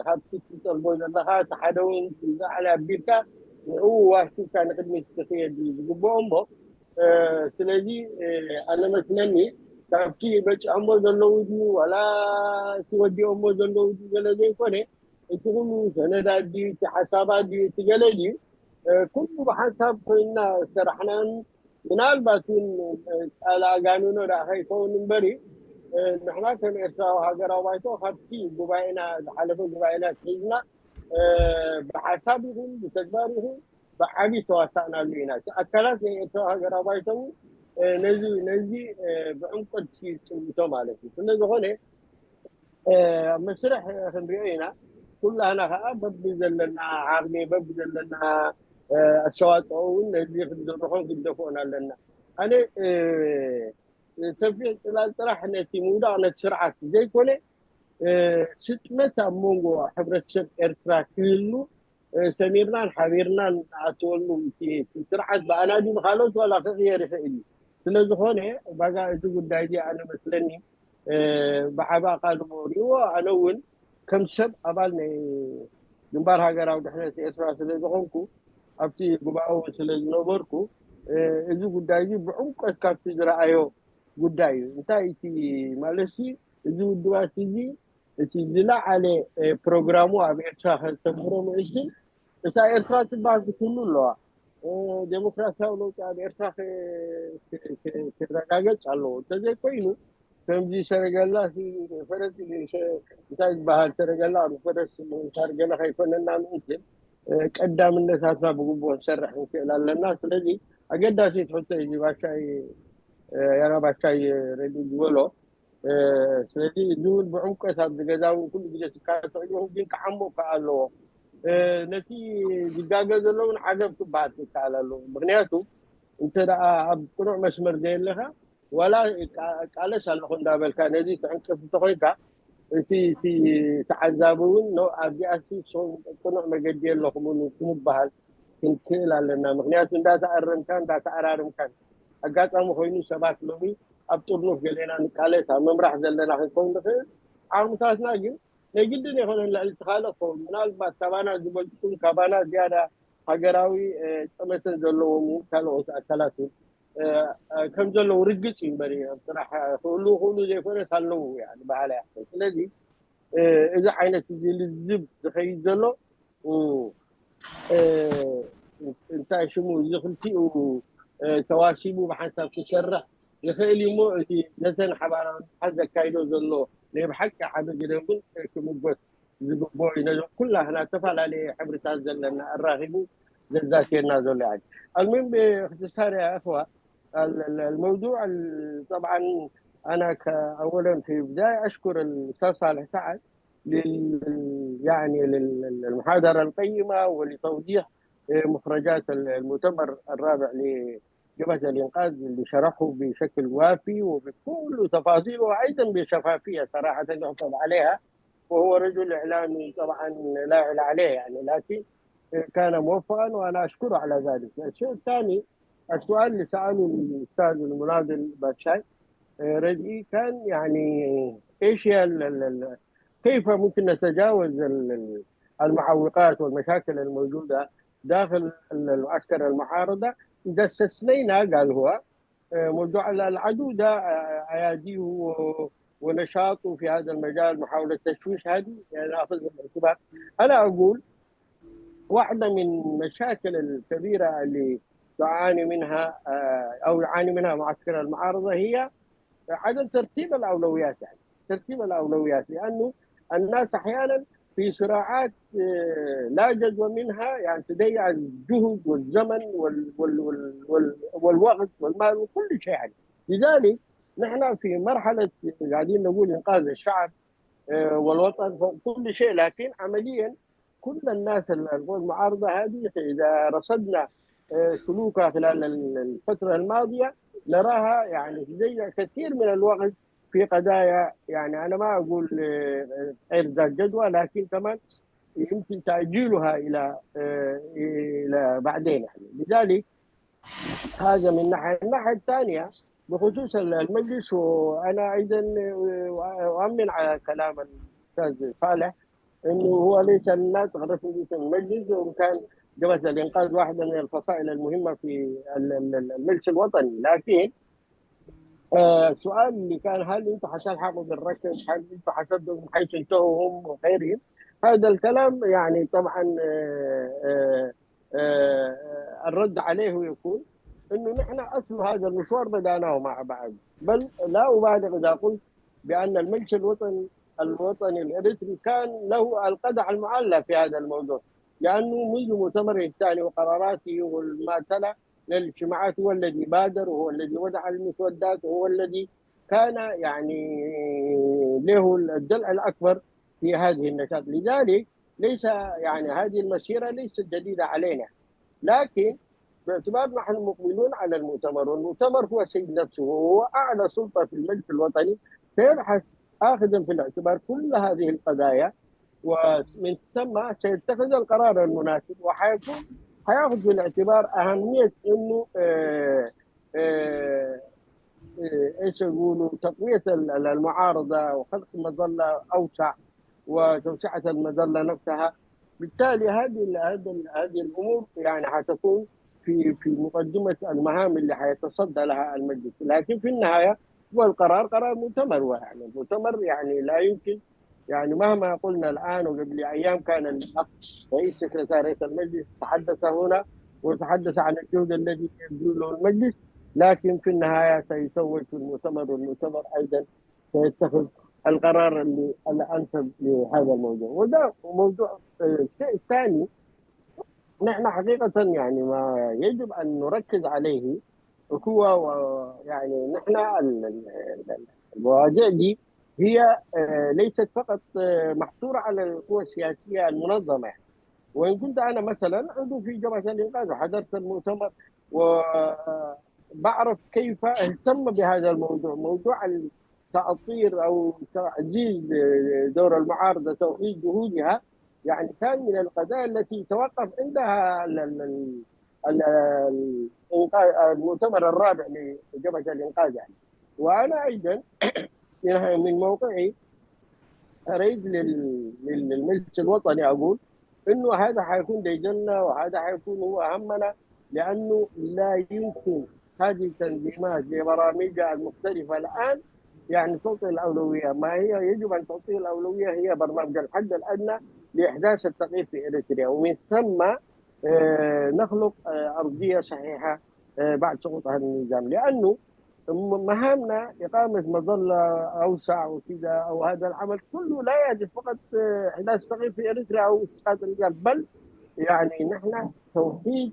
ካብቲ ትጠልቦ ዘለካ እቲ ሓደ እውን ዝለዓለ ኣቢልካ ንዕኡ ዋሲካ ንቅድሚት ክኽየድ እዩ ዝግብኦ እሞ፣ ስለዚ ኣነ መስለኒ ካብቲ በፂሖሞ ዘለው ድዩ ዋላ እቲ ወዲኦሞ ዘለው ድዩ ገለ ዘይኮነ፣ እቲ ኩሉ ሰነዳት ድዩ እቲ ሓሳባት ድዩ እቲ ገለ ድዩ ኩሉ ብሓንሳብ ኮይንና ሰራሕናን ምናልባት እውን ቃል ኣጋንኖ ዳ ከይከውን እምበሪ፣ ንሕና ከም ኤርትራዊ ሃገራዊ ባይቶ ካብቲ ጉባኤና ዝሓለፈ ጉባኤና ሒዝና ብሓሳብ ይኹን ብተግባር ይኹን ብዓብይ ተዋሳእናሉ ኢና። እቲ ኣካላት ናይ ኤርትራዊ ሃገራዊ ባይቶ እውን ነዚ ብዕምቆት ይፅውቶ ማለት እዩ። ስለዝኾነ ኣብ መስርሕ ክንሪኦ ኢና፣ ኩላህና ከዓ በቢ ዘለና ዓቕሚ በቢ ዘለና ኣስተዋፅኦ እውን ነዚ ክንድርኾን ክንደፍኦን ኣለና። ኣነ ሰፊሕ ፅላል ጥራሕ ነቲ ምውዳቅ ነቲ ስርዓት ዘይኮነ ስጥመት ኣብ መንጎ ሕብረተሰብ ኤርትራ ክህሉ ሰሚርናን ሓቢርናን ንኣትወሉ እቲ ስርዓት ብኣና ድዩ ብካልኦት ዋላ ክቅየር ይኽእል እዩ። ስለዝኾነ ባጋ እዚ ጉዳይ እዚ ኣነ መስለኒ ብዓቢ ኣቃልቦ ሪእዎ። ኣነ እውን ከም ሰብ ኣባል ናይ ግንባር ሃገራዊ ድሕነት ኤርትራ ስለ ዝኾንኩ ኣብቲ ጉባኤ እውን ስለ ዝነበርኩ እዚ ጉዳይ እዚ ብዕምቆት ካብቲ ዝረኣዮ ጉዳይ እዩ። እንታይ እቲ ማለት እዚ ውድባት እዚ እቲ ዝለዓለ ፕሮግራሙ ኣብ ኤርትራ ከተግብሮ ምእንትን እታ ኤርትራ ትበሃል ክትህሉ ኣለዋ፣ ዴሞክራሲያዊ ለውጢ ኣብ ኤርትራ ክረጋገፅ ኣለዎ። እንተዘይኮይኑ ከምዚ ሰረገላ ፈረስ እንታይ ዝበሃል ሰረገላ ፈረስ ምእንሳር ገለ ከይኮነና ምእንትን ቀዳምነታትና ብግቡእ ክንሰርሕ ክንክእል ኣለና። ስለዚ ኣገዳሲ ትሕቶ እዩ ባሻይ ያና ባሻይ ረዲ ዝበሎ። ስለዚ እዚ እውን ብዕምቆት ኣብዚ ገዛ እውን ኩሉ ግዜ ትካተዕ እዩ፣ ግን ክዓሙቕ ከዓ ኣለዎ። ነቲ ዝጋገ ዘሎ እውን ዓገብ ክበሃል ክከኣል ኣለዎ። ምክንያቱ እንተ ደኣ ኣብ ቅኑዕ መስመር ዘየለካ ዋላ ቃለስ ኣለኹ እንዳበልካ ነዚ ትዕንቅፍ እንተኮይንካ እቲ ተዓዛቢ እውን ኣብዚኣሲ ቅኑዕ መገዲ የለኹም ክንበሃል ክንክእል ኣለና። ምክንያቱ እንዳተኣረምካን እንዳተኣራርምካን ኣጋጣሚ ኮይኑ ሰባት ሎሚ ኣብ ጥርኑፍ ገሌና ንቃለስ ኣብ ምምራሕ ዘለና ክንከውን ንኽእል፣ ዓቕምታትና ግን ናይ ግድን ኣይኮነን ልዕሊ እቲ ካልእ ክኸውን። ምናልባት ካባና ዝበልፁን ካባና ዝያዳ ሃገራዊ ጠመተን ዘለዎም እውን ካልኦት ኣካላት እውን ከም ዘለዉ ርግፅ እዩ እምበሪ ጥራሕ ክህሉ ክእሉ ዘይኮነስ ኣለዉ ባህላ። ስለዚ እዚ ዓይነት እዚ ልዝብ ዝኸይድ ዘሎ እንታይ ሽሙ እዚ ክልቲኡ ተዋሲቡ ብሓንሳብ ክሰርሕ ይኽእል እዩ እሞ እቲ ዘተን ሓባራዊ ንቕሓት ዘካይዶ ዘሎ ናይ ብሓቂ ዓቢ ግደ እውን ክምጎስ ዝግብኦ እዩ። ነዞም ኩላህና ዝተፈላለየ ሕብርታት ዘለና ኣራኺቡ ዘዛትየና ዘሎ يعني المهم باختصار يا اخوه، الموضوع طبعا انا اولا في البدايه اشكر الاستاذ صالح سعد يعني للمحاضره القيمه ولتوضيح مخرجات المؤتمر الرابع لجبهه الانقاذ اللي شرحه بشكل وافي وبكل تفاصيله وايضا بشفافيه صراحه يحفظ عليها، وهو رجل اعلامي طبعا لا يعلى عليه يعني، لكن كان موفقا وانا اشكره على ذلك. الشيء الثاني، السؤال اللي ساله الاستاذ المناضل باتشاي رجعي كان يعني ايش هي كيف ممكن نتجاوز المعوقات والمشاكل الموجوده داخل المعسكر المعارضه اذا استثنينا، قال هو، موضوع العدو ده اياديه ونشاطه في هذا المجال، محاوله تشويش هذه يعني ناخذ بالاعتبار. انا اقول واحده من المشاكل الكبيره اللي تعاني منها او يعاني منها معسكر المعارضه هي عدم ترتيب الاولويات، يعني ترتيب الاولويات، لانه الناس احيانا في صراعات لا جدوى منها، يعني تضيع الجهد والزمن والوقت والمال وكل شيء يعني. لذلك نحن في مرحله قاعدين نقول انقاذ الشعب والوطن فوق كل شيء، لكن عمليا كل الناس المعارضه هذه اذا رصدنا سلوكها خلال الفتره الماضيه نراها يعني تضيع كثير من الوقت في قضايا، يعني انا ما اقول غير ذات جدوى، لكن كمان يمكن تاجيلها الى بعدين يعني. لذلك هذا من ناحيه. الناحيه الثانيه بخصوص المجلس، وانا ايضا اؤمن على كلام الاستاذ صالح انه هو ليس الناطق الرسمي باسم المجلس، وكان جبهه الانقاذ واحده من الفصائل المهمه في المجلس الوطني، لكن السؤال اللي كان هل انتم حتلحقوا بالركب؟ هل انتم حتبدوا من حيث انتهوا هم وغيرهم؟ هذا الكلام يعني طبعا الرد عليه يكون انه نحن اصل هذا المشوار بدأناه مع بعض، بل لا ابالغ اذا قلت بان المجلس الوطني الاريتري كان له القدح المعلى في هذا الموضوع، لانه منذ مؤتمره الثاني وقراراته وما تلا للاجتماعات هو الذي بادر وهو الذي وضع المسودات وهو الذي كان يعني له الدلع الاكبر في هذه النشاط. لذلك ليس يعني هذه المسيره ليست جديده علينا، لكن باعتبار نحن مقبلون على المؤتمر، والمؤتمر هو سيد نفسه وهو اعلى سلطه في المجلس الوطني، سيبحث اخذا في الاعتبار كل هذه القضايا، ومن ثم سيتخذ القرار المناسب، وحيكون حياخذ في الاعتبار اهميه انه ايش يقولوا تقويه المعارضه وخلق مظله اوسع وتوسعه المظله نفسها. بالتالي هذه الامور يعني حتكون في مقدمه المهام اللي حيتصدى لها المجلس، لكن في النهايه هو القرار قرار مؤتمر، يعني المؤتمر يعني لا يمكن يعني مهما قلنا الان، وقبل ايام كان الاخ رئيس سكرتارية المجلس تحدث هنا وتحدث عن الجهد الذي يبذله المجلس، لكن في النهايه سيتوج في المؤتمر، والمؤتمر ايضا سيتخذ القرار اللي الانسب لهذا الموضوع. وده موضوع. الشيء الثاني، نحن حقيقه يعني ما يجب ان نركز عليه هو يعني نحن المواضيع دي هي ليست فقط محصوره على القوى السياسيه المنظمه يعني. وان كنت انا مثلا عضو في جبهه الانقاذ وحضرت المؤتمر وبعرف كيف اهتم بهذا الموضوع، موضوع التأطير او تعزيز دور المعارضه، توحيد جهودها، يعني كان من القضايا التي توقف عندها المؤتمر الرابع لجبهه الانقاذ يعني. وانا ايضا من موقعي رئيس للمجلس الوطني اقول انه هذا حيكون ديدننا وهذا حيكون هو همنا، لانه لا يمكن هذه التنظيمات لبرامجها المختلفه الان يعني تعطي الاولويه، ما هي يجب ان تعطي الاولويه هي برنامج الحد الادنى لاحداث التغيير في اريتريا، ومن ثم نخلق ارضيه صحيحه بعد سقوط هذا النظام، لانه مهامنا اقامه مظلة اوسع وكذا، او هذا العمل كله لا يهدف فقط احداث تغيير في اريتريا او اسقاط النظام، بل يعني نحن توحيد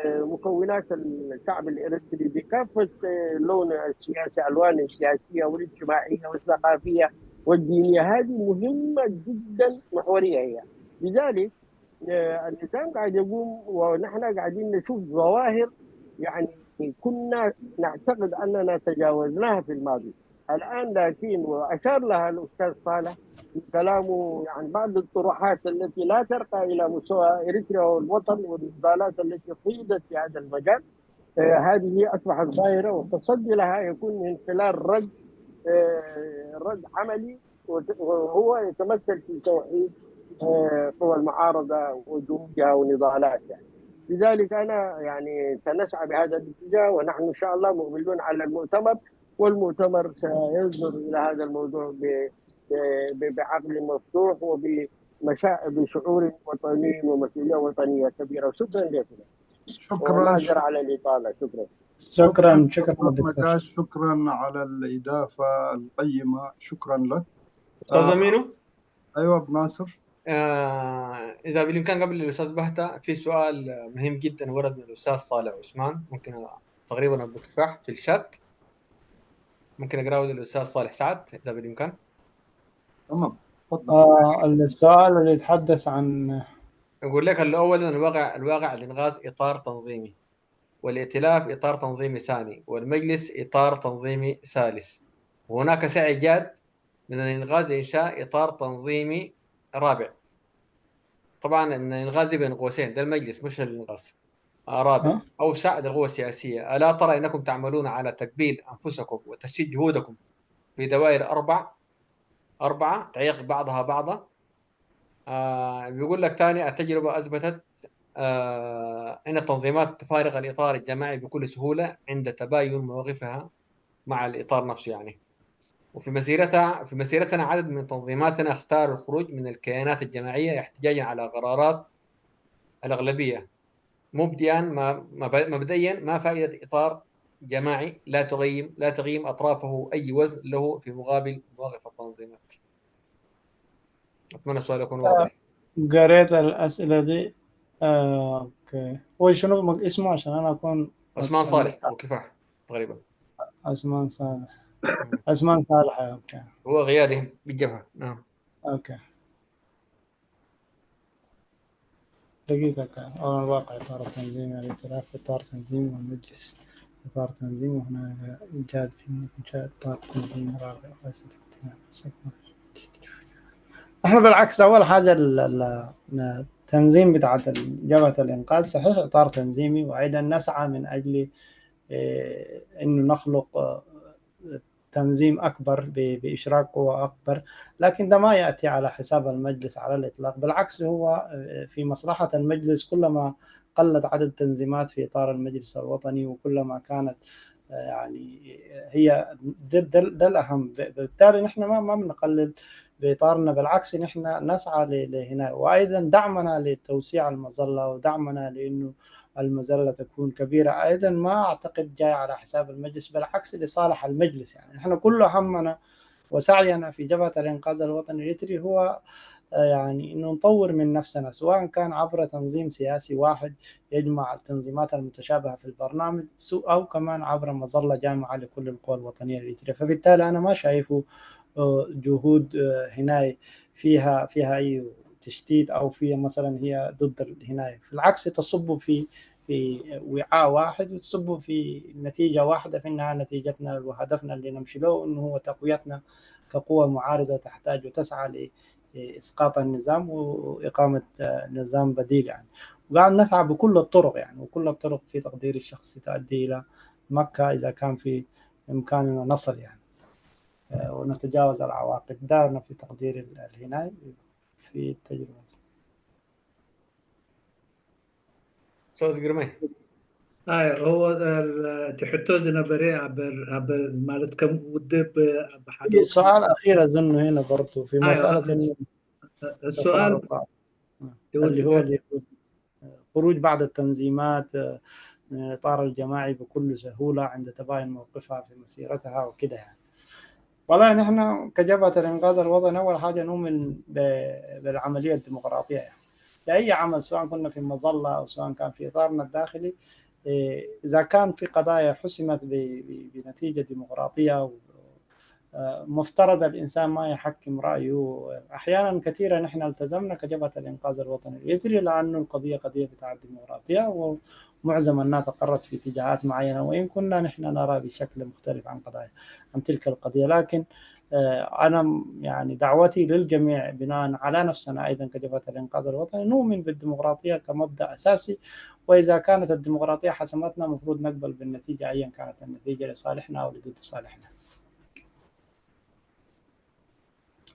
مكونات الشعب الاريتري بكافة لون السياسي، الوانه السياسية والاجتماعية والثقافية والدينية. هذه مهمة جدا محورية هي. لذلك النظام قاعد يقوم، ونحن قاعدين نشوف ظواهر يعني كنا نعتقد اننا تجاوزناها في الماضي الان، لكن واشار لها الاستاذ صالح في كلامه، يعني بعض الطروحات التي لا ترقى الى مستوى اريتريا والوطن والنضالات التي قيدت في هذا المجال، هذه اصبحت ظاهره، والتصدي لها يكون من خلال رد عملي، وهو يتمثل في توحيد قوى المعارضة وجهودها ونضالاتها. لذلك انا يعني سنسعى بهذا الاتجاه، ونحن ان شاء الله مقبلون على المؤتمر، والمؤتمر سينظر الى هذا الموضوع بعقل مفتوح وبشعور وطني ومسؤولية وطنية كبيرة. شكرا لكم. شكرا. ومعذره على الاطالة. شكرا. شكرا شكرا دكتور. شكرا على الاضافة القيمة، شكرا لك استاذ امينو. ايوه ابو ناصر. إذا بالإمكان قبل الأستاذ بهتة، في سؤال مهم جدا ورد من الأستاذ صالح عثمان، ممكن تقريبا أبو كفاح في الشات، ممكن أقرأه للأستاذ صالح سعد إذا بالإمكان. تمام تفضل. السؤال اللي يتحدث عن، أقول لك الأول الواقع الإنغاز إطار تنظيمي، والائتلاف إطار تنظيمي ثاني، والمجلس إطار تنظيمي ثالث، وهناك سعي جاد من الإنغاز لإنشاء إطار تنظيمي رابع. طبعا ان الانغاز بين قوسين، ده المجلس مش الانغاز. رابع اوسع للقوى السياسية. الا ترى انكم تعملون على تكبيل انفسكم وتشتيت جهودكم في دوائر اربعة تعيق بعضها بعضا. بيقول لك ثاني، التجربة اثبتت ان التنظيمات تفارق الاطار الجماعي بكل سهولة عند تباين مواقفها مع الاطار نفسه يعني. وفي مسيرتنا عدد من تنظيماتنا اختاروا الخروج من الكيانات الجماعية احتجاجا على قرارات الأغلبية، مبدئيا ما فائدة إطار جماعي لا تغيم أطرافه أي وزن له في مقابل مواقف التنظيمات. أتمنى السؤال يكون واضح. قريت الأسئلة دي. okay، هو شنو اسمه عشان أنا أكون؟ عثمان صالح وكفاح تقريبا. عثمان صالح. عثمان صالح، okay. هو قيادي بالجبهة. نعم. okay. لقيتك. الواقع إطار التنظيمي، الائتلاف إطار تنظيمي، والمجلس إطار تنظيمي، وهنالك إيجاد في إنشاء إطار تنظيمي رابع وليس تقديم أنفسكم. احنا بالعكس، أول حاجة التنظيم بتاع جبهة الإنقاذ صحيح إطار تنظيمي، وأيضا نسعى من أجل إنه نخلق تنظيم أكبر بإشراك قوى أكبر، لكن ده ما يأتي على حساب المجلس على الإطلاق. بالعكس هو في مصلحة المجلس، كلما قلت عدد التنظيمات في إطار المجلس الوطني وكلما كانت يعني هي ده الأهم. بالتالي نحن ما بنقلل بإطارنا، بالعكس نحن نسعى لهنا. وأيضا دعمنا لتوسيع المظلة ودعمنا لأنه المظلة تكون كبيرة أيضا ما أعتقد جاي على حساب المجلس، بالعكس لصالح المجلس. يعني نحن كل همنا وسعينا في جبهة الإنقاذ الوطني الإريتري هو يعني إنه نطور من نفسنا، سواء كان عبر تنظيم سياسي واحد يجمع التنظيمات المتشابهة في البرنامج، أو كمان عبر مظلة جامعة لكل القوى الوطنية الإريترية. فبالتالي أنا ما شايفه جهود هنا فيها أي تشتيت أو فيها مثلا هي ضد هنا، في العكس تصب في وعاء واحد وتصب في نتيجة واحدة في النهاية. نتيجتنا وهدفنا اللي نمشي له إنه هو تقويتنا كقوة معارضة تحتاج وتسعى لإسقاط النظام وإقامة نظام بديل يعني. وقاعد نسعى بكل الطرق يعني، وكل الطرق في تقديري الشخصي تؤدي إلى مكة إذا كان في إمكاننا نصل يعني، ونتجاوز العواقب. دارنا في تقدير الهناي في التجربة. أستاذ قرمي. هو تحتو ዝነበረ ኣብ ማለት ከም ውድብ في سؤال أخير أظن هنا برضو في مسألة السؤال اللي هو خروج بعض التنظيمات من الإطار الجماعي بكل سهولة عند تباين موقفها في مسيرتها وكده يعني. والله نحن كجبهة الإنقاذ الوطني أول حاجة نؤمن بالعملية الديمقراطية يعني. لأي عمل سواء كنا في مظلة أو سواء كان في إطارنا الداخلي، إذا كان في قضايا حسمت بنتيجة ديمقراطية، مفترض الإنسان ما يحكم رأيه. أحيانا كثيرة نحن التزمنا كجبهة الإنقاذ الوطني الإريتري لأنه القضية قضية بتاع الديمقراطية، ومعظم الناس تقرت في اتجاهات معينة، وإن كنا نحن نرى بشكل مختلف عن قضايا عن تلك القضية. لكن أنا يعني دعوتي للجميع بناء على نفسنا أيضا كجبهة الإنقاذ الوطني، نؤمن بالديمقراطية كمبدأ أساسي، وإذا كانت الديمقراطية حسمتنا المفروض نقبل بالنتيجة أيا كانت النتيجة، لصالحنا أو لضد صالحنا.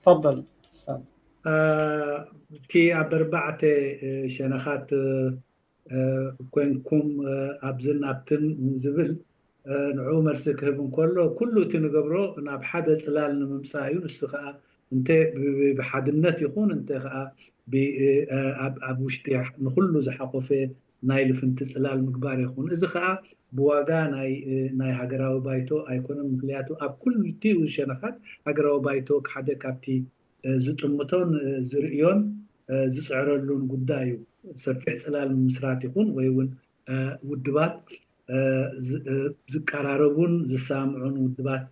تفضل أستاذ. እቲ ኣብ ኣርባዕተ ሸነኻት ኮንኩም ኣብዝን ናብትን ዝብል ንዕኡ መልሲ ክህብ እንከሎ፣ ኩሉ እቲ ንገብሮ ናብ ሓደ ፅላል ንምምፃእ እዩ። ንሱ ከዓ እንተ ብሓድነት ይኹን እንተ ከዓ ኣብ ውሽጢ ንኩሉ ዝሓቆፈ ናይ ልፍንቲ ፅላል ምግባር ይኹን፣ እዚ ከዓ ብዋጋ ናይ ሃገራዊ ባይቶ ኣይኮነን። ምክንያቱ ኣብ ኩልቲኡ ሸነኻት ሃገራዊ ባይቶ ሓደ ካብቲ ዝጥምቶን ዝርእዮን ዝፅዕረሉን ጉዳይ እዩ። ሰፊሕ ፅላል ምምስራት ይኹን ወይ እውን ውድባት ዝቀራረቡን ዝሰምዑን ውድባት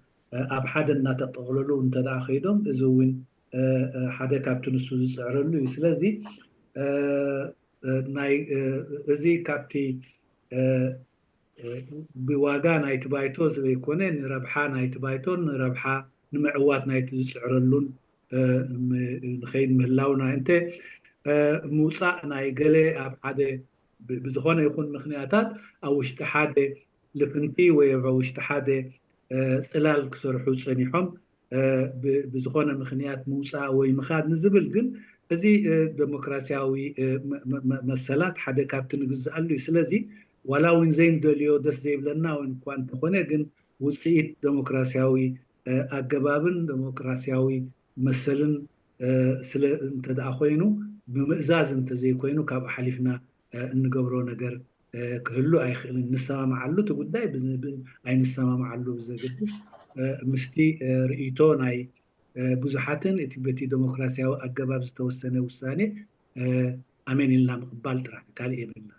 ኣብ ሓደ እናተጠቕለሉ እንተደኣ ከይዶም፣ እዚ እውን ሓደ ካብቲ ንሱ ዝፅዕረሉ እዩ። ስለዚ ናይ እዚ ካብቲ ብዋጋ ናይቲ ባይቶ ዘይኮነ፣ ንረብሓ ናይቲ ባይቶን ንረብሓ ንምዕዋት ናይቲ ዝፅዕረሉን ንኸይድ ምህላውና። እንተ ምውፃእ ናይ ገለ ኣብ ሓደ ብዝኾነ ይኹን ምክንያታት ኣብ ውሽጢ ሓደ ልፍንቲ ወይ ኣብ ውሽጢ ሓደ ፅላል ክሰርሑ ፀኒሖም ብዝኾነ ምክንያት ምውፃእ ወይ ምኻድ ንዝብል ግን፣ እዚ ዴሞክራሲያዊ መሰላት ሓደ ካብቲ ንግዝኣሉ እዩ። ስለዚ ዋላ እውን ዘይንደልዮ ደስ ዘይብለና እውን እኳ እንተኾነ ግን ውፅኢት ዴሞክራሲያዊ ኣገባብን ዴሞክራሲያዊ መሰልን ስለ እንተደኣ ኮይኑ፣ ብምእዛዝ እንተዘይኮይኑ ካብኡ ሓሊፍና እንገብሮ ነገር ክህሉ ኣይክእልን። ንሰማምዓሉ እቲ ጉዳይ ኣይንሰማምዓሉ ብዘገድስ፣ ምስቲ ርእቶ ናይ ብዙሓትን እቲ በቲ ዴሞክራሲያዊ ኣገባብ ዝተወሰነ ውሳኔ ኣሜን ኢልና ምቕባል ጥራሕ፣ ካሊእ የብልና።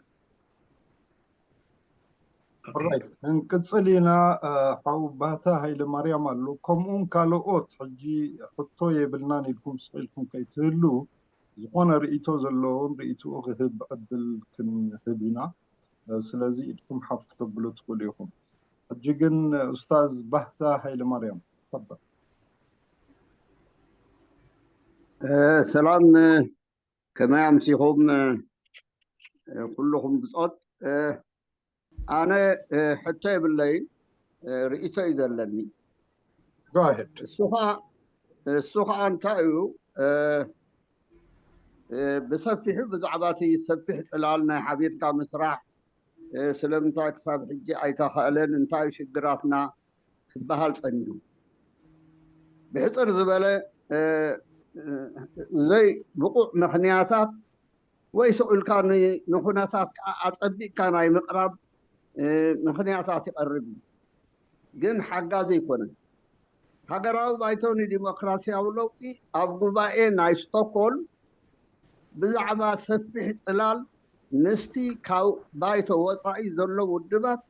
Right፣ ክንቅፅል ኢና። ሓው ባህታ ሃይለ ማርያም ኣሎ፣ ከምኡውን ካልኦት። ሕጂ ሕቶ የብልናን ኢልኩም ስኢልኩም ከይትህሉ፣ ዝኾነ ርእቶ ዘለዎን ርእትኡ ክህብ ዕድል ክንህብ ኢና። ስለዚ ኢድኩም ሓፍ ተብሉ ትኽእሉ ኢኹም። ሕጂ ግን ኡስታዝ ባህታ ሃይለ ማርያም تفضل። ሰላም፣ ከመይ ኣምሲኹም ኩልኩም ብፆት? ኣነ ሕቶ የብለይን፣ ርእቶ እዩ ዘለኒ። Go ahead. እሱ ከዓ እንታይ እዩ፣ ብሰፊሑ ብዛዕባ እቲ ሰፊሕ ፅላል ናይ ሓቢርካ ምስራሕ ስለምንታይ ክሳብ ሕጂ ኣይተኸእለን፣ እንታይ ሽግራትና ክበሃል ፀኒሑ። ብሕፅር ዝበለ ዘይ ብቁዕ ምክንያታት ወይ ስቁኢልካ ንኩነታት ከዓ ኣፀቢቕካ ናይ ምቅራብ ምክንያታት ይቀርብ እዩ፣ ግን ሓጋዚ ኣይኮነን። ሃገራዊ ባይቶ ንዲሞክራሲያዊ ለውጢ ኣብ ጉባኤ ናይ ስቶክሆልም ብዛዕባ ሰፊሕ ፅላል ምስቲ ካብ ባይቶ ወፃኢ ዘሎ ውድባት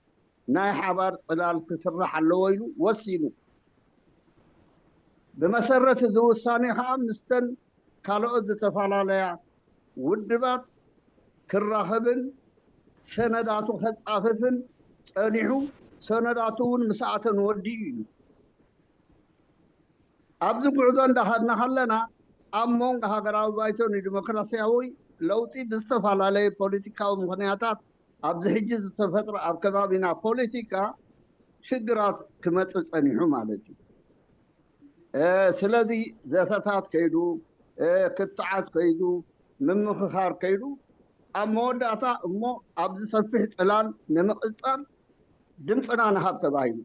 ናይ ሓባር ፅላል ክስራሕ ኣለዎ ኢሉ ወሲኑ። ብመሰረት እዚ ውሳኔ ከዓ ምስተን ካልኦት ዝተፈላለያ ውድባት ክራኸብን ሰነዳቱ ከፃፍፍን ፀኒሑ፣ ሰነዳቱ እውን ምስኣተን ወዲኡ እዩ። ኣብዚ ጉዕዞ እንዳኸድና ከለና ኣብ መንጎ ሃገራዊ ባይቶ ንዲሞክራሲያዊ ለውጢ ብዝተፈላለየ ፖለቲካዊ ምክንያታት ኣብዚ ሕጂ ዝተፈጥረ ኣብ ከባቢና ፖለቲካ ሽግራት ክመፅእ ፀኒሑ ማለት እዩ። ስለዚ ዘተታት ከይዱ፣ ክትዓት ከይዱ፣ ምምኽኻር ከይዱ፣ ኣብ መወዳእታ እሞ ኣብዚ ሰፊሕ ፅላል ንምቕፃል ድምፅና ንሃብ ተባሂሉ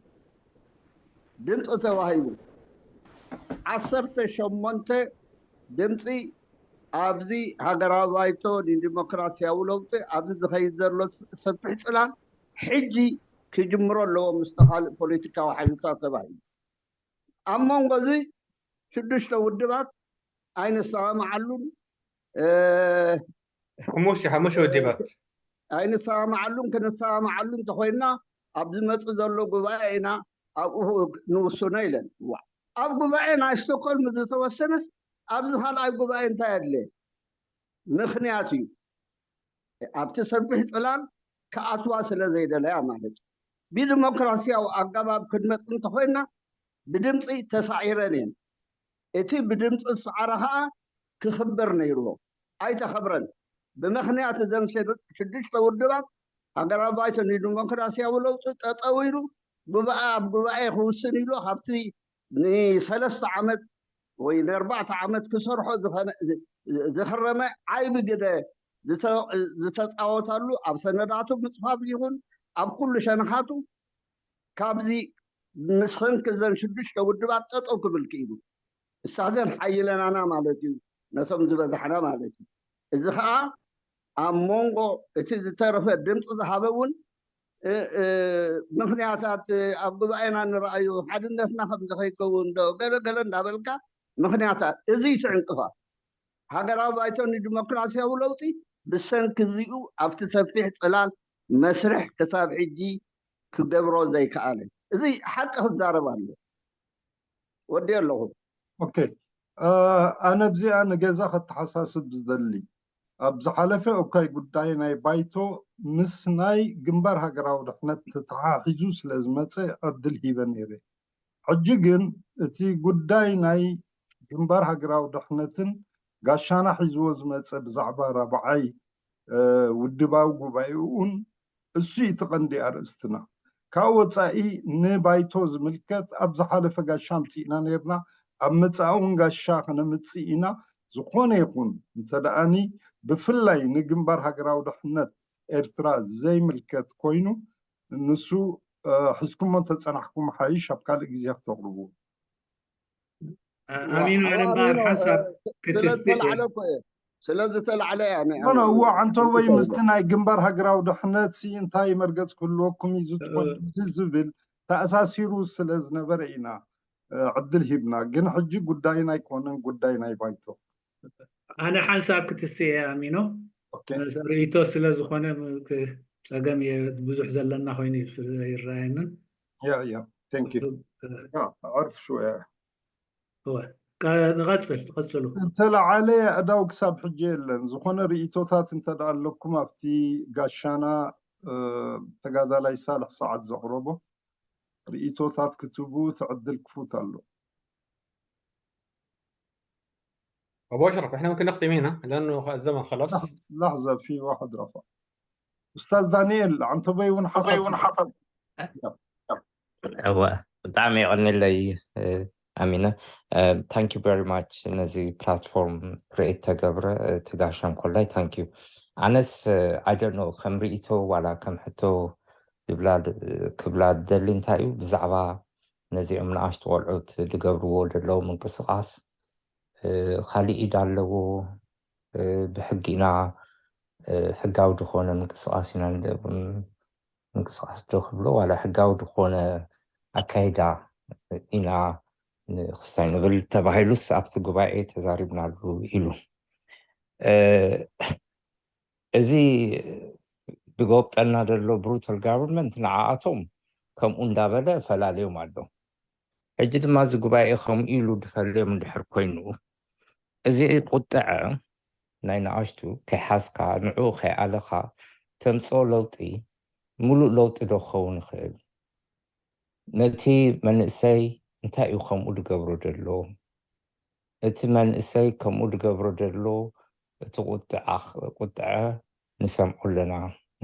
ድምፂ ተባሂሉ። 18 ድምፂ ኣብዚ ሃገራዊ ባይቶ ንዲሞክራሲያዊ ለውጢ ኣብዚ ዝኸይድ ዘሎ ሰፊሕ ፅላል ሕጂ ክጅምሮ ኣለዎ ምስቲ ካልእ ፖለቲካዊ ሓይልታት ተባሂሉ። ኣብ መንጎ እዚ ሽዱሽተ ውድባት ኣይንሰማማዓሉን ሓሙሽተ ውድባት ኣይንሰማማዓሉን ክንሰማማዓሉ እንተኮይንና ኣብ ዝመፅእ ዘሎ ጉባኤ ኢና ኣብኡ ንውስኖ ኢለን። ኣብ ጉባኤ ናይ ስቶክሆልም ዝተወሰነስ ኣብዚ ካልኣይ ጉባኤ እንታይ ኣድለየ? ምክንያት እዩ ኣብቲ ሰፊሕ ፅላል ክኣትዋ ስለ ዘይደለያ ማለት እዩ። ብዲሞክራሲያዊ ኣገባብ ክንመፅእ እንተኮይንና ብድምፂ ተሳዒረን እየን። እቲ ብድምፂ ዝሰዓረ ከዓ ክኽበር ነይርዎ፣ ኣይተኸብረን። ብምክንያት እዘን ሽዱሽተ ውድባት ሃገራዊ ባይቶ ንዲሞክራሲያዊ ለውጢ ጠጠው ኢሉ ጉባኤ ኣብ ጉባኤ ክውስን ኢሉ ካብቲ ንሰለስተ ዓመት ወይ ንኣርባዕተ ዓመት ክሰርሖ ዝኽረመ ዓይቢ ግደ ዝተፃወተሉ ኣብ ሰነዳቱ ምፅፋፍ ይኹን ኣብ ኩሉ ሸነኻቱ ካብዚ ምስ ክንክዘን ሽዱሽተ ውድባት ጠጠው ክብል ክኢሉ። እሳዘን ሓይለናና ማለት እዩ፣ ነቶም ዝበዛሕና ማለት እዩ። እዚ ከዓ ኣብ መንጎ እቲ ዝተረፈ ድምፂ ዝሃበ እውን ምክንያታት ኣብ ጉባኤና ንረኣዩ ሓድነትና ከምዚ ከይከውን ዶ ገለ ገለ እንዳበልካ ምክንያታት እዚ እቲ ዕንቅፋት ሃገራዊ ባይቶ ንዲሞክራሲያዊ ለውጢ ብሰንኪ እዚኡ ኣብቲ ሰፊሕ ፅላል መስርሕ ክሳብ ሕጂ ክገብሮ ዘይከኣለ እዚ ሓቂ ክዛረብ ኣሎ። ወዲ ኣለኹ። Okay፣ ኣነ ብዚኣ ንገዛ ከተሓሳስብ ዝደሊ ኣብ ዝሓለፈ እኳይ ጉዳይ ናይ ባይቶ ምስ ናይ ግንባር ሃገራዊ ድሕነት ተተሓሒዙ ስለ ዝመፀ ዕድል ሂበ ነይረ። ሕጂ ግን እቲ ጉዳይ ናይ ግንባር ሃገራዊ ድሕነትን ጋሻና ሒዝዎ ዝመፀ ብዛዕባ ራብዓይ ውድባዊ ጉባኤኡን እሱ እቲ ቀንዲ ኣርእስትና። ካብኡ ወፃኢ ንባይቶ ዝምልከት ኣብ ዝሓለፈ ጋሻ ኣምፂእና ነርና፣ ኣብ መፃኢ እውን ጋሻ ከነምፅእ ኢና። ዝኾነ ይኹን እንተደኣኒ ብፍላይ ንግንባር ሃገራዊ ድሕነት ኤርትራ ዘይምልከት ኮይኑ ንሱ ሒዝኩሞ እንተፀናሕኩም ሓይሽ ኣብ ካልእ ግዜ ክተቕርብዎ። ኣሚኑ ኣነ እምበኣር ሓንሳብ ክትስእ ስለዝተላዕለ እኮ እየ ስለዝተላዕለ እያ። No እዎ ዓንቶ ወይ ምስቲ ናይ ግንባር ሃገራዊ ድሕነት እንታይ መርገፅ ክህልወኩም እዩ ዝብል ተኣሳሲሩ ስለ ዝነበረ ኢና ዕድል ሂብና። ግን ሕጂ ጉዳይና ኣይኮነን ጉዳይ ናይ ባይቶ። ኣነ ሓንሳብ ክትስእ እየ ኣሚኖ፣ ርእቶ ስለ ዝኾነ ፀገም ብዙሕ ዘለና ኮይኑ ይረኣየንን። Yeah yeah thank you፣ ዕርፍ ሽወ። ንቐፅል ቀፅሉ። ዝተለዓለ ኣእዳው ክሳብ ሕጂ የለን። ዝኾነ ርእቶታት እንተደኣ ኣለኩም ኣብቲ ጋሻና ተጋዳላይ ሳልሕ ሰዓት ዘቕረቦ ርእቶታት ክትህቡ ትዕድል ክፉት ኣሎ። ابو اشرف، احنا ممكن نختم هنا لانه الزمن خلص. لحظه، في واحد رفع، استاذ دانيال عم تبي ونحفظ. هو ብጣዕሚ ይቐኒለይ ኣሚነ፣ thank you very much ነዚ platform create ተገብረ እቲ ጋሻም ኮላይ thank you። ኣነስ I don't know ከም ርእቶ ዋላ ከም ሕቶ ክብላ ደሊ እንታይ እዩ ብዛዕባ ነዚኦም ንኣሽቱ ቆልዑት ዝገብርዎ ዘለዉ ምንቅስቃስ ካሊእ ኢድ ኣለዎ፣ ብሕጊ ኢና ሕጋዊ ድኾነ ምንቅስቃስ ኢና ምንቅስቃስ ዶ ክብሎ ዋላ ሕጋዊ ድኾነ ኣካይዳ ኢና ንክስታይ ንብል ተባሂሉስ ኣብቲ ጉባኤ ተዛሪብናሉ ኢሉ። እዚ ዝጎብጠልና ዘሎ brutal government ንዓኣቶም ከምኡ እንዳበለ ፈላልዮም ኣሎ። ሕጂ ድማ እዚ ጉባኤ ከምኡ ኢሉ ድፈልዮም እንድሕር ኮይኑ እዚ ቁጥዐ ናይ ንኣሽቱ ከይሓዝካ ንዕኡ ከይኣለኻ ተምፅኦ ለውጢ ሙሉእ ለውጢ ዶ ክኸውን ይኽእል? ነቲ መንእሰይ እንታይ እዩ ከምኡ ዝገብሮ ዘሎ? እቲ መንእሰይ ከምኡ ዝገብሮ ዘሎ እቲ ቁጥዐ ንሰምዖ ኣለና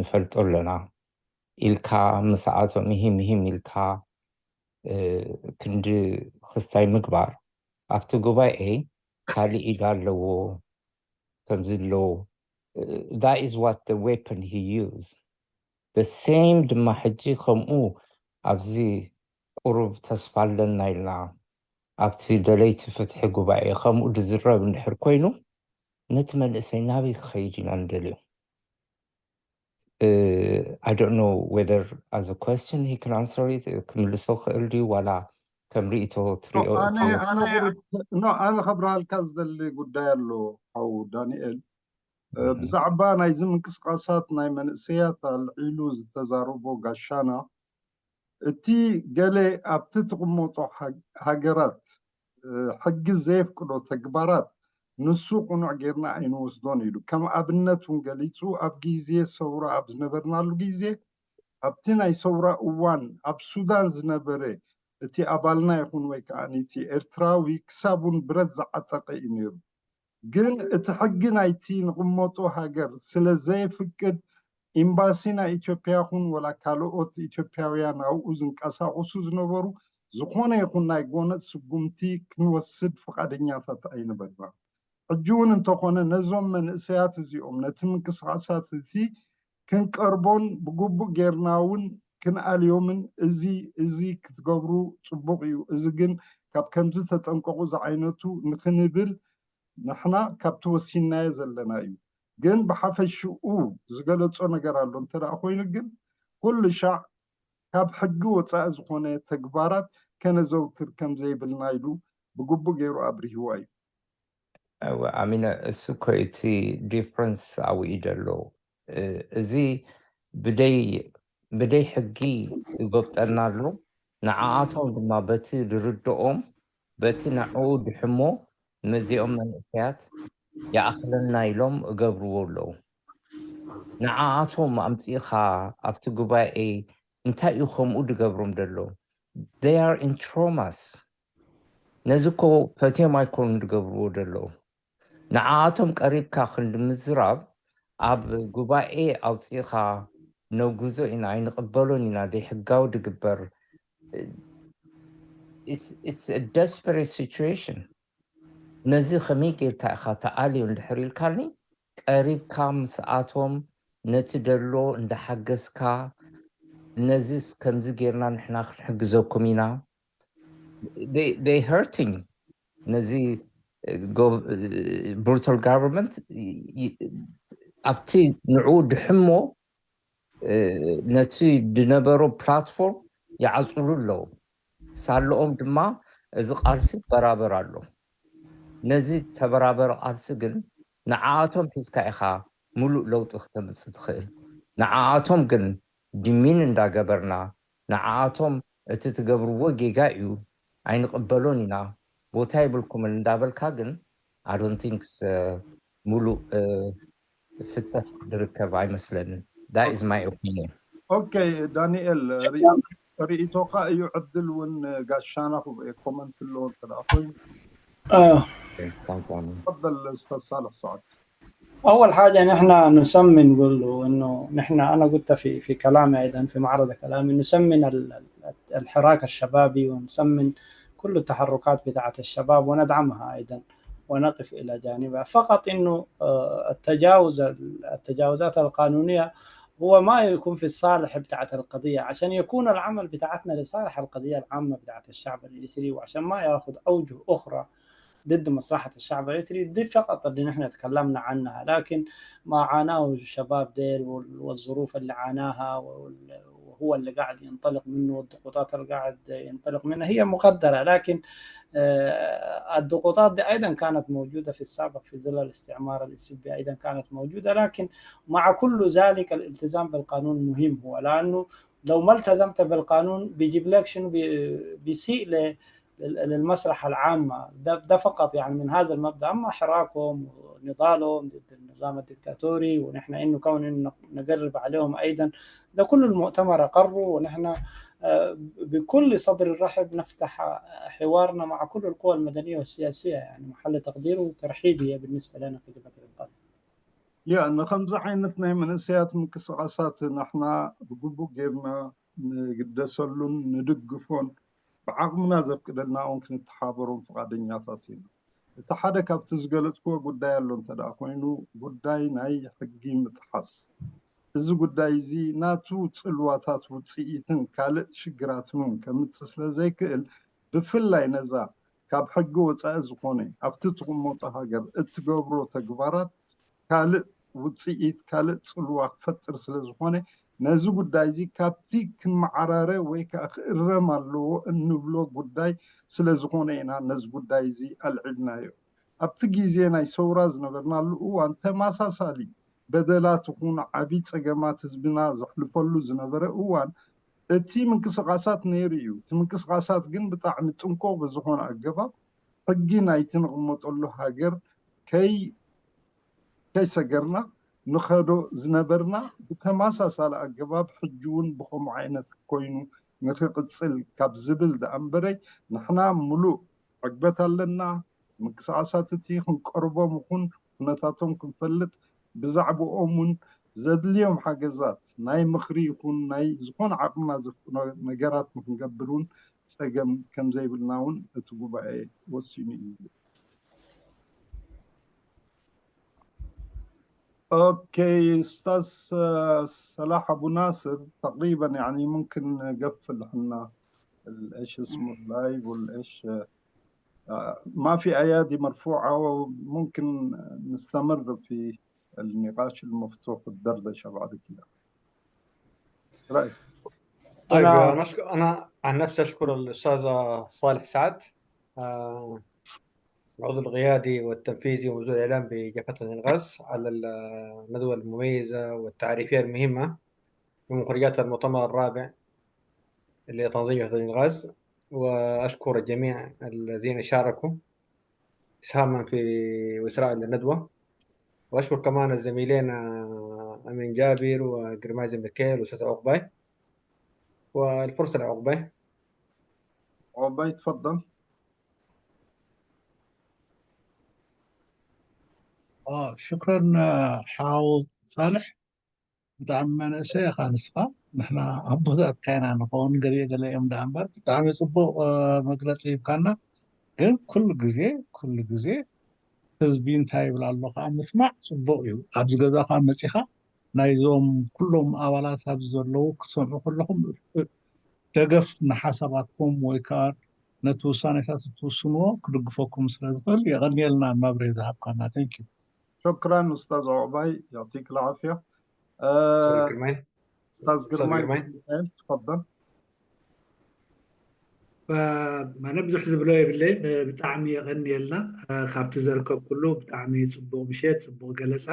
ንፈልጦ ኣለና ኢልካ ምስኣቶም ምሂም ምሂም ኢልካ ክንዲ ክስታይ ምግባር ኣብቲ ጉባኤ ካሊእ ኢድ ኣለዎ ከምዚ ኣሎ፣ that is what the weapon he used, the same ድማ ሕጂ ከምኡ ኣብዚ ቁሩብ ተስፋ ኣለና ኢልና ኣብቲ ደለይቲ ፍትሒ ጉባኤ ከምኡ ዝዝረብ እንድሕር ኮይኑ ነቲ መንእሰይ ናበይ ክኸይድ ኢና ንደልዮ? I don't know whether as a question he can answer it ክምልሶ ክእል ድዩ ዋላ ከም ርእቶ ትሪኦ። ኣነ ኣነ no ኣነ ከብርሃልካ ዝደሊ ጉዳይ ኣሎ ሓው ዳንኤል። ብዛዕባ ናይዚ ምንቅስቃሳት ናይ መንእሰያት ኣልዒሉ ዝተዛረቦ ጋሻና፣ እቲ ገለ ኣብቲ ትቕመጦ ሃገራት ሕጊ ዘየፍቅዶ ተግባራት ንሱ ቁኑዕ ጌርና ኣይንወስዶን ኢሉ። ከም ኣብነት እውን ገሊፁ፣ ኣብ ግዜ ሰውራ ኣብ ዝነበርናሉ ግዜ፣ ኣብቲ ናይ ሰውራ እዋን ኣብ ሱዳን ዝነበረ እቲ ኣባልና ይኹን ወይ ከዓ እቲ ኤርትራዊ ክሳብ እውን ብረት ዝዓጠቀ እዩ ነይሩ። ግን እቲ ሕጊ ናይቲ ንቕመጦ ሃገር ስለ ዘየፍቅድ ኤምባሲ ናይ ኢትዮጵያ ይኹን ወላ ካልኦት ኢትዮጵያውያን ኣብኡ ዝንቀሳቀሱ ዝነበሩ ዝኾነ ይኹን ናይ ጎነፅ ስጉምቲ ክንወስድ ፈቃደኛታት ኣይነበርናን። ሕጂ እውን እንተኾነ ነዞም መንእሰያት እዚኦም ነቲ ምንቅስቃሳት እቲ ክንቀርቦን ብግቡእ ጌርና እውን ክንኣልዮምን፣ እዚ ክትገብሩ ፅቡቅ እዩ፣ እዚ ግን ካብ ከምዚ ተጠንቀቁ ዝዓይነቱ ንክንብል ንሕና ካብቲ ወሲናዮ ዘለና እዩ። ግን ብሓፈሽኡ ዝገለፆ ነገር ኣሎ እንተደኣ ኮይኑ ግን ኩሉ ሻዕ ካብ ሕጊ ወፃኢ ዝኾነ ተግባራት ከነዘውትር ከም ዘይብልና ኢሉ ብግቡእ ገይሩ ኣብሪህዋ እዩ። ኣሚነ እሱ እኮ እቲ difference ኣብኡ እዩ ዘሎ። እዚ ብደይ ሕጊ ይጎብጠና ኣሎ። ንዓኣቶም ድማ በቲ ዝርድኦም በቲ ንዕኡ ድሕሞ ነዚኦም መንእሰያት ይኣኽለና ኢሎም እገብርዎ ኣለዉ። ንዓኣቶም ኣምፂእኻ ኣብቲ ጉባኤ እንታይ እዩ ከምኡ ድገብሮም ደሎ? They are in traumas። ነዚ እኮ ፈትዮም ኣይኮኑን ዝገብርዎ ደለዉ። ንዓኣቶም ቀሪብካ ክንዲ ምዝራብ ኣብ ጉባኤ ኣውፂእኻ ነጉዞ ኢና፣ ኣይንቕበሎን ኢና፣ ደይሕጋዊ ድግበር፣ it's a desperate situation። ነዚ ከመይ ጌርካ ኢኻ ተኣልዮ እንድሕር ኢልካኒ፣ ቀሪብካ ምስኣቶም ነቲ ደሎ እንዳሓገዝካ ነዚ ከምዚ ጌርና ንሕና ክንሕግዘኩም ኢና። They hurting ነዚ brutal government ኣብቲ ንዕኡ ድሕሞ ነቲ ድነበሮ platform ይዓፅሉ ኣለዉ። ሳለኦም ድማ እዚ ቃልሲ በራበር ኣሎ። ነዚ ተበራበረ ቃልሲ ግን ንዓኣቶም ሒዝካ ኢኻ ሙሉእ ለውጢ ክተምፅእ ትኽእል። ንዓኣቶም ግን demean እንዳገበርና፣ ንዓኣቶም እቲ ትገብርዎ ጌጋ እዩ፣ ኣይንቕበሎን ኢና፣ ቦታ ይብልኩምን እንዳበልካ ግን I don't think ሙሉእ ፍትሕ ዝርከብ ኣይመስለንን። That is my opinion. Okay ዳንኤል፣ ርእቶካ እዩ። ዕድል እውን ጋሻና comment ኣለዎ እንተደኣ ኮይኑ። تفضل استاذ صالح سعد. اول حاجه نحن نسمي، نقول له انه نحن، انا قلت في كلامي ايضا في معرض كلامي، نسمن الحراك الشبابي ونسمن كل التحركات بتاعه الشباب وندعمها ايضا ونقف الى جانبها. فقط انه التجاوزات القانونيه هو ما يكون في الصالح بتاعت القضية. عشان يكون العمل بتاعتنا لصالح القضية العامة بتاعت الشعب الإريتري، وعشان ما ياخذ أوجه أخرى ضد مصلحة الشعب الإريتري، دي فقط اللي نحن تكلمنا عنها. لكن ما عاناه الشباب ديل والظروف اللي عاناها وهو اللي قاعد ينطلق منه والضغوطات اللي قاعد ينطلق منها هي مقدرة. لكن الضغوطات دي أيضا كانت موجودة في السابق في ظل الاستعمار الإثيوبي، أيضا كانت موجودة. لكن مع كل ذلك الالتزام بالقانون مهم هو، لأنه لو ما التزمت بالقانون بيجيب لك شنو؟ بيسيء للمصلحة العامة. ده فقط يعني من هذا المبدأ. أما حراكهم ونضالهم ضد النظام الدكتاتوري ونحن إنه كون إنه نقرب عليهم أيضا، ده كل المؤتمر أقروا. ونحن بكل صدر رحب نفتح حوارنا مع كل القوى المدنية والسياسية، يعني محل تقدير وترحيب هي بالنسبة لنا في جبهة الإنقاذ. Yeah፣ ንከምዚ ዓይነት ናይ መንእሰያት ምንቅስቃሳት ንሕና ብግቡእ ጌርና ንግደሰሉን ንድግፎን፣ ብዓቕምና ዘፍቅደልና እውን ክንተሓበሮም ፈቃደኛታት ኢና። እቲ ሓደ ካብቲ ዝገለፅክዎ ጉዳይ ኣሎ እንተደኣ ኮይኑ ጉዳይ ናይ ሕጊ ምጥሓስ፣ እዚ ጉዳይ እዚ ናቱ ፅልዋታት ውፅኢትን ካልእ ሽግራትን እውን ከምፅእ ስለ ዘይክእል፣ ብፍላይ ነዛ ካብ ሕጊ ወፃኢ ዝኾነ ኣብቲ ትቕመጦ ሃገር እትገብሮ ተግባራት ካልእ ውፅኢት ካልእ ፅልዋ ክፈጥር ስለ ዝኾነ ነዚ ጉዳይ እዚ ካብቲ ክመዓራረ ወይ ከዓ ክእረም ኣለዎ እንብሎ ጉዳይ ስለ ዝኾነ ኢና ነዚ ጉዳይ እዚ ኣልዒልናዮ። ኣብቲ ግዜ ናይ ሰውራ ዝነበርናሉ እዋን ተመሳሳሊ በደላት ይኹን ዓብይ ፀገማት ህዝብና ዘሕልፈሉ ዝነበረ እዋን እቲ ምንቅስቃሳት ነይሩ እዩ። እቲ ምንቅስቃሳት ግን ብጣዕሚ ጥንቁቕ ብዝኾነ ኣገባብ ሕጊ ናይቲ ንቕመጠሉ ሃገር ከይሰገርና ንኸዶ ዝነበርና ብተመሳሳሊ ኣገባብ ሕጂ እውን ብከምኡ ዓይነት ኮይኑ ንክቅፅል ካብ ዝብል ደኣ እምበረይ ንሕና ሙሉእ ዕግበት ኣለና። ምንቅስቃሳት እቲ ክንቀርቦም ይኹን ኩነታቶም ክንፈልጥ ብዛዕባኦም እውን ዘድልዮም ሓገዛት ናይ ምክሪ ይኹን ናይ ዝኾነ ዓቅምና ዘፍቅዶ ነገራት ንክንገብር እውን ፀገም ከም ዘይብልና እውን እቲ ጉባኤ ወሲኑ እዩ። اوكي استاذ صلاح ابو ناصر، تقريبا يعني ممكن نقفل احنا ايش اسمه اللايف والايش، ما في ايادي مرفوعه وممكن نستمر في النقاش المفتوح والدردشه بعد كده. رايك؟ طيب أنا نشكر، أنا عن نفسي أشكر الأستاذ صالح سعد، العضو القيادي والتنفيذي ومسؤول الإعلام بجبهة الإنغاز، على الندوة المميزة والتعريفية المهمة بمخرجات المؤتمر الرابع لتنظيم جبهة الإنغاز. وأشكر الجميع الذين شاركوا إسهاما في وإسراء الندوة، وأشكر كمان الزميلين أمين جابر وقرمازي ميكيل وأستاذ عقباي، والفرصة لعقباي. عقباي تفضل. شكرا ሓው ሳልሕ። ብጣዕሚ መንእሰይ ኢኻ ንስኻ፣ ንሕና ኣቦታት ካይና ንኸውን ገለ ገለ እዮም ዳ እምበር ብጣዕሚ ፅቡቅ መግለፂ ሂብካና። ግን ኩሉ ግዜ ኩሉ ግዜ ህዝቢ እንታይ ይብል ኣሎ ከዓ ምስማዕ ፅቡቅ እዩ። ኣብዚ ገዛኻ መፂኻ ናይዞም ኩሎም ኣባላት ኣብዚ ዘለው ክሰምዑ ከለኹም ደገፍ ንሓሳባትኩም ወይ ከዓ ነቲ ውሳኔታት እትውስንዎ ክድግፈኩም ስለ ዝኽእል የቀኒየልና መብርሂ ዝሃብካና። Thank you. شكرا استاذ عقباي، يعطيك العافيه. أستاذ قرماي. استاذ أستاذ قرماي قرماي. تفضل. ኣነ ብዙሕ ዝብሎ የብለይ። ብጣዕሚ የቀኒየልና ካብቲ ዘርከብ ኩሉ ብጣዕሚ ፅቡቅ ምሸት፣ ፅቡቅ ገለፃ፣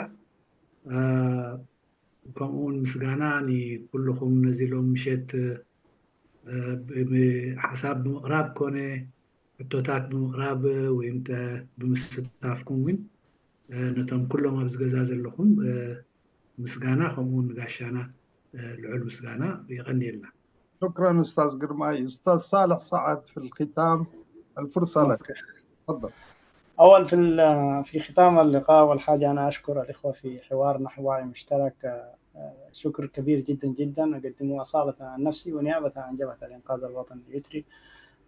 ከምኡውን ምስጋና ንኩልኩም ነዚ ሎም ምሸት ሓሳብ ብምቕራብ ኮነ ሕቶታት ብምቕራብ ወይ ብምስታፍኩም እውን ነቶም ኩሎም ኣብዚ ገዛ ዘለኹም ምስጋና፣ ከምኡውን ንጋሻና ልዑል ምስጋና። የቀኒየልና። شكرا استاذ قرماي. استاذ صالح سعد في الختام الفرصه لك، تفضل. أول في ختام اللقاء أول حاجة أنا أشكر الإخوة في حوار نحو وعي مشترك، شكر كبير جدا جدا أقدمه أصالة عن نفسي ونيابة عن جبهة الإنقاذ الوطني الإريتري.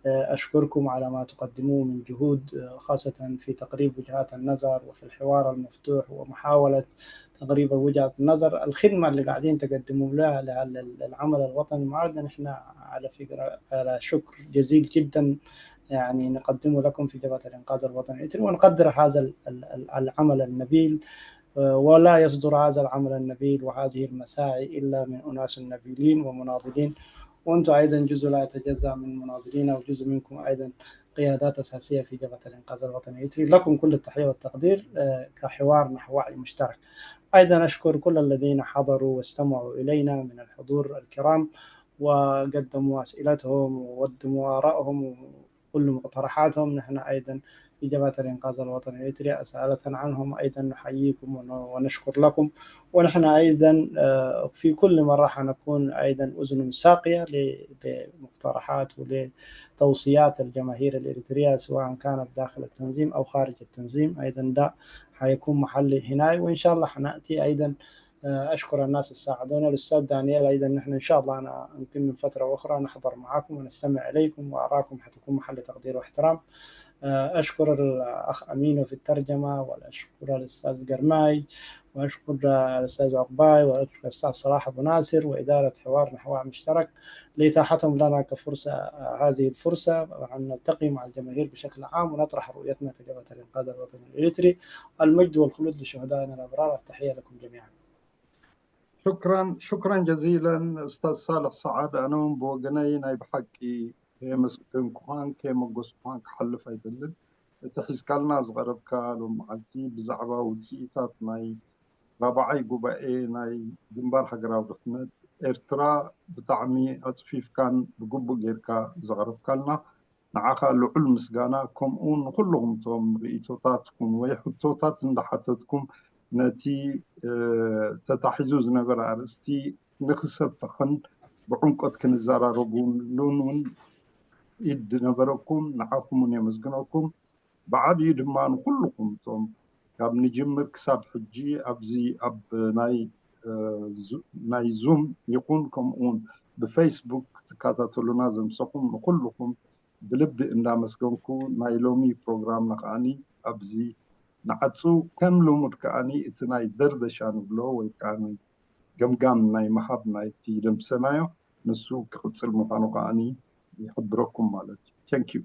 أشكركم على ما تقدموه من جهود، خاصة في تقريب وجهات النظر وفي الحوار المفتوح ومحاولة تقريب وجهات النظر. الخدمة اللي قاعدين تقدموا لها للعمل الوطني المعارض، نحن على فكرة على شكر جزيل جدا يعني نقدمه لكم في جبهة الإنقاذ الوطني الإريتري، ونقدر هذا العمل النبيل، ولا يصدر هذا العمل النبيل وهذه المساعي إلا من أناس نبيلين ومناضلين، وأنتم أيضا جزء لا يتجزأ من مناضلين، وجزء منكم أيضا قيادات أساسية في جبهة الإنقاذ الوطني الإريتري. لكم كل التحية والتقدير كحوار نحو وعي مشترك. أيضا أشكر كل الذين حضروا واستمعوا إلينا من الحضور الكرام وقدموا أسئلتهم وقدموا آرائهم وكل مقترحاتهم. نحن أيضا في جبهة الإنقاذ الوطني الإريتري أسألة عنهم أيضا نحييكم ونشكر لكم، ونحن أيضا في كل مرة حنكون أيضا أذن ساقية لمقترحات ولتوصيات الجماهير الإريترية سواء كانت داخل التنظيم أو خارج التنظيم. أيضا ده حيكون محل هنا، وإن شاء الله حنأتي أيضا. أشكر الناس اللي ساعدونا، الأستاذ دانيال أيضا نحن إن شاء الله أنا يمكن من فترة أخرى نحضر معاكم ونستمع إليكم، وأراكم حتكون محل تقدير واحترام. أشكر الأخ أمينو في الترجمة، وأشكر الأستاذ قرماي وأشكر الأستاذ عقباي وأشكر الأستاذ صلاح أبو ناصر وإدارة حوار نحو مشترك لإتاحتهم لنا كفرصة هذه الفرصة أن نلتقي مع الجماهير بشكل عام ونطرح رؤيتنا كجبهة الإنقاذ الوطني الإريتري. المجد والخلود لشهدائنا الأبرار. التحية لكم جميعا. شكرا، شكرا جزيلا أستاذ صالح سعد. ኣነ እውን ብወገነይ ናይ ብሓቂ ከየመስገንኩኻን ከየመጎስኩኻን ክሓልፍ ኣይደልን። እቲ ሒዝካልና ዝቐረብካ ሎም መዓልቲ ብዛዕባ ውፅኢታት ናይ ራብዓይ ጉባኤ ናይ ግንባር ሃገራዊ ድሕነት ኤርትራ ብጣዕሚ ኣፅፊፍካን ብግቡእ ጌርካ ዘቕረብካልና ንዓኻ ልዑል ምስጋና፣ ከምኡውን ንኩልኩም እቶም ርእቶታትኩም ወይ ሕቶታት እንዳሓተትኩም ነቲ ተታሒዙ ዝነበረ ኣርእስቲ ንክሰፍሕን ብዕምቆት ክንዘራረቡሉን እውን ኢድ ነበረኩም ንዓኹም እውን የመስግነኩም። ብዓብዩ ድማ ንኩልኩም እቶም ካብ ንጅምር ክሳብ ሕጂ ኣብዚ ኣብ ናይ ዙም ይኹን ከምኡውን ብፌስቡክ ትከታተሉና ዘምሰኹም ንኩልኩም ብልቢ እንዳመስገንኩ ናይ ሎሚ ፕሮግራምና ከዓኒ ኣብዚ ንዓፁ። ከም ልሙድ ከዓኒ እቲ ናይ ደርደሻ ንብሎ ወይ ከዓ ገምጋም ናይ ምሃብ ናይቲ ደምሰናዮ ንሱ ክቅፅል ምኳኑ ከዓኒ ይሕብረኩም ማለት እዩ። Thank you.